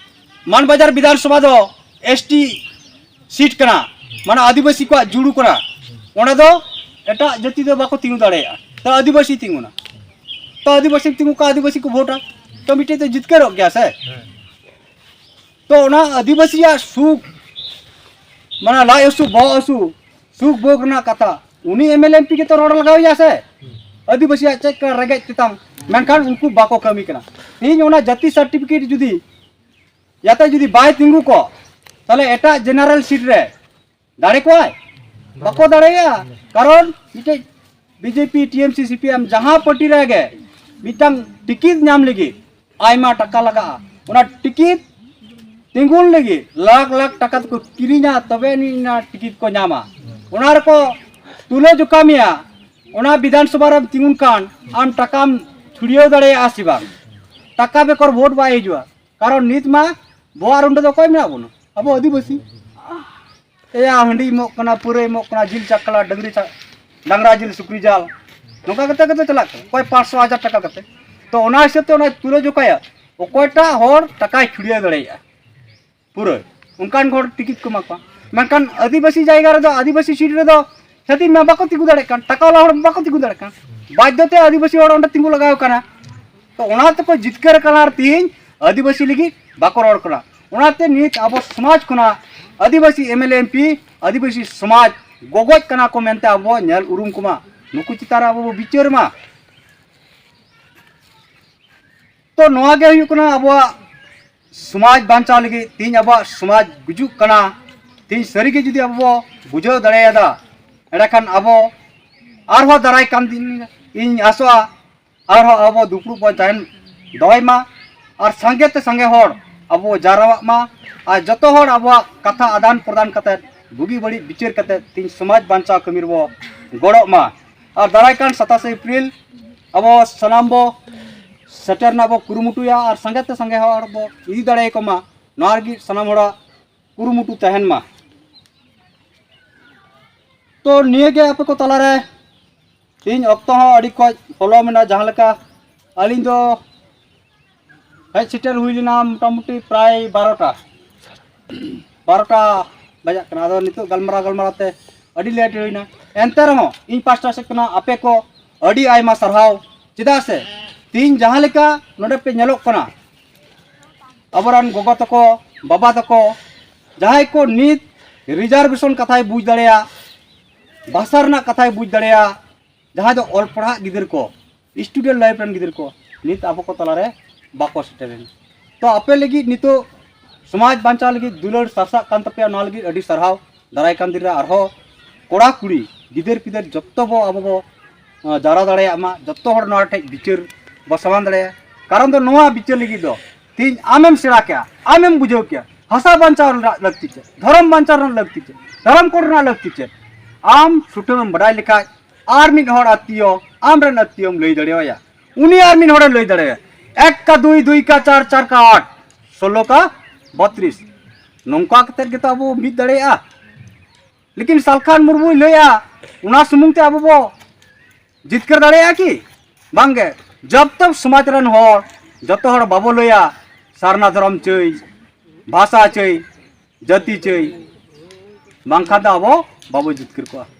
ᱢᱟᱱᱵᱟᱡᱟᱨ ᱵᱤᱫᱷᱟᱱ ᱥᱚᱵᱷᱟ ᱫᱚ ᱮᱥ ᱴᱤ ᱥᱤᱴ ᱠᱟᱱᱟ, ᱢᱟᱱᱮ ᱟᱹᱫᱤᱵᱟᱹᱥᱤ ᱠᱚᱣᱟᱜ ᱡᱩᱲᱩ ᱠᱟᱱᱟ, ᱚᱸᱰᱮ ᱫᱚ ᱮᱴᱟᱜ ᱡᱟᱹᱛᱤ ᱫᱚ ᱵᱟᱠᱚ ᱛᱤᱸᱜᱩ ᱫᱟᱲᱮᱭᱟᱜᱼᱟ᱾ ᱛᱚ ᱟᱹᱫᱤᱵᱟᱹᱥᱤ ᱛᱤᱸᱜᱩᱱᱟ, ᱛᱚ ᱟᱹᱫᱤᱵᱟᱹᱥᱤ ᱛᱤᱸᱜᱩ ᱠᱚ ᱟᱹᱫᱤᱵᱟᱹᱥᱤ ᱠᱚ ᱵᱷᱳᱴᱟ, ᱛᱚ ᱢᱤᱫᱴᱮᱡ ᱫᱚ ᱡᱤᱛᱠᱟᱹᱨᱚᱜ ᱜᱮᱭᱟ ᱥᱮ᱾ ᱛᱚ ᱚᱱᱟ ᱟᱹᱫᱤᱵᱟᱹᱥᱤᱭᱟᱜ ᱥᱩᱠ, ᱢᱟᱱᱮ ᱞᱟᱡ ᱦᱟᱹᱥᱩ, ᱵᱚᱦᱚᱜ ᱦᱟᱹᱥᱩ, ᱥᱩᱠ ᱵᱷᱳᱜᱽ ᱨᱮᱱᱟᱜ ᱠᱟᱛᱷᱟ ᱩᱱᱤ ᱮᱢ ᱮᱞ ᱮ ᱮᱢ ᱯᱤ ᱜᱮᱛᱚ ᱨᱚᱲ ᱞᱟᱜᱟᱣ ᱮᱭᱟ ᱥᱮ᱾ ᱟᱹᱫᱤᱵᱟᱹᱥᱤᱭᱟᱜ ᱪᱮᱫ ᱠᱟ ᱨᱮᱸᱜᱮᱡ ᱛᱮᱛᱟᱝ, ᱢᱮᱱᱠᱷᱟᱱ ᱩᱱᱠᱩ ᱵᱟᱠᱚ ᱠᱟᱹᱢᱤ ᱠᱟᱱᱟ᱾ ᱛᱮᱦᱮᱧ ᱚᱱᱟ ᱡᱟᱹᱛᱤ ᱥᱟᱨᱴᱤᱯᱷᱤᱠᱮᱴ ᱡᱩᱫᱤ ᱡᱟᱛᱮ ᱡᱩᱫᱤ ᱵᱟᱭ ᱛᱤᱸᱜᱩ ᱠᱚᱜ, ᱛᱟᱦᱞᱮ ᱮᱴᱟᱜ ᱡᱮᱱᱟᱨᱮᱞ ᱥᱤᱴ ᱨᱮ ᱫᱟᱲᱮ ᱠᱚᱣᱟᱭ? ᱵᱟᱠᱚ ᱫᱟᱲᱮᱭᱟᱜᱼᱟ᱾ ᱠᱟᱨᱚᱱ ᱢᱤᱫᱴᱮᱡ B J P, T M C, C P M ᱡᱟᱦᱟᱸ ᱯᱟᱨᱴᱤ ᱨᱮᱜᱮ ᱢᱤᱫᱴᱟᱝ ᱴᱤᱠᱤᱴ ᱧᱟᱢ ᱞᱟᱹᱜᱤᱫ ᱟᱭᱢᱟ ᱴᱟᱠᱟ ᱞᱟᱜᱟᱜᱼᱟ᱾ ᱚᱱᱟ ᱴᱤᱠᱤᱴ ᱛᱤᱸᱜᱩᱱ ᱞᱟᱹᱜᱤᱫ ᱞᱟᱠᱷ ᱞᱟᱠᱷ ᱴᱟᱠᱟ ᱛᱮᱠᱚ ᱠᱤᱨᱤᱧᱟ, ᱛᱚᱵᱮ ᱟᱹᱱᱤᱡ ᱚᱱᱟ ᱴᱤᱠᱤᱴ ᱠᱚ ᱧᱟᱢᱟ᱾ ᱚᱱᱟ ᱨᱮᱠᱚ ᱛᱩᱞᱟᱹ ᱡᱚᱠᱷᱟ ᱢᱮᱭᱟ, ᱚᱱᱟ ᱵᱤᱫᱷᱟᱱ ᱥᱚᱵᱷᱟ ᱨᱮᱢ ᱛᱤᱸᱜᱩᱱ ᱠᱷᱟᱱ ᱟᱢ ᱴᱟᱠᱟᱢ ᱪᱷᱩᱲᱭᱟᱹᱣ ᱫᱟᱲᱮᱭᱟᱜᱼᱟ ᱥᱮ ᱵᱟᱝ? ᱴᱟᱠᱟ ᱵᱮᱜᱚᱨ ᱵᱷᱳᱴ ᱵᱟᱭ ᱦᱤᱡᱩᱜᱼᱟ᱾ ᱠᱟᱨᱚᱱ ᱱᱤᱛ ᱢᱟ ᱵᱚᱦᱚᱜ ᱨᱮ ᱚᱸᱰᱮ ᱫᱚ ᱚᱠᱚᱭ ᱢᱮᱱᱟᱜ ᱵᱚᱱᱟ? ᱟᱵᱚ ᱟᱹᱫᱤᱵᱟᱹᱥᱤ᱾ ᱮᱭᱟ, ᱦᱟᱺᱰᱤ ᱮᱢᱚᱜ ᱠᱟᱱᱟ, ᱯᱟᱹᱣᱨᱟᱹ ᱮᱢᱚᱜ ᱠᱟᱱᱟ, ᱡᱤᱞ ᱪᱟᱠᱞᱟ, ᱰᱟᱹᱝᱨᱤ ᱪᱟ-, ᱰᱟᱝᱨᱟ ᱡᱤᱞ, ᱥᱩᱠᱨᱤ ᱡᱟᱞ, ᱱᱚᱝᱠᱟ ᱠᱟᱛᱮ ᱠᱟᱛᱮ ᱪᱟᱞᱟᱜ ᱠᱟᱱᱟ᱾ ᱚᱠᱚᱭ ᱯᱟᱸᱪᱥᱚ, ᱦᱟᱡᱟᱨ ᱴᱟᱠᱟ ᱠᱟᱛᱮ᱾ ᱛᱚ ᱚᱱᱟ ᱦᱤᱥᱟᱹᱵ ᱛᱮ ᱚᱱᱟ ᱛᱩᱞᱟᱹ ᱡᱚᱠᱷᱟᱭᱟ, ᱚᱠᱚᱭᱴᱟᱜ ᱦᱚᱲ ᱴᱟᱠᱟᱭ ᱪᱷᱩᱲᱭᱟᱹᱣ ᱫᱟᱲᱮᱭᱟᱜᱼᱟ ᱯᱩᱨᱟᱹ, ᱚᱱᱠᱟᱱ ᱦᱚᱲ ᱴᱤᱠᱤᱴ ᱠᱚ ᱮᱢᱟ ᱠᱚᱣᱟ᱾ ᱢᱮᱱᱠᱷᱟᱱ ᱟᱹᱫᱤᱵᱟᱹᱥᱤ ᱡᱟᱭᱜᱟ ᱨᱮᱫᱚ, ᱟᱹᱫᱤᱵᱟᱹᱥᱤ ᱥᱤᱴ ᱨᱮᱫᱚ ᱪᱷᱟᱹᱛᱤᱠ ᱢᱟ ᱵᱟᱠᱚ ᱛᱤᱸᱜᱩ ᱫᱟᱲᱮᱭᱟᱜ ᱠᱟᱱ, ᱴᱟᱠᱟ ᱣᱟᱞᱟ ᱦᱚᱲ ᱵᱟᱠᱚ ᱛᱤᱸᱜᱩ ᱫᱟᱲᱮᱭᱟᱜ ᱠᱟᱱ, ᱵᱟᱫᱽᱫᱷᱚ ᱛᱮ ᱟᱹᱫᱤᱵᱟᱹᱥᱤ ᱦᱚᱲ ᱚᱸᱰᱮ ᱛᱤᱸᱜᱩ ᱞᱟᱜᱟᱣ ᱠᱟᱱᱟ᱾ ᱛᱚ ᱚᱱᱟ ᱛᱮᱠᱚ ᱡᱤᱛᱠᱟᱹᱨ ᱠᱟᱱᱟ ᱟᱨ ᱛᱤᱦᱤᱧ ᱟᱹᱫᱤᱵᱟᱹᱥᱤ ᱞᱟᱹᱜᱤᱫ ᱵᱟᱠᱚ ᱨᱚᱲ ᱠᱟᱱᱟ᱾ ᱚᱱᱟᱛᱮ ᱱᱤᱛ ᱟᱵᱚ ᱥᱚᱢᱟᱡᱽ ᱠᱷᱚᱱᱟᱜ ᱟᱹᱫᱤᱵᱟᱹᱥᱤ ᱮᱢ ᱮᱞ ᱮ, ᱮᱢ ᱯᱤ, ᱟᱹᱫᱤᱵᱟᱹᱥᱤ ᱥᱚᱢᱟᱡᱽ ᱜᱚᱜᱚᱡ ᱠᱟᱱᱟ ᱠᱚ ᱢᱮᱱᱛᱮ ᱟᱵᱚ ᱧᱮᱞ ᱩᱨᱩᱢ ᱠᱚᱢᱟ, ᱱᱩᱠᱩ ᱪᱮᱛᱟᱱ ᱨᱮ ᱟᱵᱚ ᱵᱚ ᱵᱤᱪᱟᱹᱨ ᱢᱟ᱾ ᱛᱚ ᱱᱚᱣᱟ ᱜᱮ ᱦᱩᱭᱩᱜ ᱠᱟᱱᱟ ᱟᱵᱚᱣᱟᱜ ᱥᱚᱢᱟᱡᱽ ᱵᱟᱧᱪᱟᱣ ᱞᱟᱹᱜᱤᱫ᱾ ᱛᱮᱦᱮᱧ ᱟᱵᱚᱣᱟᱜ ᱥᱚᱢᱟᱡᱽ ᱜᱩᱡᱩᱜ ᱠᱟᱱᱟ᱾ ᱛᱮᱦᱮᱧ ᱥᱟᱹᱨᱤᱜᱮ ᱡᱩᱫᱤ ᱟᱵᱚ ᱵᱚ ᱵᱩᱡᱷᱟᱹᱣ ᱫᱟᱲᱮᱭᱟᱫᱟ, ᱮᱸᱰᱮᱠᱷᱟᱱ ᱟᱵᱚ ᱟᱨᱦᱚᱸ ᱫᱟᱨᱟᱭ ᱠᱟᱱ ᱫᱤᱱ, ᱤᱧ ᱟᱥᱚᱜᱼᱟ, ᱟᱨᱦᱚᱸ ᱟᱵᱚ ᱫᱩᱯᱲᱩᱵ ᱵᱚᱱ ᱛᱟᱦᱮᱱ ᱫᱚᱦᱚᱭ ᱢᱟ, ᱟᱨ ᱥᱟᱸᱜᱮ ᱛᱮ ᱥᱟᱸᱜᱮ ᱦᱚᱲ ᱟᱵᱚ ᱵᱚ ᱡᱟᱨᱣᱟᱜ ᱢᱟ, ᱟᱨ ᱡᱚᱛᱚ ᱦᱚᱲ ᱟᱵᱚᱣᱟᱜ ᱠᱟᱛᱷᱟ ᱟᱫᱟᱱ ᱯᱨᱚᱫᱟᱱ ᱠᱟᱛᱮᱫ, ᱵᱩᱜᱤ ᱵᱟᱹᱲᱤᱡ ᱵᱤᱪᱟᱹᱨ ᱠᱟᱛᱮᱫ, ᱛᱮᱦᱮᱧ ᱥᱚᱢᱟᱡᱽ ᱵᱟᱧᱪᱟᱣ ᱠᱟᱹᱢᱤ ᱨᱮᱵᱚ ᱜᱚᱲᱚᱜ ᱢᱟ᱾ ᱟᱨ ᱫᱟᱨᱟᱭ ᱠᱟᱱ ᱥᱟᱛᱟᱥᱮ ᱮᱯᱨᱤᱞ ᱟᱵᱚ ᱥᱟᱱᱟᱢ ᱵᱚ ᱥᱮᱴᱮᱨ ᱨᱮᱱᱟᱜ ᱵᱚ ᱠᱩᱨᱩᱢᱩᱴᱩᱭᱟ ᱟᱨ ᱥᱟᱸᱜᱮ ᱛᱮ ᱥᱟᱸᱜᱮ ᱦᱚᱲ ᱵᱚ ᱤᱫᱤ ᱫᱟᱲᱮᱭᱟᱠᱚ ᱢᱟ, ᱱᱚᱣᱟ ᱞᱟᱹᱜᱤᱫ ᱥᱟᱱᱟᱢ ᱦᱚᱲᱟᱜ ᱠᱩᱨᱩᱢᱩᱴᱩ ᱛᱟᱦᱮᱱ ᱢᱟ᱾ ᱛᱚ ᱱᱤᱭᱟᱹ ᱜᱮ ᱟᱯᱮ ᱠᱚ ᱛᱟᱞᱟᱨᱮ ᱛᱮᱦᱮᱧ ᱚᱠᱛᱚ ᱦᱚᱸ ᱟᱹᱰᱤ ᱠᱚᱡ ᱯᱚᱞᱚᱢ ᱮᱱᱟ, ᱡᱟᱦᱟᱸ ᱞᱮᱠᱟ ᱟᱹᱞᱤᱧ ᱫᱚ ᱦᱮᱡ ᱥᱮᱴᱮᱨ ᱦᱩᱭ ᱞᱮᱱᱟ ᱢᱚᱴᱟᱢᱩᱴᱤ ᱯᱨᱟᱭ ᱵᱟᱨᱚᱴᱟ, ᱵᱟᱨᱚᱴᱟ ᱵᱟᱡᱟᱜ ᱠᱟᱱᱟ᱾ ᱟᱫᱚ ᱱᱤᱛᱚᱜ ᱜᱟᱞᱢᱟᱨᱟᱣ ᱜᱟᱞᱢᱟᱨᱟᱣ ᱛᱮ ᱟᱹᱰᱤ ᱞᱮᱴ ᱦᱩᱭᱱᱟ᱾ ᱮᱱᱛᱮ ᱨᱮᱦᱚᱸ ᱤᱧ ᱯᱟᱥᱴᱟ ᱥᱮᱫ ᱠᱷᱚᱱᱟᱜ ᱟᱯᱮ ᱠᱚ ᱟᱹᱰᱤ ᱟᱭᱢᱟ ᱥᱟᱨᱦᱟᱣ, ᱪᱮᱫᱟᱜ ᱥᱮ ᱛᱮᱦᱮᱧ ᱡᱟᱦᱟᱸ ᱞᱮᱠᱟ ᱱᱚᱰᱮ ᱯᱮ ᱧᱮᱞᱚᱜ ᱠᱟᱱᱟ, ᱟᱵᱚᱨᱮᱱ ᱜᱚᱜᱚ ᱛᱟᱠᱚ, ᱵᱟᱵᱟ ᱛᱟᱠᱚ, ᱡᱟᱦᱟᱸᱭ ᱠᱚ ᱱᱤᱛ ᱨᱤᱡᱟᱨᱵᱷᱮᱥᱚᱱ ᱠᱟᱛᱷᱟᱭ ᱵᱩᱡᱽ ᱫᱟᱲᱮᱭᱟᱜ, ᱵᱷᱟᱥᱟ ᱨᱮᱱᱟᱜ ᱠᱟᱛᱷᱟᱭ ᱵᱩᱡᱽ ᱫᱟᱲᱮᱭᱟᱜ, ᱡᱟᱦᱟᱸᱭ ᱫᱚ ᱚᱞ ᱯᱟᱲᱦᱟᱜ ᱜᱤᱫᱟᱹᱨ ᱠᱚ, ᱥᱴᱩᱰᱮᱱᱴ ᱞᱟᱭᱤᱯᱷ ᱨᱮᱱ ᱜᱤᱫᱟᱹᱨ ᱠᱚ ᱱᱤᱛ ᱟᱵᱚ ᱠᱚ ᱛᱟᱞᱟᱨᱮ ᱵᱟᱠᱚ ᱥᱮᱴᱮᱨᱮᱱᱟ᱾ ᱛᱚ ᱟᱯᱮ ᱞᱟᱹᱜᱤᱫ ᱱᱤᱛᱚᱜ ᱥᱚᱢᱟᱡᱽ ᱵᱟᱧᱪᱟᱣ ᱞᱟᱹᱜᱤᱫ ᱫᱩᱞᱟᱹᱲ ᱥᱟᱨᱥᱟᱜ ᱠᱟᱱ ᱛᱟᱯᱮᱭᱟ, ᱱᱚᱣᱟ ᱞᱟᱹᱜᱤᱫ ᱟᱹᱰᱤ ᱥᱟᱨᱦᱟᱣ᱾ ᱫᱟᱨᱟᱭ ᱠᱟᱱ ᱫᱤᱱ ᱨᱮ ᱟᱨᱦᱚᱸ ᱠᱚᱲᱟ ᱠᱩᱲᱤ ᱜᱤᱫᱟᱹᱨ ᱯᱤᱫᱟᱹᱨ ᱡᱚᱛᱚ ᱵᱚ ᱟᱵᱚ ᱵᱚ, ᱟᱸ, ᱡᱟᱣᱨᱟ ᱫᱟᱲᱮᱭᱟᱜ ᱢᱟ, ᱡᱚᱛᱚ ᱦᱚᱲ ᱱᱚᱣᱟ ᱴᱷᱮᱡ ᱵᱤᱪᱟᱹᱨ ᱵᱚ ᱥᱟᱢᱟᱝ ᱫᱟᱲᱮᱭᱟᱜᱼᱟ᱾ ᱠᱟᱨᱚᱱ ᱫᱚ ᱱᱚᱣᱟ ᱵᱤᱪᱟᱹᱨ ᱞᱟᱹᱜᱤᱫ ᱫᱚ ᱛᱮᱦᱮᱧ ᱟᱢᱮᱢ ᱥᱮᱬᱟ ᱠᱮᱜᱼᱟ, ᱟᱢᱮᱢ ᱵᱩᱡᱷᱟᱹᱣ ᱠᱮᱜᱼᱟ, ᱵᱷᱟᱥᱟ ᱵᱟᱧᱪᱟᱣ ᱨᱮᱱᱟᱜ ᱞᱟᱹᱠᱛᱤ ᱪᱮᱫ, ᱫᱷᱚᱨᱚᱢ ᱵᱟᱧᱪᱟᱣ ᱨᱮᱱᱟᱜ ᱞᱟᱹᱠᱛᱤ ᱪᱮᱫ, ᱫᱷᱚᱨᱚᱢ ᱠᱳᱰ ᱨᱮᱱᱟᱜ ᱞᱟᱹᱠᱛᱤ ᱪᱮᱫ, ᱟᱢ ᱥᱩᱴᱟᱹᱢ ᱮᱢ ᱵᱟᱰᱟᱭ ᱞᱮᱠᱷᱟᱡ ᱟᱨ ᱢᱤᱫ ᱦᱚᱲ ᱟᱛᱤᱭᱚ, ᱟᱢ ᱨᱮᱱ ᱟᱛᱤᱭᱚᱢ ᱞᱟᱹᱭ ᱫᱟᱲᱮᱣᱟᱭᱟ, ᱩᱱᱤ ᱟᱨ ᱢᱤᱫ ᱦᱚᱲᱮ ᱞᱟᱹᱭ ᱫᱟᱲᱮᱣᱟᱭᱟ᱾ ᱮᱠ ᱠᱟ ᱫᱩᱭ, ᱫᱩᱭ ᱠᱟ ᱪᱟᱨ, ᱪᱟᱨ ᱠᱟ ᱟᱴ, ᱥᱳᱞᱳ ᱠᱟ ᱵᱚᱛᱨᱤᱥ᱾ ᱱᱚᱝᱠᱟ ᱠᱟᱛᱮᱫ ᱜᱮᱛᱚ ᱟᱵᱚ ᱢᱤᱫ ᱫᱟᱲᱮᱭᱟᱜᱼᱟ᱾ ᱞᱮᱠᱤᱱ ᱥᱟᱞᱠᱷᱟᱱ ᱢᱩᱨᱢᱩᱭ ᱞᱟᱹᱭᱟ, ᱚᱱᱟ ᱥᱩᱢᱩᱝ ᱛᱮ ᱟᱵᱚ ᱵᱚ ᱡᱤᱛᱠᱟᱹᱨ ᱫᱟᱲᱮᱭᱟᱜᱼᱟ ᱠᱤ? ᱵᱟᱝᱜᱮ᱾ ᱡᱚᱵ ᱛᱚᱠ ᱥᱚᱢᱟᱡᱽ ᱨᱮᱱ ᱦᱚᱲ, ᱡᱚᱛᱚ ᱦᱚᱲ ᱵᱟᱵᱚ ᱞᱟᱹᱭᱟ ᱥᱟᱨᱱᱟ ᱫᱷᱚᱨᱚᱢ ᱪᱟᱹᱭ, ᱵᱷᱟᱥᱟ ᱪᱟᱹᱭ, ᱡᱟᱹᱛᱤ ᱪᱟᱹᱭ, ᱵᱟᱝᱠᱷᱟᱱ ᱫᱚ ᱟᱵᱚ ᱵᱟᱵᱚ ᱡᱤᱛᱠᱟᱹᱨ ᱠᱚᱜᱼᱟ᱾